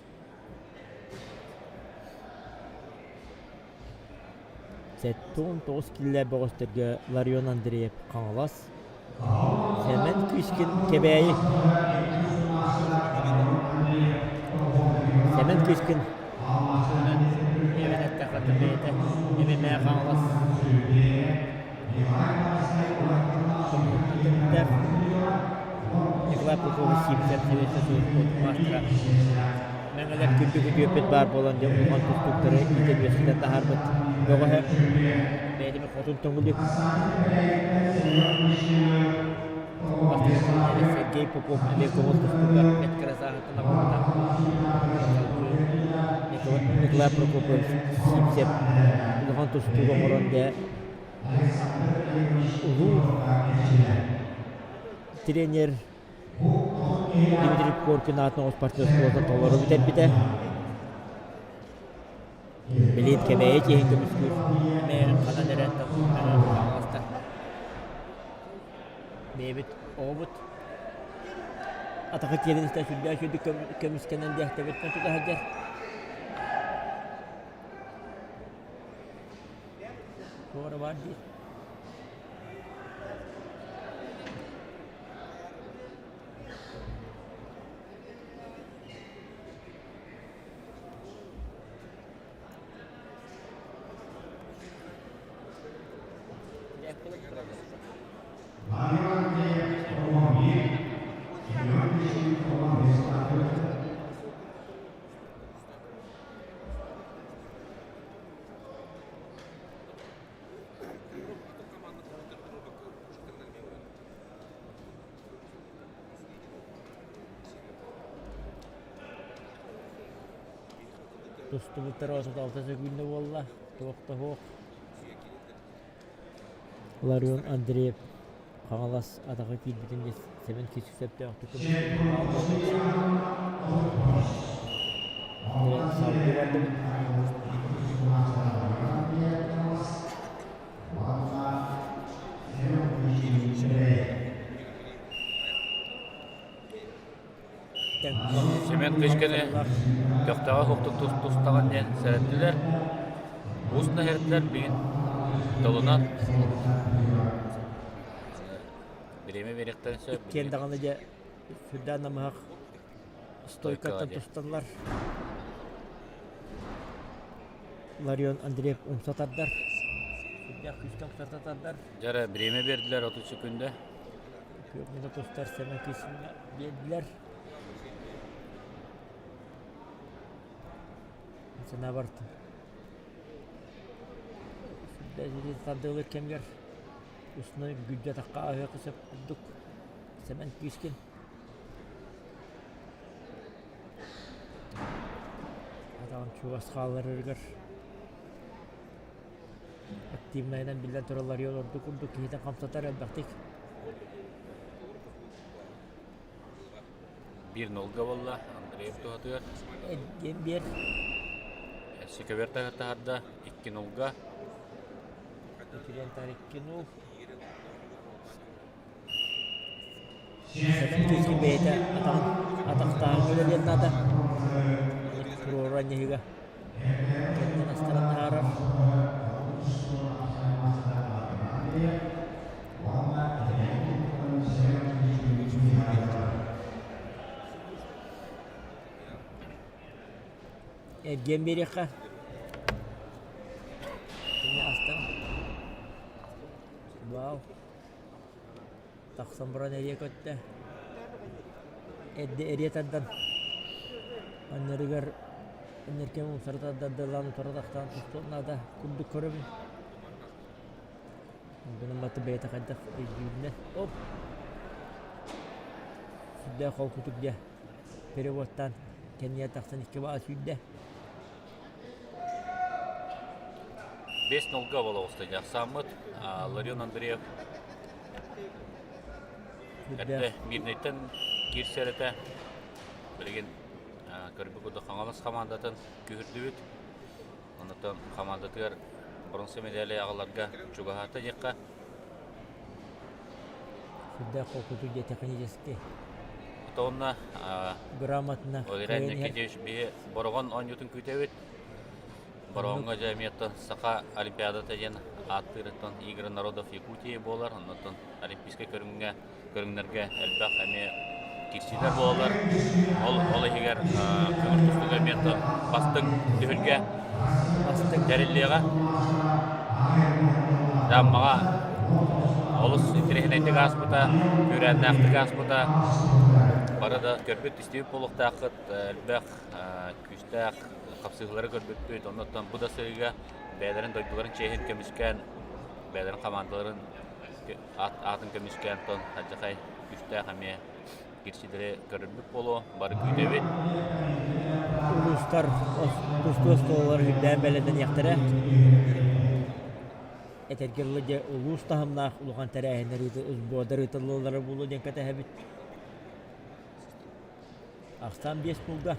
79 киилэ бөҕөстөргө Ларион Андреев Хаҥалас, Сэмэн Кычкин Кэбээйи Сэмэн Кычкин эбэтэттэххэ бэйэтэ ММА Хаҥалас Николай Прокопьевич Сивцев Советскай Союз маастара Мэҥэлэр күндү күтүөппүт баар буолан дьэ улахан тустууктары иитэн үөскэтэн таһаарбыт бөҕөһө бэйэтин хотун тоҥулу Сергей Попов эмиэ көҥүл тустууга бэрт кыра сааһыттан аҕалбыта. Николай Прокопьевич Сивцев улахан тустууга оҥорон дьэ Улуу тренер Дмитрий Коркин аатынан спортивнай оскуолатын толору бүтэрбитэ. Билигин Кэбээйи чиэһин көмүскүүр эмиэ ханан эрэ хаҥаластар. Бэйэбит оҕобут атаҕа киирэн истэ сүрдээх үчүгэйдик көмүскэнэн диэхтэбиттэн тута сылдьар. Туора баар дии. Тустубуттара 36 секунда буолла, туох да суох. Ларион Андреев Хаҥалас атаҕа киирбитин Сэмэн Кичик сөптөөхтүк Салгыы бардыбыт. Семен Кычкины көхтөҕө суохтук тустаҕын диэн сэрэттилэр. Уус нэһэрдилэр билигин тылынан бириэмэ биэриэхтэрин сөп. Иккиэн даҕаны дьэ сүрдээх намыһах стойкаттан тусталлар. Ларион Андреев умса тардар. Сүрдээх күүскэ умса тардар. Дьэ бириэмэ биэрдилэр 30 секунда. Күөммүтэ тустар Сэмэн Кисиҥҥэ биэрдилэр. Санаабар тардыылыыр кэмигэр устунан үргүлдьү атахха аһыахха сөп курдук Сэмэн Кискин Атаҕын чугас хаалларарыгар активнайынан биллэн турар Ларион ордук курдук киһитин хамсатар элбэхтик. Биир нолга буолла Андреев туһатыгар. Эргиэн биэр. Сикөбөр таһарда 2 нулга. Үтүрэн тар 2 нул. Сэмэн киһи бэйэтэ атаҕын атахтааҕын үлэлиэн наада. Туруору анньыһыыга кэннин астаран таһаарар. Эргиэн биэриэххэ. Кини астан. Вау. Тахсан баран эриэ көттө. Эрдэ эриэ тардан аннарыгар эннэркэм умсары тардардылаан утары тахтаан тустуон наада курдук көрөбүн. Гынан баты бэйэтэ хайдах өйдүүрүнэн оп сүрдээх холкутук дьэ переводтаан кэннигэр тахсан икки баа сүүрдэ. Бес нолга болоҕуста дьахсааммыт Ларион Андреев эрдэ Мирнэйтэн киирсэр этэ. Билигин көрбүт курдук Хаҥалас хамаандатын күһүрдүбүт. Онтон хамаандатыгар бронза медали аҕаларга чугаһаата диэххэ. Сүрдээх холкутук диэ технически. Онно грамотно Валерий Никитич биһи Бороҕон оонньуутун күүтэбит. Бороҕоҥҥо дьэ эмиэ Саха Олимпиадата диэн ааттыырыттан Игры народов Якутии буолар. Оннуттан олимпийскай көрүҥҥэ көрүҥнэргэ элбэх эмиэ киирсиилэр буолаллар. Ол, ол иһигэр көҥүл тустууга эмиэ бастыҥ түһүлгэ бастыҥ тэриллиэҕэ. Аммаҕа олус интэриэһинэйдик ааспыта, күүрээннээхтик ааспыта. Бары да көрбүт, истибит буолуохтааххыт. Элбэх күүстээх хапсыһыылары көрбүппүт. Оннуттан бу да сырыыга бэйэлэрин дойдуларын чиэһин көмүскээн, бэйэлэрин хамаандаларын аатын көмүскээн тон алдьархай күүстээх эмиэ кирсиилэри көрөрбүт буолуо, бары күүтэбит. Улуустар тустуу остуолалар үрдээн бэлэмнэниэхтэрэ. Этэргэ дылы дьэ улуус таһымнаах улахан тэрээһиннэр сбордар ыытыллаллара буолуо диэн кэтэһэбит. Ахсаан биэс пулга.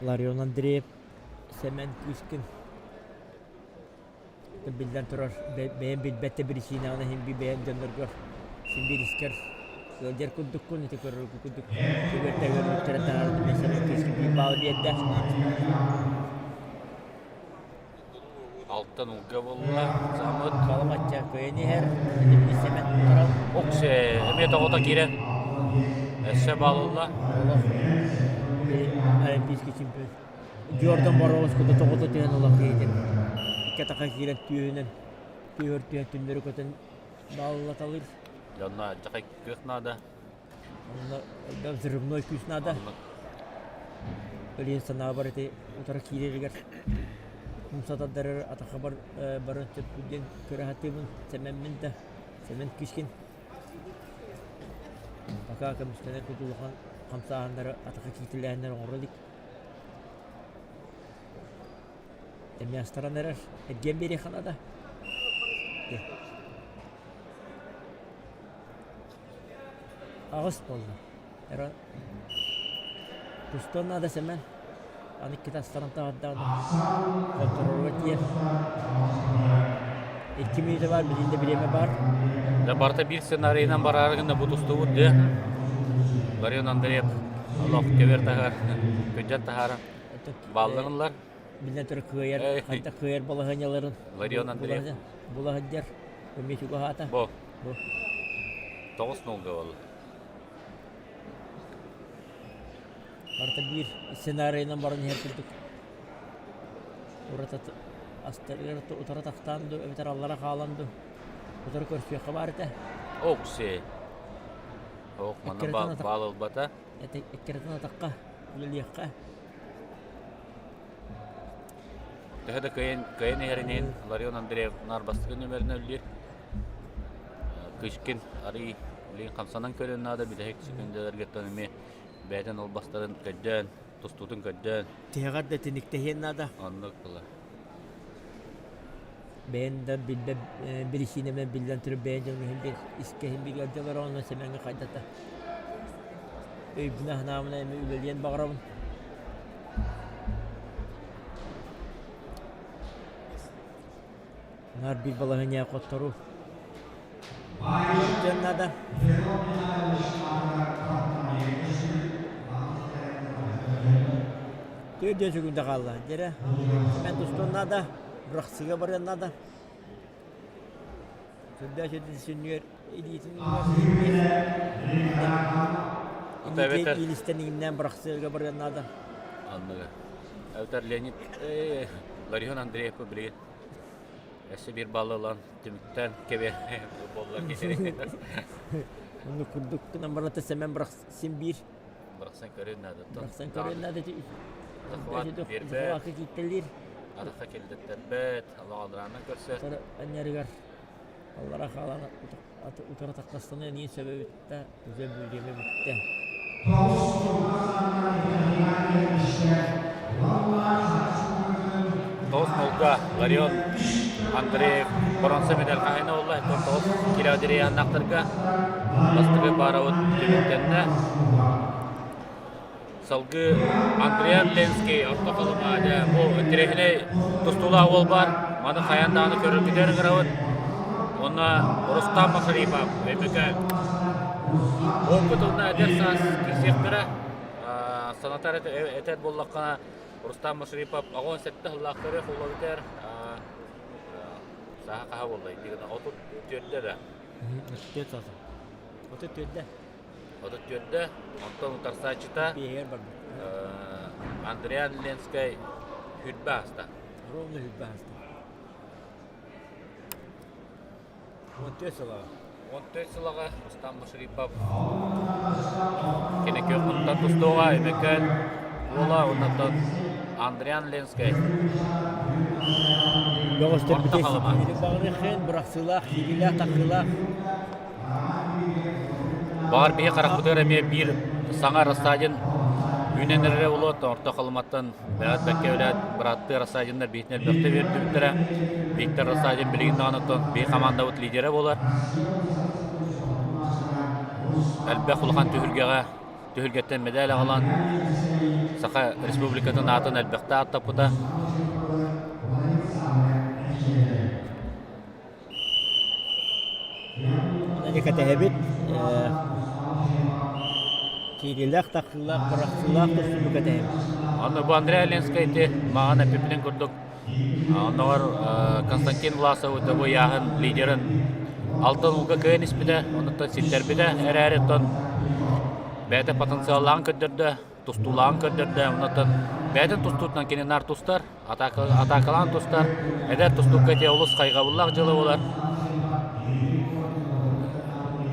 Ларион Андреев Сэмэн Кыскин биллэн турар бэйэм билбэт да биричиинэҕин иһин би бэйэм дьонноргор син биир искэр ыалдьар курдуккун ити көрөргө курдук түгэртэ таһааран мен Сэмэн Кыскин биир баалы биэрдэ Алтан улга буолла самыт Баламачча көйөн иһэр Сэмэн турар Оксе эмиэ тоҕото киирэн өссө баалылла Олох олимпийский чемпион Дьордон Боруос кута тоҕото түһэн олох киһитин икки атахха киирэн түөһүнэн түөһүр түһэн түннэри көтөн бааллаталыыр. Дьонно дьахай кыах наада. Онно взрывной күүс наада. Өлүөн санаабар ити утары киирэригэр умса тардарар атахха бар баран сөп диэн көрө сатыыбын сэмэммин да Сэмэн Кишкин пока көмүскэнэр курдук улахан хамсааһыннары атахха киитилээһиннэр оҥоро илик. Эмиэ астаран эрэр. Эргиэн биэриэххэ наада. Аҕыс буолла. Эрэ тустуон наада Сэмэн. Аны иккитэ астаран таһырдаҕына хотторорго тиийэр. Икки мүнүүтэ баар, билигин да бириэмэ баар. Да барыта биир сценарийынан бараары гына бу тустубут дии. Ларион Андреев олох кэбэр таһар, күдьэн таһааран баалларыллар. Биллэн турар кыайар, хайдах кыайар балаһыанньаларын Ларион Андреев була сылдьар. Эмиэ чугаһаата. Бу. Бу. Тоҕус нолга буолла. Барыта биир сценарийынан баран иһэр курдук. Ураты астарыгар утары тахтаан дуу, эбэтэр аллара хаалан дуу, утары көрсүөххэ баар этэ. Окси. Ох, манна баал ылбата. Эккирэтэн атахха үлэлиэххэ. Төһө да кыайан, кыайан иһэрин иһин Ларион Андреев наар бастакы нүмеринэн үллүүр. Кычкин арый билигин хамсанан көрүөн наада бүтэһик секундаларгыттан эмиэ бэйэтин албастарын көрдөөн, тустуутун көрдөөн. Тиһэҕэр да тиниктэһиэн наада. Оннук буолар. Бэйэн да билбэт биричиинэмэн биллэн турар бэйэн дьоҥ иһин биир искэһин билэр дьоллор онно Сэмэҥҥэ хайдата өйбүн аһынаабына эми үлэлиэн баҕарабын. Наар биир балаһыанньа хотторуу. Диэн наада. Төрдүөн сүгүндэ хаалла. Дьэрэ, мен тустуон наада, бырахсыга барыан наада. Сүрдээх сүрдүн сүнньүгэр илиитин Эбэтэр иилистэн иҥнээн бырахсыга барыан наада. Анныга. Эбэтэр Леонид Ларион Андреев билигин өссө биир балл ылан түмүктэн кэбиһэр буолла киһи. Оннук курдук гынан баран Сэмэн бырахсын биир. Бырахсан көрүөн наада. Бырахсан көрүөн наада. Захват биэрбэт. Захватка кииттэлиир. Арахха киллэртэрбэт. Алаҕалыраанан көрсөр. Анньарыгар аллара хаалан утары тахтастана эниин сөбө бүттэ, үзе бүлгеме бүттэ. Тоҕус нолга Ларион Андреев боронса медаль хаһайына буолла. Тоҕус километр бастакы паарабыт түмүктэннэ. Салгыы Андриан Ленский орто халыма дьэ бу интэриэһинэй тустуулаах уол баар. Маны хайаан даҕаны көрөргүтүгэр ыҥырабыт. Уонна Рустам Махарипов Өймөкөөн. Опыт уонна эдэр саас киирсиэхтэрэ. Санатар этэр буоллаххына Рустам Машарипов 87 сыллаах көрүөх улабытар. Сааһа хаһа буолла? 34 да. 34 34-дэ, онтон утарсааччыта Биэһигэр барбыт. Андриан Ленскэй хүрбэ ааста. Ровно хүрбэ ааста. 14 сылаҕа. 14 сылаҕа Рустам Машарипов кини күөх муннуттан тустууга Өймөкөөн уола оннуттан Андриан Ленскэй Бөҕөстөр Орто бүтэй Халыма. баҕарыаххын бырахсыылаах, киириилээх-тахсыылаах Баҕар биһи харахпытыгар эмиэ биир саҥа Рассадин үүнэн эрэрэ буолуо, Орто Халыматтан бэҕэт бэккэ үлээт бырааттыы Рассадиннар биһитин элбэхтэ үөрдүбүттэрэ. Виктор Рассадин билигин даҕаны оттон биһи хамаандабыт лидерэ буолар. Элбэх улахан түһүлгэҕэ түһүлгэттэн мэдээл аҕалан Саха Республикатын аатын элбэхтэ ааттаппыта. Аны кэтэһэбит киириилээх тахсыылаах бырахсыылаах тустууну кэтэһэбит. Аны бу Андрей Оленскай ити маҕан эппиппинэн курдук оннооҕор Константин Власов бу ыйааһын лидерин алтан ууга кыайан испитэ, онуттан ситтэрбитэ эрээри оттон бэйэтэ потенциаллааҕын көрдөрдө, тустуулааҕын көрдөрдө, онуттан бэйэтин тустуутунан кини наар тустар. Атаакалаан тустар, эдэр тустуукка ити олус хайҕабыллаах дьыала буолар.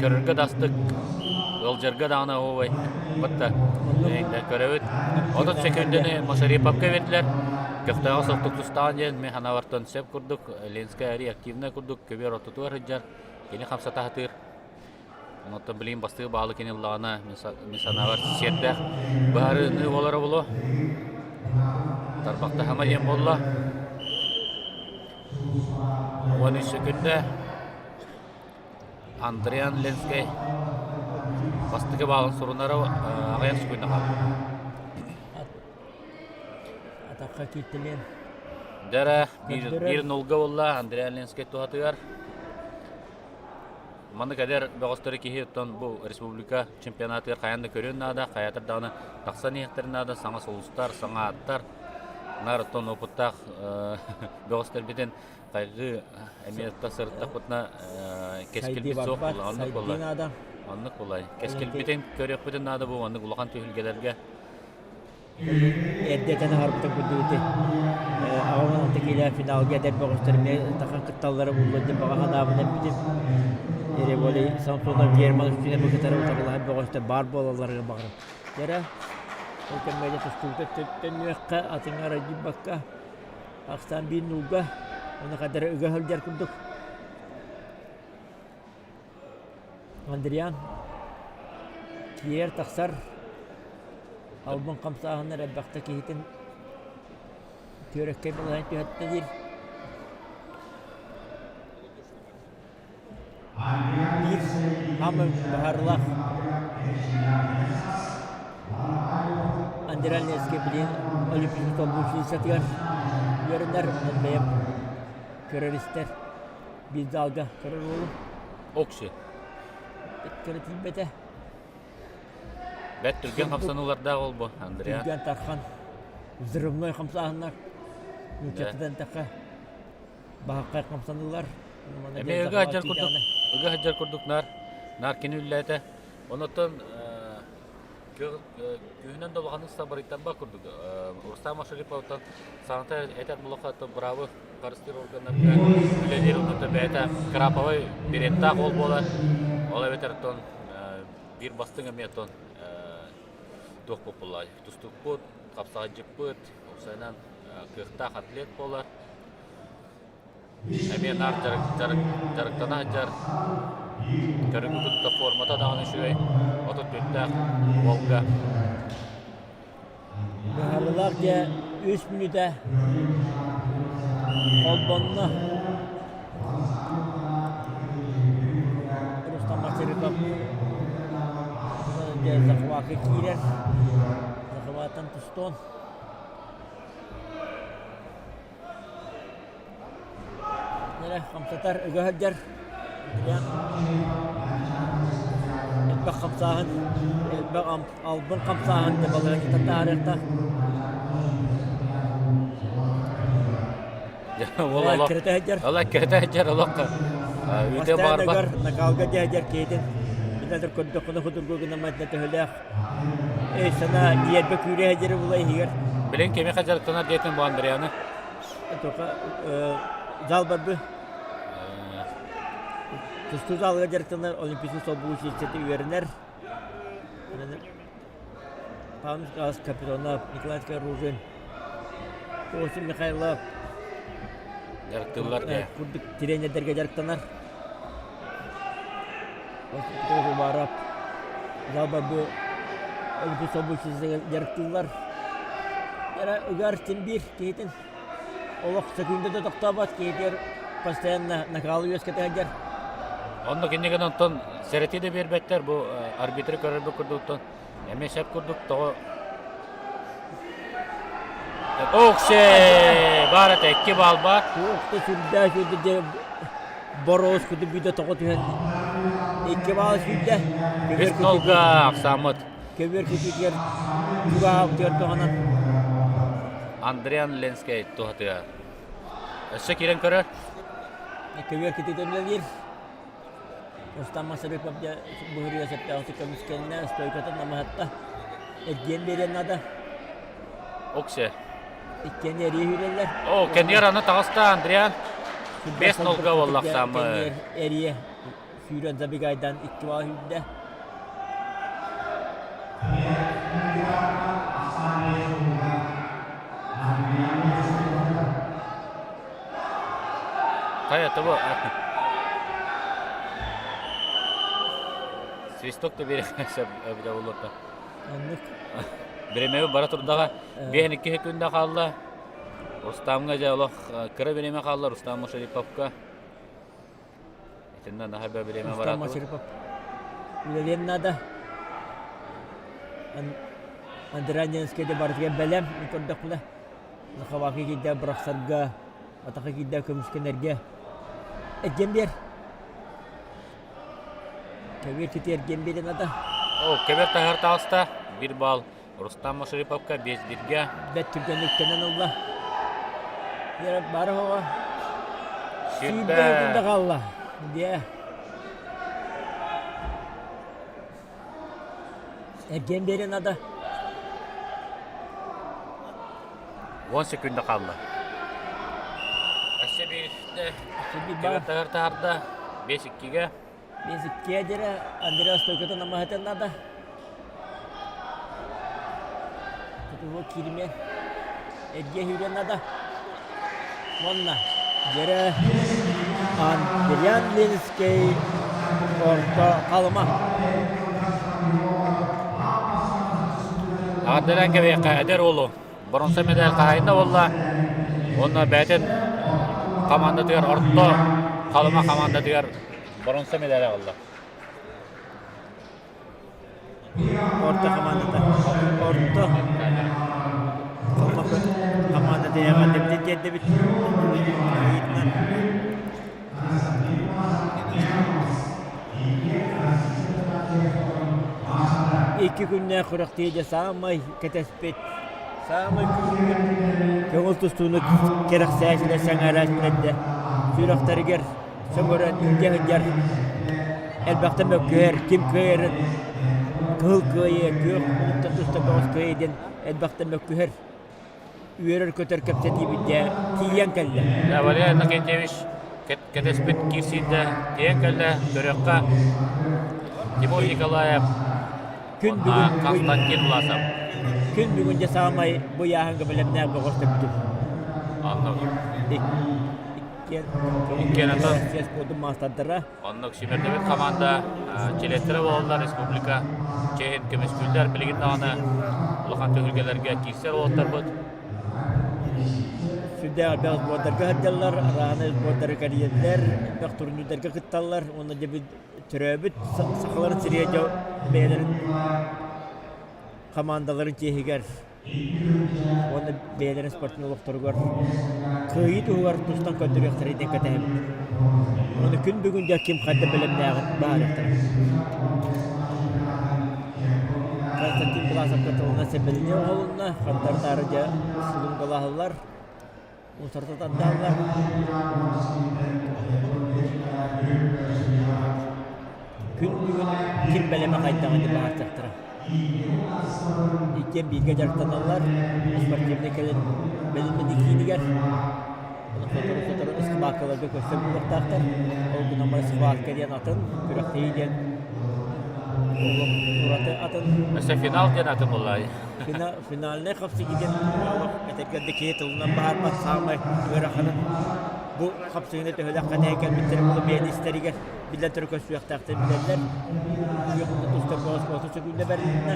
Көрөргө да астык, ыалдьарга даҕаны оһуобай. Батта көрөбүт. 30 секундэни Машариповка биэрдилэр. Көхтөөҕө соҕотук тустаҕын диэн мин санаабартан сөп курдук, Ленскэй арий активнай курдук көбүөр ортотугар сылдьар, кини хамсата сатыыр. Онтон билигин бастакы баалы кини ыллаҕына, мин санаабар сиэрдээх быһаарыныы буолара буолуо. Тарбахтаһыма диэн буолла. 13 секунда. Андриан Ленскэй бастакы баалын сурунара аҕыйах секунда хаалла. Атахха кииртэлиэн. Дьэ биир нулга буолла Андриан Ленскэй туһатыгар. Маннык эдэр бөҕөстөрү киһи оттон бу республика чемпионатыгар хайаан да көрүөн наада, хайаатар даҕаны тахсан иһиэхтэрин наада, саҥа сулустар, саҥа ааттар, наар оттон опыттаах бөҕөстөрбүтүн хайгыы эмиэ сырыттахпытына кэскилбит суох буолла, оннук буолла. Оннук буолла. Кэскилбитин көрүөхпүтүн наада бу маннык улахан түһүлгэлэргэ. Эрдэ этэн аһарбытым курдук ити 86 киилэ финалга эдэр бөҕөстөр эмиэ тахан кытталлара буолуо диэн баҕа санаабын эппитим. Револий Самсонов Герман Устинов кытары утарылаһар бөҕөстөр баар буолалларыгар баҕарабын. Дьэрэ, ол кэмҥэ дьэ тустуута төннүөххэ, атыҥҥа аралдьыйбакка, ахсаан биир нуулга, уонна хадара ыга сылдьар курдук. Андриан киэр тахсар албын хамсааһыннар элбэхтэ киһитин түөрэккэй балаһан түһэттэ диир. Биир хаамар баһаарылаах Андриан Ленскэй билигин Олимпийскай толбуу училищетыгар үөрэнэр, онон бэйэм көрөр-истэр биир залга көрөр уолум. Окси. Көрө тиийбэтэ. Бэрт түргэн хамсаныылардаах ол бу, Андриан. Түргэн тархан, взрывной хамсааһыннар. Нууччатынан тэххэ баһаххай хамсаныылар. Эмиэ ыга сылдьар курдук, ыга сылдьар курдук наар, наар кини үллээтэ. Онуттан Күүһүнэн да улаханнык сабарыйтарбат курдук. Рустам Машариповтан саҥата этэр булахха быраабы харыстыыр органнарга үлэлиир оннута бэйэтэ краповай береттаах ол буолар. Ол эбэтэр оттон биир бастыҥ эмиэ оттон туох буоллай тустукпут, хапсаҕайдьыппыт, уопсайынан кыахтаах атлет буолар. Эмиэ наар дьарык, дьарык, дьарыктана сылдьар. Көрүҥү кытта формата даҕаны үчүгэй. 34-тээх Волга. Быһаарыылаах дьэ үс мүнүүтэ холбонно. Рустам Мачарыков дьэ захвакка киирэр. Захваттан тустуон. Эрэ хамсатар ыга сылдьар элбэх хамсааһын, элбэх албын хамсааһын да балаһыанньата таарыахтаах. Кирэтэ сылдьар. Ол кирэтэ сылдьар олох үтэ баарбат. Накалга дьэ киһитин билэр көрдөххүнэ худургу гынаммат төһөлөөх эй санаа ньиэрбэ күүрэ сылдьар була иһигэр. Билин кимиэхэ дьарыктанар диэтин бу Андрианы? Тока зал барбы. Тустуу залыгар дьарыктанар Олимпийский солбугу училищеты үөрэнэр. Павел Михайлович Капитонов, Николай Ружин, Осип Михайлов дьарыктыыллар дии. Курдук тренердэргэ дьарыктанар. Осип Уваров, зал барбы Олимпийский солбугу училищега дьарыктыыллар. Ыгар син биир киһитин Олох сөкүүндэ да тохтообот киһитигэр постоянно накалы үөскэтэ сылдьар. Онно кинигэн онтон сэрэтии да биэрбэттэр бу арбитры көрөрбүт курдуктан эмиэ сөп курдук тоҕо Оксе баар этэ икки баал баар. Туох да сүрдээх үөрдэ бороос куту бүтэ тоҕо түһэн икки баал сүүрдэ. Үс нолга ахсааммыт. Көбүөр кутуутугар чугаһаабытыгар туһанан Андриан Ленскэй туһатыгар. Өссө киирэн көрөр. Көбүөр кутуута үлэлиир. Рустам Масарыпов дьэ быһырыа сөптөөхтүк көмүскэннэ, стойкатын намыһатта. Эргиэн биэриэн наада. Оксе. Иккиэн эрии үүрэллэр. О, кэннигэр аны таҕыста Андриан. Бес нолга буоллахсаамы. Эрие сүүрэн забегайдан икки баа сүүрдэ. Хайа того Свисток да биэриэххэ сөп эбитэ буолуо Оннук. Бириэмэбит бара турдаҕа. Биэһин икки күндэ хаалла. Рустамҥа дьэ олох кыра бириэмэ хаалла Рустам Мушариповка. Итиннэ наһаа бэ бириэмэ Рустам Мушарипов үлэлиэн наада. Андранинскай да барытыгар бэлэм көрдөхпүнэ Захаваки киирдэ бырахсарга, атаха киирдэ көмүскэнэргэ. Эргиэн биэр. Көбүөр кити эргиэн биэрэн ада. О, көбүөр таһар таҕыста. Бир балл Рустам Машариповка 5 биргэ. Бэт түргэн үктэнэн ылла. Бары оҕо. Сүүрбэ күндэ хаалла. Диэ. Эргиэн биэрэн ада. 10 секунда хаалла. Өссө биирдэ тыгар таһарда 5-2-ге. 5-2-ге диэри Андреас стойкатын намаһытын надо. Тутуһу киирмиэн эргиэ сүүрүөн надо. Уонна дьэрэ Андриан Ленскэй орто Халыма. Ардынан кэбиэххэ эдэр уолу боронса медаль хаһайына буолла. Уонна бэйэтин командатыгар орто Халыма командатыгар боронса медаль аҕалла. Орто командата орто командата эҕэрдэбитин тиэрдэбит кыайыытынан Икки күннээх күрэхтэһии дьэ саамай кэтэспит, саамай күүппүт көҥүл тустууну кэрэхсээччилэр, сэҥээрээччилэр да сүрэхтэригэр сөҥөрөн илдьэ сылдьар элбэхтэ мөккүөр, ким кыайарын кыһыл кыайыа, күөх муннуктан туста бөҕөс кыайыа диэн элбэхтэ мөккүһэр, үөрэр-көтөр кэпсэтиибит дьэ тиийэн кэллэ. Валерий Иннокентьевич кэтэспит киирсиитэ тиийэн кэллэ, көрүөххэ Тимур Николаев Күн бүгүн Константин Власов. Күн бүгүн дьэ саамай бу ыйааһыҥҥа бэлэмнээх бөҕөс төрдүм. Иккиэн атын спордун маастардара. Оннук сүүмэрдэммит команда чилиэттэрэ буолаллар республика чиэһин көмүскүүллэр билигин даҕаны улахан түһүлгэлэргэ киирсэр уолаттарбыт. Сүрдээх элбэх сбордарга сылдьаллар, арааны сбордары кэрийэллэр, элбэх турнирдарга кытталлар уонна дьэ төрөөбүт сахаларын сириэ дьэ бэйэлэрин хамаандаларын чиэһигэр уонна бэйэлэрин спортивнай олохторугар кыайыы туһугар тустан көрдөрүөхтэрэ диэн кэтэһэбит. Уонна күн бүгүн дьэ ким хайда бэлэмнээҕин быһаарыахтара. Константин Власовка тылынан сэбэлиниэ оҥоһулунна, хардары-таары дьэ сулунгалаһаллар, утарыта тардааллар. Күн бүгүн ким бэлэмэ хайдаҕын быһаарсыахтара. Иккиэн бииргэ дьарыктаналлар, спортивнай кэлин бэлэмнэнии киинигэр сотору-сотору ыскыбааккаларга көрсөн буолуохтаахтар. Ол гынан баран схватка диэн атын, күрэхтэһии диэн олох ураты атын. Өссө финал диэн атын буоллаҕай. Финальнай хапсыһыы диэн олох этэргэ да киһи тылынан баһарбат саамай ыараханын бу хапсыһыыны төһөлөөх ханайан кэлбиттэрин буолу бэйэн истэригэр биллэн турар көрсүөхтээхтэр билэллэр. Күөх тустар спорта сөкүүндэ бэрилиннэ.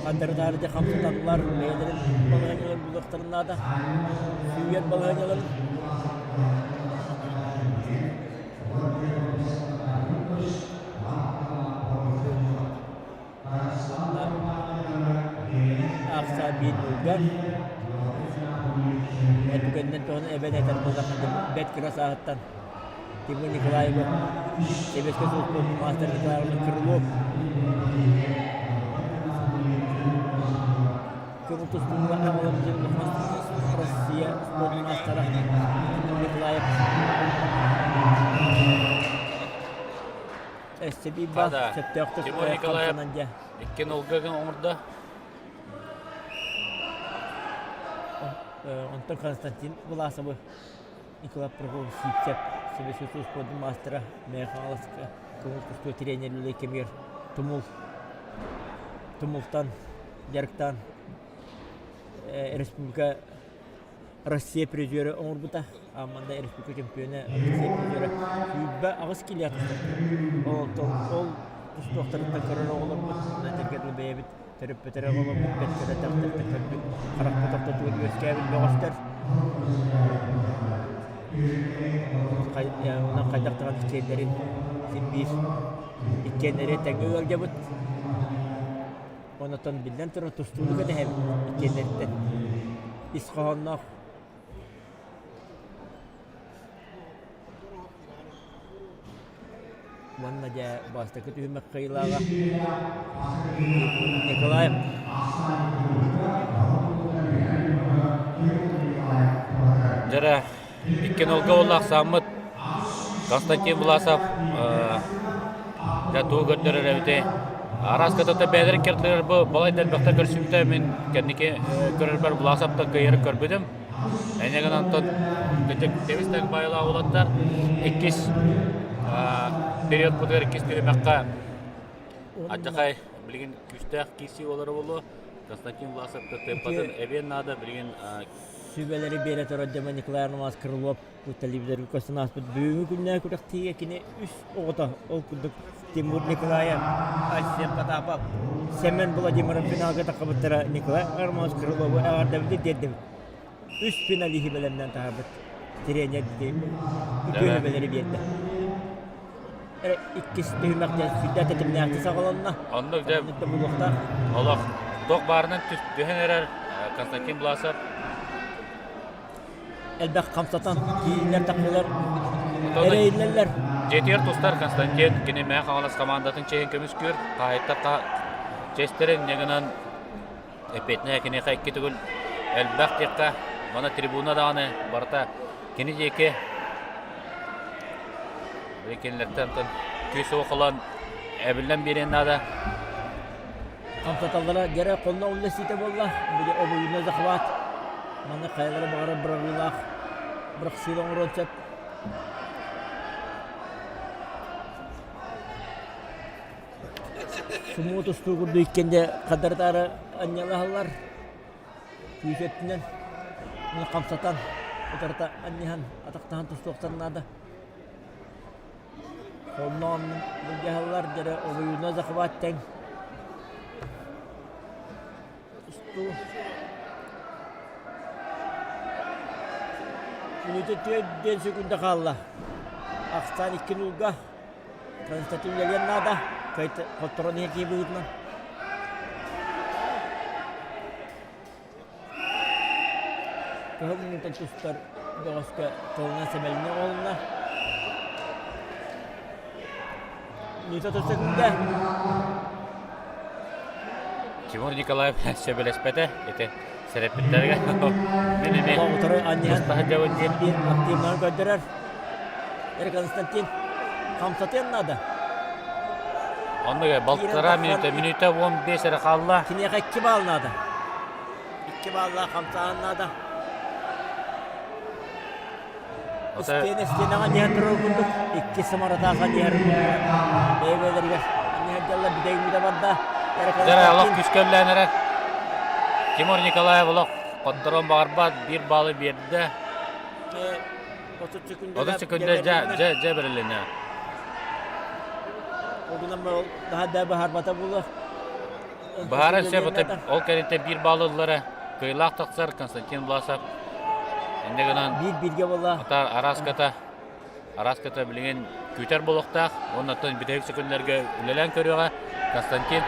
Хандарытаары хамсаталлар, бэйэлэрин балаһыанньаларын булуохтарын наада. Сүүйэр балаһыанньаларын Ахсаан биир ньуургар Этүгэннэн туһунан эбэн этэр буоллахха бэрт кыра сааһыттан Тимур Николаевы Сэбиэскэй Союз маастар Николаевна Крылов көҥүл тустууга аҕалан Россия спорт маастара Тимур Николаев Өссө биир баар сөптөөхтүк Тимур Николаев хамсанан дьэ. Икки нолга оҥордо. Онтон Константин Власовы Николай Прокопьевич Сивцев Советский Союз спордун маастара Мэйэ Хаҥаласка көҥүл тустуу тренер үлэлии кэмигэр Тумул Тумултан дьарыктаан республика Россия призера оҥорбута. Манна республика чемпиона, Россия призера 28 кило тустар. Ол ол тустуохтарыттан көрөр оҕолорбут, этэргэ дылы бэйэбит төрөппүтэр оҕолорбут бэрт кыратахтартан көрбүт, харахпыт ортотугар үөскээбит бөҕөстөр. Онон хайдах даҕаны киэллэрин син биир иккиэннэри тэҥҥэ ыалдьабыт. Онтон биллэн турар тустууну кэтэһэбит иккиэннэриттэн. Ис хоһоонноох Уонна дьэ бастакы түһүмэх кыайыылааҕа Николаев. Дьэрэ икки нолга буолла ахсааммыт Константин Власов. Дьэ тугу көрдөрөр эбитий? Араас кытата бэйэлэрин кэрдилэр бу балайда элбэхтэ көрсүбүтэ мин кэнники көрөрбөр Власовтан кыайары көрбүтүм. Энньэ гынан онтон тэбис тэҥ баайылаах уолаттар иккис периодпутугар иккис түһүмэххэ Аччахай билигин күүстээх киирсии буолара буолуо. Константин Власов темпатын эбиэн наада билигин сүбэлэри биэрэ турар Дема Николай Арнамаас Крылов телевизорга көстөн ааспыт бүгүҥҥү күннээҕи күрэхтэһиигэ кини үс оҕото ол курдук Тимур Николаев, Айсен Потапов, Семен Владимиров финалга таххыбыттара Николай Арманович Крылову эҕэрдэбитин тиэрдэбит. Үс финалиһы бэлэмнээн таһаарбыт тренер үтүө сүбэлэри биэрдэ. Эрэ иккис түһүмэх диэн сүрдээх тэтимнээхтик саҕаланна. Оннук дьэ булуохтаах. Олох туох баарынан түһэн эрэр Константин Власов элбэх хамсатан кииннэр тахсалар эрэйиллэллэр. Дьиэтигэр тустар Константин кини Мэҥэ Хаҥалас командатын чиэһин көмүскүүр. Хаһаайыттар чиэстэрин инньэ гынан эппиэтинэһэ киниэхэ икки төгүл элбэх диэххэ мана трибуна даҕаны барыта кини диэки кинилэртэн күүс уох ылан эбиллэн биэриэн наада. Хамсаталлара дьэрэ хонно үллэстиитэ буолла. Били обуйуна захват. Манна хайалара баҕарар бырагыылаах бырахсыыла оҥоруон сөп. Сумуу тустуу курдук иккиэн хадары-таары анньалаһаллар. Күүс өттүнэн хамсатан, утарыта анньыһан, атахтаһан тустуохтарын наада. Онно былдьаһаллар дьэрэ обуйуна захват тэҥ. Устуу. Мүнүүтэ 4 секунда хаалла. Ахсаан 2 нуулга. Константин үлэлиэн наада. Хотторон иһэр киһи быһыытынан. Кыһыл муҥутан тустар бөҕөскө тылынан сэмэлинэ оҕолунна. Нита туста күндэ. Тимур Николаев сөбүлэспэтэ ити сэрэппиттэргэ. Мин эмиэ Утары анньыһан туста сылдьабын диэн. биир активнарын көрдөрөр. Эр Константин хамсатыан наада. Оннук балтараа мүнүүтэ, мүнүүтэ 15 эрэ хаалла. Киниэхэ 2 баал наада. 2 бааллаах хамсааһын наада. Истиэнэ истиэнэҕэ анньыһан турар курдук икки сымаратаах анньыһар бэйэ-бэйэлэригэр анньыһар дьаллар бүтэй үүтэ барда. Дьэ, олох күүскэ үллээн эрэр. Тимур Николаев олох хотторон баҕарбат биир баалы биэрдэ. 30 секунда 30 секунда дьэ дьэ дьэ бэрилинэ. Ол гынан ол наһаа да баһарбата буолуо. Баһара сөп ол кэнниттэн биир баал ыллара. Кыайыылаах тахсар Константин Власов. Инньэ гынан биир бииргэ буолла. Ата араската араската билигин күүтэр буолуохтаах. Уонна оттон бүтэһик секундаларга үлэлээн көрүөҕэ Константин.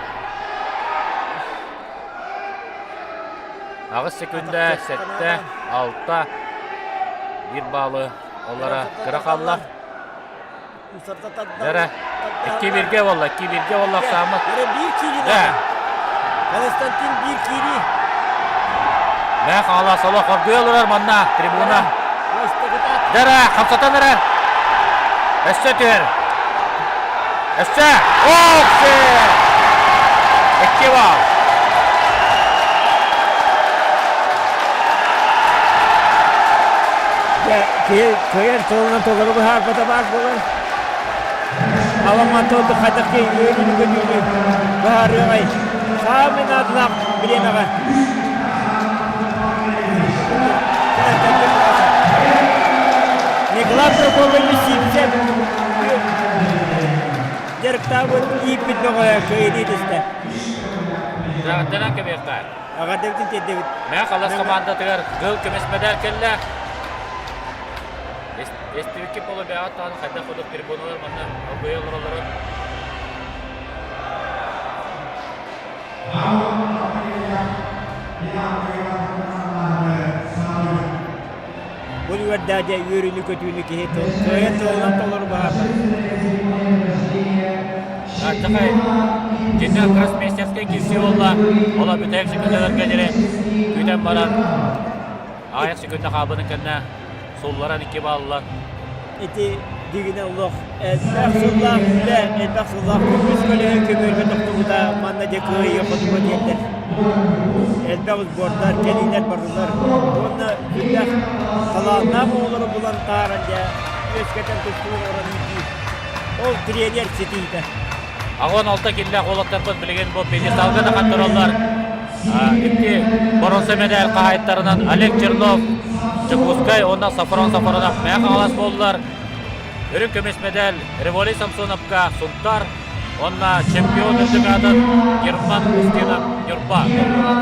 Аҕыс секунда, сэттэ, алта, биир баалы олара кыра хаалла. Дьэрэ, икки бииргэ буолла, икки бииргэ буолла Оксаммыт. Дьэрэ биир киирии Да. Константин биир киирии. Мэ хаала соло хоргуйа олорор манна трибуна. Дьэрэ, хамсатан эрэр. Өссө түһэр. Өссө! Ох! Икки баал. Киһи кыайар тылынан толору быһаарбата баар буолар. Аламан тылды хайдах киһи үөрүүнү көтүүнү быһаарыаҕай. Саамай наадалаах бириэмэҕэ. Николай Прокопьевич Сивцев дьарыктаабыт ииппит бөҕө кыайыы түстэ. Дьарыктанан кэбиэххэ. Аҕардэбитин тиэрдэбит. Мэҥэ Хаҥалас командатыгар кыһыл көмүс мэдэл кэллэ. Эстибикки полубэҕэ таһан хайдах курдук трибуналар манна оргуйа олороллорун. Бу үөрдээх дьэ үөрүүнү-көтүүнү киһи тыл кыайан тылынан толору баһаардар. Ардахай дьиҥнээх гроссмейстерскай киирсии буолла. Ол бүтэһик секундаларга диэри күүтэн баран аҕыйах секунда хаалбытын кэннэ сулларан икки бааллар. Ити Дигинэ олох элбэх сыллаах үлэ, элбэх сыллаах көмүс көлөһө көмүөлгэ тохтубута манна дьэ кыайыы хотуга диэннэр элбэх сбордар, кэлиилэр барылар уонна сүрдээх талааннаах оҕолору булан тааран дьэ үөскэтэн тустуу оҥорон иитии. Ол тренер ситиитэ. 86 киллээх уолаттарбыт билигин бу пьедесталга да хаттараллар. Икки боруонса медаль хаһаайыттарынан Олег Чернов, Дьокуускай уонна Сафрон Сафронов Мэҥэ Хаҥалас буоллулар. Үрүҥ көмүс медаль Револий Самсоновка Сунтар уонна чемпион үрдүк аатын Герман Устинов Ньурба буоллулар.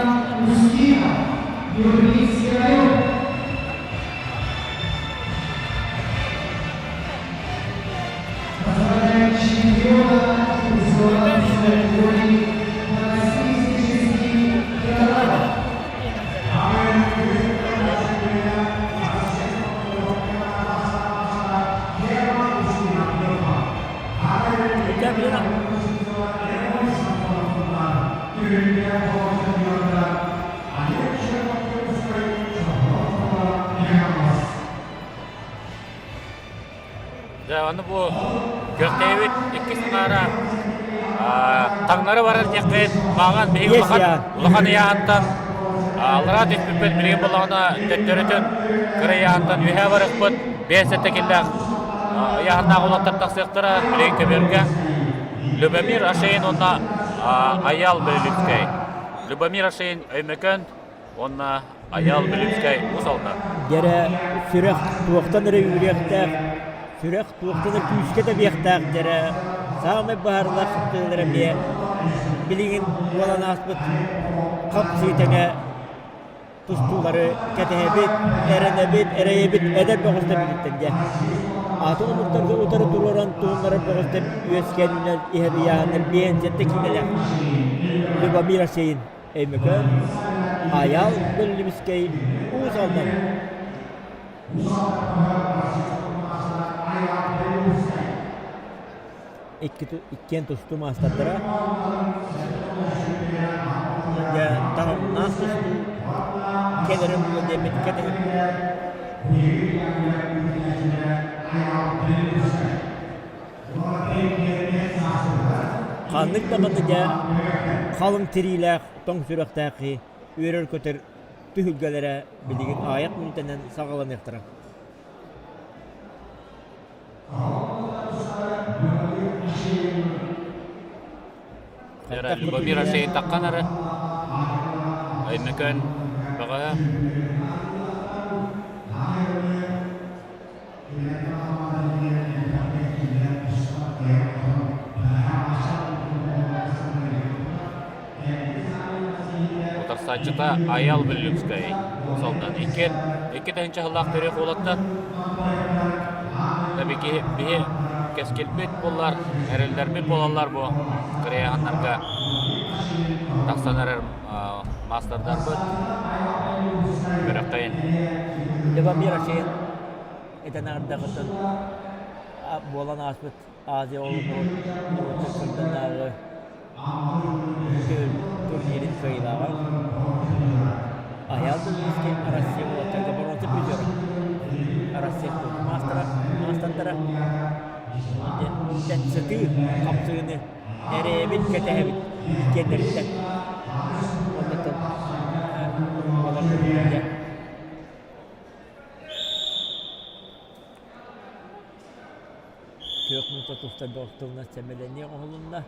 Дьэ, аны бу күрэхтэһиибит иккис аҥаара таҥнары барар диэххин маҥан биһиги улахан улахан ыйааһынтан аллараа түспүппүт билигин буоллаҕына төттөрүтүн кыра ыйааһынтан үөһээ барыахпыт 5-7 киллээх ыйааһыннаах уолаттар тахсыахтара билигин көбүөргэ Любомир Ашейн уонна Аял Белюбскай Любомир Ашейн Өймөкөөн уонна Айаал Бүлүүскэй Уус Алдан. Дьэрэ сүрэх туохтан эрэ үүрүөхтээх, сүрэх туохтан эрэ күүскэ тэбиэхтээх дьэрэ саамай баһарылаах сыптыылар эмиэ билигин буолан ааспыт хапсыы тэҥэ тустуулары кэтэһэбит, эрэнэбит, эрэйэбит эдэр бөҕөстөр билиттэн дьэ. Атын омуктарга утары туруоран туһуннарар бөҕөстөр үөскээнинэн иһэр ыйааһыннар 57 киилэлээх Любомир Асеин Өймөкөөн, Айаал Бөллүбүскэй, Уус Алдан. Иккиэн тустуу маастардара. Дьэ, таһымнаах тустуу кэлэрин була диэммит кэтэһэбит. Ханнык даҕаны дьэ халыҥ тириилээх, тоҥ сүрэхтээх киһи үөрэр-көтөр түһүлгэлэрэ билигин аҕыйах мүнүүтэнэн саҕаланыахтара. Любомир Ашейн таххан эрэ. Өймөкөөн бөҕөһө. Утарсааччыта Айал Бүллүкскэй Солдан икки икки тыһыынча сыллаах төрүөх уолаттар биһи биһи кэскилбит буоллар эрэллэрбит буолаллар бу кырыйаһаннарга тахсан эрэр маастардарбыт көрөххөйүн Любомир Ашин этэн аҕырдахыттан буолан ааспыт Азия оҕолорун норуоттар кырданнааҕы турнирын кыайыылааҕа Айаал Дубинский Россия уолаттарга боруонса призера Россия маастара маастардара диэн сытыы хапсыыны эрэйэбит кэтэһэбит иккиэннэриттэн уоннаттан олордубут Күөх муҥха тустар бөҕөх сэмэлэниэх оһолунна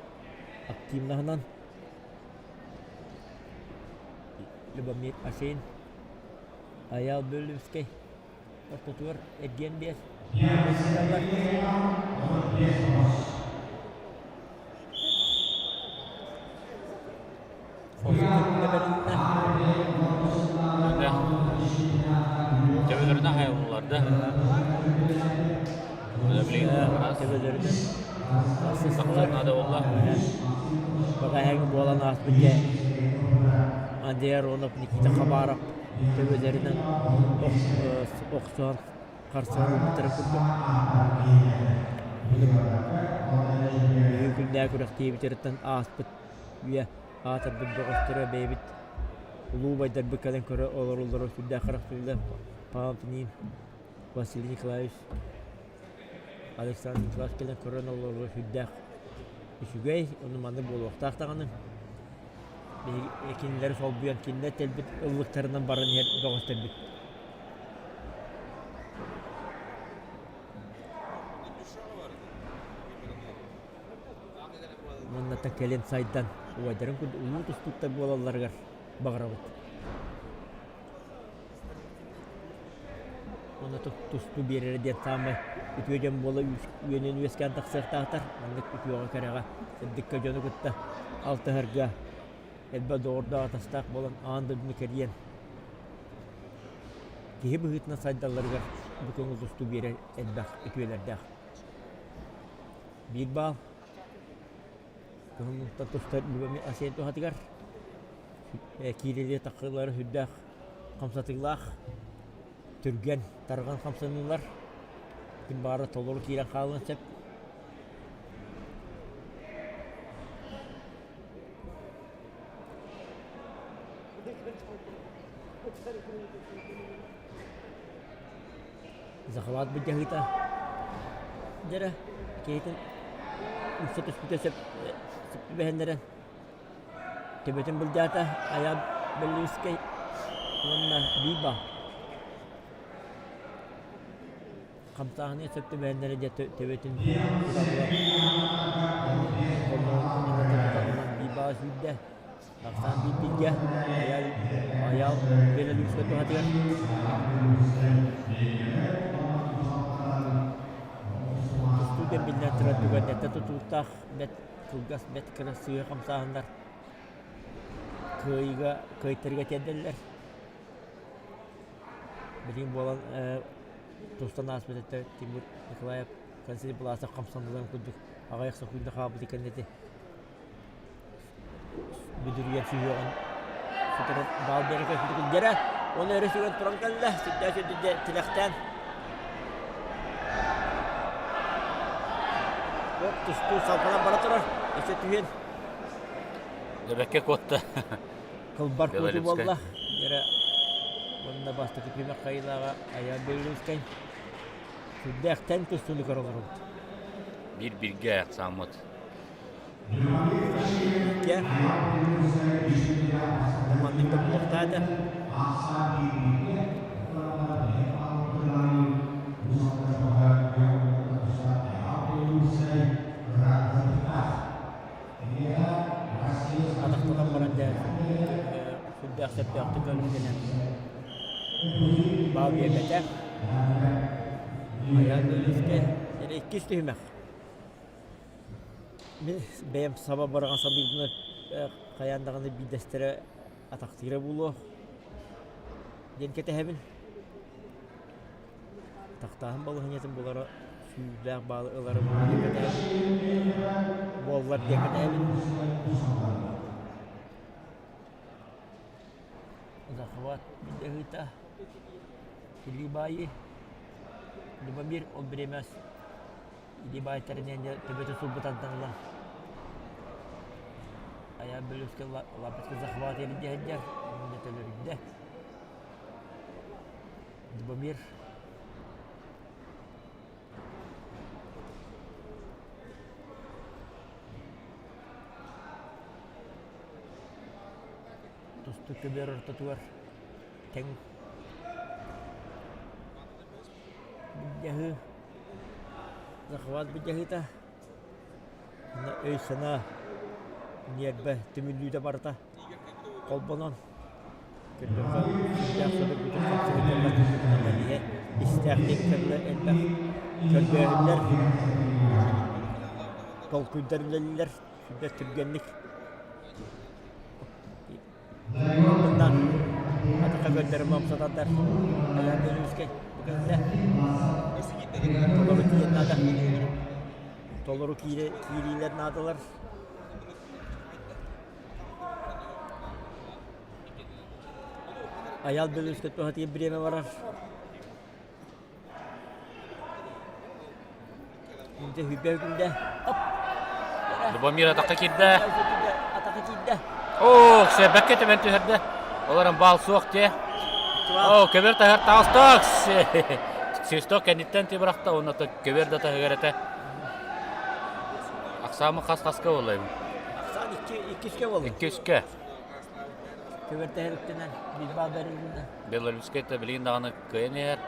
активнаһынан Любомир Асейн Айаал Бөлүмскэй ортотугар эргиэн биэр Төбөлөрүнэн хайаллар да. Төбөлөрүнэн Сахалар наада буолла. Бэҕэһээҥҥи буолан ааспыт дьэ Андрей Аронов, Никита Хабаров төбөлөрүнэн охсуһан харсыһан ылбыттарын курдук. Бүгүн күннээҕи күрэхтиибититтэн ааспыт үйэ аатырбыт бөҕөстөрө бэйэбит улуу убайдарбыт кэлэн көрө олороллоро сүрдээх харахтыыллар Павел Василий Николаевич. Александр Николаевич кэлэн көрөн олороро сүрдээх үчүгэй, ону маннык буолуохтаах даҕаны. Биһиги кинилэри солбуйан, кинилэр тэлбит ыллыктарынан баран иһэр бөҕөстөрбүт. Уонна та кэлин сайдан убайдарын курдук улуу тустууктар буолалларыгар баҕарабыт. Уонна тустуу биэрэрэ диэн саамай үтүө дьон буола үөнэн үөскээн тахсыахтаахтар. Маннык үтүөҕэ-кэрэҕэ, сырдыкка дьону кытта алтыһарга элбэх доҕордоох-атастаах буолан аан дойдуну кэрийэн киһи быһыытынан сайдалларыгар бу көҥүл тустуу биэрэр элбэх үтүөлэрдээх. Биир баал Кыһын тустар Любомир Асен туһатыгар киирэлиэ таххылары сүрдээх хамсатыылаах, түргэн, тарҕан хамсаныылар. Ким баара толору киирэн хаалыан сөп. Захват былдьаһыыта дьэрэ киһитин үксэ түспүтэ сөп сөп түбэһиннэрэн төбөтүн былдьаата Айаан Беллинскэй уонна Биба хамсааһыны сөп түбэһиннэрэ дьэ төбөтүн тутан ылан Биба сүүрдэ Ахсаан биир-бииргэ Айаал, Айаал Белолюбскай туһатыгар тустуу диэн биллэн турар түгэннэртэн тутулуктаах бэрт кылгас, бэрт кыра сыыһа хамсааһыннар кыайыыга кыайтарыыга тиэрдэллэр. Билигин буолан тустан ааспыт этэ Тимур Николаев Константин Власов хамсаныыларын курдук аҕыйах секунда хаалбыт кэннити Бүдүрүйэн сүһүөҕүн сытырын баал биэрэ көспүт күлдэрэ оны өрө сүгэн туран кэллэ сүрдээх сүрдүдэ тилэхтээн тустуу салҕанан бара турар өссө түһүөн Дөбөккө куотта кылбар куоту буолла дьэрэ уонна бастакы түмэх хайылааҕа Айаан Белорусскай сүрдээх тэҥ тустууну көрө олоробут биир бииргэ ахсааммыт Иккэ маннык да буолуохтаах этэ. Атахтанан баран дьэ сүрдээх сөптөөхтүк көрүҥнэнэн баал биэрбэтэ. Айаан Өлүскэ иккис түһүмэх. Мин бэйэм саба быраҕан саныырбынан хайаан даҕаны биирдэстэрэ атахтыыра буолуо диэн кэтэһэбин. Атахтааһын балаһыанньатын булара сүүрдээх баалы ылара буолуо диэн кэтэһэбин. Буоллар диэн кэтэһэбин. Захват быһыыта Илии баайыы Любомир ол бириэмэ Ити баайтарынан дьэ төбөтө сулбутантан ылан айаан бөлүскэ лаппытка захват эрдэ сылдьар уонна төлөрүйдэ. Любомир тустуу көбүөр ортотугар тэҥ былдьаһыы Захват былдьаһыыта өй-санаа, ньиэрбэ түмүллүүтэ барыта холбонон көрдөххө сүрдээх судургутук хапсыһыыллар курдук иһэ истээхтик кытта элбэх көрдөөһүннэр, толкуйдар үлэлииллэр сүрдээх түргэнник Мындан атака көллөрүм амсатандар Айаан Белюскай бу кэннэ толору тиийэн наада. Толору киириилэр наадалар. Айаал Белюскай туһатыгар бириэмэ барар. Дьэ сүүрбэ күндэ. Оп! Любомир атахха киирдэ. Атахха киирдэ. Оо, бэккэ тэбэн түһэрдэ. Олорон баал суох дии. Оо, көбөр таһар таҕыстак. Свисток кэнниттэн тибырахта уонна көбүөр да таһыгар этэ. Ахсаамы хас-хаска буолла Ахсаан иккискэ буолла. Иккискэ. Көбүөр үктэнэн билбаа бэрилинэ. Белорусскай та билигин даҕаны кыайан иһэр.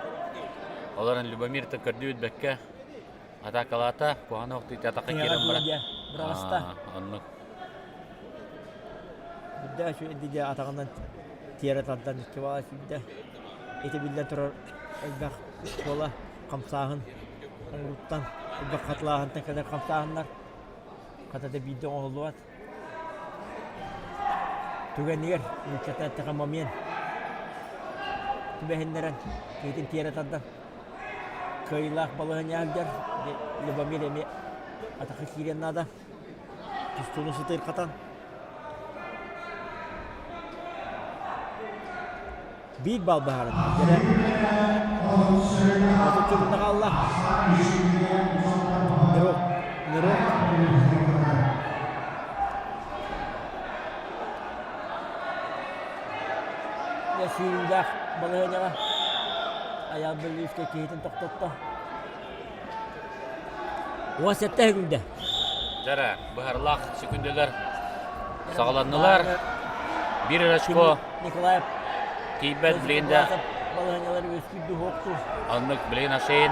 Олорон Любомир та көрдүү билбэккэ атаакалаата, куһаҕан охтуйта атахха киирэн баран. Быраҕаста. Оннук. Үрдэ үчүгэй атаҕынан тиэрэ тардан икки баҕа сүүрдэ. Ити биллэн турар элбэх суола хамсааһын оҥоруттан элбэх хатылааһынтан кэлэр хамсааһыннар хата да биирдэ оҥоһуллубат. Түгэнигэр нууччата эттэххэ момент түбэһиннэрэн киһитин тиэрэ тардан кыайыылаах балаһыанньа сылдьар. Любомир эмиэ атахха киириэн наада. Тустууну сытыырхатан биир бал баһарын дьэрэ 30 секунда хаалла. Нырок, нырок. Дьэ сүүрүүлээх балаһыанньаҕа Айаал Беллүүскэй киһитин тохтотто. 17 секунда. Дьэрэ, быһарлаах секундалар саҕаланнылар. Биир очко Николаев тиийбэт билигин да балаһыанньалар үөскүүр дуһуохтуур. Оннук билигин Асейн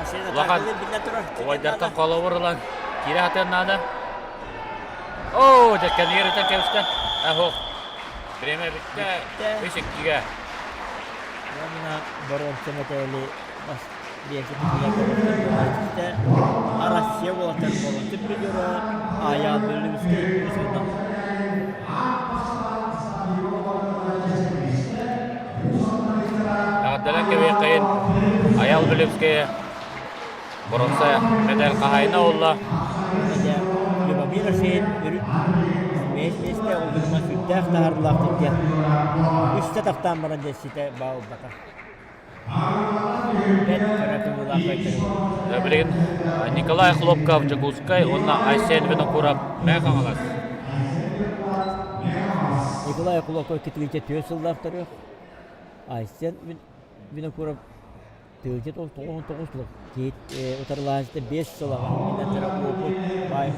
Асейн улахан биллэн турар. убайдартан холобур ылан киирэ сатыан наада. Оо, дьэ кэннигэр ытан кэбистэ. Аһох. Время бүттэ. Үс иккигэ. Уонна боруонса мэтээли бас Россия уолаттар буолан призера Айаал Бөлүмүскэй үс Эҕэрдэлэн кэбиэххэйин Айаал Бөлүмскэй боруонса мэтээл хаһаайына буолла. Любомир Ашеин үрүт миэстэ ол сүрдээх таһаарыылаахтык диэн үстэ тахтаан баран дьэ ситэ баалбата. Билигин Николай Хлопков Дьокуускай уонна Айсен Винокуров Мэҥэ Хаҥалас. Николай Хлопков китилиитэ түөрт сыллаах төрүөх. Айсен Винокуров тыылдьыт 99 сыл киит утарылаһааччыта 5 сыл аҕа иннаттара опыт баай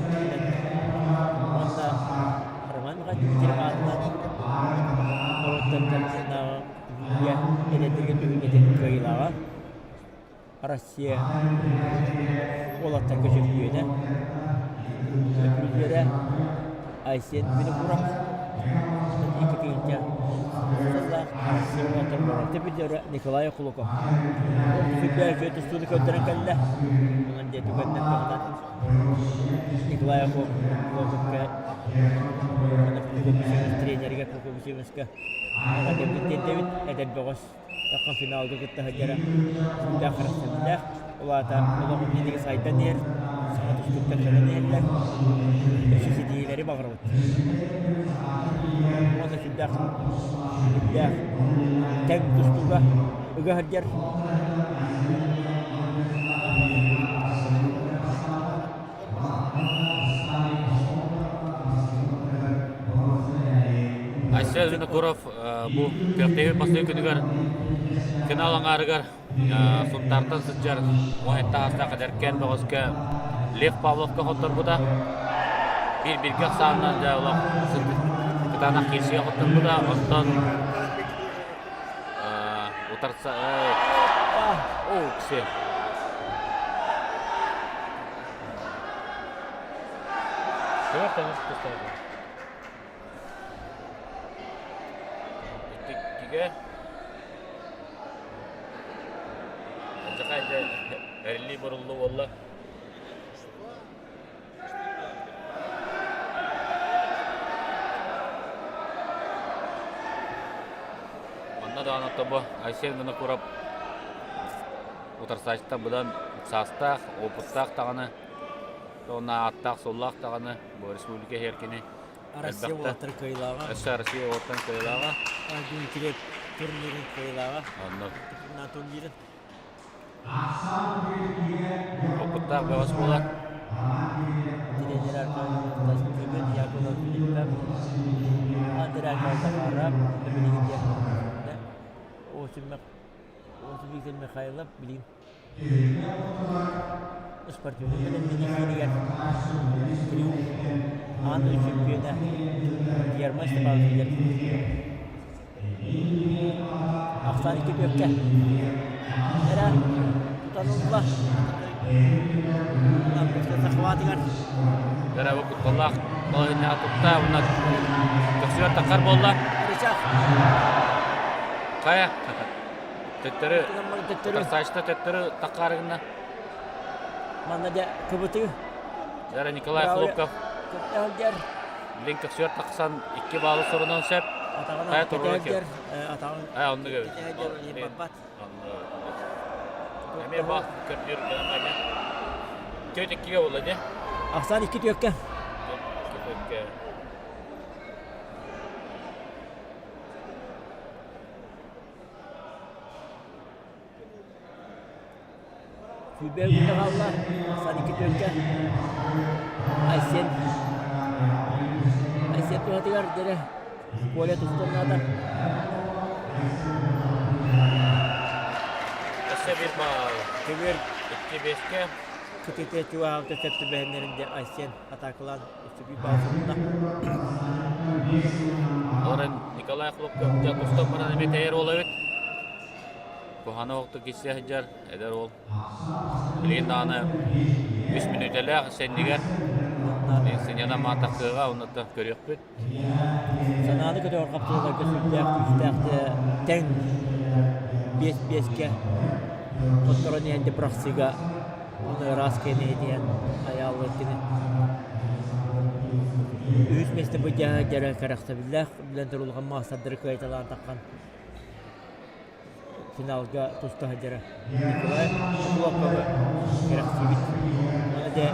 уонна Роман Михайлович аатынан норуоттан дьарыктанааҕы Түһүлгэ эдэрдэргэ түһүлгэтин кыайыылааҕа Россия уолаттарга чөмпүйүөнэ призерэ Айсен Винокуров 2 сыллаах Россия уолаттар боруонса призерэ Николай Кулуков сүрдээх үчүгэй тустууну көрдөрөн кэллэ. Онон дьэ түгэннэн туһанан Николай Кулуковка тренеригэр Прокопий Эҕэрдэбит тиэрдэбит эдэр бөҕөс таххан финалга кытта сылдьара сүрдээх харахсабыллаах. Ол аата олох инники сайдан иһэр, саҥа тустууктар кэлэн иһэллэр. Өссө ситиһиилэри баҕарабыт. Уонна сүрдээх сүрдээх тэҥ тустууга ыга сылдьар. Айсен Винокуров бу күрэхтэһии бастакы күнүгэр финал аҥаарыгар Сунтаартан сылдьар уон таһаастаах эдэркээн бөҕөскө Лев Павловка хотторбута. Биир-бииргэ ахсаанынан дьэ олох кытаанах киирсиигэ хотторбута. Оттон утарса оо кси Көмөр көмөр тустар. Иккигэ Алдьархай эриллии буруллуу буолла. Манна даҕаны тобо Айсен Винокуров утарсааччыттан быдан саастаах, опыттаах даҕаны уонна ааттаах-суоллаах даҕаны бу республика иһигэр кини Россия уолаттарын кыайыылааҕа. Өссө Россия уолаттарын кыайыылааҕа. Дмитрий турнирын кыайыылааҕа. Онно. Турнирын. Опыттаах бөҕөс буолар. Тренер Аркадий Тастыгын, Якунов Филиппов, Андрей Захаров, билигин диэн. О, сүммэх. Виктор Михайлов билигин спортивнай бэлэмнэнии киинигэр Триумф аан дойду чемпиона Герман Степанович дьарыктыыр. Ахсаан икки түөккэ. Эрэ тутанулла. Захватыгар. Эрэ бу кутталлаах балаһынньаҕа тутта уонна төхсүгэр таххар буолла. Рычаг. Хайа. Төттөрү Тарсаачта төттөрү таххаарыгына. Манна дьэ кыбытыы. Дара Николай Хлопков. Билин көхсүгэр тахсан икки баалы сорунан сөп. Атаҕынан кэтэһэлдэр. Атаҕын Аа, оннук эбит. кэтэһэлдэр баппат. Эмиэ баал көрдүүр гынан Төт иккигэ буолла дии. Ахсаан икки түөккэ. Икки түөккэ. Сүүрбэ күнэ хаалла, ахсаан икки түөккэ. Айсен Айсен туһатыгар дьэрэ Коля тустан наада. Өссө биир баал. Көбүөр Икки биэскэ. кытыыта чугаһаабыта сөп түбэһиннэрин дьэ Айсен атаакалаан өссө биир баал сурунна. Олорон Николай Хлопков дьэ тустан баран эмиэ тэйэр уол эбит. Куһаҕаны оһохтук киирсэ сылдьар эдэр уол. Билигин даҕаны үс мүнүүтэлээх сэннигэр сынньанан маатахтыаҕа оннуттан көрүөхпүт. Санааны көтөҕөр хаптыыларга сүрдээх күүстээх тэҥ биэс биэскэ хотторон иһэн де бырахсыыга уонна ыраас киэнэ иһэн айааллар кини үһүс миэстэ быдьаһа дьара кэрэхсэбиллээх билэн турар улахан маастардары кыайталаан таххан финалга туста сылдьара. Николай Хлопковы кэрэхсиибит. Уонна дьэ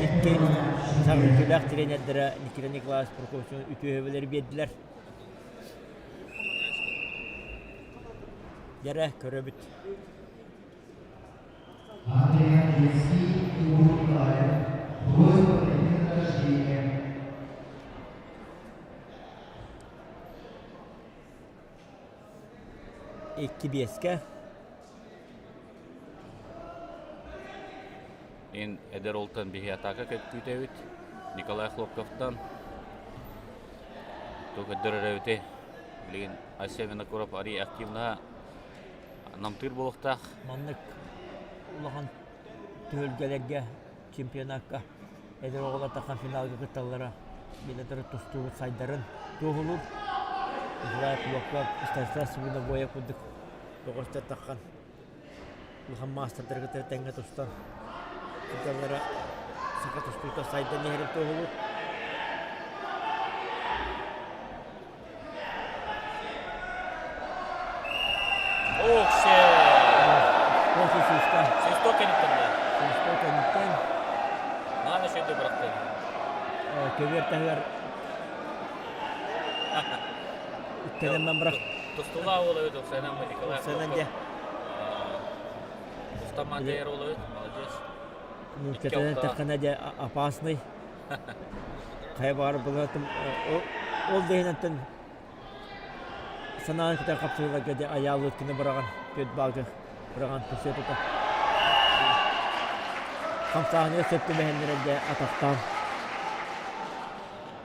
икки саргыччылаах тренердэрэ Никита Николаевич Прокопьевич үтүө биэрдилэр. Дьэрэ көрөбүт. Икки биэскэ. Ин эдэр олтан биһи атака күүтэбит. Николай Хлопковтан туох көрдөрөр эбитий? Билигин Айсен Винокуров арый активно намтыыр буолуохтаах. Маннык улахан түһүлгэлэргэ чемпионакка эдэр оҕолор тахсан финалга кытталлара билэ тустуубут сайдарын туоһулуур. Николай Кулаков, Станислав Свинобоев курдук бөҕөстөр таххан улахан маастардар кытары тэҥҥэ тустан сылдьаллара саха тустуута сайдан иһэрин туоһулуур. Ох, се! Кофе сыыста. Свисток кэнниттэн да? Свисток кэнниттэн. Наана шөйдө бырахтын. Көбүөр таһыгар үктэнэммэн бырах. Тустулаа уол эбит Оксана Николаев. Оксана дьэ. Тустаман дьайар уол эбит, молодец. Нууччатынан эттэххинэ дьэ опасный. Хайа баҕар былаатым ол да иһин оттон санаан кытары хапсыһыыларга дьэ айааллыт гына быраҕан түөрт баалга быраҕан көрсө тута хамсааһыныгар сөп түбэһэннэрэн дьэ атахтаан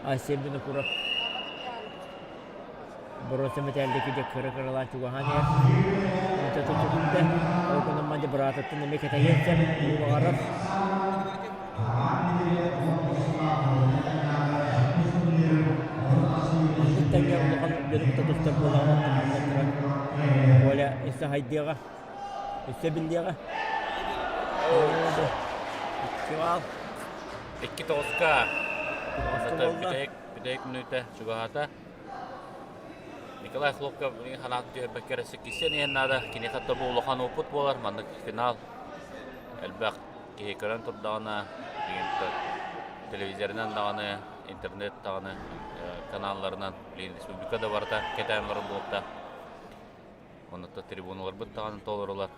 Айсен Винокуров боруоса мэтээлдики дьэ кыра-кыралаан чугаһаан иһэр. Онто чочугунда ол гынан мадьа быраатыттан эмиэ кэтэһиэн сөп баҕарар. Маннык тэҥҥэ улахан дьону кытта тустар буолаҕын оттон туран Коля өссө хайдыаҕа, өссө биллиэҕэ. Икки Икки тоҕуска. Бүтэһик бүтэһик мүнүүтэ чугаһаата. Николай Хлопков билигин санаатын түһэрбэккэ эрэ кисиэн иһэн наада. Киниэхэ да бу улахан опыт буолар. Маннык финал элбэх киһи көрөн турдаҕына, билигин телевизорынан даҕаны, интернет даҕаны каналларынан билигин республика да барыта кэтээн олорор буолта. Оннуттан трибуналарбыт даҕаны толорулар.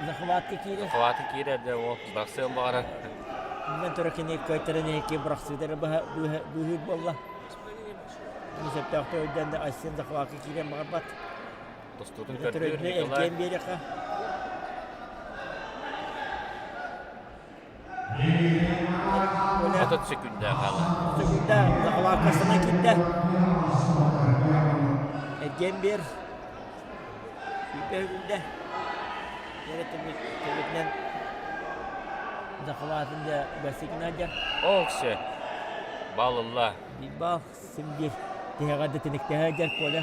Захватка киирэр. Захватка киирэр дьэ ол бырахсыан баҕарар. Мен тура кини кыайтаран иһикки бырахсыытары быһыыр буолла. Итини сөптөөхтүк өйдөөн да Айсен захватка киириэн баҕарбат. Тустуутун көрдүүр Николай. Эргиэн биэриэххэ. 30 секунда хаалла. Секунда захватка станан киирдэ. Эргиэн биэр. Сүүрбэ секунда. Дьэрэ төбөтүнэн захватын да бэрсикин дьэр. Оксе. Балылла. Бибах син биир тиһэҕэр да тиниктэһэ сылдьар Коля.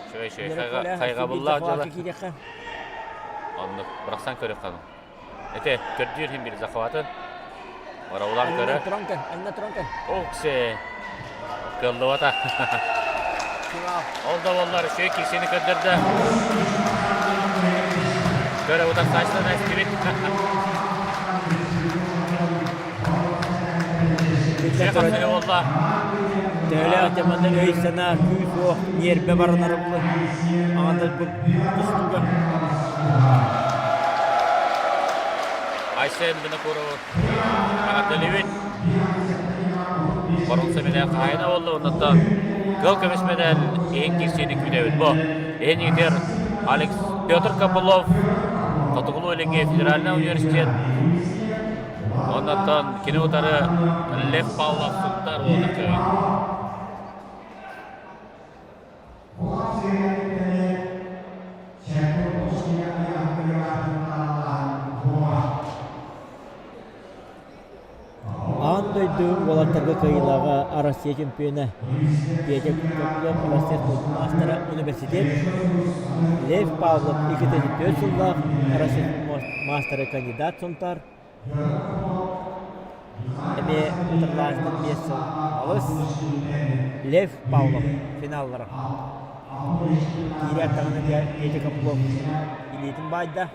Үчүгэй үчүгэй хайҕабыллаах дьыала. Оннук бырахсан көрүөххэ Ити көрдүүр иһин биир захватын. Бараулаан көрө. Тронка, анна тронка. Оксе. Кыаллыбата. Ол да буоллар үчүгэй киирсиини көрдөрдө. Көрө утарсааччылар эстибит. Төһөлөөх дьэ манна өй-санаа, күүс-уох, ньиэрбэ баранара буолан аҕатарбыт тустууга. Айсен Винокуров эҕэрдэлиибит. Боруонса медаль хаһаайына буолла оннуттан кыһыл көмүс медаль иһин киирсиини күүтэбит. Бу иһин иитэр Алекс Петр Копылов Хотугулуу-Илиҥҥи федеральнай университет Оннуттан кини утары Лев Павлов Сунтаар уола кыайан. Аан дойду уолаттарга кыайыылааҕа Россия чемпиона Петя Копылов Россия спордун маастара университет Лев Павлов 2004 сыллаах Россия маастара кандидат Сунтаар Эмиэ утарылааччытын биэс сыл алыс Лев Павлов финаллара. Киирээт даҕаны Петя Копылов илиитин баайда.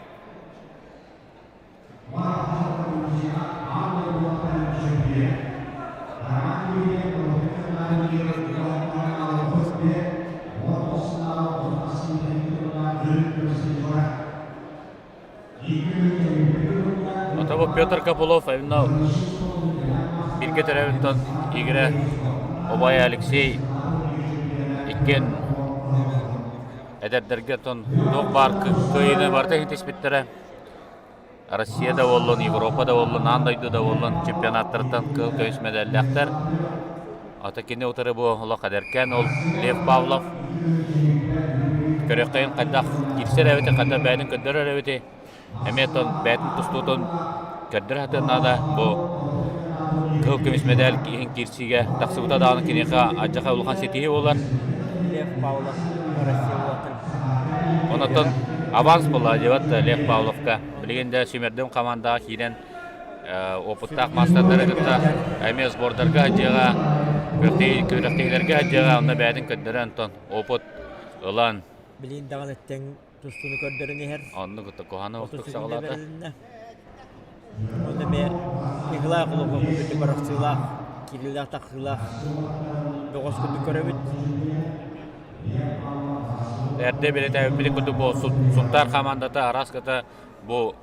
Отобо Петр Копылов именно бииргэ төрөөбүттэн игрэ убайа Алексей иккиэн эдэрдэргэ оттон туох баар кыайыыны барыта иһитиспиттэрэ. Россия да буоллун, Европа да буоллун, аан дойду да буоллун чемпионаттарыттан кыһыл көмүс мэдээллээхтэр. Ата кини утары бу олох эдэркээн ол Лев Павлов көрүөххэйин хайдах киирсэр эбити, хайдах бэйэтин көрдөрөр эбити. Эмиэ оттон бэйэтин тустуутун көрдөрө сатыан наада. Бу кыһыл көмүс мэдээл иһин киирсиигэ тахсыбыта даҕаны киниэхэ алдьархай улахан ситиһии буолар. Лев Павлов Россия уолаттарын. Онон аванс буолла диэбэт Лев Павловка. Билигин да сүүмэрдим хамаандаҕа киирэн опыттаах маастардары кытта эмиэ сбордарга дьиэҕэ күрэхтэһиилэргэ дьиэҕэ онно бэйэтин көрдөрөн онтон опыт ылан Билигин даҕаны тэҥ тустууну көрдөрөн иһэр. Оннук куһаҕаны охтук саҕалаата. Онно эмиэ Николай Кулаков курдук барахсыылаах, кириллээх тахсыылаах бөҕөс курдук көрөбүт. Эрдэ бэлиэтээбиппит курдук бу Сунтаар хамаандата араас кыта бу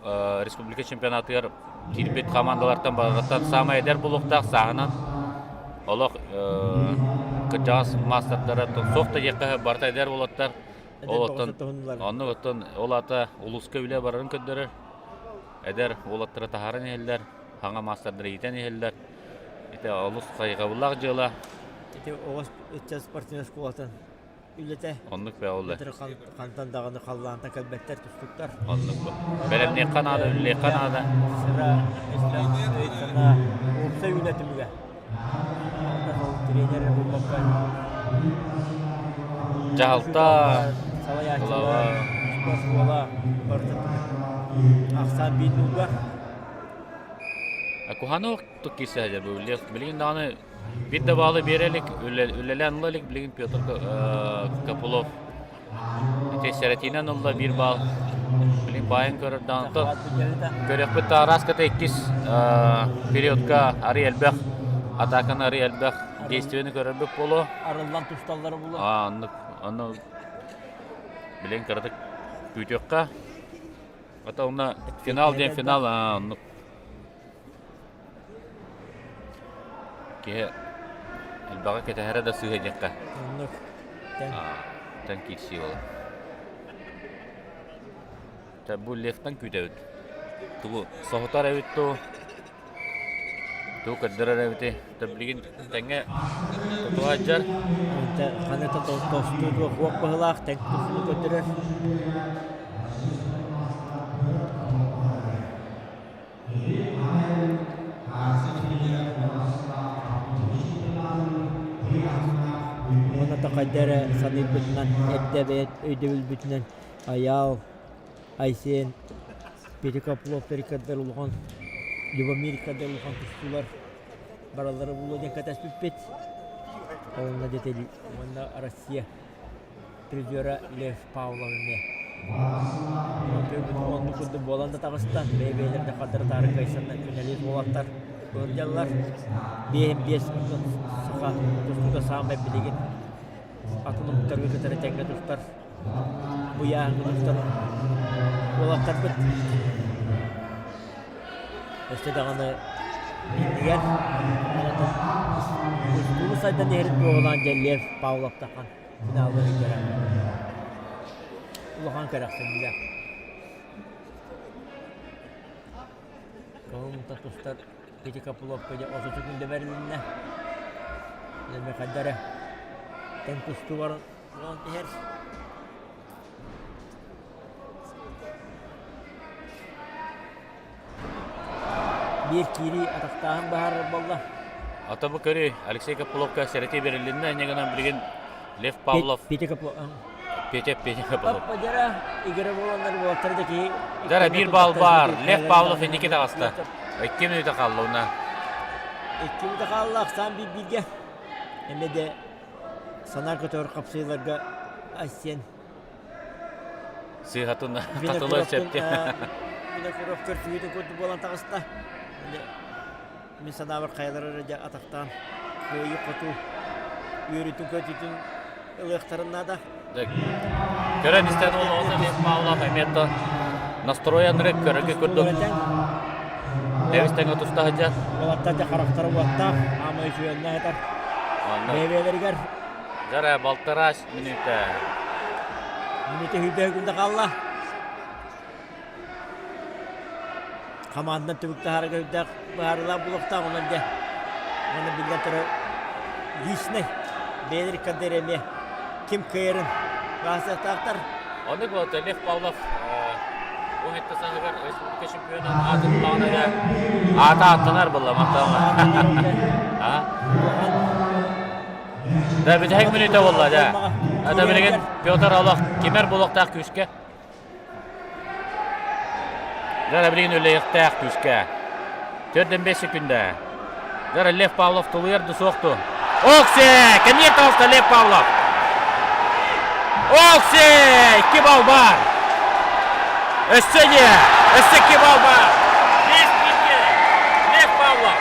республика чемпионатыгар киирбит хамаандалартан барыттан саамай эдэр буолуохтаах сааһынан олох кырдьаҕас маастардара суох да диэххэ барыта эдэр уолаттар Ол оттон оннук оттон ол аата улууска үлэ барарын көрдөрөр. Эдэр уолаттары таһааран иһэллэр, хаҥа маастардары иитэн иһэллэр. Ити олус хайҕабыллаах дьыала. Ити оҕо ыччат спортивнай школатын үлэтэ. Оннук бэ ол. Хантан даҕаны халлаантан кэлбэттэр тустуктар. Оннук бу. Бэлэмниэххэ наада, үлэлиэххэ наада. Сыра, өй-санаа, уопсай үлэ түмүгэ. Тренер булбакка Дьаһалта, салайааччылар, оскуола барыта ахсаан биир нуулга. Куһаҕаны тук киирсэ сылдьар бу билигин даҕаны биир да баалы биэрэ илик, үлэлээн ыла илик билигин Петр Копылов Ити сэрэтиинэн ылла биир баал. Билин баайын көрөр даҕаны көрүөхпүт да араас ката иккис периодка арый элбэх атааканы арый элбэх действиени көрөрбүт буолуо. Арыллан тусталлара буолуо. Аа оннук ону билин кыратык күүтүөххэ. Ата онно финал диэн финал оннук киһи. Элбэҕи кэтэһэрэ да сыыһа диэххэ. Оннук. Тэн. Тэн киирсии буолар. Бу Левтан күүтэбит. Тугу соһутар эбит дуу, тугу көрдөрөр эбитий? Билигин тэҥҥэ тутуһа сылдьар. Ханыта тостуу туох уох быһылаах тэҥ тустууну көрдөрөр. Уонна да хайда эрэ саныырбытынан, эрдэ бэйэт өйдөбүлбүтүнэн Айаал, Айсен, Петя Копылов Рикардер улахан, Любомир Рикардер улахан тустуулар бараллара буолуо диэн кэтэспиппит. Уонна дьэ уонна Россия призера Лев Павлов эмиэ. Оннук курдук буолан да таҕыста. Бэйэ-бэйэлэрин хардары-таары кыайсаннар күнэлиир уолаттар сылдьаллар. Биэһин биэс саха тустуута саамай билигин атын омуктарга кытары тэҥҥэ тустар Бу ыйааһыҥҥа тустар уолаттарбыт өссө даҕаны иннигэр тустууну сайдан иһэрин туоһулаан дьэ Лев Павлов-Тахан финалга сылдьара улахан кэрэхсэбиллээх. Кыһыл тустар Петя Копыловка дьэ 30 күндэ бэрилиннэ. Дьэ хайда эрэ тэҥ тустуу баран Уон иһэр. Биир киирии атахтааһын баһаарар буолла. Ата бу көрүй, Алексей Копыловка сэрэтии берилиннэ, инньэ гынан билигин Лев Павлов Петя Копылов. Петя Петя Копылов. Папа игра буоланнар буолаттар да киһи Дара биир балл баар. Лев Павлов инники таҕыста. Икки мүнүүтэ хаалла уна. Икки мүнүүтэ хаалла, ахсаан биир-бииргэ. Эмэ де Санаа көтөҕөр хапсыыларга Айсен Сыыһатын хатылыан сөп Винокуров көрсүһүүтүн курдук буолан таҕыста. Мин санаабар хайалара эрэ дьэ атахтаан кыайыы-хотуу үөрүүтүн-көтүүтүн ылыахтарын наада. Көрөн истэн уол Лев Павлов эмиэ настроен көрөргө курдук Тэбис тэҥэ туста сылдьар. Уолаттар дьэ харахтара уоттаах, аама үчүгэннэ сытар. Бэйэ-бэйэлэригэр. Дьэ балтараа мүнүүтэ. Мүнүүтэ сүүрбэ күндэ хаалла. Хамаандан түмүк таһаарга үрдээх быһаарыылаах булуохтаах онон дьэ уонна биллэн турар личный бэйэлэр иккардыгар эмиэ ким кыайарын баасыахтаахтар. Оннук вот Лев Павлов бу хетте саһыгар республика чемпионун аатын ыллаҕына эрэ аата ааттанар буолла мантан. Да бүтэһик мүнүүтэ буолла дьэ. Это билигин Петр Олох кимэр буолуохтаах күүскэ. Дьэ билигин үлэйэхтээх күүскэ. Төрдөн 5 секунда. Дьэ Лев Павлов тулуйар да суох ту. Оксе! Кэнниэр таҕыста Лев Павлов. Оксе! Икки балл бар. Өссө дьэ! Өссө икки балл бар. Лев Лев Павлов.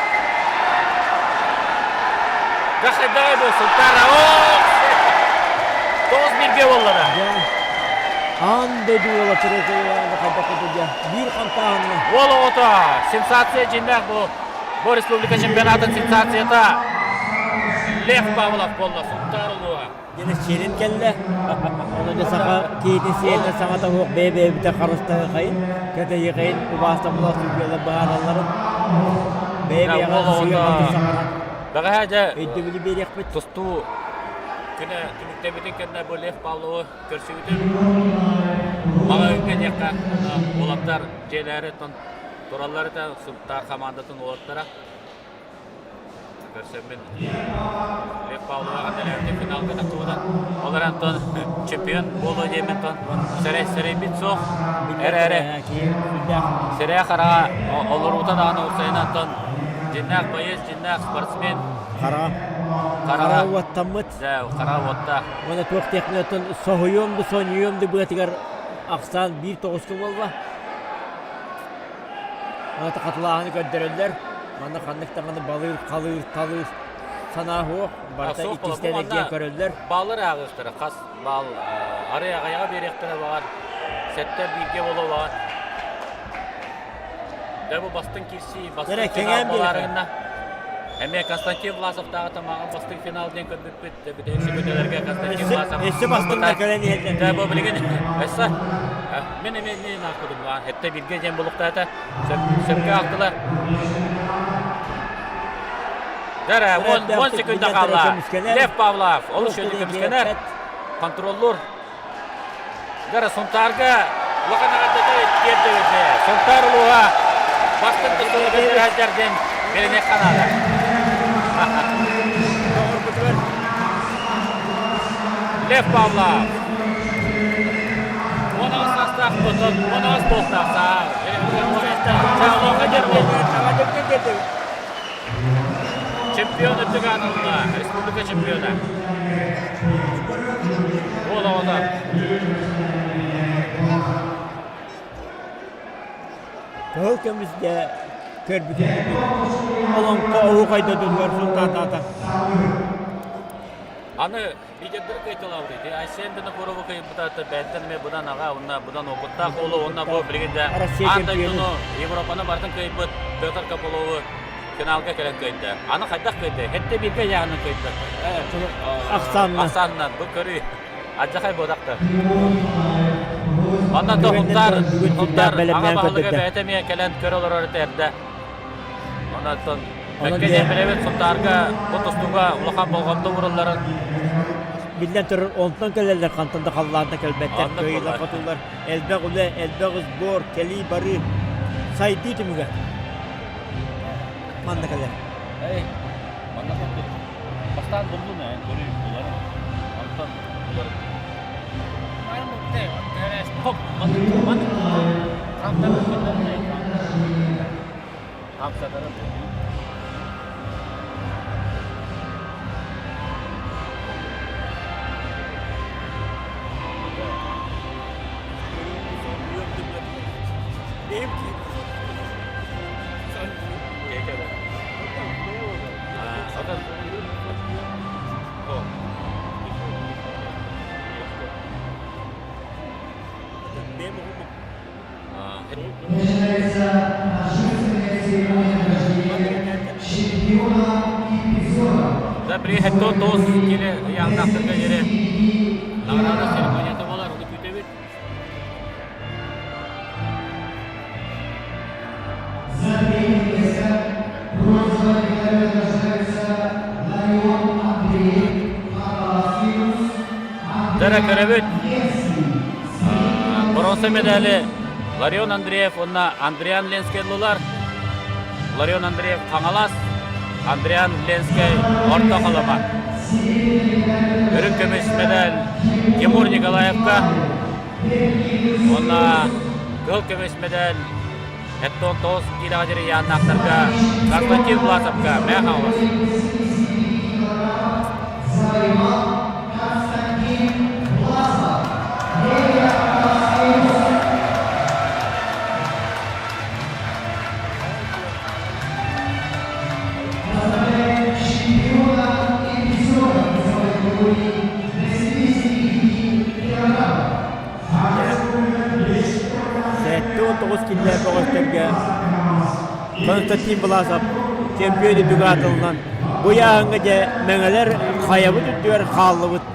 Да хайдаҕай буолсун Тара. Оксе! Тоҕус бииргэ буоллара. Аан дойду уола хайдах биир хамтааһынна. Уол оҕото сенсация дьиннээх бу Бу республика чемпионатын сенсацията Лев Павлов буолла Сунтаар улууһа. Диэн сиэрин кэллэ. Ону дьэ саха киһитин сиэринэн саҥата суох бэйэ-бэйэбитэ харыстаһыахайын, кэтэһиэхэйин, убаастабыллаах судьуйалар быһааралларын бэйэ-бэйэҕэ сыыһа-халты саҥаран Бэҕэһээ дьэ өйдөбүлү биэриэхпит. Тустуу күнэ түмүктэммитин кэннэ бу Лев Павловы көрсүбүтүм. Маҕаһыыҥҥа диэххэ уолаттар дьиэлээри Тураллар этэ Сунтаар хамаандатын уолаттара. Көрсөммүн Лев Павлова эҕэрдэлээбитим финалга тахсыбыта. Ол эрэн тон чемпион буолуо диэммин тон сэрэй сэрэйбит суох. Эрэ-эрэ сэрээ хараҕа олоруута даҕаны уопсайынан тон дьиннээх боец, дьиннээх спортсмен. Хараҕа. Хараҕа уоттаммыт. Дьэ, хараҕа уоттаах. Уонна туох диэхпинэ соһуйуом да сонньуйуом да быатыгар ахсаан биир тоҕуска буолла. Маната хатылааһыны көрдөрөллөр. Манна ханнык даҕаны балыыр, халыыр, талыыр санаа суох. Барыта иккистээн эргийэн көрөллөр. Бааллар ааҕыахтара. Хас баал арый аҕыйаҕа биэриэхтэрэ баҕар. Сэттэ бииргэ буолуо баҕар. Дьэ бу бастыҥ киирсии, бастыҥ финал буолаарыгынна. Эмиэ Константин Власовтааҕы тамаҕын бастыҥ финал диэн көрбүппүт. Бүтэһик сөкүнэлэргэ Константин Власов. Өссө бастыҥнар кэлэн иһэллэр. Дьэ, бу билигин өссө мин эмиэ мин аахпытым Этте биргэ диэн булуктаата. Сөпкө аахтылар. Дара, 10 секунда хаалла. Лев Павлов олус үчүгэй көмүскэнэр. Контроллуур. Дара Сунтаарга улахан эҕэрдэтэ тиэрдэбит. Сунтаар улууһа бастыҥ тустууга сылдьар диэн билиниэххэ наада. Лев Павлов. 18 саастаах 18 буолтаах. Чемпион үрдүк аналла, республика чемпиона. Уол оҕото. Кыһыл көмүскэ көрбүтүн олоҥхо оһуохай дойдутугар сунтаатаата. Аны лидердэр кыайталаабыт ити Айсен Винокурову кыайбыта бэйэттэн эмиэ быдан аҕа уонна быдан опыттаах уолу уонна бу билигин да аан дойдуну Европаны барытын кыайбыт Петр Копылову финалга кэлэн кыайда. Аны хайдах кыайда? Хэттэ бииргэ ыйааһынан кыайда. Ахсаанынан. Ахсаанынан. Бу көрүү. Адьахай буодахтар. Онно то Хунтар, Хунтар аҕа баһылыга бэйэтэ эмиэ кэлэн көрө олорор этэ эрдэ. Онон Бэккэ диэн билэбит Сунтаарга бу тустууга улахан болҕомто уурулларын. Биллэн турар, онтон кэлэллэр, хантан да халлаантан кэлбэттэр, кыайыылар-хотуулар, элбэх үлэ, элбэх сбор, кэлии-барыы, сайдыы түмүгэ. Манна кэлэр. Эй, манна курдук. Бастаан буллум ээ, көрүү буларым. Онтон буларым. Хоп, маннык, маннык. Хамтарым Хамсатарым. Начинается торжественная церемония награждения чемпиона и призера. Да приехать то тоос киле ыйааннаахтарга диэри награда церемонията буолар, ону күүтэбит. За третье место бронзовая медаль награждается Ларион Андреев, Хабаровский, Дара көрөбүт. Боруонса медали Ларион Андреев уонна Андриан Ленскэй ыллылар. Ларион Андреев Хаҥалас, Андриан Ленскэй Орто Халыма. Үрүҥ көмүс медаль Тимур Николаевка уонна кыһыл көмүс медаль Эттон тоҕус киилэҕэ дьириyaаннаахтарга Константин Власовка Мэҥэ Хаҥалас. Константин Власов. Чемпиона и призера весовой категории до 75 килограммов. 79 киллэр бөҕөстөргө Константин Власов чемпион үрдүк аатылынан бу ыйааһыҥҥа дьэ мэҥэлэр хайабыт үрдүгэр хааллыбыт.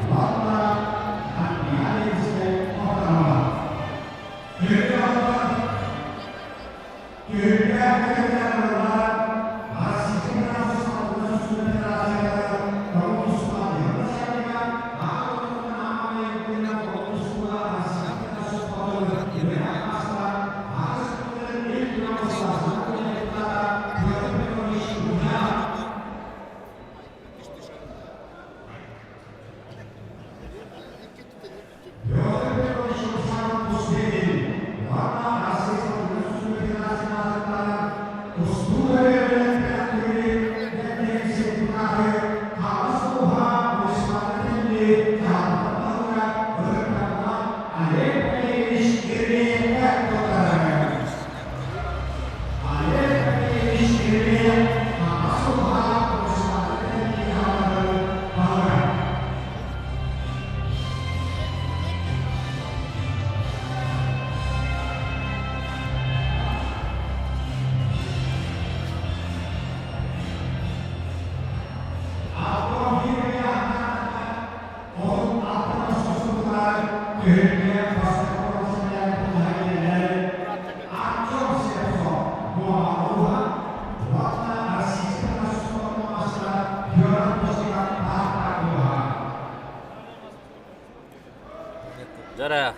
Дьара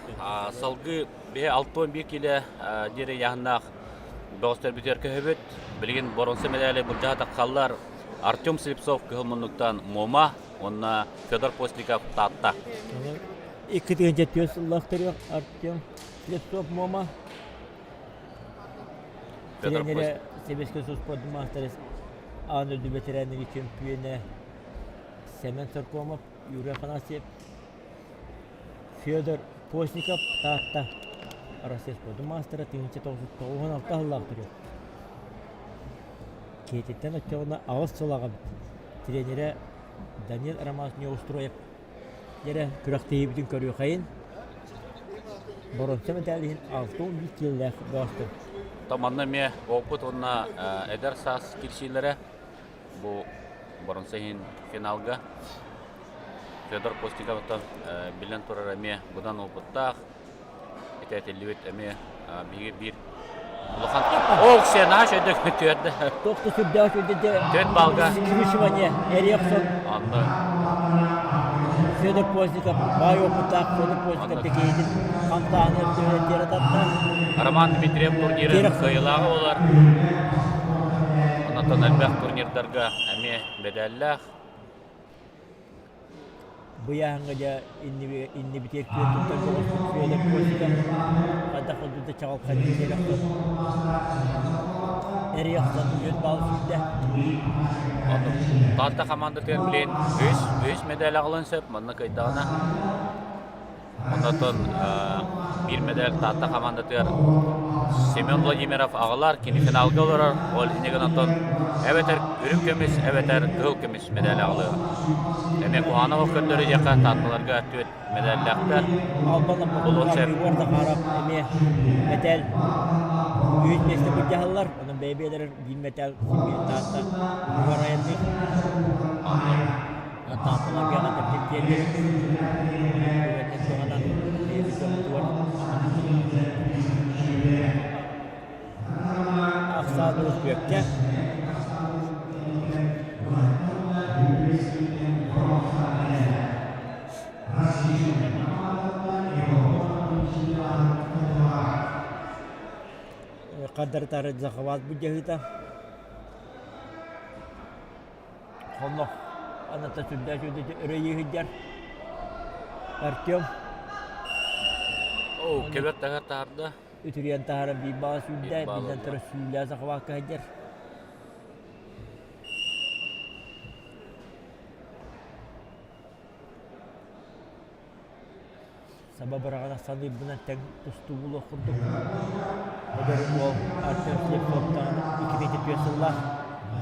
салгыы биһи 61 киилэ диэри ыйааһыннаах бөҕөстөрбүтүгэр көһөбүт. Билигин боруонса мэдээли былдьаһа таххаллар Артем Слепцов кыһыл муннуктан Муома уонна Федор Постников Таатта. 2004 сыллаах төрүөх Артем Слепцов Муома. Федор Тренерэ Сэбиэскэй Союз спордун маастара аан дойду бэтэрээннэрин чөмпүйүөнэ Сэмэн Соркомов, Юрий Афанасьев, Федор Постников Таатта Россия спордун маастара 1996 сыллаах төрүөх. Киһититтэн оччоҕуна аҕыс сыл аҕабыт. Тренерэ Данил Романович Неустроев дьэрэ күрэхтэһиибитин көрүөхэйин. Боруонса мэтээл иһин 61 киилэлээх бөҕөстөр. Манна эмиэ опыт уонна эдэр саас кирсиилэрэ бу боруонса иһин финалга Федор Постниковтан биллэн турар эмиэ быдан опыттаах Ити этиллибит эмиэ биһиги биир улахан Ох, сен аш өйдөк түөрдэ. Тохто сүрдээх өйдөдө. Түөрт балга. Скручивание, эрехсон. Анны. Федор Постников баай опыттаах Федор Постников текейдин хамтааны тиэрэ татта. Роман Дмитриев турнирын кыайыылааҕа буолар. Онтон элбэх турнирдарга эмиэ бэдээллээх. Быйааһыҥҥа дьэ иннибитигэр күөн туттар бөҕөспүт Федор Костиков хайдах курдук да чаҕылхайдык сиэрэхтэн эрийэ охсон үөн баал сүүрдэ. Таатта хамаандатыгар билигин үс, үс медаль аҕалан сөп, манна кыайдаҕына. Онтон биир медаль Таатта хамаандатыгар Семен Владимиров аҕалар, кини финалга олорор, ол иннигин онтон эбэтэр үрүҥ көмүс, эбэтэр кыһыл көмүс медаль аҕалыа. Эмиэ куһаҕана көрдөрүү диэххэ Таатталарга түөрт медаллээхтэр. Албан Булуон сөп. Егор Захаров эмиэ мэтээл үһүс миэстэ былдьаһаллар. Онон бэйэ-бэйэлэрин биир мэтээл Таатта угар айанныыр. Таатталарга эҕэрдэ тиэрдэбит. Түгэнинэн туһанан бэйэбит дьоммутугар ахсаан уруспүөккэ Хардары-таары захват былдьаһыыта. Холлох аната сүрдээх үчүгэйдик өрөйүү сылдьар Артем. Оо, кэбэр таһар таһарда. Үтүрүйэн таһааран биир баҕа сүүрдэ, биллэн турар сүүлээ сахабаакка сылдьар. Саба быраҕан саныырбынан тэҥ тустуу буолуох курдук. Эдэр уол Артем Слепцовтаан 2004 сыллаах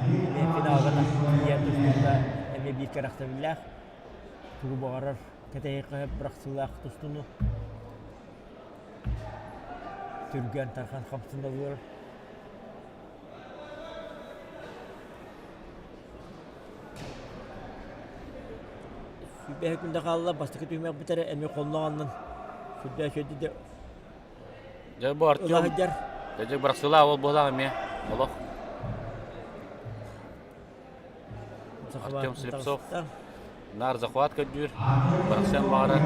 эмиэ финалга тиийэн тустуута эмиэ биир кэрэхсэбиллээх. Тугу баҕарар кэтэһиэххэ бырахсыылаах тустууну түргэн тархан хамсаналлар. Сүүрбэһэ күндэ хаалла, бастакы түһүмэх бүтэрэ эмиэ хонноҕоннон сүрдээх үчүгэйдик Дьэ бу Артем ыла сылдьар. Дьэ бырахсыылаах ол буолаах эмиэ олох. Артем Слепцов наар захват көрдүүр, бырахсыан баҕарар.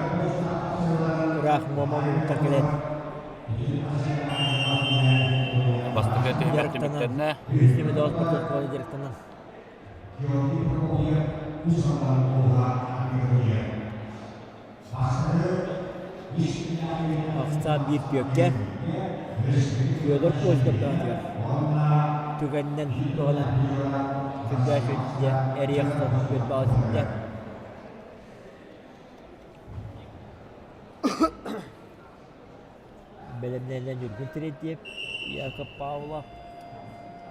Ыраах Муома муҥуттан кэлэн Бастакы түһүмэх түмүктэннэ. Үс түмүдоос протокола дьарыктанан. Ахсаан биир түөккэ Федор Козиков даҕатыгар түгэнинэн туһанан сүрдээх үчүгэйдик эрийэ охсон үөрбэҕэ сүүрдэ. Бэлэмнэнэн Ньургун Терентьев, Яков Павлов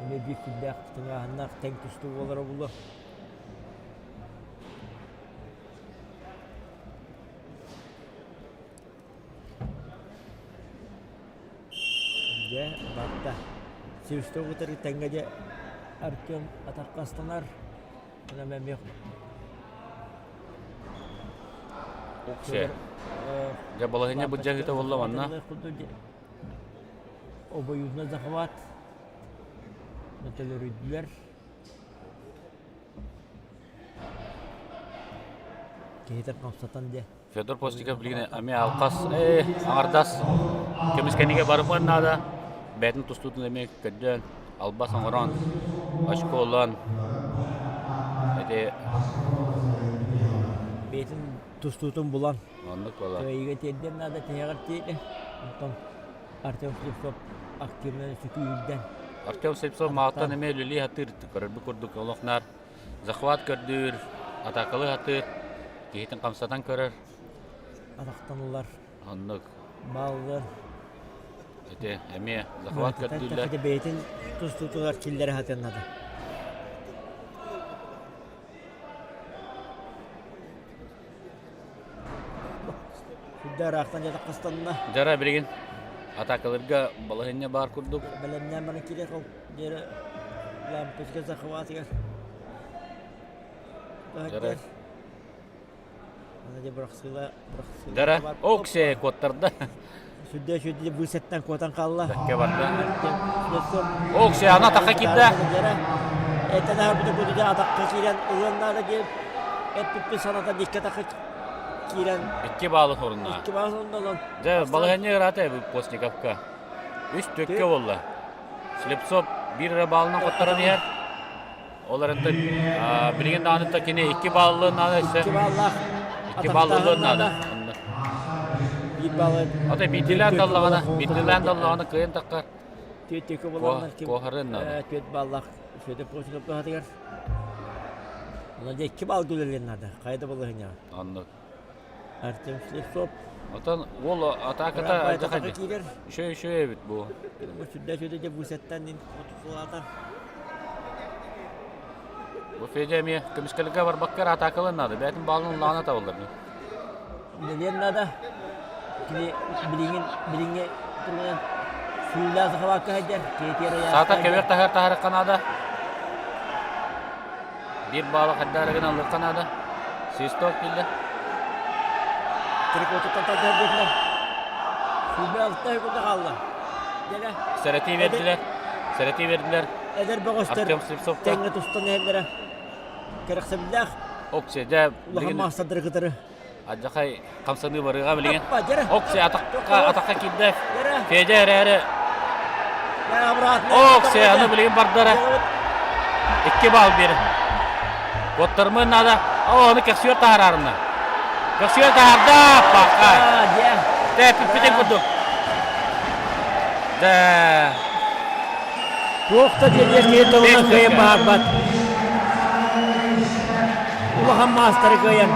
эмиэ биир сүрдээх тыҥааһыннаах тэҥ тустуу буолара буолуо. Дьэ, барда. Сивстов утары тэҥҥэ дьэ Артем атахха астанар. Онон эмиэ Уксе. Дьэ балаһыанньа былдьаһыыта буолла манна. Обоюдно захват. Төлөрүйдүлэр. Киһитэ хамсатан диэ. Федор Постников билигин эмиэ алхас ээ аҥардас көмүскэнигэ барымыан наада. Бэйэтин тустуутун эмиэ көрдөөн, албас оҥорон, очко ылан ити Бэйэтин тустуутун булан оннук буолар. кыайыыга тиэрдиэн наада тиһэҕэр тиийдэ. Онтон Артем Слепцов активно сүкүүрдэн Артем Слепцов маҕаттан эмиэ үлэлии сатыыр, көрөрбүт курдук олох наар захват көрдүүр, атаакалыы сатыыр, киһитин хамсатан көрөр. Атахтаналлар. Оннук. Бааллар. Ити эмиэ захват көрдүүллэр. Ити бэйэтин тустуутугар киллэрэ сатыан наада. Сүрдэ ыраахтан дьатаххастанна. Дьара билигин атаакаларга балаһыанньа баар курдук. Бэлэмнээн баран киирэр ол диэри лампочка захватыгар. Дьара. Ана дьэ бырахсыыла бырахсыыла. Дьара оксе куоттарда. Сүрдэ сүрдэ быысаттан куотан хаалла. Бэккэ барда. Оксе ана атахха киирдэ. Этэн аһарбыта кутуйа атахха киирэн ылыан наада диэн эппиппин санатан икки атахха киирэн Икки баалы хорунна. Икки баалы хорунна Дьэ, балаһыанньа ыраата Постниковка. Үс төккө буолла. Слепцов биир эрэ баалынан хотторон иһэр. Ол эрэнтэн билигин даҕаны кини икки бааллыан наада өссө. Икки бааллаах. Икки бааллыан наада. Биир баалы. Ата биирдилээн даллаҕына, биирдилээн даллаҕына кыайан таххар. Түөрт төккө буоланнар ким куоһарыан наада. Түөрт бааллаах Федор Постников туһатыгар. Онон дьэ икки баал үлэлиэн наада. Хайа да балаһыанньаҕа. Оннук. Артем Слепцов. Отон уол атааката алдьархай Үчүгэй үчүгэй эбит бу. Сүрдээх үчүгэй дьэ быысаттан ин отутулаата. Бу Федя эмиэ көмүскэлгэ барбакка эрэ атаакалыан наада. Бэйэтин баалын улаана табыллар. Үлэлиэн наада. Кини билиҥин билиҥҥи туругунан сүүлээх сахабаакка сылдьар. Киэтиэр Саатар кэбиэр таһар таһарыкка наада. Биир баалы хайдах эрэ гынан ылыахха наада. Свисток киирдэ. Трикотуттан тардыһар Сүүрбэ секунда хаалла. Дьэ Сэрэтии бердилэр. Сэрэтии бердилэр. Эдэр бөҕөстөр тэҥҥэ тустан иһэллэрэ кэрэхсэбиллээх. Оксе, дьэ улахан маастардары кытары. Адьахай хамсаныы барыаҕа билигин. Оксе атахха атахха киирдэ. Федя эрээри. Оксе аны билигин бардара. Икки баал биэр. Куоттармын наада. О, аны көхсүөр таһаарарына. Көхсүөр таһаарда, пахха. Тэппитин курдук. Да. Туох да диэн киһи тылынан кыайан баһарбат. Улахан маастары кыайан.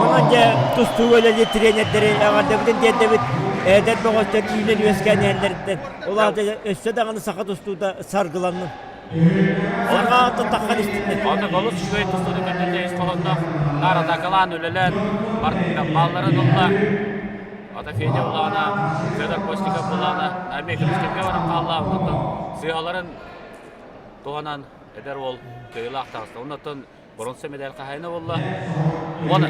Онон дьэ тустууга үлэлиир тренердэри эҕэрдэбитин тиэрдэбит. Эдэр бөҕөстөр үүнэн үөскээн иһэллэриттэн ол аата өссө даҕаны саха тустуута саргыланнын. Саха таххан истиннэр. Онно олус үчүгэй тустууну көрдөрдө ис холонноох наар атакалаан үлэлээн балларын ылла. Ата Федя булаана, Федор Костиков булаана, эмиэ көмүскэлгэ баран хаалла. Онтон сыыһаларын туһанан эдэр уол кыайыылаах таҕыста. Оннуттан боронса медаль хаһайына буолла. Уон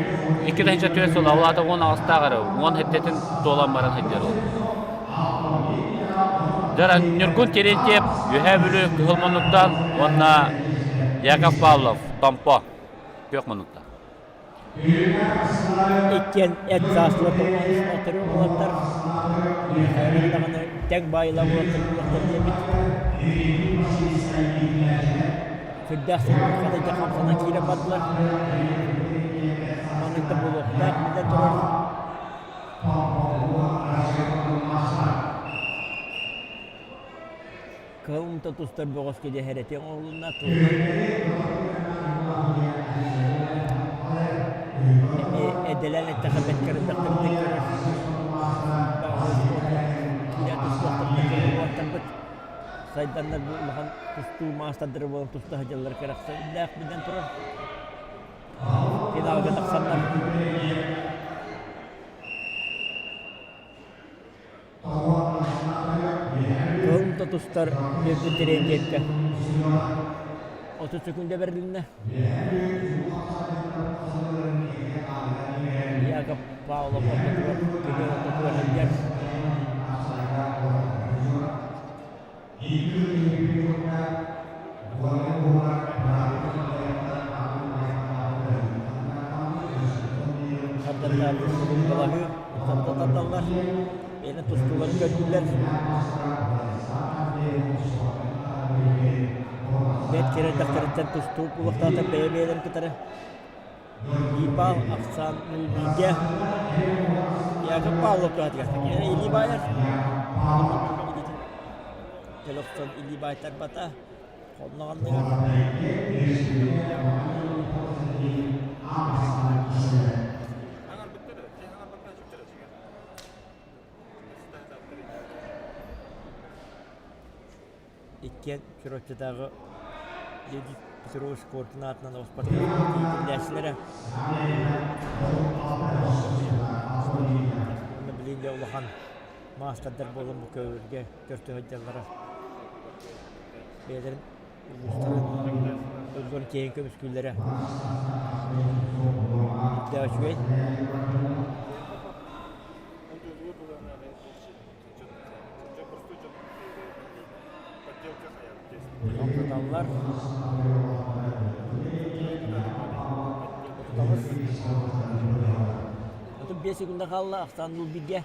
2004 сыл аллаата 18-таах эрэ, уон хэттэтин туолан баран сылдьар ол. Дьара Ньургун Терентьев Үөһээ Бүлүү Кыһыл Муннуктан уонна Яков Павлов Томпо Күөх Муннуктан. Иккиэн эт сааслар төрү уолаттар Михаил даҕаны тэҥ баайылаах уолаттар буолуохтар диэбит. Сүрдээх сылгы дьэ хамсана киирэн бардылар. Маннык да буолуохтаах биллэн турар. Кыһыл умта тустар бөҕөскө дьэ хэрэтиэҥ оҥоһулунна тылынан эмиэ эдэлээн эттэххэ бэрт кэрэттэхтэринэн көрөр киирэ тустуохтарыттан көрөр уолаттарбыт сайданнар бу улахан тустуу маастардара буолан туста сылдьаллара кэрэхсэбиллээх биллэн турар финалга тахсаннар Кыһыл тустар Ньургун Терентьевкэ 30 секунда бэрилиннэ. Яков Павлов ортотугар, көбүөр ортотугар сылдьар. Хардаттаан балаһыы утарыта тардаллар. Бэйэлэрин тустууларын көрдүлэр. Бэрт кэрэ эрдэхтэриттэн тустуу булуохтаахтар бэйэ-бэйэлэрин кытары. Биир баал ахсаан бииргэ Яков Павлов туһатыгар илии баайар. Телохтон илии баайтарбата. Хонноҕоннугар Иккиэн Чурапчытааҕы Леонид Петрович Коркин аатынан оспортивнай иитиллээччилэрэ. Уонна билигин дьэ улахан маастардар буолан бу көбүөргэ көрсө сылдьаллара. Бэйэлэрин улуустарын дойдуларын киэҥ көмүскүүллэрэ үрдээх үчүгэй. Хамсаталлар. 38. 35 секунда хаалла ахсаан бииргэ.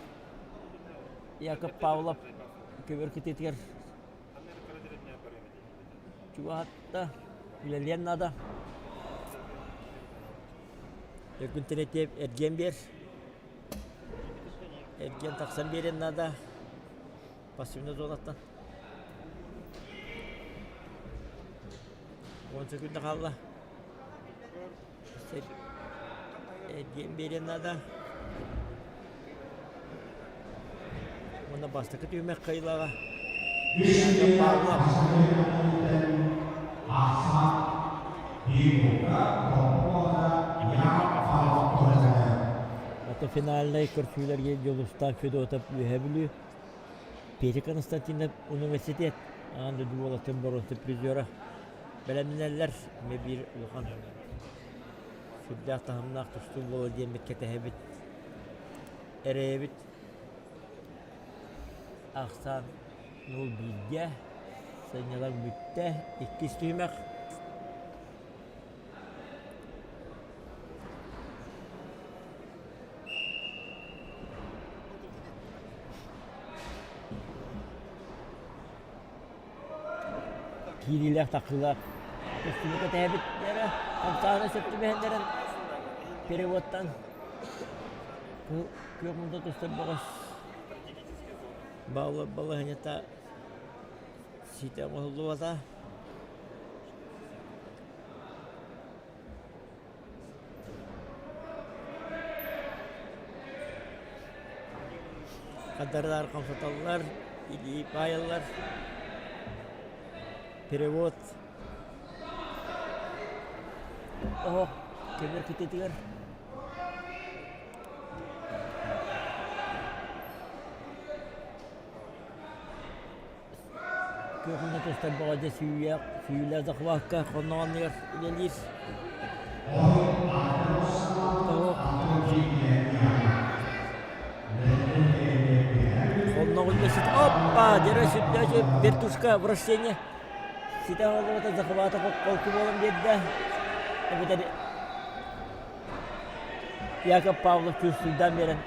Яков Павлов көбөр кытыытыгар чугаһатта. Үлэлиэн наада. Өргүн тирэтиэп эргиэн биэр. Эргиэн тахсан биэриэн наада. Пассивнай зонаттан. 10 секунда хаалла. Эргиэн биэриэн наада. Уонна бастакы түһүмэх кыайыылааҕа Павлов. Ото финальнай көрсүүлэргэ Дьулустаан Федотов Үөһээ Бүлүү, Петя Константинов университет аан дойду уолаттарын боруонса призера бэлэмнэнэллэр. Эмиэ биир улахан сүрдээх таһымнаах тустуу буолуо диэммит кэтэһэбит, эрэйэбит. Ахсаан нуул бииргэ, сынньалаҥ бүттэ, иккис түһүмэх. Киириилээх тахсыылаах көстүүнү кэтэһэбит эрэ хамсааһына сөп түбэһиннэрэн переводтан күөх мунда тустар бөҕөс балаһыанньата ситэ оҥоһуллубата. Хаддардар хамсаталлар, илии баайаллар. Перевод. Оһох көмөр кытыытыгар. Күөхүнэ тустар бөҕө сүүйэх, сүүйүлээх захвакка хонноҕоннугар үлэлиир. Хонноҕун Оппа! Дьэрэ сүрдээх вертушка вращение. Ситэ оҕолорута захвата холку буолан биэрдэ. Эбэтэр Яков Павлов чувствуйдаан биэрэн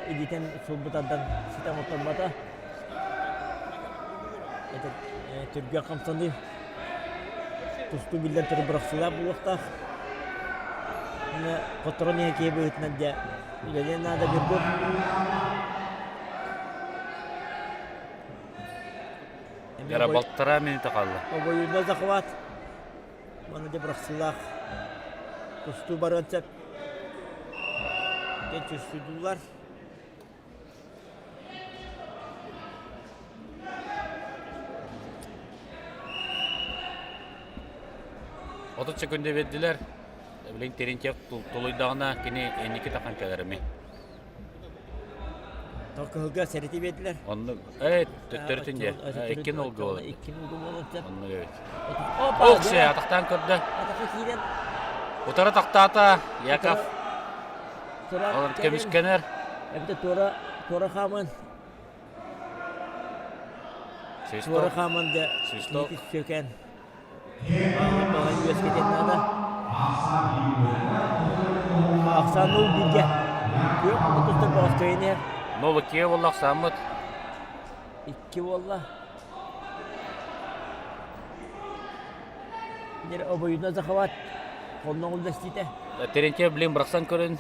илиитин сулбутардан ситэ оҥотторбото. Түргэн хамсаныы тустуу биллэн турар бырахсыылаах буолуохтаах. Хотторон иһэ киһи быһыытынан дьэ үлэлиэн наада Ньургун. Яра балтараа минута хаалла. Обоюдно захват. Манна дьэ бырахсыылаах тустуу барыан сөп. Дьэ чувствуйдуулар. 30 секунда биэрдилэр. Билигин Терентьев тулуйдаҕына кини инники тахан кэлэр эми. Кыһылга сэрити биэрдилэр. Оннук. Э, төттөрүтүн дьэ. Икки нолга буолар. Икки нолга буолар. Оннук эбит. Ох, се, атахтаан көрдө. Атаха киирэн. Утары тахтаата Яков. Олор көмүскэнэр. Эбэтэ туора туора хааман. Туора хааман да Свисток. сүөкэн. Балан үөскэтэн наада. Ахсаан ол бииргэ. бөҕөс кыайан иһэр. 0-2 буолла ахсааммыт. Икки буолла. Дьэ обоюдно захват. Холноҕ үллэстиитэ. Терентьев блин бырахсан көрүн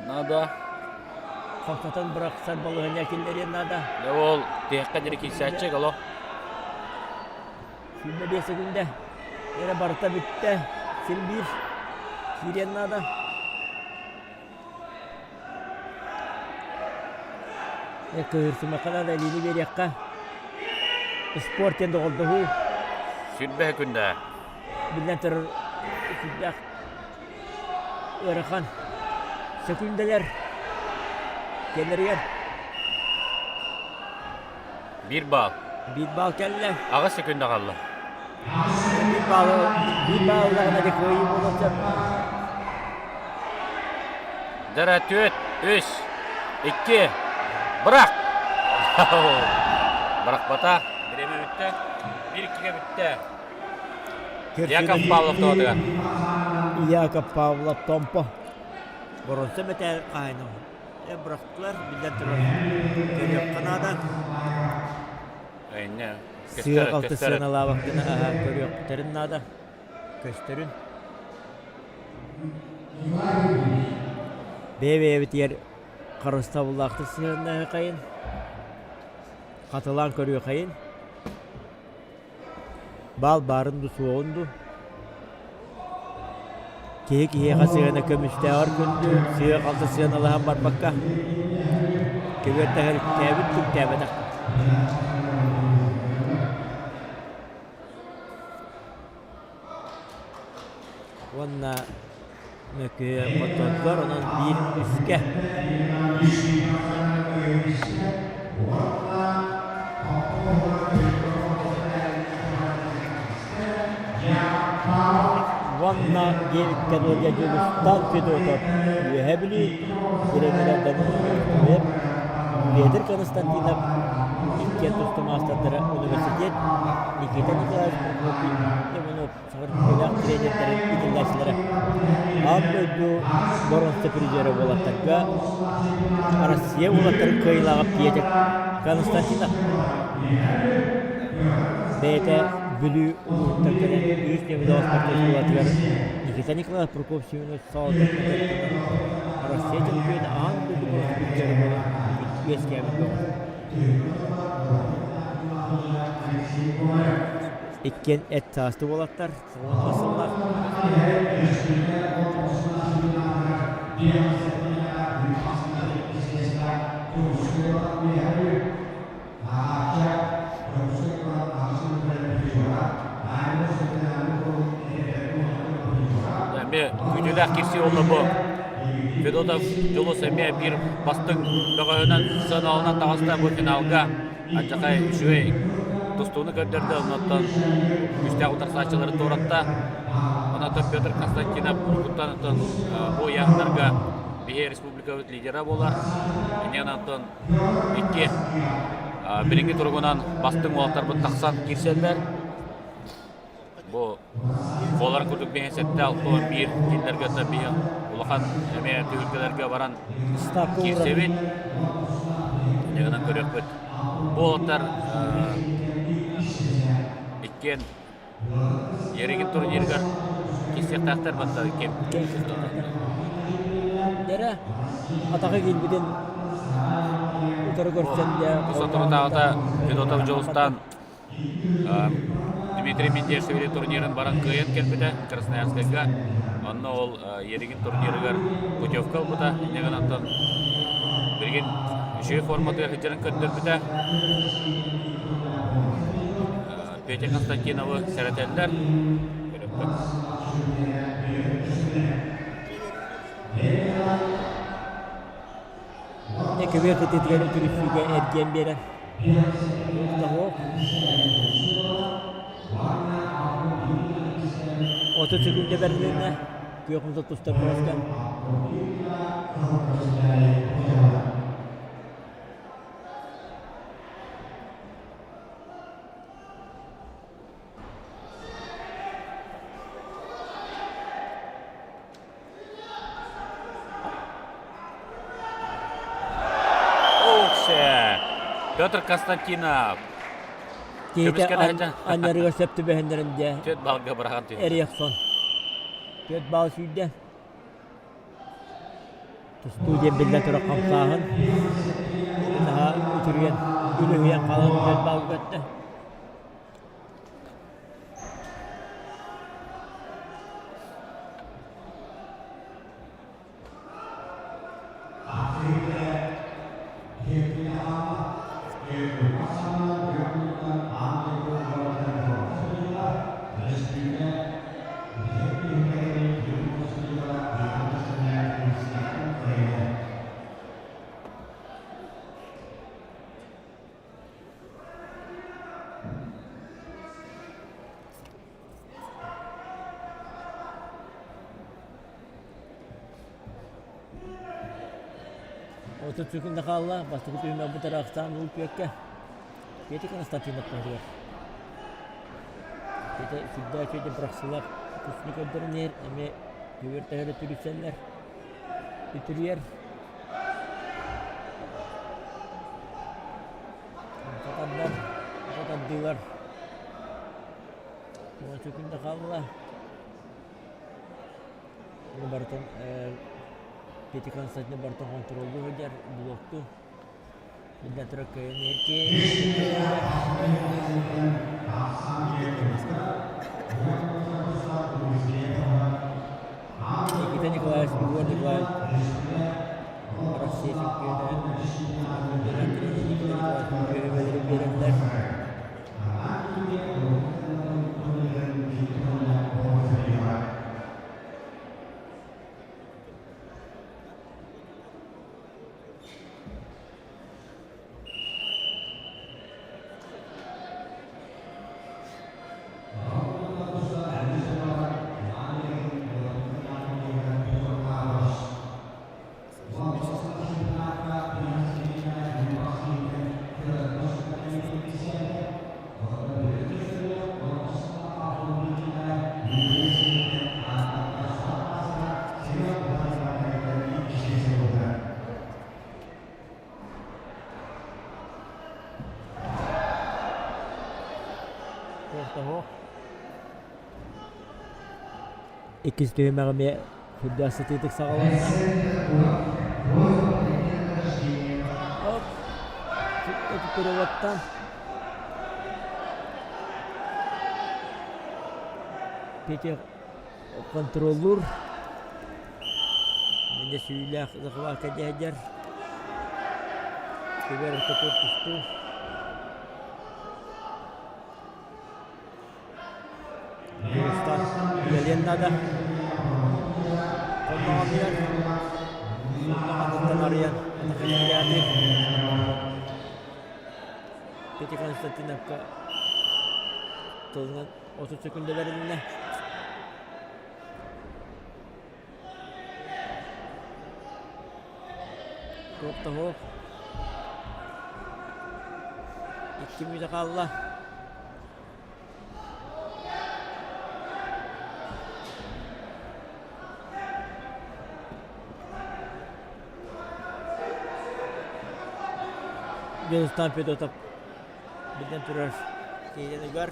надо. Хамсатан бырахсар балаһыанньа киллэриэн наада. Дьэ ол тиһэххэ диэри киирсээччи голо. 25 секунда. Эрэ барыта бүттэ. Син биир киириэн наада. Кыһырсымакка наада илиини биэриэххэ. Спорт диэн доҕордоһуу. Сүрбэһэ күндэ. Биллэн турар сүрдээх ыарахан сөкүүндэлэр кэллэригэр. Биир баал. Биир баал кэллэ. Аҕыс секунда хаалла. Биир баал биир бааллаҕына да кыайыы буолуон сөп. Дара түөрт, үс, икки, бырах! Бырахпата. Бириэмэ бүттэ. Биир иккигэ бүттэ. Яков Павлов тоҕотугар. Яков Павлов Томпо. Боронсо мэтээл хаһайына бырахтылар, биллэн турар, көрүөххэ наада. Сыа-халты сыаналаабаккына аһа көрүөхтэрин наада, көстөрүн. Бэйэ-бэйэбитигэр харыстабыллаахтык сыһыаннаһыахайын, хатылаан көрүөхайын. Баал баарын дуу, суоҕун дуу. Киһи киһиэхэ сыана көмүстээҕэр күндү, сыа-халты сыаналаһан барбакка, көбүөртэһэр үктээбит үктээбэтэх. Уонна мөкүө хоттордор, онон биир үскэ. Уонна диэбиккэ дылы Дьулустаан Федотов Үөһээ Бүлүү тренерэ Данил Петр Константинов иккиэн тустуу маастардара университет Никита Николаевич Прокопий Иванов саҕардыылаах тренердэрин иитиллээччилэрэ аан дойду боруонса призера уолаттарга Россия уолаттарын кыайыылааҕа Петя Константинов бэйэтэ Бүлүү улууһуттан кэлэн үһүс нөмүрдээх спортивнай оскуолатыгар Никита Николаев Прокопьев Семенович салалтатынан Россия чемпиона аан дойду боруонса призера буолан үөскээбит бөҕө. Иккиэн эт саасты уолаттар, сыллар. Эмиэ күүтүүлээх кирсии буолла бу. Федотов Дьулус эмиэ биир бастыҥ бөҕөһүнэн сыаналанан таҕыста бу финалга. Алдьархай үчүгэй тустууну көрдөрдө, оннуттан күүстээх утарсааччылары туоратта. Онон Петр Константинов уруккуттан оттон бу ыйааһыннарга биһи республикабыт лидера буолар. Инньэ онтон икки билиҥҥи туругунан бастыҥ уолаттарбыт тахсан киирсэллэр. Бу буоларын курдук биһи сэттэ 61 кинилэргэ да биһи улахан эмиэ түһүлгэлэргэ баран киирсэбит. Инньэ гынан көрүөхпүт. Бу уолаттар иккиэн Еригин турнирыгар киирсиэхтээхтэр батта ким Дэрэ атаҕа киирбитин утары көрсөн дьэ Соторутааҕыта Федотов Дьулустаан Дмитрий Мендельшевили турнирын баран кыайан кэлбитэ Красноярскайга. Онно ол Еригин турнирыгар путевка ылбыта. Инньэ гынан оттон билигин үчүгэй форматыгар сылдьарын көрдөрбүтэ. Петя Константиновы сэрэтэллэр. Көрөппүт. Көбүөр кытыытыгар үтүрүссүүгэ эргийэн биэрэн Того 30 секунда бэрилиннэ күөх муза тустар бороска. Петр Константинов. Киһитэ анньарыгар сөп түбэһиннэрин дьэ. Түөрт балга быраҕан түһү. Эрихсон. Түөрт бал сүүрдэ. Тустуу диэн биллэн турар хамсааһын. Наһаа үтүрүйэн, үлүһүйэн хаалан түөрт бал көттө. 30 секунда хаалла. Бастакы түһүмэхпит араахтаан уул күөккэ. Петя Константинов туһугар. Петя сүрдээх үчүгэй бырахсыылар тусну көрдөрөн иһэр. Эмиэ көбүөр төһөрө түрүсэллэр. Үтүрүйэр. Хатандар, хатардыылар. 10 секунда хаалла. Оны барытын Петя Константин барытын хонтуруоллуу сылдьар, блоктуу. Биллэн турар кыайан иһэр Никита Николаевич, Егор Николаевич, Россия чемпиона, Никита Николаевич биэрэллэр. Иккис түһүмэҕи эмиэ сүрдээх сытыытык саҕаланна. Оп! Переводтан Петя контроллуур. Мине сүүлээх захватка дьэһдьэр. Түбэр ортотугар тустуу. Дьулустаан үлэлиэн наада. Хонноҕунугар хонноҕуттан арыйан атахыйаатыыр. Петя Константиновка тылынан 30 секунда бэрилиннэ. Туох да суох. Икки мүнүүтэ хаалла. Дьулустаан Федотов биллэн турар киһитигэр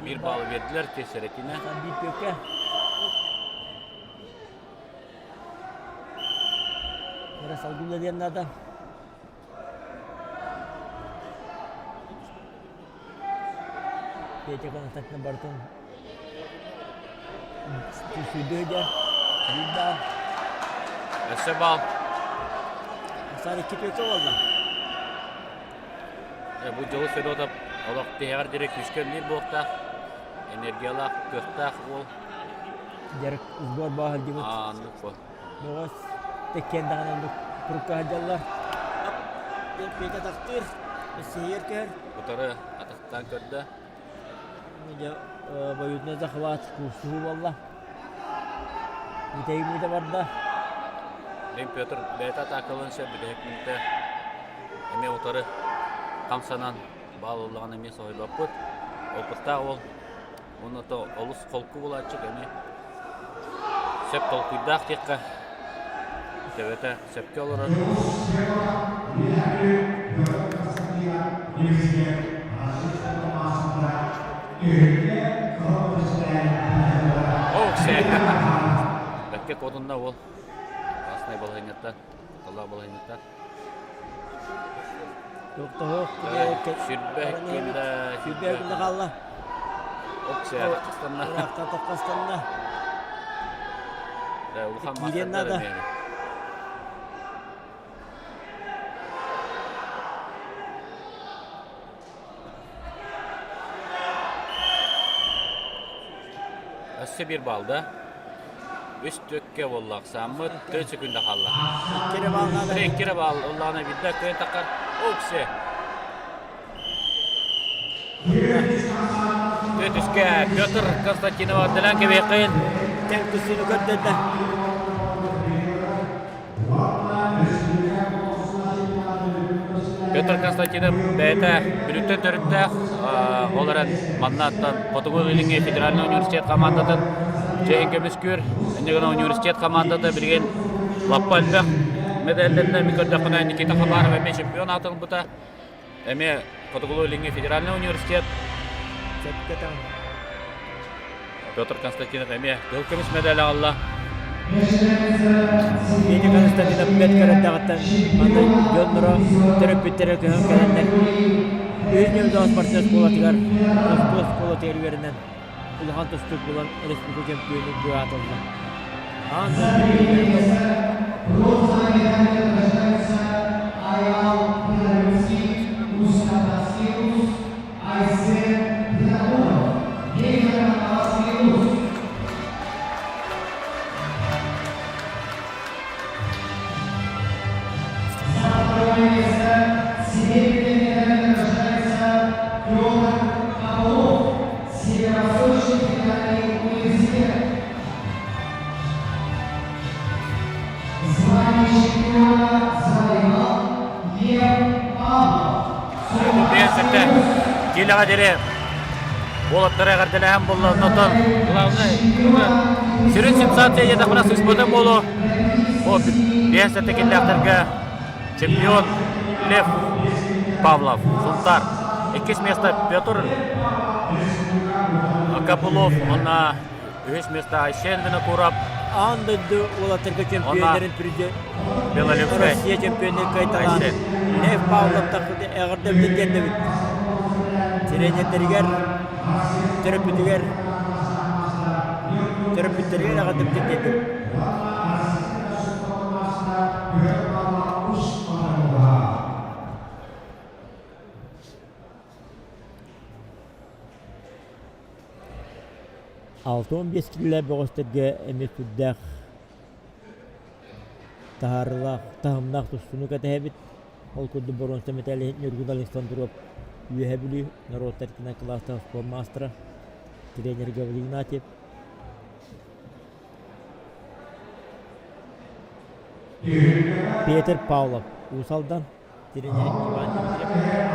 Биир баалы биэрдилэр Тиэсэрэтинэ. Биир түөккэ. Эрэ салгыы диэн наада. Петя Константин барытын сүүрдүү сылдьар. Биир баал. Өссө баал. Саар икки түөккэ буолла. Бу Дьулус Федотов олох тиһэҕэр диэри күүскэ үлэлиир буолуохтаах. Энергиялаах, кыахтаах уол. Дьарык сбор баа сылдьыбыт. Аа, оннук буол. Бөҕөс тэккиэн даҕаны оннук турукка сылдьаллар. Петя тахтыыр, сиһиэр түһэр. Утары атахтаан көрдө. Дьэ, обоюдный захват куустуһуу буолла. Бүтэйи мүтэ барда. Дим Петр бэйэтэ атаакалыан сөп бүтэһик мүнүүтэ эмиэ утары хамсанан баал ыллаҕына эмиэ соһуйбаппыт. Опыттаах уол уонна то олус холку булааччы эмиэ сөп толкуйдаах диэххэ. Төбөтө сөпкө олорор. Бэккэ куотунна уол. Класснай балаһыанньаттан, кутталлаах балаһыанньаттан. Тохтоһуох Сүрбэ күндэ Сүрбэ күндэ хаалла. Оксиа таххастанна. Ыраахтан таххастанна. Улахан Киириэн наада. Өссө биир баал да. Үс төккө буолла ахсааммыт 4 секунда хаалла. Иккире баал наада. Иккире баал ыллаҕына бирдэ кыайан таххар. Оксе. Төтүскэ Петр Константинов Ардалан кэбиэххин. Тэҥ тустууну көрдөрдө. Петр Константинов бэйэтэ Бүлүүттэн төрүттээх, ол эрэн маннааттан Хотугу Илиҥҥи федеральнай университет хамаандатын чэйин көмүскүүр. Инньэ гынан университет хамаандата билигин лаппа элбэх мэдээллэринэн мин көрдөхпүнэ Никита Хабаров эмиэ чемпион аатын ылбыта. Эмиэ Хотугулуу-Илиҥҥи федеральнай университет Петр Константинов эмиэ кыһыл көмүс мэдээлэ аҕалла. Петя Константинов бэрт кыратаҕыттан манна дьонноро төрөппүттэрэ көһөн кэлэннэр Үһүс Ньурба спортивнай оскуолатыгар тустуу оскуолатыгар үөрэнэн улахан тустуук буолан республика чөмпүйүөнүн быраатылла. Аан Киилэҕэ диэри уолаттары эҕэрдэлэһэн буолла. Онтон главное сүрүн сенсация диэтэхпинэ сыыспытым буолуо. Бу биэс киллээхтэргэ чемпион Лев Павлов, Сунтар. Иккис место Петр Копылов уонна үһүс место Айсен Винокуров. Аан дойду уолаттарга чемпионнарын призер Белолюбскай. Россия чемпионун кыайталаан Лев Павлов эҕэрдэбитин тиэрдэбит. Тренердэригэр, төрөппүтүгэр, төрөппүттэригэр эҕэрдэбитин тиэрдэбит. 65 киилэ бөҕөстөргө эмиэ сүрдээх таһаарыылаах, таһымнаах тустууну кэтэһэбит. Ол курдук боруонса мэтээлиһит Ньургун Александров Үөһэ Бүлүү норуоттар кино-кылаастаах спорт маастара, тренер Гаврил Игнатьев Петр Павлов, Уус Алдан, тренер Иван Дмитриев.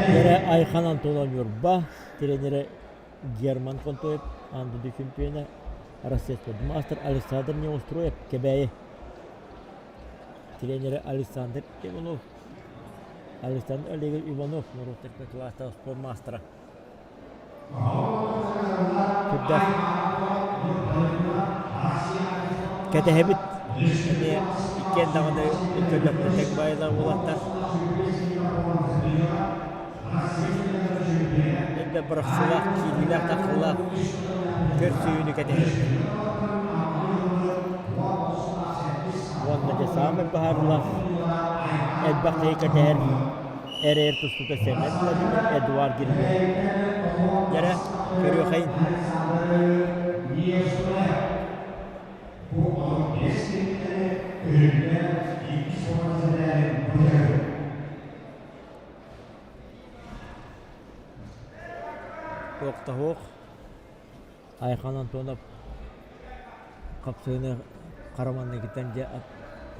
Тренерэ Айхан Антонов Ньурба, тренерэ Герман Контоев, аан дойду чемпиона, Россия спордун маастар Александр Неустроев, Кэбээйи. Тренерэ Александр Иванов. Александр Олегович Иванов норуоттар кылаастаах спорт маастара. Сүрдээх кэтэһэбит эмиэ иккиэн даҕаны көрдөхпүнэ тэҥ баайылаах уолаттар. Эрдэ бырахсыылаах, киириилээх, тахсыылаах көрсүһүүнү кэтэһэбит. Уонна дьэ саамай баһаарылаах элбэх киһи кэтэһэр Эрэйэр тустуута Сэмэн Владимир Эдуард Григорьев. Дьэрэ, көрүөхэйин. Туох да суох. Айхан Антонов хапсыыны хараманныгыттан дьэ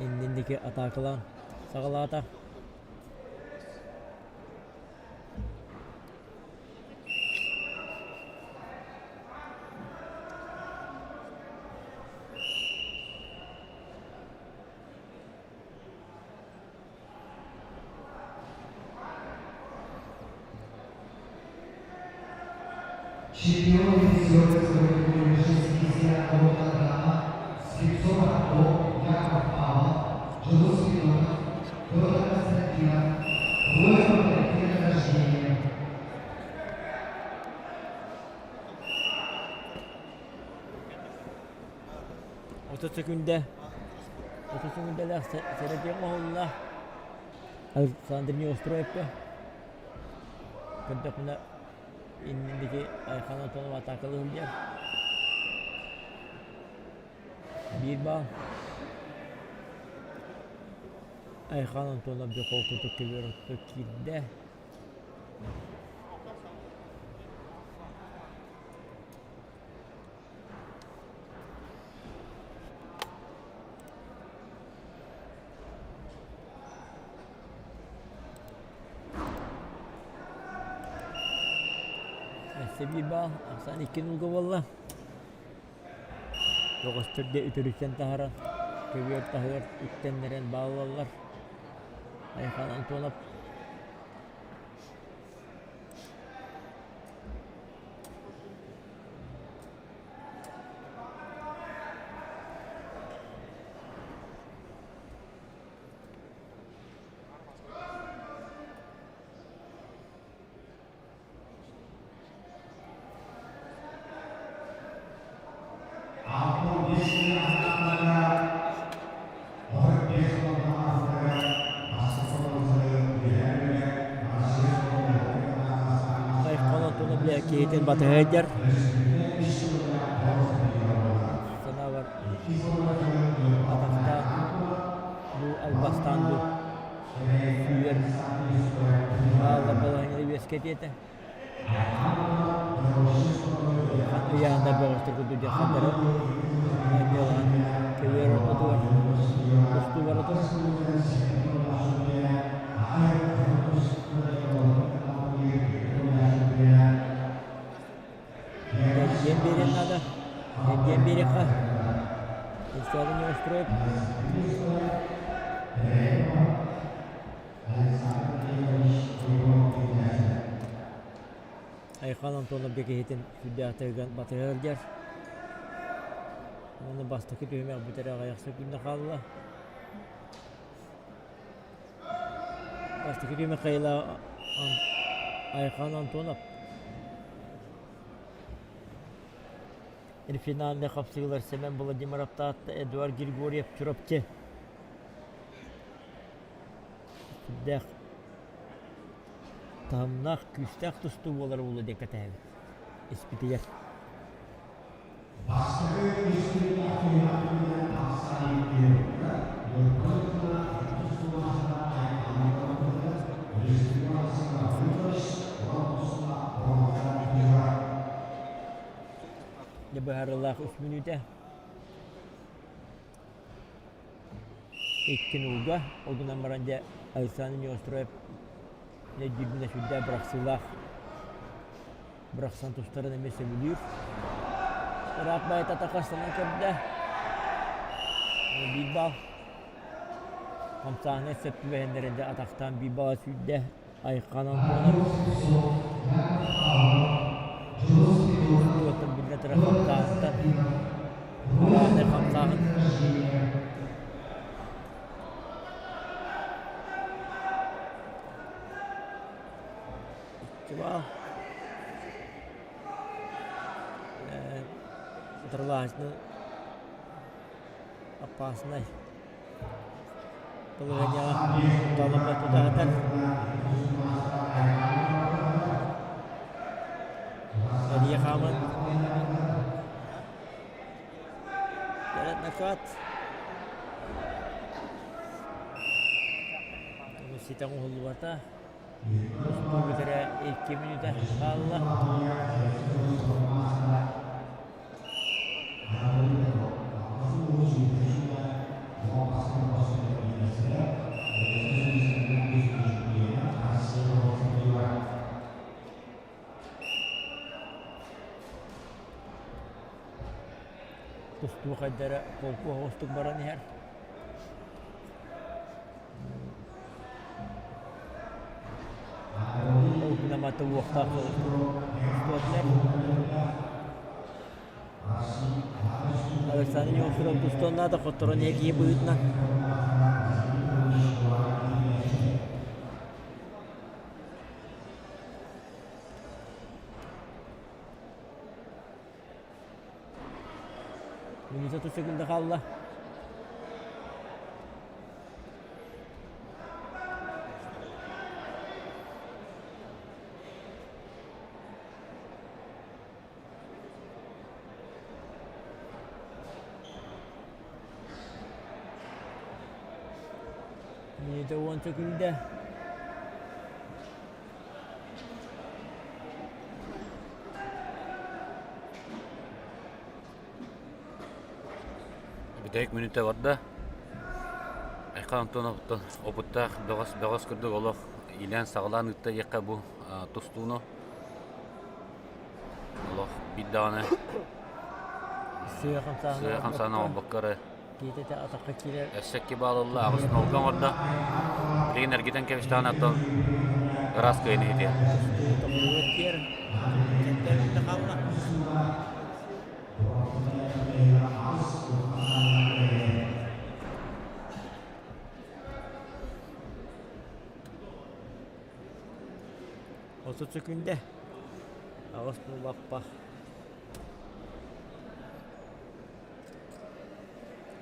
инники атаакалаан саҕалаата. Чемпион дивизиона 60 килограмма Слепцов Антон, Яков Павлов, Дьулус Федотов, Петр Константинов, Воинов коллективное рождение. 30 секунда 30 секундалаах сэрэтиэх оһоллоох Александр Неустроевка көрдөхпүнэ инники Айхан Антонов атаакалыы сылдьар биир баал Айхан Антонов дьэ холкутук көбүөр отто киирдэ Өссө биир баал, ахсаан икки нуулга буолла. Бөҕөстөр да үтүрүттэн таһааран, көбүөр таһыгар үктэннэрэн бааллаллар. Айхан Антонов Киһитин батыһа сылдьар. Санаабар атахтаан бу албастаан бу сүүрэр бааллар балаһыанньаны үөскэтиэ этэ. Ыйаанда бөҕөстөр курдук дьэ хардары анньыалаан көбүөр ортотугар тустуу бара турар. Эргиэн биэриэн наада. Эргиэн биэриэххэ. Инсталлы не устроит. Айхан Антонов киһитин сүрдээхтэригэр батыһа сылдьар. Уонна бастакы түһүмэх бүтэрэ аҕыйах секунда хаалла. Бастакы түһүмэх Михаила Айхан Антонов. Финальнай хапсыһыылар Семен Владимиров Таатта, Эдуард Григорьев Чурапчы. Сүрдээх таһымнаах, күүстээх тустуу буолар буолуо диэн кэтэһэбит. Испитигэр. Дьэ быһаарыылаах үс мүнүүтэ. Икки нуулга, ол гынан баран дьэ Александр Неустроев дьэ дьүрүнэ сүрдээх бырахсыылаах бырахсан тустарын эмиэ сөбүлүүр. Ыраах баайта атахастанан көрдө. Биир баал. Хамсааһына сөп түбэһиннэрэн дьэ атахтаан биир баҕа сүүрдэ Айхан Антонов. Туоттан биллэ турар хамсааһынтан Главнай хамсааһын. Икки баал. Утарылааччыны опаснай Балаһыанньаҕа кутталламмат тутаатар. Эрийэ хааман Кэлэн накат. Ситэн уһуллубата. Тустуу бүтэрэ 2 мүнүүтэ хаалла. Тустуу хайдара холку оҕустук баран иһэр. Ол гынан уохтаах тустуотунар. Александр Неустроев тустуон наада хотторон иһэр быһыытынан. Минута 30 секунда хаалла. Минута 10 секунда. Бүтэһик мүнүүтэ барда. Айхан Антоновтан опыттаах бөҕөс бөҕөс курдук олох иилээн-саҕалаан ыытта диэххэ бу тустууну. Олох биир даҕаны Сыа хамсааһына сыа хамсааһына оҥорбокко эрэ Киитэтэ атахха киирэр. Өссө икки баал ылла, аҕыс нолга оҥордо. Билигин эргитэн кэбистэҕинэ оттон ыраас кыайан иһитиэ. Тохтууга тиэр. Кэнтэ хаалла. 30 секүндэ. Аҕыс лаппа.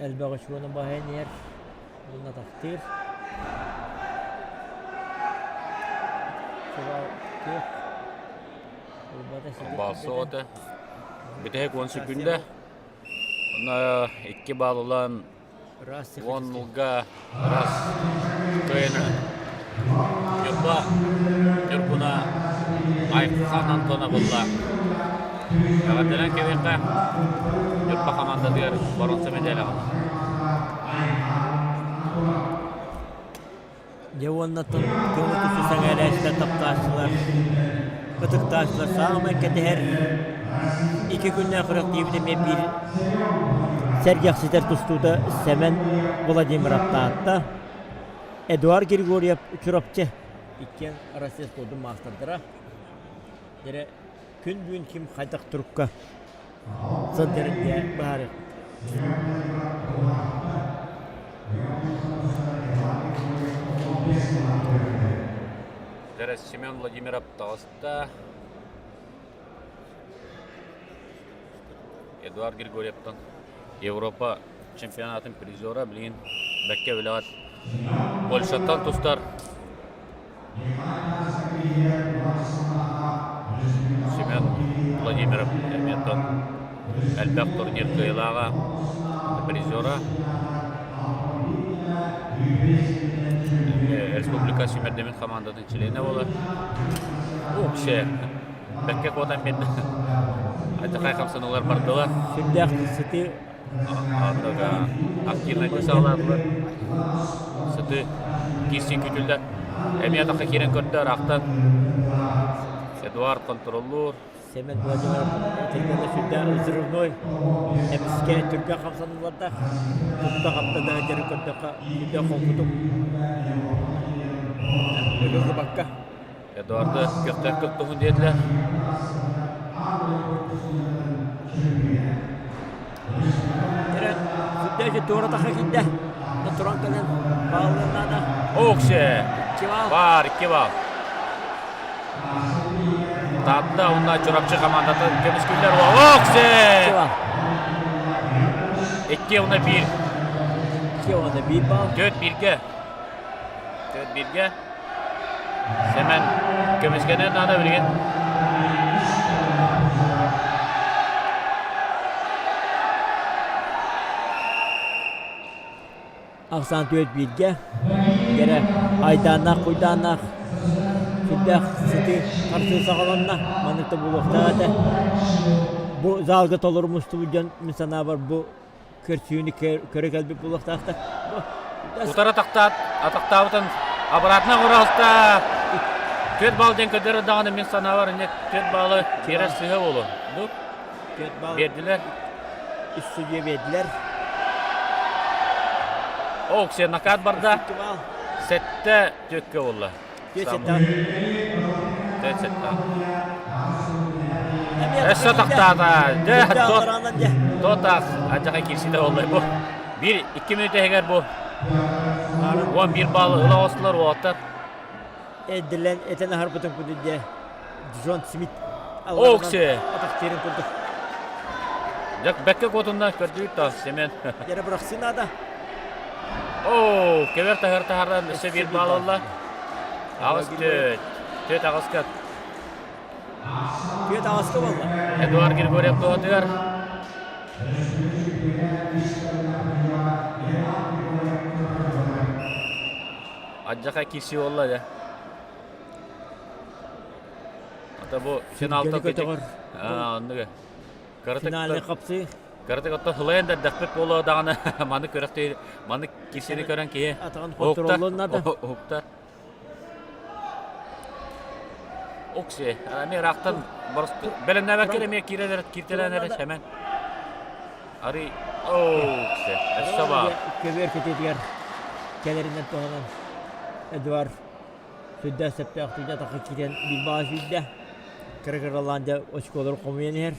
Элбэх очкону баһан иһэр уонна атахтыыр. Күөх. Ылбата ситэ Баал суоҕа Бүтэһик 10 секүндэ. Онно икки баал ылан 10 нулга раз кыайан Ньурба Ньургуна Айхан Антонов ылла. Эҕэрдэлээн кэбиэххэ Ньурба хамаандатыгар боруонса мэдээлэ аҕалла. Дьэ уонна көҥүл тустуу сэҥээрээччилэр, таптааччылар, ытыктааччылар саамай кэтэһэр икки күннээх күрэхтэһиибит эмиэ биир сэргэхситэр тустуута Сэмэн Владимиров Таатта, Эдуард Григорьев Чурапчы иккиэн Россия спордун маастардара. Дьэ күн бүгүн ким хайдах турукка сылдьарын дьэ быһаарыахпыт. Дьэ Семен Владимиров таҕыста. Эдуард Григорьевтан Европа чемпионатын призера билигин бэккэ үлэҕэ Польшаттан тустар Семен Владимиров эмиэ элбэх турнир кыайыылааҕа, призера. Республика сүүмэрдэммит хамаандатын чилиэнэ буолар. Вообще бэккэ куотан биэрдэ. Алдьархай хамсаныылар бардылар. Сүрдээх сытыы Активнайдык саҕалаатылар. Сытыы киирсии күүтүллэр. Эмиэ атахха киирэн көрдө, ыраахтан Эдуард контроллуур. Семен Владимиров этэргэ сүрдээх взрывной, эмискэ түргэн хамсаныылардаах, тутта-хапта да сылдьарын көрдөххө, сүрдээх холкутук, ыгыллыбакка. Эдуарды көхтөөх кыттыһын диэтилэр. Эрэ сүрдээх туора таха киирдэ. Туран кэлэн бааллынаана. Оксе! Икки баал. Бар, икки баал. Таатта уонна Чурапчы хамаандатын көмүскүүллэр. Оксе! Икки уонна биир. Икки уонна биир баал. Төрт бииргэ. Төрт бииргэ. Сэмэн көмүскэнэн наада билигин. Ахсаан түөрт бииргэ. Кэрэ айдааннаах куйдааннаах сүрдээх сытыы харсыы саҕаланна. Маннык да буолуохтаах этэ. Бу залга толору мустубут дьон мин санаабар бу көрсүүнү көрө кэлбит буолуохтаахтар. Утары атахтаат, атахтаабытын обратно оҕураалта түөрт балл диэн көрдөрөр даҕаны мин санаабар инньэ түөрт баллы биэрэр сыыһа буолуо. Бу Түөрт балл биэрдилэр. Үс судьуйа биэрдилэр. Оксия накат барда. Икки балл. Сэттэ түөккэ буолла. Түөрт сэттэ. Түөрт сэттэ. Өссө тохтоото. Дьэ, тотах адьаха киирситэ буолла бу. Биир икки мүнүүтэ иһигэр бу 11 балл ыла оҕустулар уолаттар. Эрдэлэн этэн аһарбытым курдук дьэ Джон Смит Окси. атахтыырын курдук. Дьэ, бэккэ куотунна көрдүүр та Семен. Яра бырахсын наада. Оо, кевер таһар таһардан өссө биир балл ылла. Аҕыс түөт. Түөт аҕыска. Түөт аҕыска буолла. Эдуард Григорьев туһатыгар. Аддьаха киирсии буолла дьэ. Ата бу финалта көтөҕөр. Аа, оннуга. Финальный хапсыы. Кыратык отто хылайан да эрдэхпит буолуо даҕаны маны күрэхтии маны киирсиини көрөн киһи атаҕын хонтуруоллуон наада. Уһуктар. Окси, эмиэ ыраахтан бэлэмнээбэккэ эмиэ киирэлэр кииртэлээн эрэ Сэмэн. Арый Окси, өссө баар. Көбүөр кэтиэтигэр кэлэринэн туһанан Эдуард сүрдээх сөптөөхтүк атахха киирэн билбаҕа сүүрдэ. Кыра-кыралаан дьэ очколору хомуйан иһэр.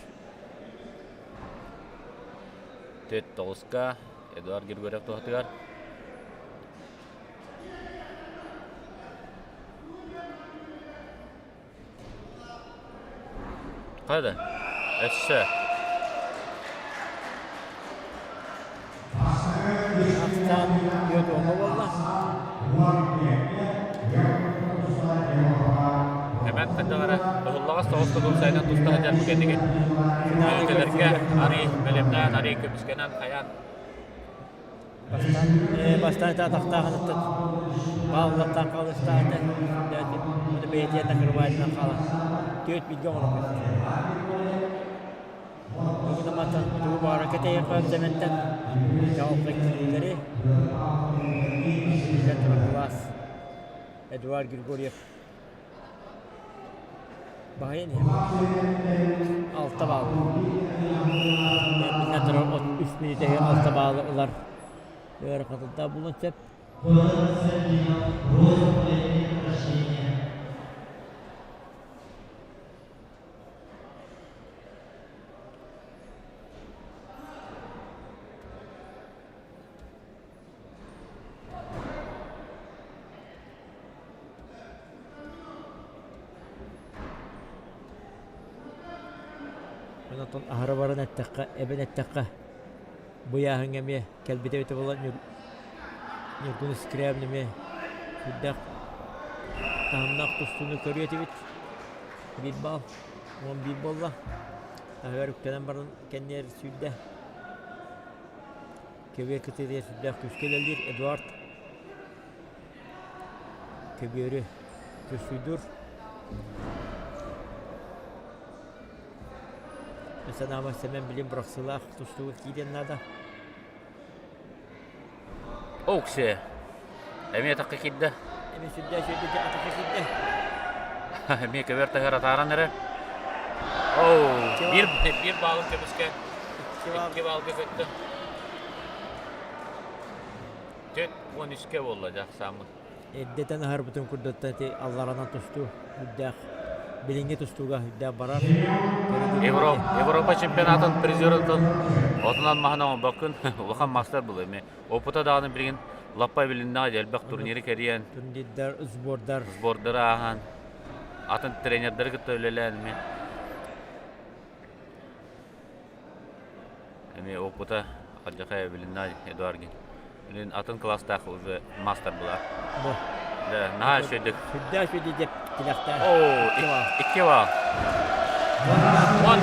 Түөрт тоҕуска Эдуард Григорьев туһатыгар. Хайда? Өссө. Ахсаан түөрт уонна буолла. Эмэн хайдах эрэ ыһыллаҕас соҕус тутул сайынан туста сылдьар бу кэнники мүнүүтэлэргэ арый бэлэмнээн, арый көмүскэнэн хайаан Бастаан, бастаан атахтааҕыныттан бааллартаан хаалыстаата, уонна бэйэтигэр накрывайтынан хаалан түөрт бииргэ оҥорон Бүгүн мантан тугу баҕарар кэтэһиэххэ Сэмэнтэн чаҕылхай киириилэри биллэн турар кылаас Эдуард Григорьев Баһыйан иһэр. Алта баал. Биллэн турар от үс мүнүүтэ алта баалы ылар ыарахатыттаа булуон сөп. Онтон аһара баран эттэххэ, эбэн эттэххэ, бу ыйааһыҥҥа эмиэ кэлбитэ эбитэ буоллар Ньургун Скрябин эмиэ сүрдээх таһымнаах тустууну көрүө этибит. Биир баал, 11 буолла. Таһыгар үктэнэн баран кэннигэр сүүрдэ. Көбүөр кытыытыгар сүрдээх күүскэ үлэлиир Эдуард Көбүөрү көрсүйдүүр. Мин санаабар Сэмэн билим бырахсыылаах тустууга киириэн наада. Окси. Эмиэ атахха киирдэ. Эмиэ сүрдээх үчүгэйдик атахха киирдэ. Эмиэ көбүөр таһыгар атааран эрэр. Оу, биир, биир баалын көмүскэ. Икки баалга көттө. 43-кэ буолла дьэ ахсааммыт. Эрдэтэн аһарбытын курдатта ити алларанан тустуу үрдээх билиҥҥи тустууга үрдээх барар. Европа чемпионатын призерыттан отунан маһын оҥорбоккун улахан мастер был эми опыта даҕаны билигин лаппа билиннэҕэ элбэх турниры кэрийэн турнирдар сбордар сбордары ааһан атын тренердары кытта үлэлээн эми Эмиэ опыта алдьархай билиннэ Эдуард Билин атын класстаах уже мастер была. Бу. Да, наһаа үчүгэйдик. Сүрдээх үчүгэйдик деп тилэхтээх. Оо, икки баал. One.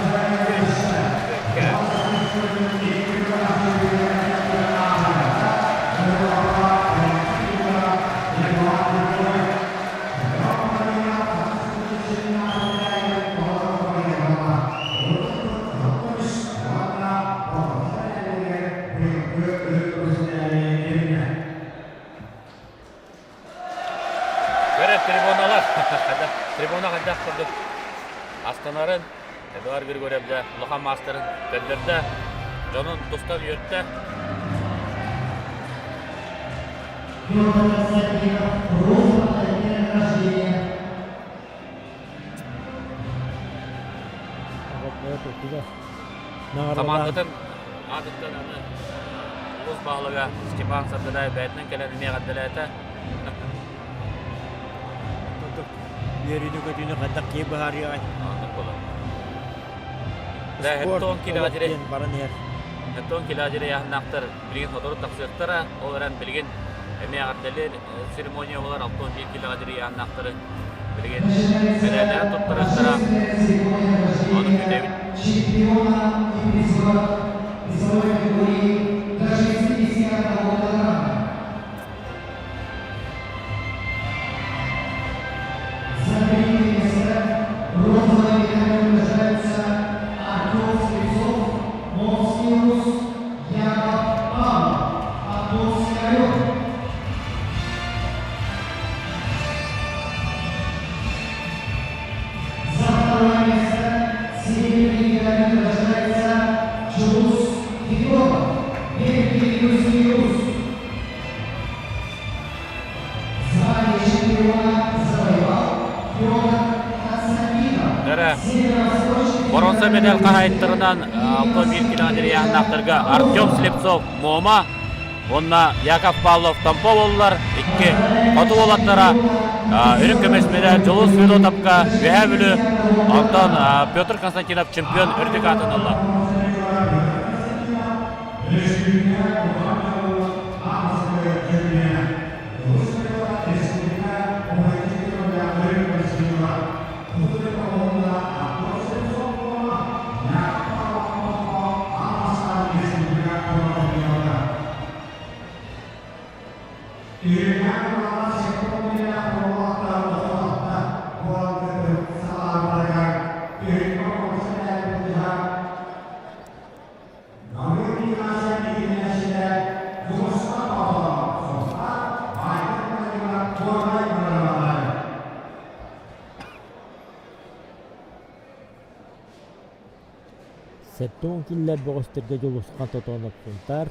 Көрө трибуналар трибуна хайдах курдук астынарын Эдуард Григорьев дьэ улахан маастарын көрдөрдө, дьонун тустан үөртэ. Хамаандатын аатыттан аны улуус баһылыга Степан Сардадаев бэйэтинэн кэлэн эмиэ эҕэрдэлээтэ. Үөрүүнү-көтүүнү хайдах киһи быһаарыаҕай? Оннук буолар. Хэттон килэҕэ баран иһэр. Хэттон килэҕэ яһыннаахтар билигин сотору тахсыахтара. Ол эрэн билигин эмиэ эҕэрдэлиир церемония буолар 61 килэҕэ яһыннаахтары билигин бэлээлээн туттарыахтара. Ону күүтэбит. Дара боруонса медаль хаһаайыттарынан 61 километр Артем Слепцов Муома уонна Яков Павлов Томпо буоллулар. Икки хоту уолаттара үрүҥ көмүс медаль Дьулус Федотовка Үөһээ Бүлүү, онтон Петр Константинов чемпион үрдүк аатын ылла. Сэттэ киллэр бөҕөстөргө Дьулусхан Тотонов Сунтаар,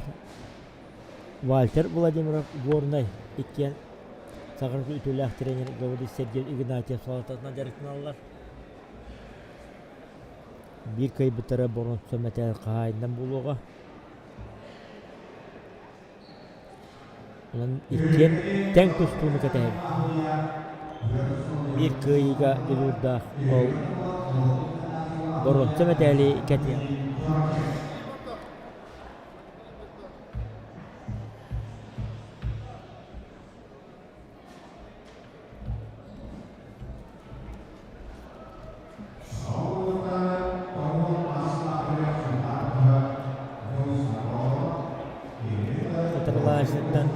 Вальтер Владимиров Горнай иккиэн Саха үтүөлээх тренер Гаврил Сергей Игнатьев салалтатынан дьарыктаналлар. Биир кыайбыттара боруонса мэтээл хаһаайынан буолуоҕа. Онон иккиэн тэҥ тустууну кэтэһэбит. Биир кыайыыга дьулуурдаах ол боруонса мэтээли кэтиэҕэ. Утарылааччыттан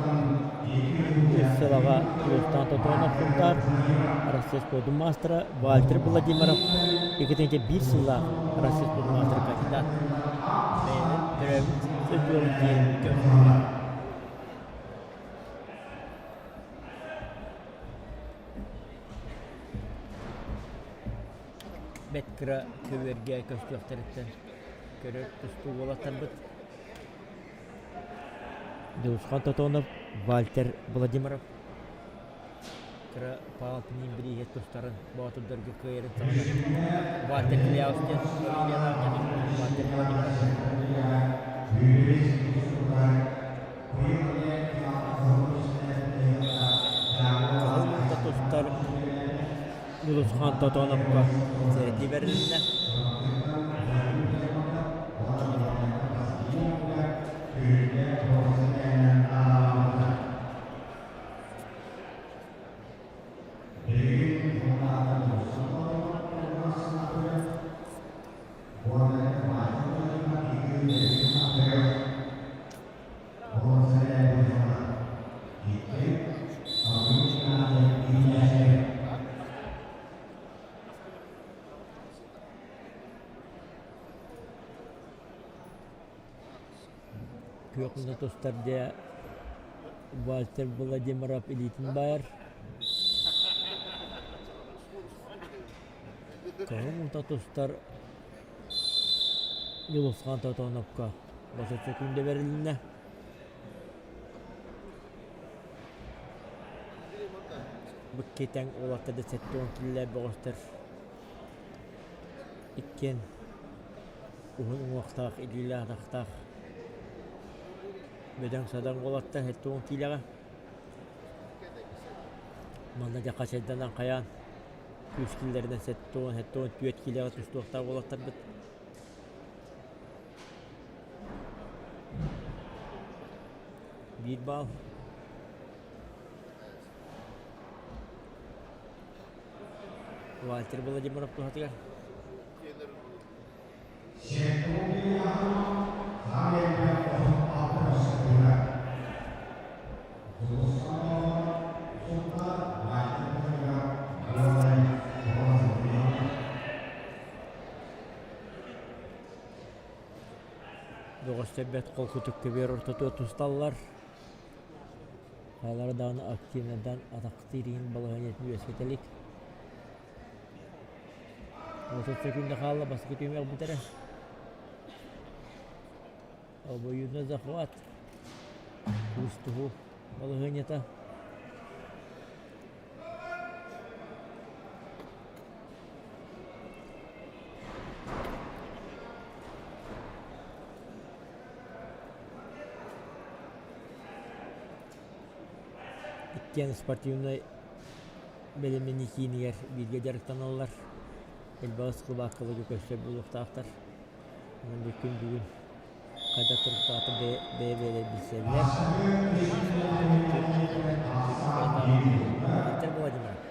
үс сылаҕа Дьулустаан Тотонов Сунтаар Россия спордун маастара Вальтер Владимиров 2001 сыллаах Россия спордун маастара кандидат. Бэйэни төрөөбүт сылдьыан диэн көрсүбүт. Бэрт кыра көбүөргэ көстүөхтэриттэн көрөр тустуу уолаттарбыт Дьулусхан Тотонов, Вальтер Владимиров кыра Павел Пинин бирииһэ тустарын боотурдарга кыайарын саҕана Вальтер Кляус диэн фамилиялаах Вальтер Владимиров. Кыһыл муҥта тустар Дьулусхан Тотоновка сэрэтии бэрилиннэ. Күөх муна тустар дьэ Вальтер Владимиров илиитин баайар. Кыһыл муна тустар Дьулусхан Тотоновка басыччы күндэ бэрилиннэ. Быккитэн уолаттар да 70 киилэ бөҕөстөр иккиэн уһун уҥуохтаах, илиилээх-атахтаах бөдөҥ-садаҥ уолаттар 70 киилэҕэ. Манна дьэ хачайданан хайаан күүс киллэринэн 70-74 киилэҕэ тустуохтаах уолаттарбыт. Биир баал. Вальтер Владимиров туһатыгар. Бөҕөстөр бэрт холкутук көбүөр ортотугар тусталлар. Хайалара даҕаны активныйдан атахтыыр иһин балаһыанньатын үөскэтэ илик. 30 секунда хаалла, бастакы түһүмэх бүтэрэ. Обоюдный захват. Куустуһу балаһыанньата. Иккиэн спортивнай бэлэмнэнии киинигэр бииргэ дьарыктаналлар. Элбэх ыскылааккаларга көрсөр буолуохтаахтар. Онон бүкүн бүгүн хайдах туруктаахтар бэйэ-бэйэлэрин билсэллэр. Виктор Владимирович.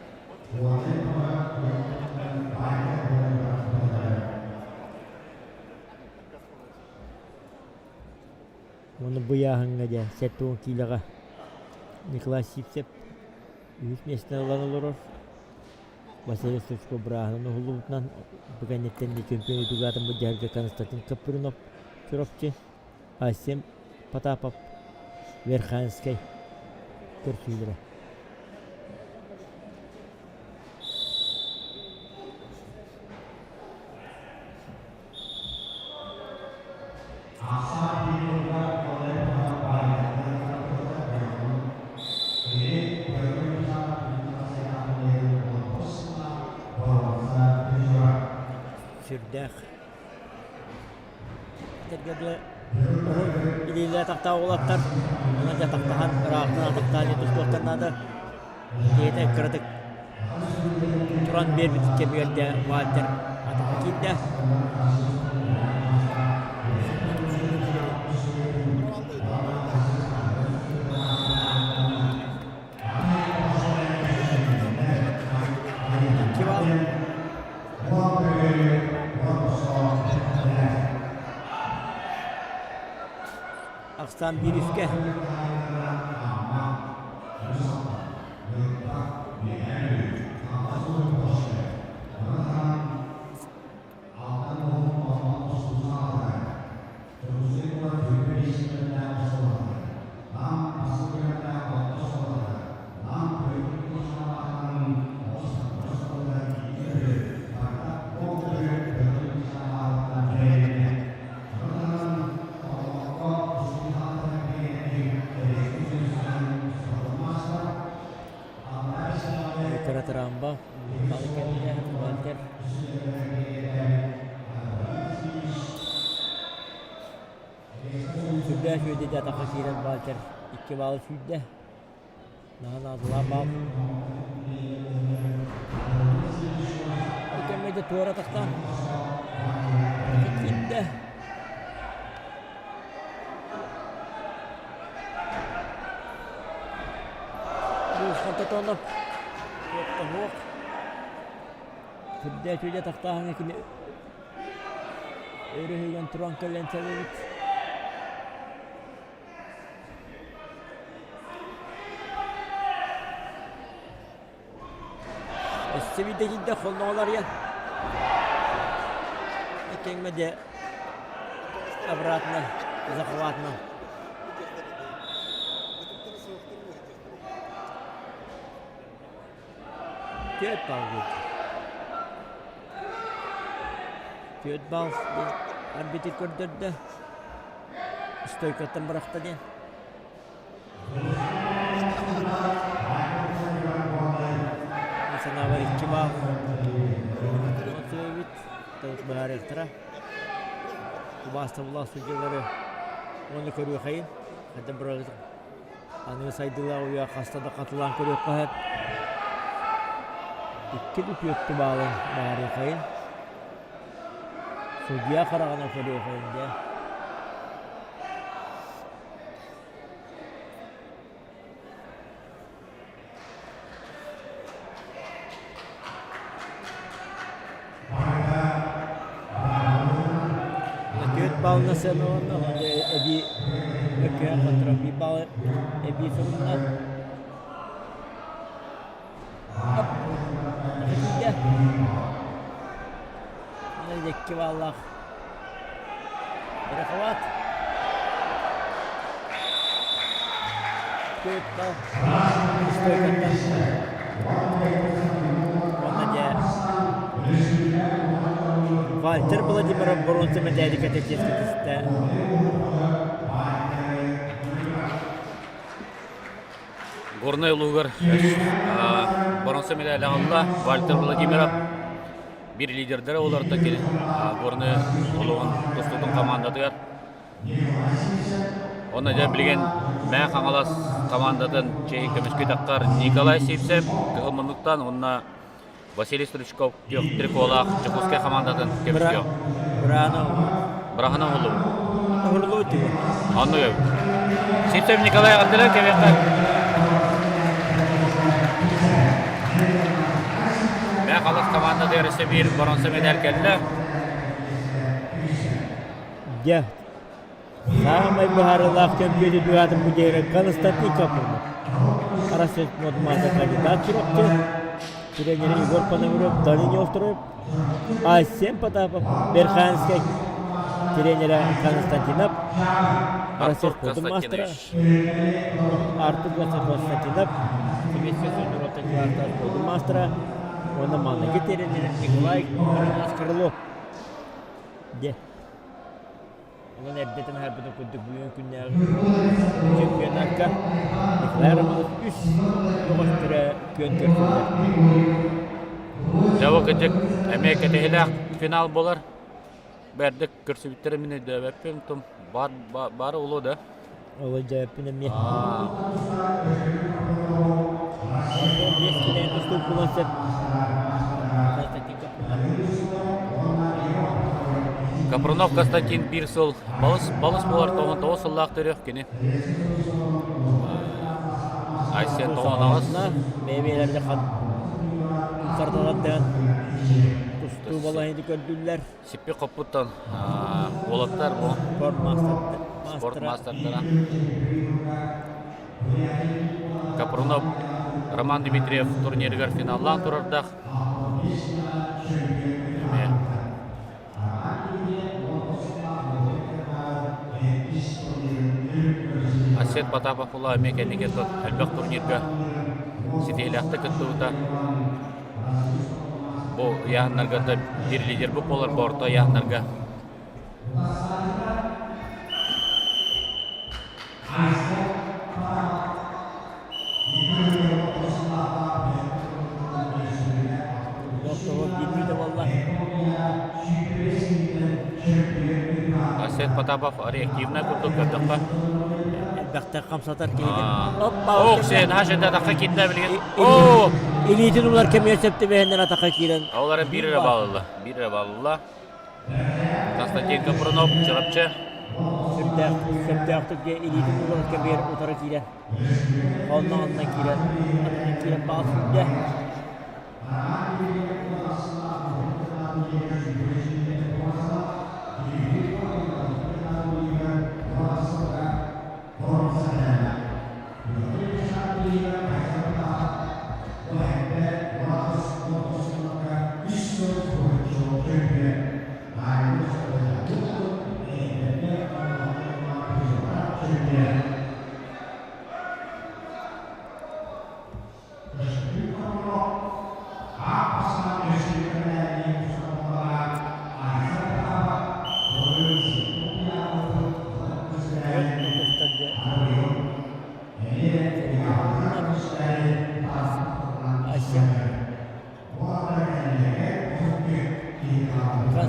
Уонна бу ыйааһыҥҥа дьэ 70 киилэҕэ Николай Сивцев үһүс миэстэни ылан олорор. Василий Стручков бырааһынан уһуллубутунан бу кэнниттэн чемпион итогаатын былдьаһарга Константин Капрынов Чурапчы, Айсен Потапов Верхоянскай көрсүүлэрэ. Сүрдээх этэргэ дылы уһун илиилээх атахтаах уолаттар онон дьэ атахтаһан ыраахтан атахтаан тустуохтан наада. Киһитэ кыратык туран биэрбит кэмигэр дьэ Вальтер атаҕа киирдэ. Икки балл. Ахсаан биир үскэ. Кыра тыраамба балы кэллэ Вальтер. Сүрдээх үөдүйдэ атахха киирэн Вальтер икки баалы сүүрдэ. Наһаа наадалаах баал. Ол кэмҥэ дьэ туора тахсан киирдэ. Дьулусхан Тотонов Сүрдээх үчүгэй тахтааһыҥҥа кини өрүһүгэн туран кэлэн сэбэбит. Өссө биирдэ киирдэ холноҕолоруйан. Иккиҥҥэ дьэ обратно захватно. Түөрт балл диэки. Түөрт балл диэн арбитр көрдөрдө. Стойкаттан бырахта диэн. Санаабар икки балл. Эбит. Быһаарыахтара. Убаастабыллаах судьялары уонна көрүөхэйин. Ханна бырагыт Аныгы сайдыылаах үйэ хаста да хатылаан көрүөххэ сөп. Икки да түөрт баалын баарыахайын. Судьуйа хараҕынан көрүөхайын дьэ. Түөрт баллына сыаналанна, эбии өккөһөн хотторон биир баллы эбии сурунна. Икки баллаах Раховат. Түөрт балл. Стойкаттан. Уонна дьэ Вальтер Владимиров боруонса мэтээли кэтэтиэскэ түстэ. Горнай улууһугар боруонса мэдээлэ аҕалла Вальтер Владимиров биир лидердэрэ олорто кини Горнай улууһун тустуутун командатыгар. Онно дьэ билигин Мэҥэ Хаҥалас командатын чиэһин көмүскүү таххар Николай Сивцев кыһыл муннуктан уонна Василий Стручков күөх триколаах Дьокуускай командатын көмүскүөх. Браанов. Браанов улуу. Уһурлуу түгэн. Оннук эбит. Сивцев Николай аттылар кэбиэххэ. Мэҥэ Хаҥалас командатыгар өссө биир боруонса медаль кэллэ. Дьэ, саамай быһаарыылаах чөмпүйүөнү дуһаатын бу диэри Константин Капрынов. Россия мата кандидат Чурапчы, тренер Егор Пономарев, Долин Остроев, Айсен Потапов, Верхоянскай тренера Константинов, Россия спортун мастера Артур Константинов, Советский Союз спортун мастера, уонна маныгы тренер Николай Крылов. Дьэ, онон эрдэтин аһарбытын курдук бүгүн күннээҕи чемпионакка Николай Романов үс бөҕөстөрө күөн көрсүллэр. Дьэ, ол кырдьык эмиэ кэтэһиилээх финал буолар. Бэрдик көрсүбүттэрэ мин өйдөөбөппүн, тум бар бары улуу да. Ол өйдөөбөппүн эмиэ. Биэс килээн тустуук булан сөп. Капрунов Константин биир сыл балыс, балыс буолар тоҕус сыллаах төрүөх кини. Айсен тоҕон аҕыс. Бэйэ-бэйэлэрин сардалардаан тустуу балаһыны көрдүллэр. Сиппи хоппуттан уолаттар бу спорт спорт маастардара. Капрунов Роман Дмитриев турнирыгар финаллаан турардаах. Эмиэ Асет Потапов ула эмиэ кэнники элбэх турнирга ситиһиилээхтик кыттыбыта. Бу ыйааһыннарга да биир лидер бу буолар бу орто ыйааһыннарга. Айсен Потапов реактивнай курдук көрдөххө. Элбэхтик хамсатар киһитин. Ох, сен хашында атаққа киирдэ билигин. Оо! Илиитин улар кэмигэр сөп түбэһиннэр атаққа киирэн. Олара биир эрэ балылла. Биир эрэ балылла. Константин Капрунов, Чурапчы. Сөптөөх, сөптөөхтүк илиитин улар кэмигэр утары киирэн. Онно онно киирэн, атынан киирэн баҕа сүүрдэ.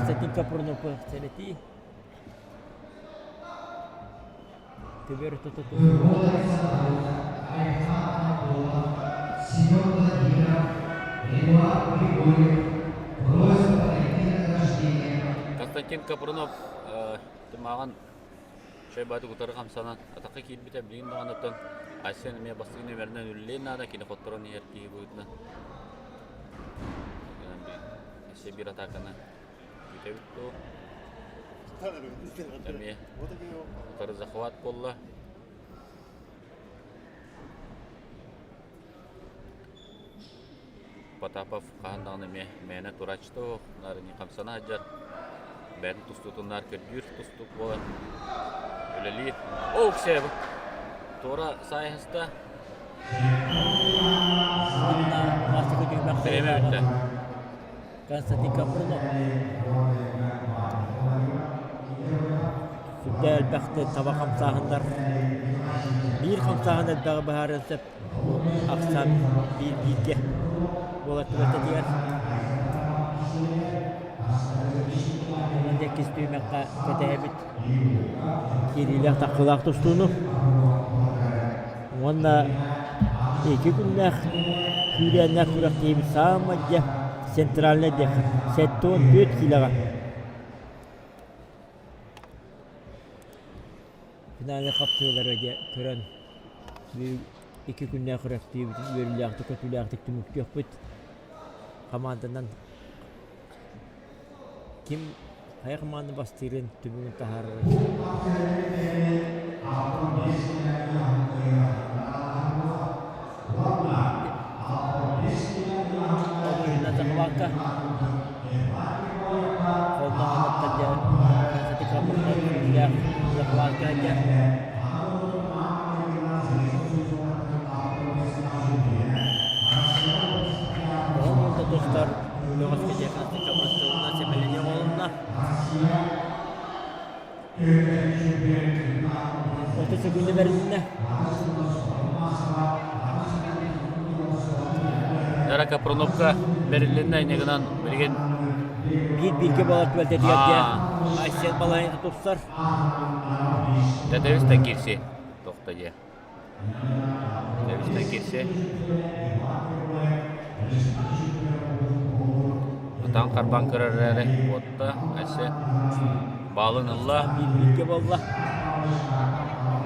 Константин Капрунов сэрэтии Көбөр Константин Капрунов тымаҕын шайбаты утары хамсанан атахха киирбитэ билигин даҕаныттан Айсен эмиэ бастакы нүөмэринэн үлэлиэн наада кини хотторон иһэр киһи быһыытынан өссө биир атааканы Бүтэбит дуо? Эмиэ утары захват буолла. Потапов хаһан даҕаны эмиэ мээнэ турааччыта суох, наар хамсана сылдьар, бэйэтин тустуутун наар көрдүүр тустуук буолан үлэлиир. Ох, сээб! Туора саайыста. Бириэмэ бүттэ. Константин Капрунов сүрдээх элбэхтик таба хамсааһыннар биир хамсааһын элбэҕи быһаарыан сөп ахсаан биир бииргэ буолар түбэлтэтигэр онон иккис түһүмэххэ кэтэһэбит киириилээх тахсыылаах тустууну уонна икки күннээх күүрээннээх күрэхтэһиибит саамай дьэ центральнай диэххэ 74 киилэҕэ финальнай хапсыылары дьэ көрөн икки күннээх күрэхтэһиибитин үөрүүлээхтик көтүүлээхтик түмүктүөхпүт хамаанданан Ким хайа хамаанда бастыырын түмүгүн таһаарарын Захватка холбоһоноттон дьэ захватка дьэ тустар Бөҕөскө Константиновна сэмэлэнэ оҕолонно. 30 секунда бэрилиннэ. Дара Капруновка бэрилиннэ иннигинэн билигин биир бииргэ буолар түбэлтэтигэр Айсен балайын тупсар. Тэтэвистен кирси тохто дьэ. Тэбистэн кирсе. Ытан харбан көрөр эрээри уотта өссө баалын ылла. Бииргэ буолла.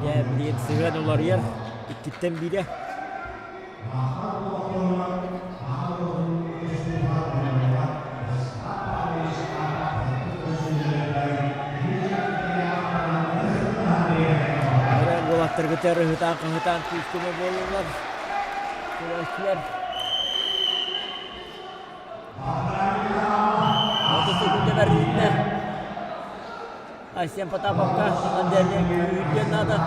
Дьэ, билигин сыһыан уларыйар. Иккиттэн биирэ. Уолаттаргытыгар ыһытаан-хаһытаан күүс-көмө буоллулар. Көрөөччүлэр. 30 секунда бэрилиннэ. Айсен Потаповка Андерне күүрдүөн наада.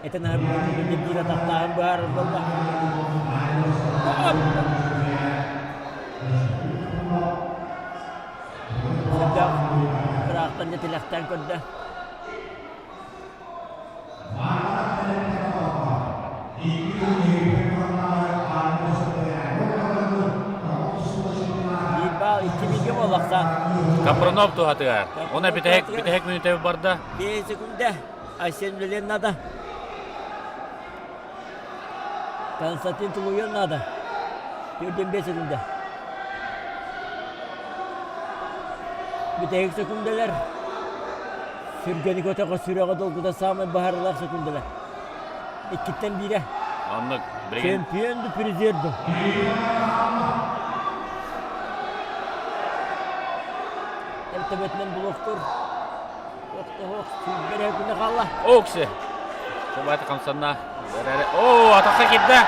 Этэн аһарбытын биир атахтааһын быһаарар буолла. Сүрдээх ыраахтан да тилэхтээн көрдө. Биир баал, 2-1. Хамсаан. Капронов туһатыгар. Она бүтэһик бүтэһик мүнүүтэ барда. 5 секунда. Айсен үлэлиэн надо. Константин тулуйуон надо. 45 секунда. Бүтэһик секундалар. Сүргэни көтөҕө сүрэҕи долгута саамай баһарылаах секундалар. Иккиттэн биирэ. Оннук. Билигин Чемпион ду призер ду. Эртебетинен блоктур. Охтоһох сүүрбэрэ күнэ хаалла. Окси. Чубайты хамсанна. Оо, атахха киирдэ.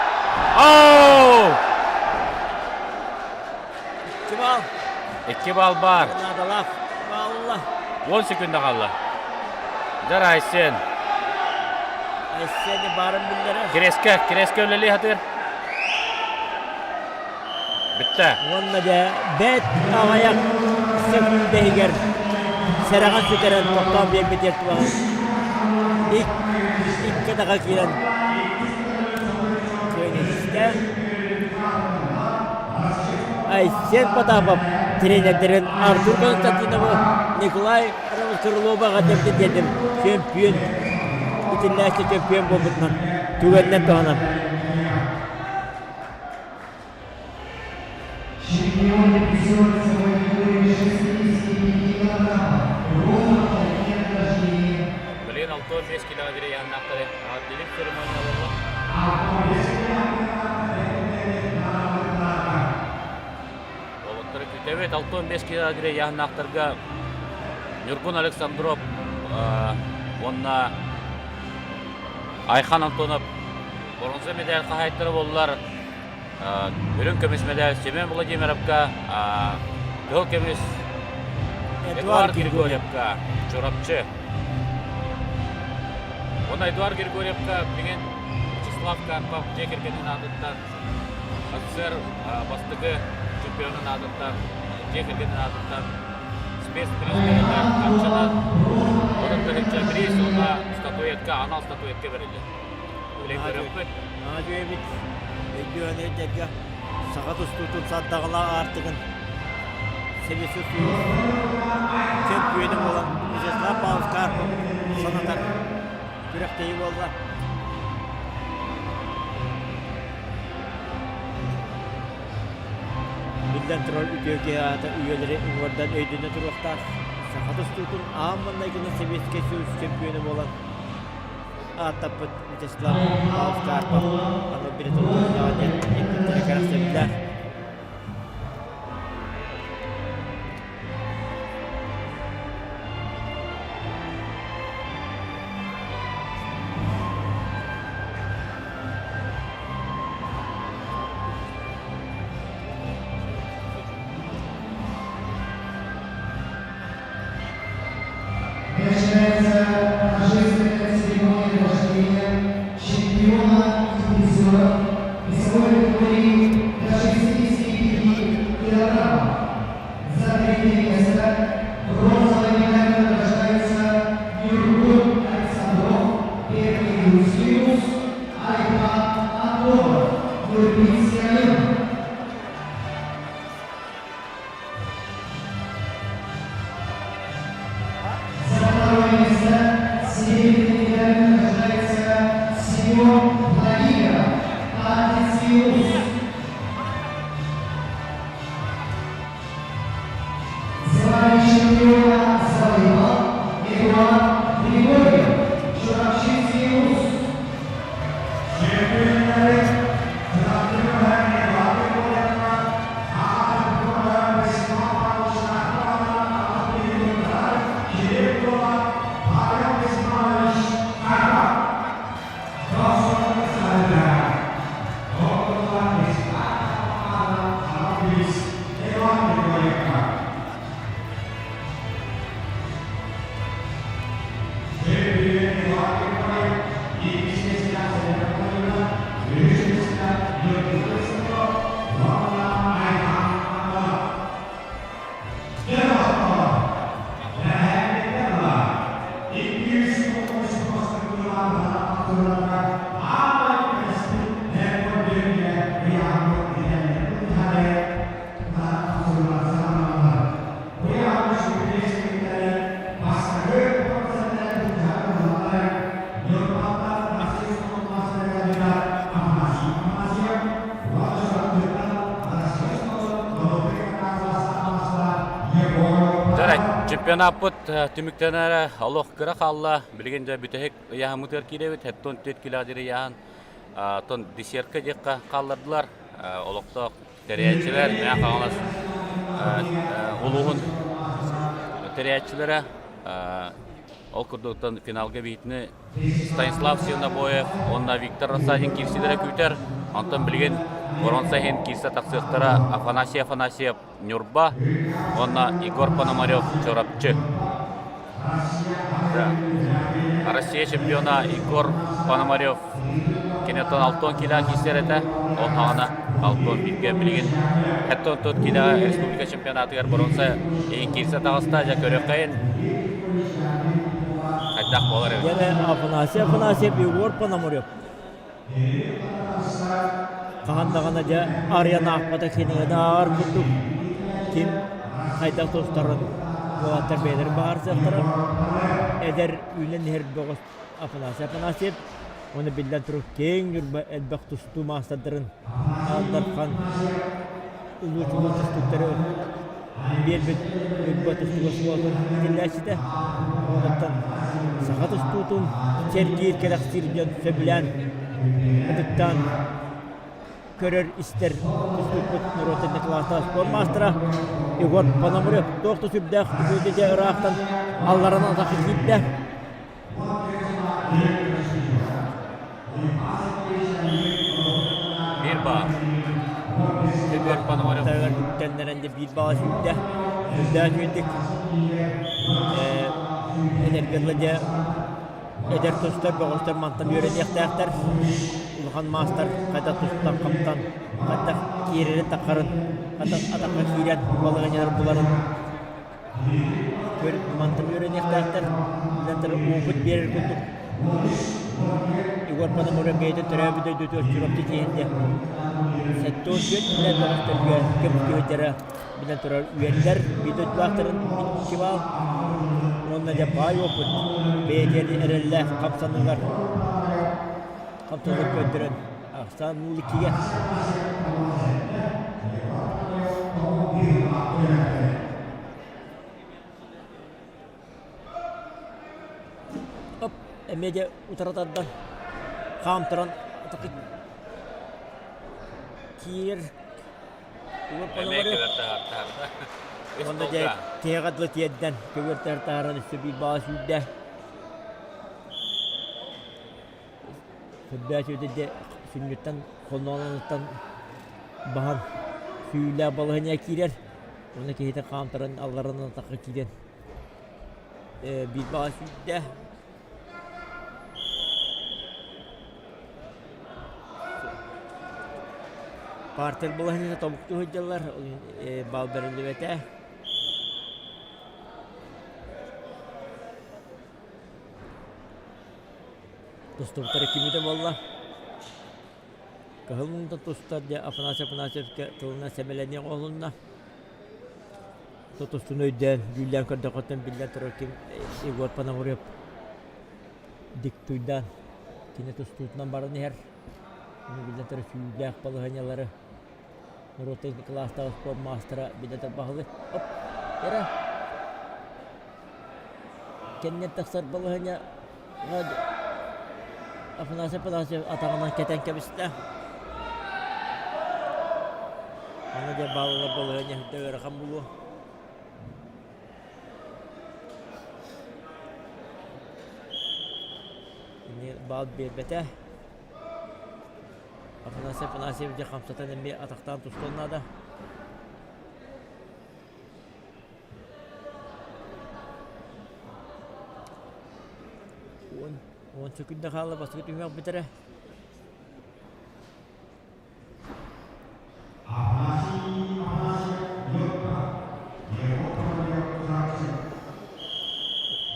Оо! Икки бал. Икки бал бар. Наадалаах балла. 10 секунда қалла. Дар Айсен. Айсен барын биллэрэ. Киреске, киреске үлэлии хатыр. Бүттэ. Уонна дьэ бэт аҕыйах секунда иһигэр сэрэҕин сүтэрэн тохтоон биэрбит эртуаҕын икки атаҕа киирэн кыайан Айсен Потапов тренердэрин Артур Константиновы, Николай Крыловаҕа диэтим чөмпүйүөн итиллээччи чөмпүйүөн буолбутунан түгэнинэн туһанан. Чемпион и призер весовой категории 65 килограммов. Бронза награждение. Блин, 65 килограмм яһыннаахтары. Аҕардилик церемония буолла. Уолаттары күтэбит. 65 килограмм яһыннаахтарга Ньургун Александров уонна Айхан Антонов боронза медаль хаһаайыттара буоллар. Үрүҥ көмүс медаль Семен Владимировка, кыһыл көмүс Эдуард Григорьевка, Чурапчы. Уонна Эдуард Григорьевка билигин Вячеслав Карпов дьиэ кэргэнин аатыттан СССР бастакы чемпионун аатыттан, дьиэ кэргэнин аатыттан спецприз бэриллэр харчынан 30 тыһыынча бириис уонна статуэтка, анал статуэтка бэриллэр. Үлэйдэрөхпүт. Наһаа үчүгэйбит. Өйдөөн өйдөргө саха тустуутун сардаҕалаах аартыгын Сэбиэскэй Союз чөмпүйүөнэ буолан Вячеслав Павлович Карпов санатар күрэхтэһии буолла. Биллэн турар, үтүө киһи аата үйэлэри уҥуордан өйдөнө туруохтаах. Саха тустуутун аан маҥнайгынан Сэбиэскэй Союз чөмпүйүөнэ буолан ааттаппыт Вячеслав Павлович Карпов аны биритуллуохтааҕа диэн эппиттэрэ кэрэхсэбиллээх. Начинается торжественная церемония награждения чемпиона и призера весовой категории до 65 килограммов. За третье место бронзовой медалью награждается Юргун Александров, первый Юрсиус, Айбат Антонов, Нюрбинский район. За второе место серебряной медалью награждается Семен Владимиров, Патицкий Ус. Звание чемпиона завоевал Эдуард Григорьев, Чурапчинский Ус. Чемпионаппыт түмүктэнэрэ олох кыра хаалла. Билигин дьэ бүтэһик ыйааһыммытыгар киирэбит. Хэттон 4 кило диэри ыйааһын тон десертка диэххэ хааллардылар. Олохтоох тэрийээччилэр Мэҥэ Хаҥалас улууһун тэрийээччилэрэ ол курдуктан финалга биһитини Станислав Сенобоев уонна Виктор Рассадин киирсиилэрэ күүтэр. Онтон билигин боруонса иһин киирсэ тахсыахтара Афанасий Афанасьев Ньурба уонна Егор Пономарев Чурапчы. Россия чемпиона Егор Пономарев киниттэн алтон килэ киирсэр этэ. Ол хаҕана алтон бииргэ билигин хэттон тут килэ республика чемпионатыгар боруонса иһин киирсэ таҕыста. Дьэ көрүөххэйин хайдах буолар эбит. Дьэ Афанасий Афанасьев Егор Пономарев Хаһан даҕаны дьэ арыйан аахпата кинигэни ааҕар курдук ким хайдах тустарын уолаттар бэйэлэрин быһаарсыахтара. Эдэр үүнэн иһэр бөҕөс Афанасий Афанасьев уонна биллэн турар киэҥ Ньурба элбэх тустуу маастардарын Аан Дархан улуу чулуу тустууктары биэрбит Ньурба тустууга суолун иитиллээччитэ. Онуттан саха тустуутун сэргиир, кэрэхсиир дьон сөбүлээн, ытыктаан көрөр, истэр тустуукпут норуотун кылаастаах спорт маастара Егор Пономарев туох да сүрдээх үчүгэйдик ыраахтан алларанан атахха киирдэ. Биир баар. Егор Пономарев. Үктэннэрэн дьэ биир баҕа сүүрдэ. Сүрдээх үчүгэйдик эдэргэ дылы дьэ эдэр тустар, бөҕөстөр мантан үөрэниэхтээхтэр. Улахан маастар хайдах тустан хаптан, хайдах киирэрин-таххарын, хайдах атахха киирэн балаһыанньалар буларын Мантан үөрэниэхтээхтэр, опыт биэрэр курдук Егор Пономарев бэйэтэ төрөөбүт дойдутугар Чурапчы тиийэн 74 билэн бөҕөстөргө көмүскүһүтэрэ билэн турар үөрдэр биир дойдулаахтарын икки баал уонна дьэ баай опыт бэйэтигэр эрэллээх хамсаныылар хамсаныылар көрдөрөн ахсаан нуул иккигэ Оп, эмиэ дьэ утары тардан, хаамтаран киирэр. Эмиэ көбөр таһаарда. Уонна дьэ тиһэҕэ дылы тиэрдэн, көбүөр таһааран өссө биир баҕа сүүрдэ. Сүрдээх үчүгэй сүнньүттэн хонноонуттан баһан сүүлээх балаһыанньа киирэр уонна киһитэ хаамтаран алларанан атахха киирэн биир баҕа сүүрдэ. Партер балаһыанньата тобуктуу сылдьаллар, баал бэриллибэтэ. Тустубуттара кимитэ буолла? Кыһыл муҥда тустар дьэ Афанасий Афанасьевка тылынан сэмэлэниэх оһолунна. Тустууну өйдөөн, дьүүллээн көрдөххөттөн биллэн турар ким Егор Пономарев диктуйдаан кини тустуутунан баран иһэр. Биллэн турар сүүрдээх балаһыанньалары норуоттан кылаастаах спорт маастара биллэн баһылык. Оп, эрэ. Кэннин тахсар балаһыанньа Афанасий Афанасьев атаҕынан кэтэн кэбистэ. Аны дьэ бааллар балаһыанньа үрдэ ыарахан буолуо. Ини баал биэрбэтэ. Афанасий Афанасьев дьэ хамсатан эмиэ атахтаан тустуон наада. 10 10 секунда хаалла бастакы түһүмэх бүтэрэ.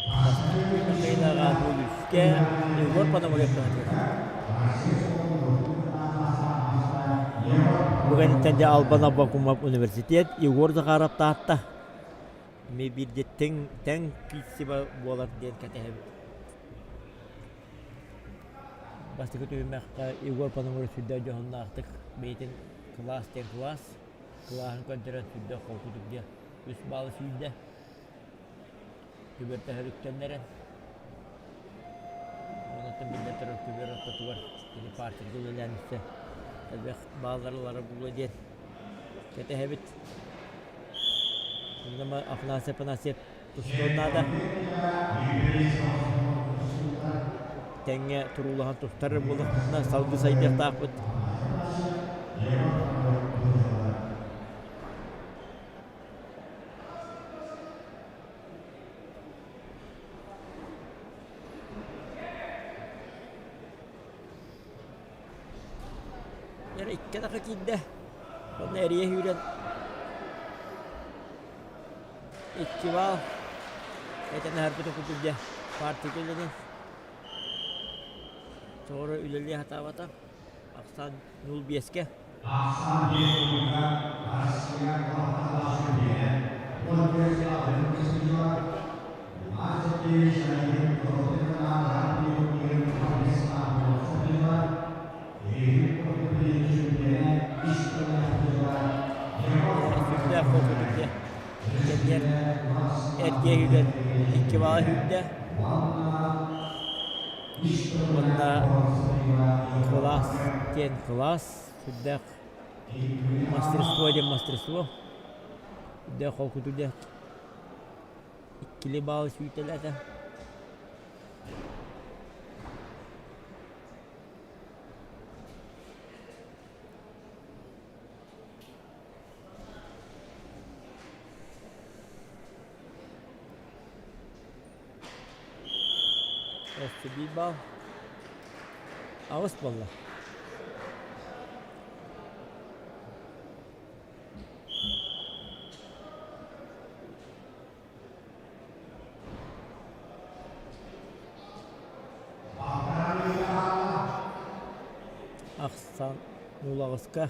Бастакы түһүмэх кыайыылааҕа Бөлүүскэ Егор Пономарев туһатыыр. Бу кэнниттэн дьэ Албан Абакумов университет Егор Захаров Таатта эмиэ биирдэ тэҥ тэҥ киирсибэ буолар диэн кэтэһэбит. Бастакы түһүмэххэ Егор Пономарев сүрдээх дьоһуннаахтык бэйэтин кылаас диэн кылаас, кылааһын көрдөрөн сүрдээх холкутук диэн үс баалы сүүйдэ. Көбүөртэһэр үктэннэрэн. Онтон биллэн турар көбүөр ортотугар кини партияга үлэлээн өссө элбэх бааллары ылара буолуо диэн кэтэһэбит. Онно Афанасий Афанасьев тустуон наада. Тэҥҥэ туруулаһан тустар буоллахпытына салгыы сайдыахтаахпыт. Эрэ икки атахха киирдэ. Онно эрийэ сүүрэн икки баал этэн аһарбыта курдук дьэ партия үлэлин тоҕо үлэлии сатаабата ахсаан нуул биэскэ Сүрдээх холкутук дьэ кэмигэр эргиэ сүүрэн икки баҕа сүүрдэ уонна кылаас диэн кылаас сүрдээх мастерство диэн мастерство сүрдээх холкутук дьэ иккили баалы сүүйтэлээтэ. Өссө биир баал. Аҕыс буолла. Ахсан нулаҕыска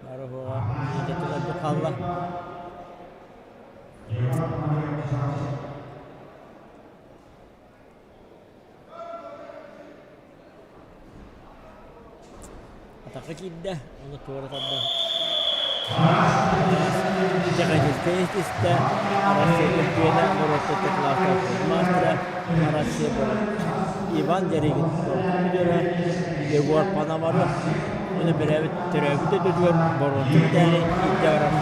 бары-суоҕа миэтэтин хаалла. Атахха киирдэ, ону туора тардан Итэҕэтилтэн истэ Арассыыйа чөмпүйүөнэ, норуоттар кылаастаах маастара, Арассыыйа бөрө Иван Ярыгин призера Егор Пономарев уонна бэрээбит төрөөбүт дойдутугар боруонса мэтээли илдьэ барар.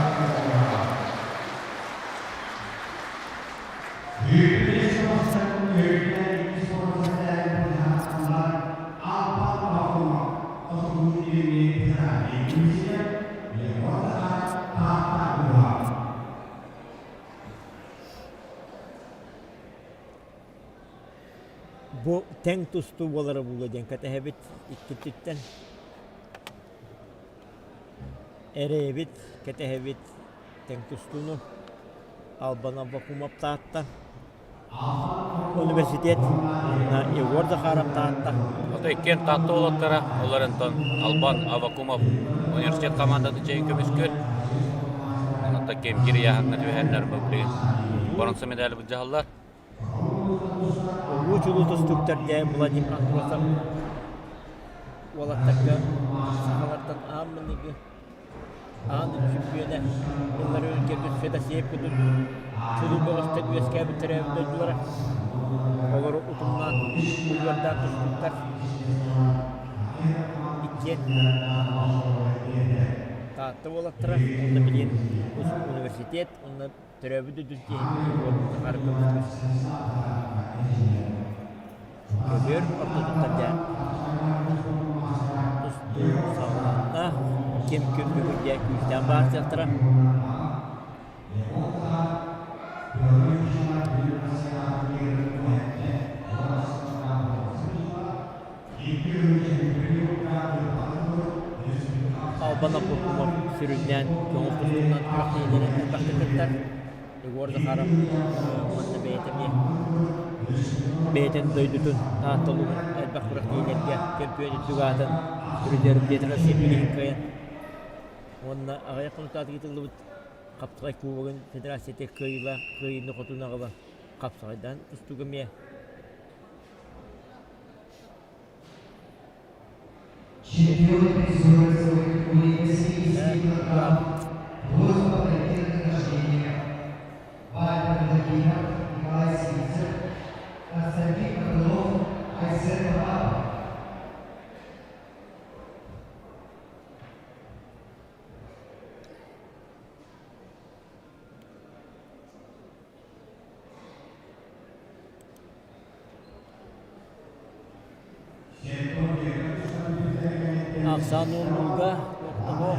Бу тэҥ тустуу буолара буолуо диэн кэтэһэбит иккититтэн. Эрэйэбит, кэтэһэбит тэҥ тустууну Албан Аввакумов Таатта университет уонна Егор Захаров Таатта. Ото иккиэн Таатта уолаттара, олор онтон Албан Аввакумов университет командатын чэйин көмүскүөр. Онон кэм кирияһыҥҥа түһэннэр бу билигин боронса медали былдьаһаллар. Улуу чулуу тустууктарга Владимир Андросов уолаттарга сахалартан аан маныгы аан дойду чөмпүйүөнэ ыллары өлгөрбүт Федосеев курдук чулуу бөҕөстөр үөскээбит төрөөбүт дойдулара олору утумнаан уйуордаан тустууктар иккиэн Таатта уолаттара уонна билигин университет уонна төрөөбүт дойдун киһи Захар көмүскүүр. Көбүөр ортотуттан дьэ тустуу саҕаланна. Ким күн бүгүн дьэ күүстээх баарсыахтара. Албан Аппопумов сүрүннээн көҥүл тустуунан күрэхтэһиилэри элбэхтик кыттар. Егор Захаров уонна бэйэтэ эмиэ бэйэтин дойдутун Таатта улууһун элбэх күрэхтэһиилэргэ чөмпүйүөн үрдүк аатын призер диэтэ билигин кыайан уонна аҕыйах хонуктаах ыытыллыбыт Хапсаҕай кубогын федерацията кыайыылаах кыайыыны хотун аҕала хапсаҕайдаан тустууга эмиэ Чемпионы призеры своих категорий 70 килограмм. Просьба пройти на награждение. Валя Владимиров, Николай Сидоров. Ахсаан уоннууга тохтоһо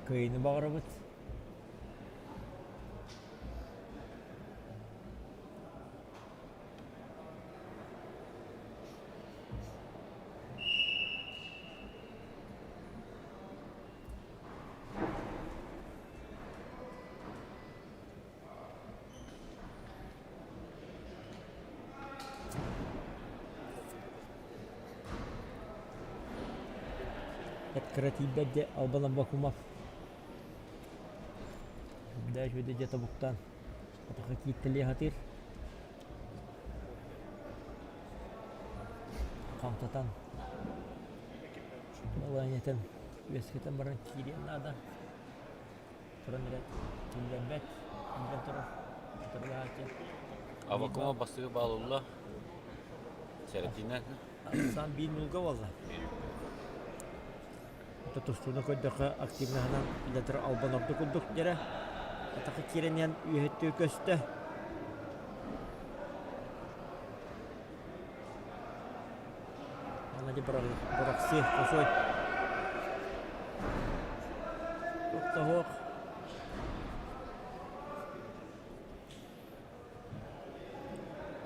Кыайыыны баҕарабыт. Кыра тиийбэт дьэ Албан Абакумов да үчүгэй дьэ тобуктаан атахха кииртэлиэ сатыыр Хамсатан балаанньатын үөскэтэн баран киириэн наада. Туран эрэ киллэрбэт, киирэн турар утарылаһааччы. Абакума бастакы баал ылла. Сэрэтиинэн. Сан биир нуулга буолла. Тустууну көрдөххө активнаһынан билэтэр албан ордук курдук дьэрэ. Атака киирэн үөһэттүү көстө. Ана бырахсы косой. Туохтаһуох.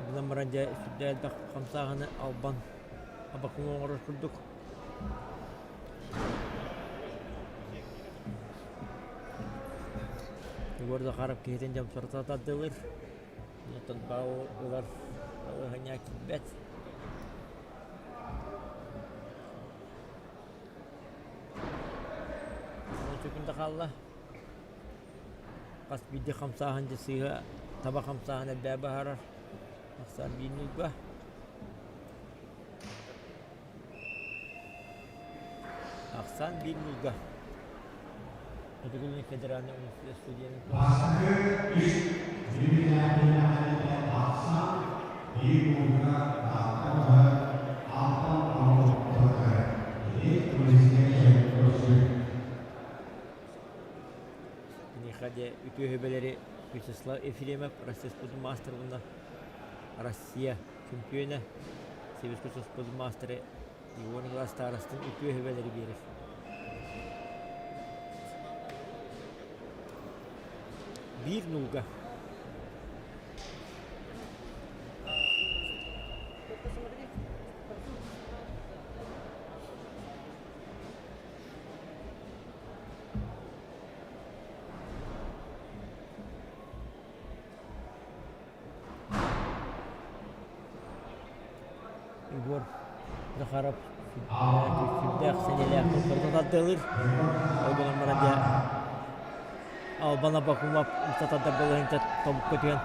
Булан баран дьэ сүрдээх элбэх хамсааһыны албан абакуҥ оҥорор курдук. Егор Захаров киһитин дьомсорто тардылыр. Оттон бау ылар балаһыанньа киирбэт. Күн да хаалла. Хас биирдии хамсааһын дьэ сыыһа таба хамсааһын элбээ баһарар. Ахсаан биир ньуурга. Ахсаан биир ньуурга. Хотугу федеральный университет студенын Бастакы үс түмүктээхтэринэн ахсаан биир ууга тааттаҕа алтан оҥоһуктарга ити президент көрсүк Киниэхэ дьэ үтүө сүбэлэри Вячеслав Ефремов Россия спордун маастара уонна Россия чөмпүйүөнэ, Советскай спордун маастара Егор Николаевич Старостин үтүө сүбэлэри биэрэр. Биир нуулга. Егор Захаров сүрдээх сэниэлээх тылларга тардыалыыр. Ол гынан баран дьэ Албан Абакумов устатардар балаһыанньата тобукка түһэн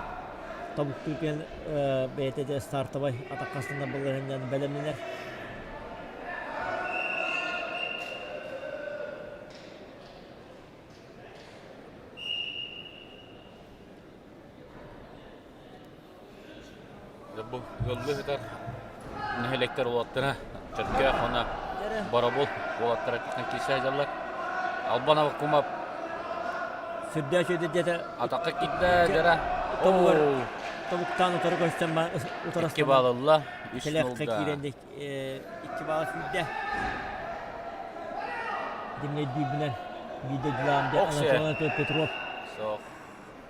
тобуктуу түһэн бэйэтэ дьэ стартовай атахха астынар балаһыанньаны бэлэмнэнэр. Бу ыаллыы сытар нэһилиэктэр уолаттара Чөркөөх уонна Боробул уолаттара киирсэ сылдьаллар. Албан Абакумов Сүрдээх үчүгэй диэтэ атахха киирдэ дьара тобугар тобуктаан утары көстөн утары икки баал ылла үс Тэлэххэ нулга киирэн икки баала сүүрдэ. Димнейдиирбинэн биирдэ дьулаан Анатолий Петров Суох.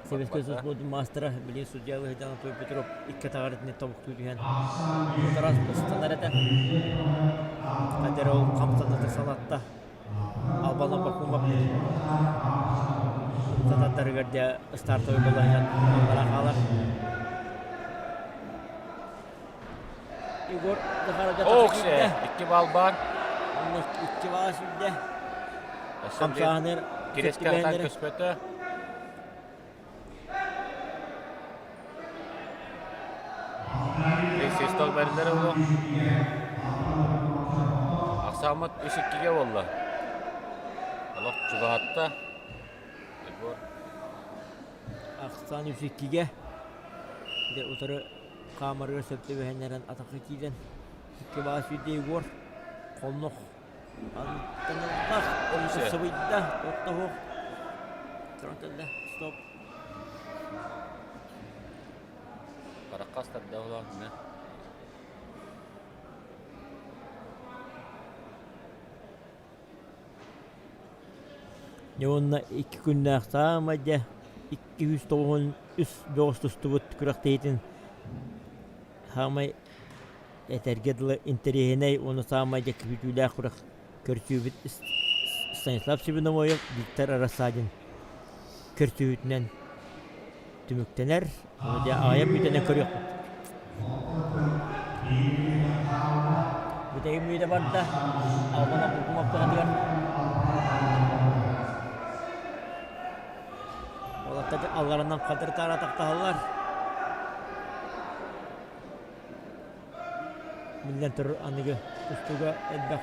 Советскай Союз маастара билигин судьялыы сылдьан Анатолий Петров икки атаҕар итини тобуктуу түһэн утаран ыстанар этэ. Хадер ол хамсаныты салатта. Албан Абакумов сататтарыгар дьэ стартовый балаһынан аллара хаалар. Егор Захаров Ох, икки баал баар. Икки баал сүүрдэ. Хамсааһыныр Кирэскэ хатан көспөтө. Свисток бэриллэр олох. Ахсааммыт үс иккигэ буолла. Олох чугаһатта. Егор. Ахсаан үс иккигэ. Дэ утары хаамарыгар сөп түбэһэннэрэн атахха киирэн икки баас сүүрдэ Егор. Хоннох Антоновтах сыбыйда туохтаһуох. Стоп. Харахха астарда улаатына. Дьэ уонна икки күннээх саамай дьэ 293 бөҕөс тустубут күрэхтэһиитин саамай этэргэ дылы интэриэһинэй уонна саамай дьэ күүтүүлээх күрэх көрсүүбүт Станислав Семеновоев, Виктор Рассадин көрсүһүүтүнэн түмүктэнэр. Ону дьэ аҕыйах мүнүүтэнэн көрүөхпүт. Бүтэһик мүнүүтэ барда. Албан Аппукум аптаҕатыгар. Уолаттар алларанан хатырытаара атахтаһаллар. Биллэн турар, аныгы тустууга элбэх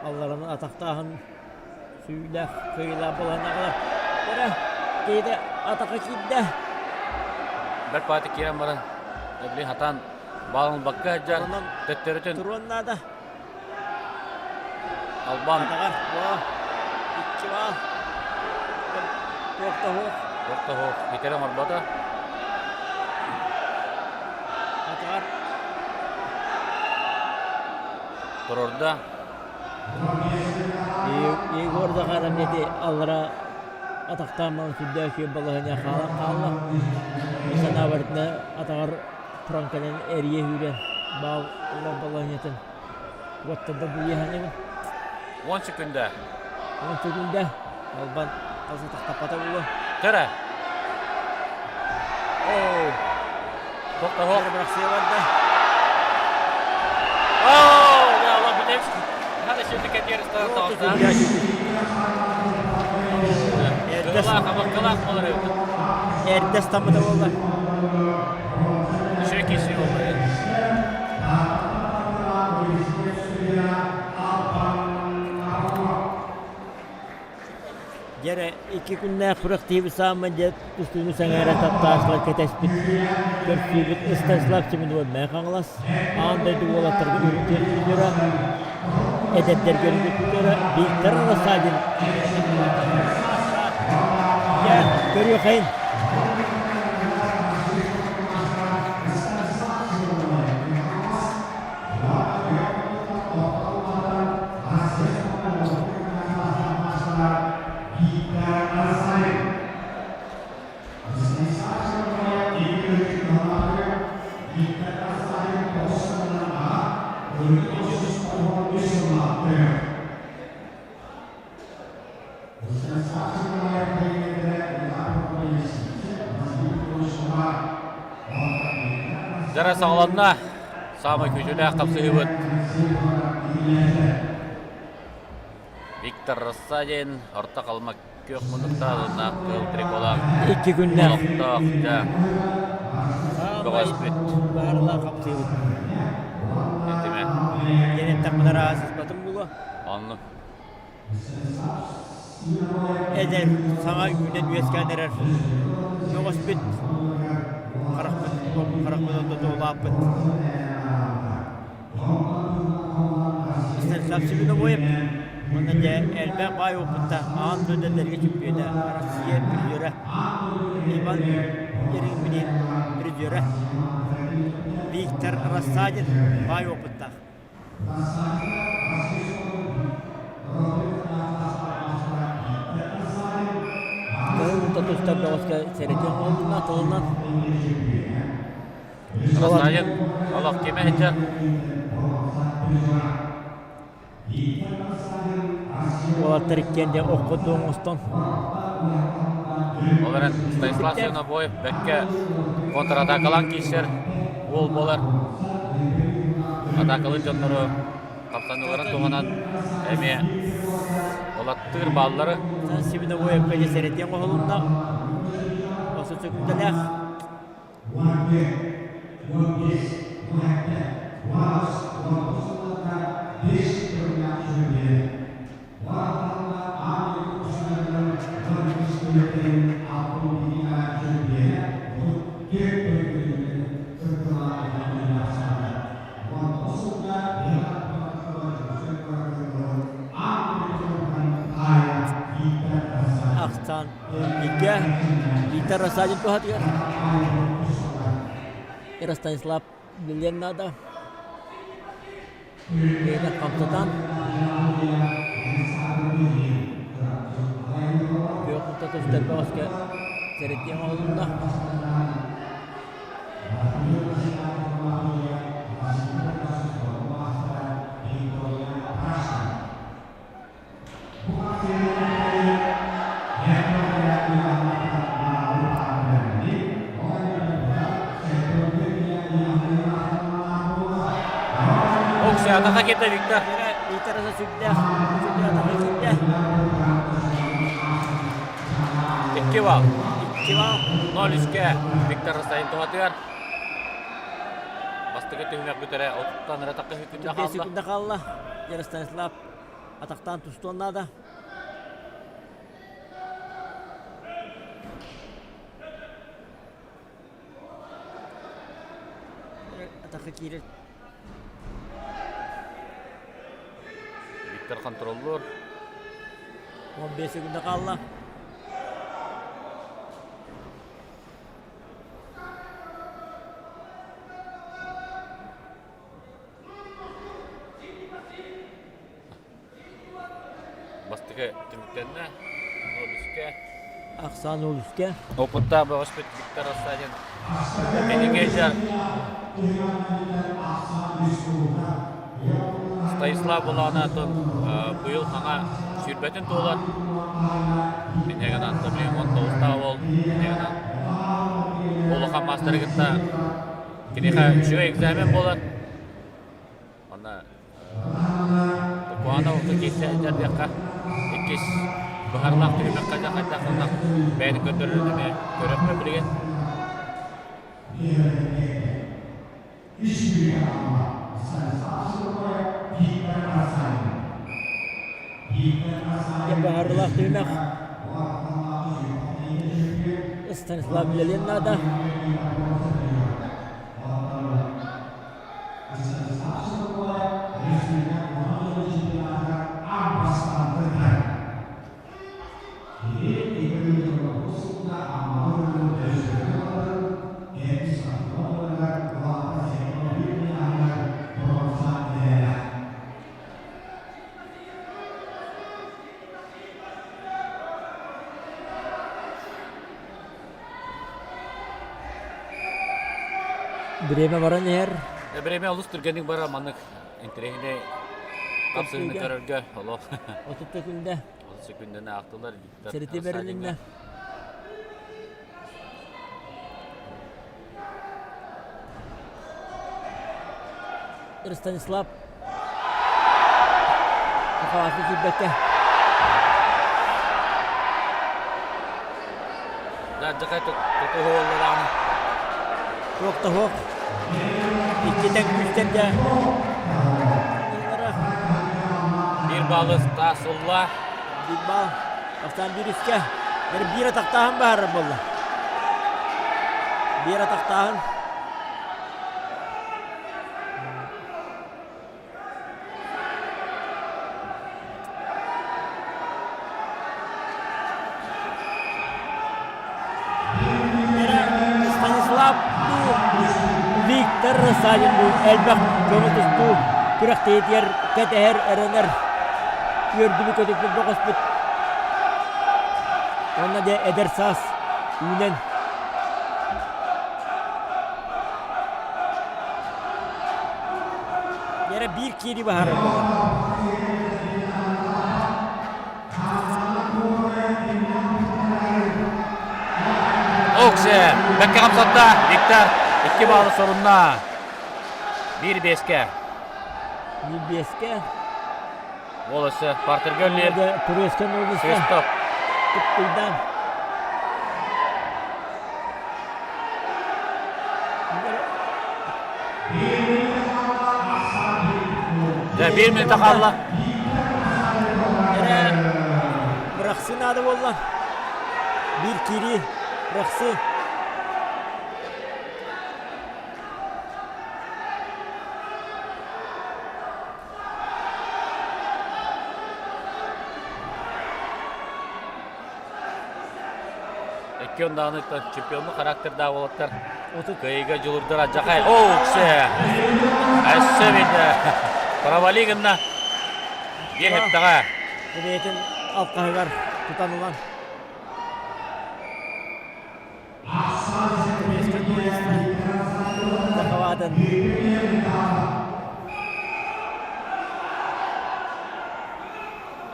алларанан атахтааһын сүүлээх, кыайыылаах буолан аҕалар. Эрэ, киһитэ атаха киирдэ. Бэрт баҕайытык киирэн баран, билигин хатаан баалын ылбакка сылдьар, төттөрүтүн Туруон наада. Албан. Атаҕар, во, икки баал. Туох да суох. Туох да суох. Итэрэ оҥорбото. Атаҕар. Турорда. Егор Захаров ити аллара атахтаан баран сүрдээх үчүгэй балаһыанньа хаалан хаалла. Мин санаабар атаҕар туран кэлэн эрийэ сүүрэн баал ылар балаһыанньатын уоттарда буйаһаныбын. 10 секунда. 10 секунда. Албан хас атахтаппата буолуо. Төре. Оо. Тоқтоһо. Бырахсыйа барда. Оо, да, Allah бүтэн. Хана şimdi кетер ыстан Кылаах, болар Эрдэ ыстаммыта буолла. Үчүгэй киирсии буолла. Дьэрэ икки күннээх күрэхтэһиибит саамай дьэ тустууну сэҥээрэ таптааччылар кэтэспит көрсүүбүт Станислав Семенов Мэҥэ Хаҥалас аан дойду уолаттарга үрдүк призера эдэрдэргэ үрдүк призера Виктор Рассадин дьэ көрүөхэйин Дьара саҕаланна. Саамай күүтүүлээх хапсыһыыбыт. Виктор Рассадин орто халыма күөх муннуктаах уонна кыһыл триколаах Икки күннээх. олохтоох дьэ көҕөспүт. Баарылаах хапсыыбыт. Этимэ. Диэн эттэхпинэ араасыспатым буолуо. Оннук. Эдэр, саҥа үүнэн үөскээн эрэр көҕүспүт, харахпыт харахпыт ортото улааппыт. Станислав Семеновоев уонна дьэ элбэх баай уопуттаах аан дойду эдэргэ чөмпүйүөнэ Россия призера Иван Еремин призера Виктор Рассадин баай уопуттаах. Тыл тутустар бөҕөскө сэрэтиэх буоллуна тылынан. Рассадин олох кимэ сылдьар? Уолаттар иккиэн дьэ оххо оҥостон. Ол эрэн Станислав Свинобоев бэккэ контратакалаан киирсэр уол буолар. Атаакалыыр дьоннору хаптаныыларын туһанан эмиэ улаттыыр бааллары. Свинобоевка дьэ сэрэтиэн оһолунна. Осы сөкүндэлээх. Ахсаан бииргэ Виктор Рассадин туһатыгар Станислав билиэн наада. Бэйэтэ хамсатан күөх кутта тустар бөҕөскө сэрэтиэх оҥоһулунна. Оксиатаха кета Виктор. Виктор аса сүрдээх, сүрдээх атаха киирдэ. Икки бал. Икки бал. 0-3-ке Виктор Растайын туһатыгар. Бастакы түһүмэх бүтэрэ отуттан эрэ тахха секунда хаалла. Секунда хаалла. Станислав атахтаан тустуон наада. Атахха киирэр. Виктор контроллуур. 15 секунда хаалла. Бастакы түмүктэннэ. 0-3-кэ. Ахсаан 0-3-кэ. Опыттаах бөҕөспүт Виктор Рассадин. Кэнигейдер Станислав Буланатын быйыл саҥа сүүрбэтин туолар. Инньэ гынан блин 19 ол инньэ гынан улахан маастары кытта киниэхэ үчүгэй экзамен буолар. Онно Тукуана орто киирсэ сылдьар иккис быһарылаах түһүмэххэ дьэ хайдах уонна бэйэтин көрдөрөрүн эмиэ көрүөхпүт билигин. Дьэ быһарылаах түһүмэх Станислав үлэлиэн наада. Бириэмэ баран иһэр. Бириэмэ олус түргэнник барар маннык интэриэһинэй хапсыһыыны көрөргө олох. 30 секунда. 30 секундэни аахтылар Виктор Сэрити бэрилиннэ. Станислав Сахалаахы киирбэккэ. Дьахай тутуһуолларааны. Туох да суох. Иккитэн күүстэргэ Биир балл Стас ылла. Биир балл. Бастаан биир үскэ. Биир атахтааһын баар буолла. Биир атахтааһын. Станислав Виктор Савин элбэх дьону тустуу күрэхтэһиитигэр кэтэһэр, эрэнэр үөрдүбүт көтүппүт бөҕөспүт. Уонна дьэ эдэр саас үүнэн Эрэ биир киири баһарар буолар. Оксе, бэккэ хамсатта. Виктор икки баалы сорунна. Биир биэскэ. Биир биэскэ. Волосы партерга үллэр. Турецкан областа. Свисток. Туттуйдан. Дьэ, биир мүнүүтэ хаалла. Эрэ бырахсы наада буолла. Биир киирии бырахсы. Икки даҕаны чемпионнуу характердаах уолаттар кыайыыга дьулурдара Жахай. Оо, все! Өссө бит провали гынна. Биир хептаҕа. Бэйэтин алқаһыгар тутан ылан. Захватын.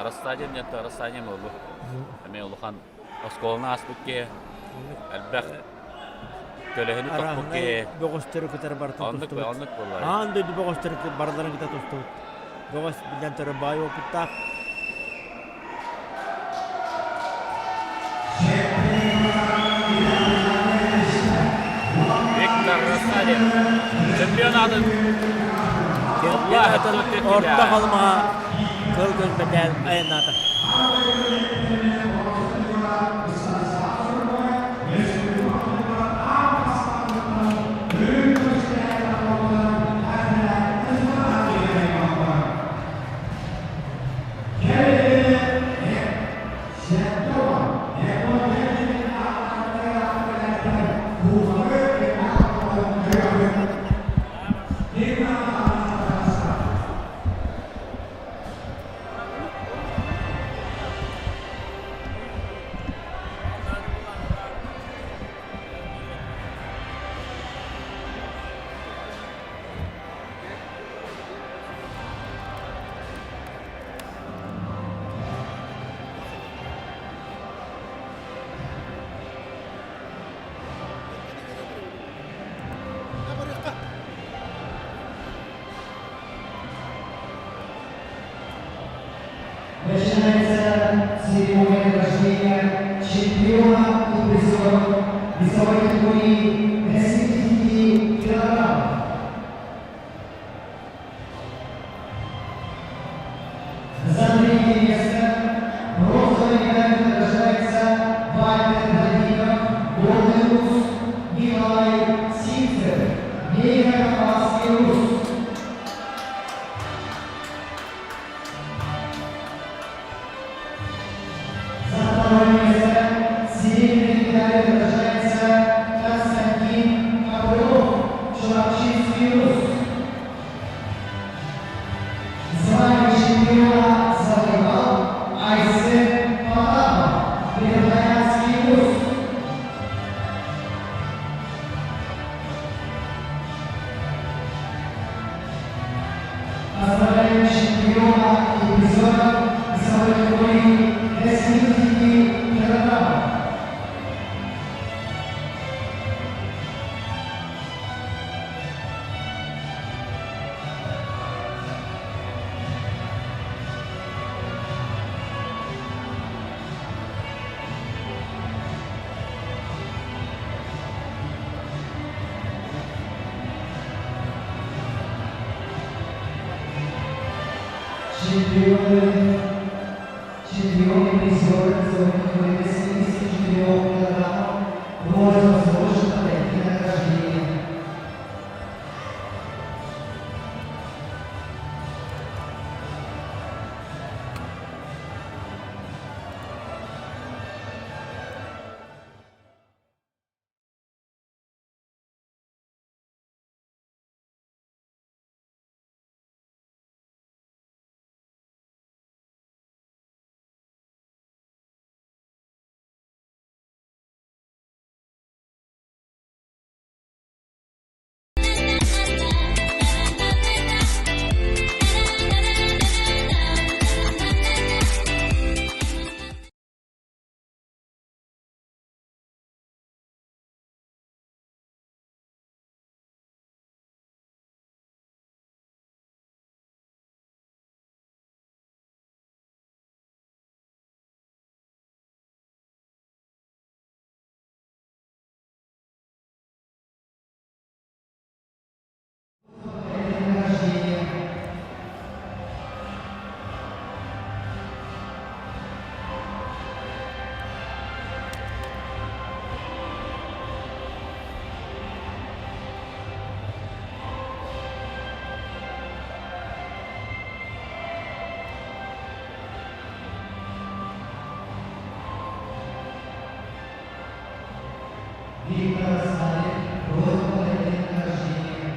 Рассадин нет, Рассадин болду. Эме улахан оскуоланы ааспыт киһи элбэх көлөһүнү тохпут киһи. Бөҕөстөрү кытары барытын Оннук тустубут. оннук буоллар. Аан дойду бөҕөстөрү барыларын кытта тустубут. Бөҕөс биллэн турар баай опыттаах. Виктор Рассадин чемпионатын Чемпионатын орто халымаҕа кыл көспөтөөн айаннаата. Начинается церемония награждения чемпиона и призеров весовой категории до 75 килограммов. За третье место бронзовой медалью награждается Вальтер Владимиров, Горный Рус, Николай Синцев, Нейрокавказский Рус. За второе место серебряной медалью награждается Константин Копылов, Чурапчинский Рус. Звание чемпиона завоевал Айсен Потапов, Верхоянский Рус. Поздравляем чемпиона и призера весовой категории до 75 килограммов. Чемпионы, чемпионы и призеры весовой категории до 74 килограммов просьба срочно подойти на награждение. Виктор Савин просьба подойти на награждение.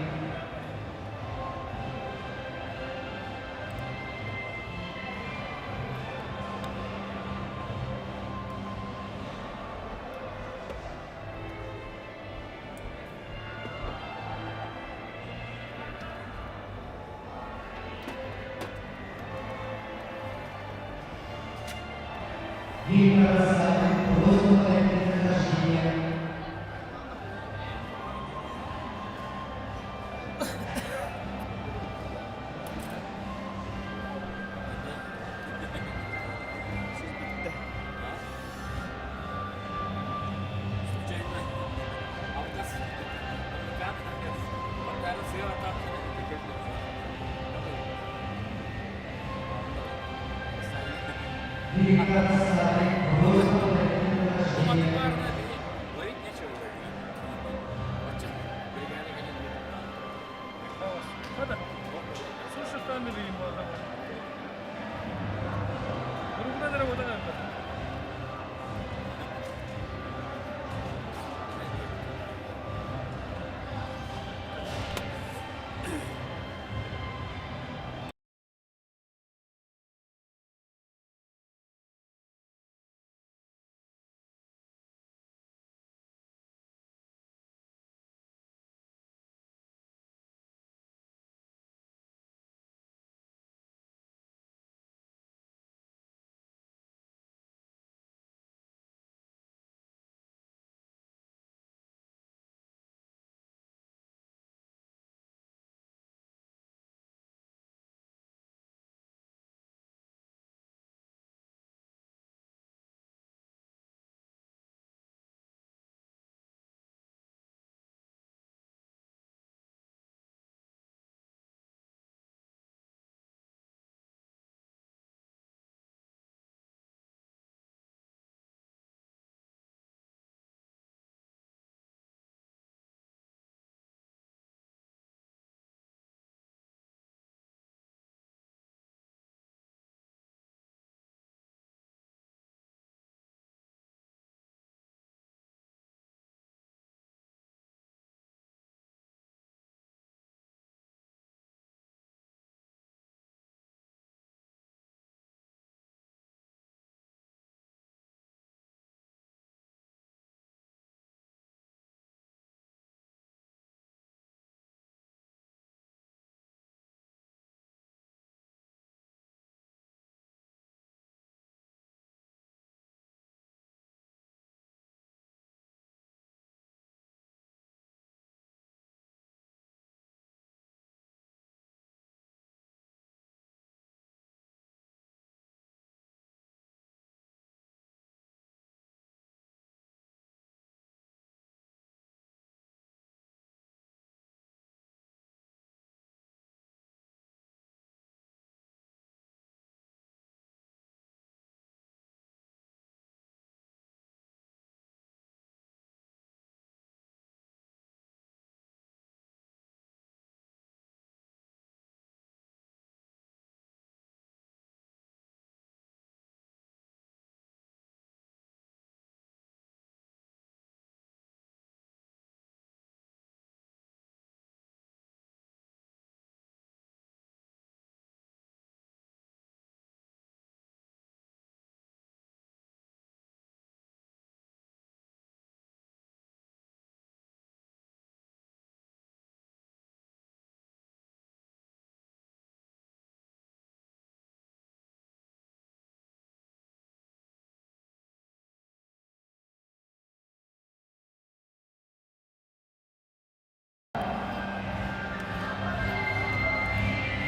Виктор Савин просьба подойти на награждение. Виктор Савин просьба подойти на награждение.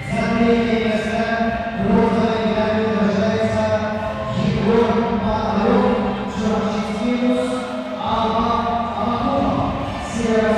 За третье место бронзовой медалью награждается Егор Пономарев, Чурапчинский, Алма Амакова, Северо.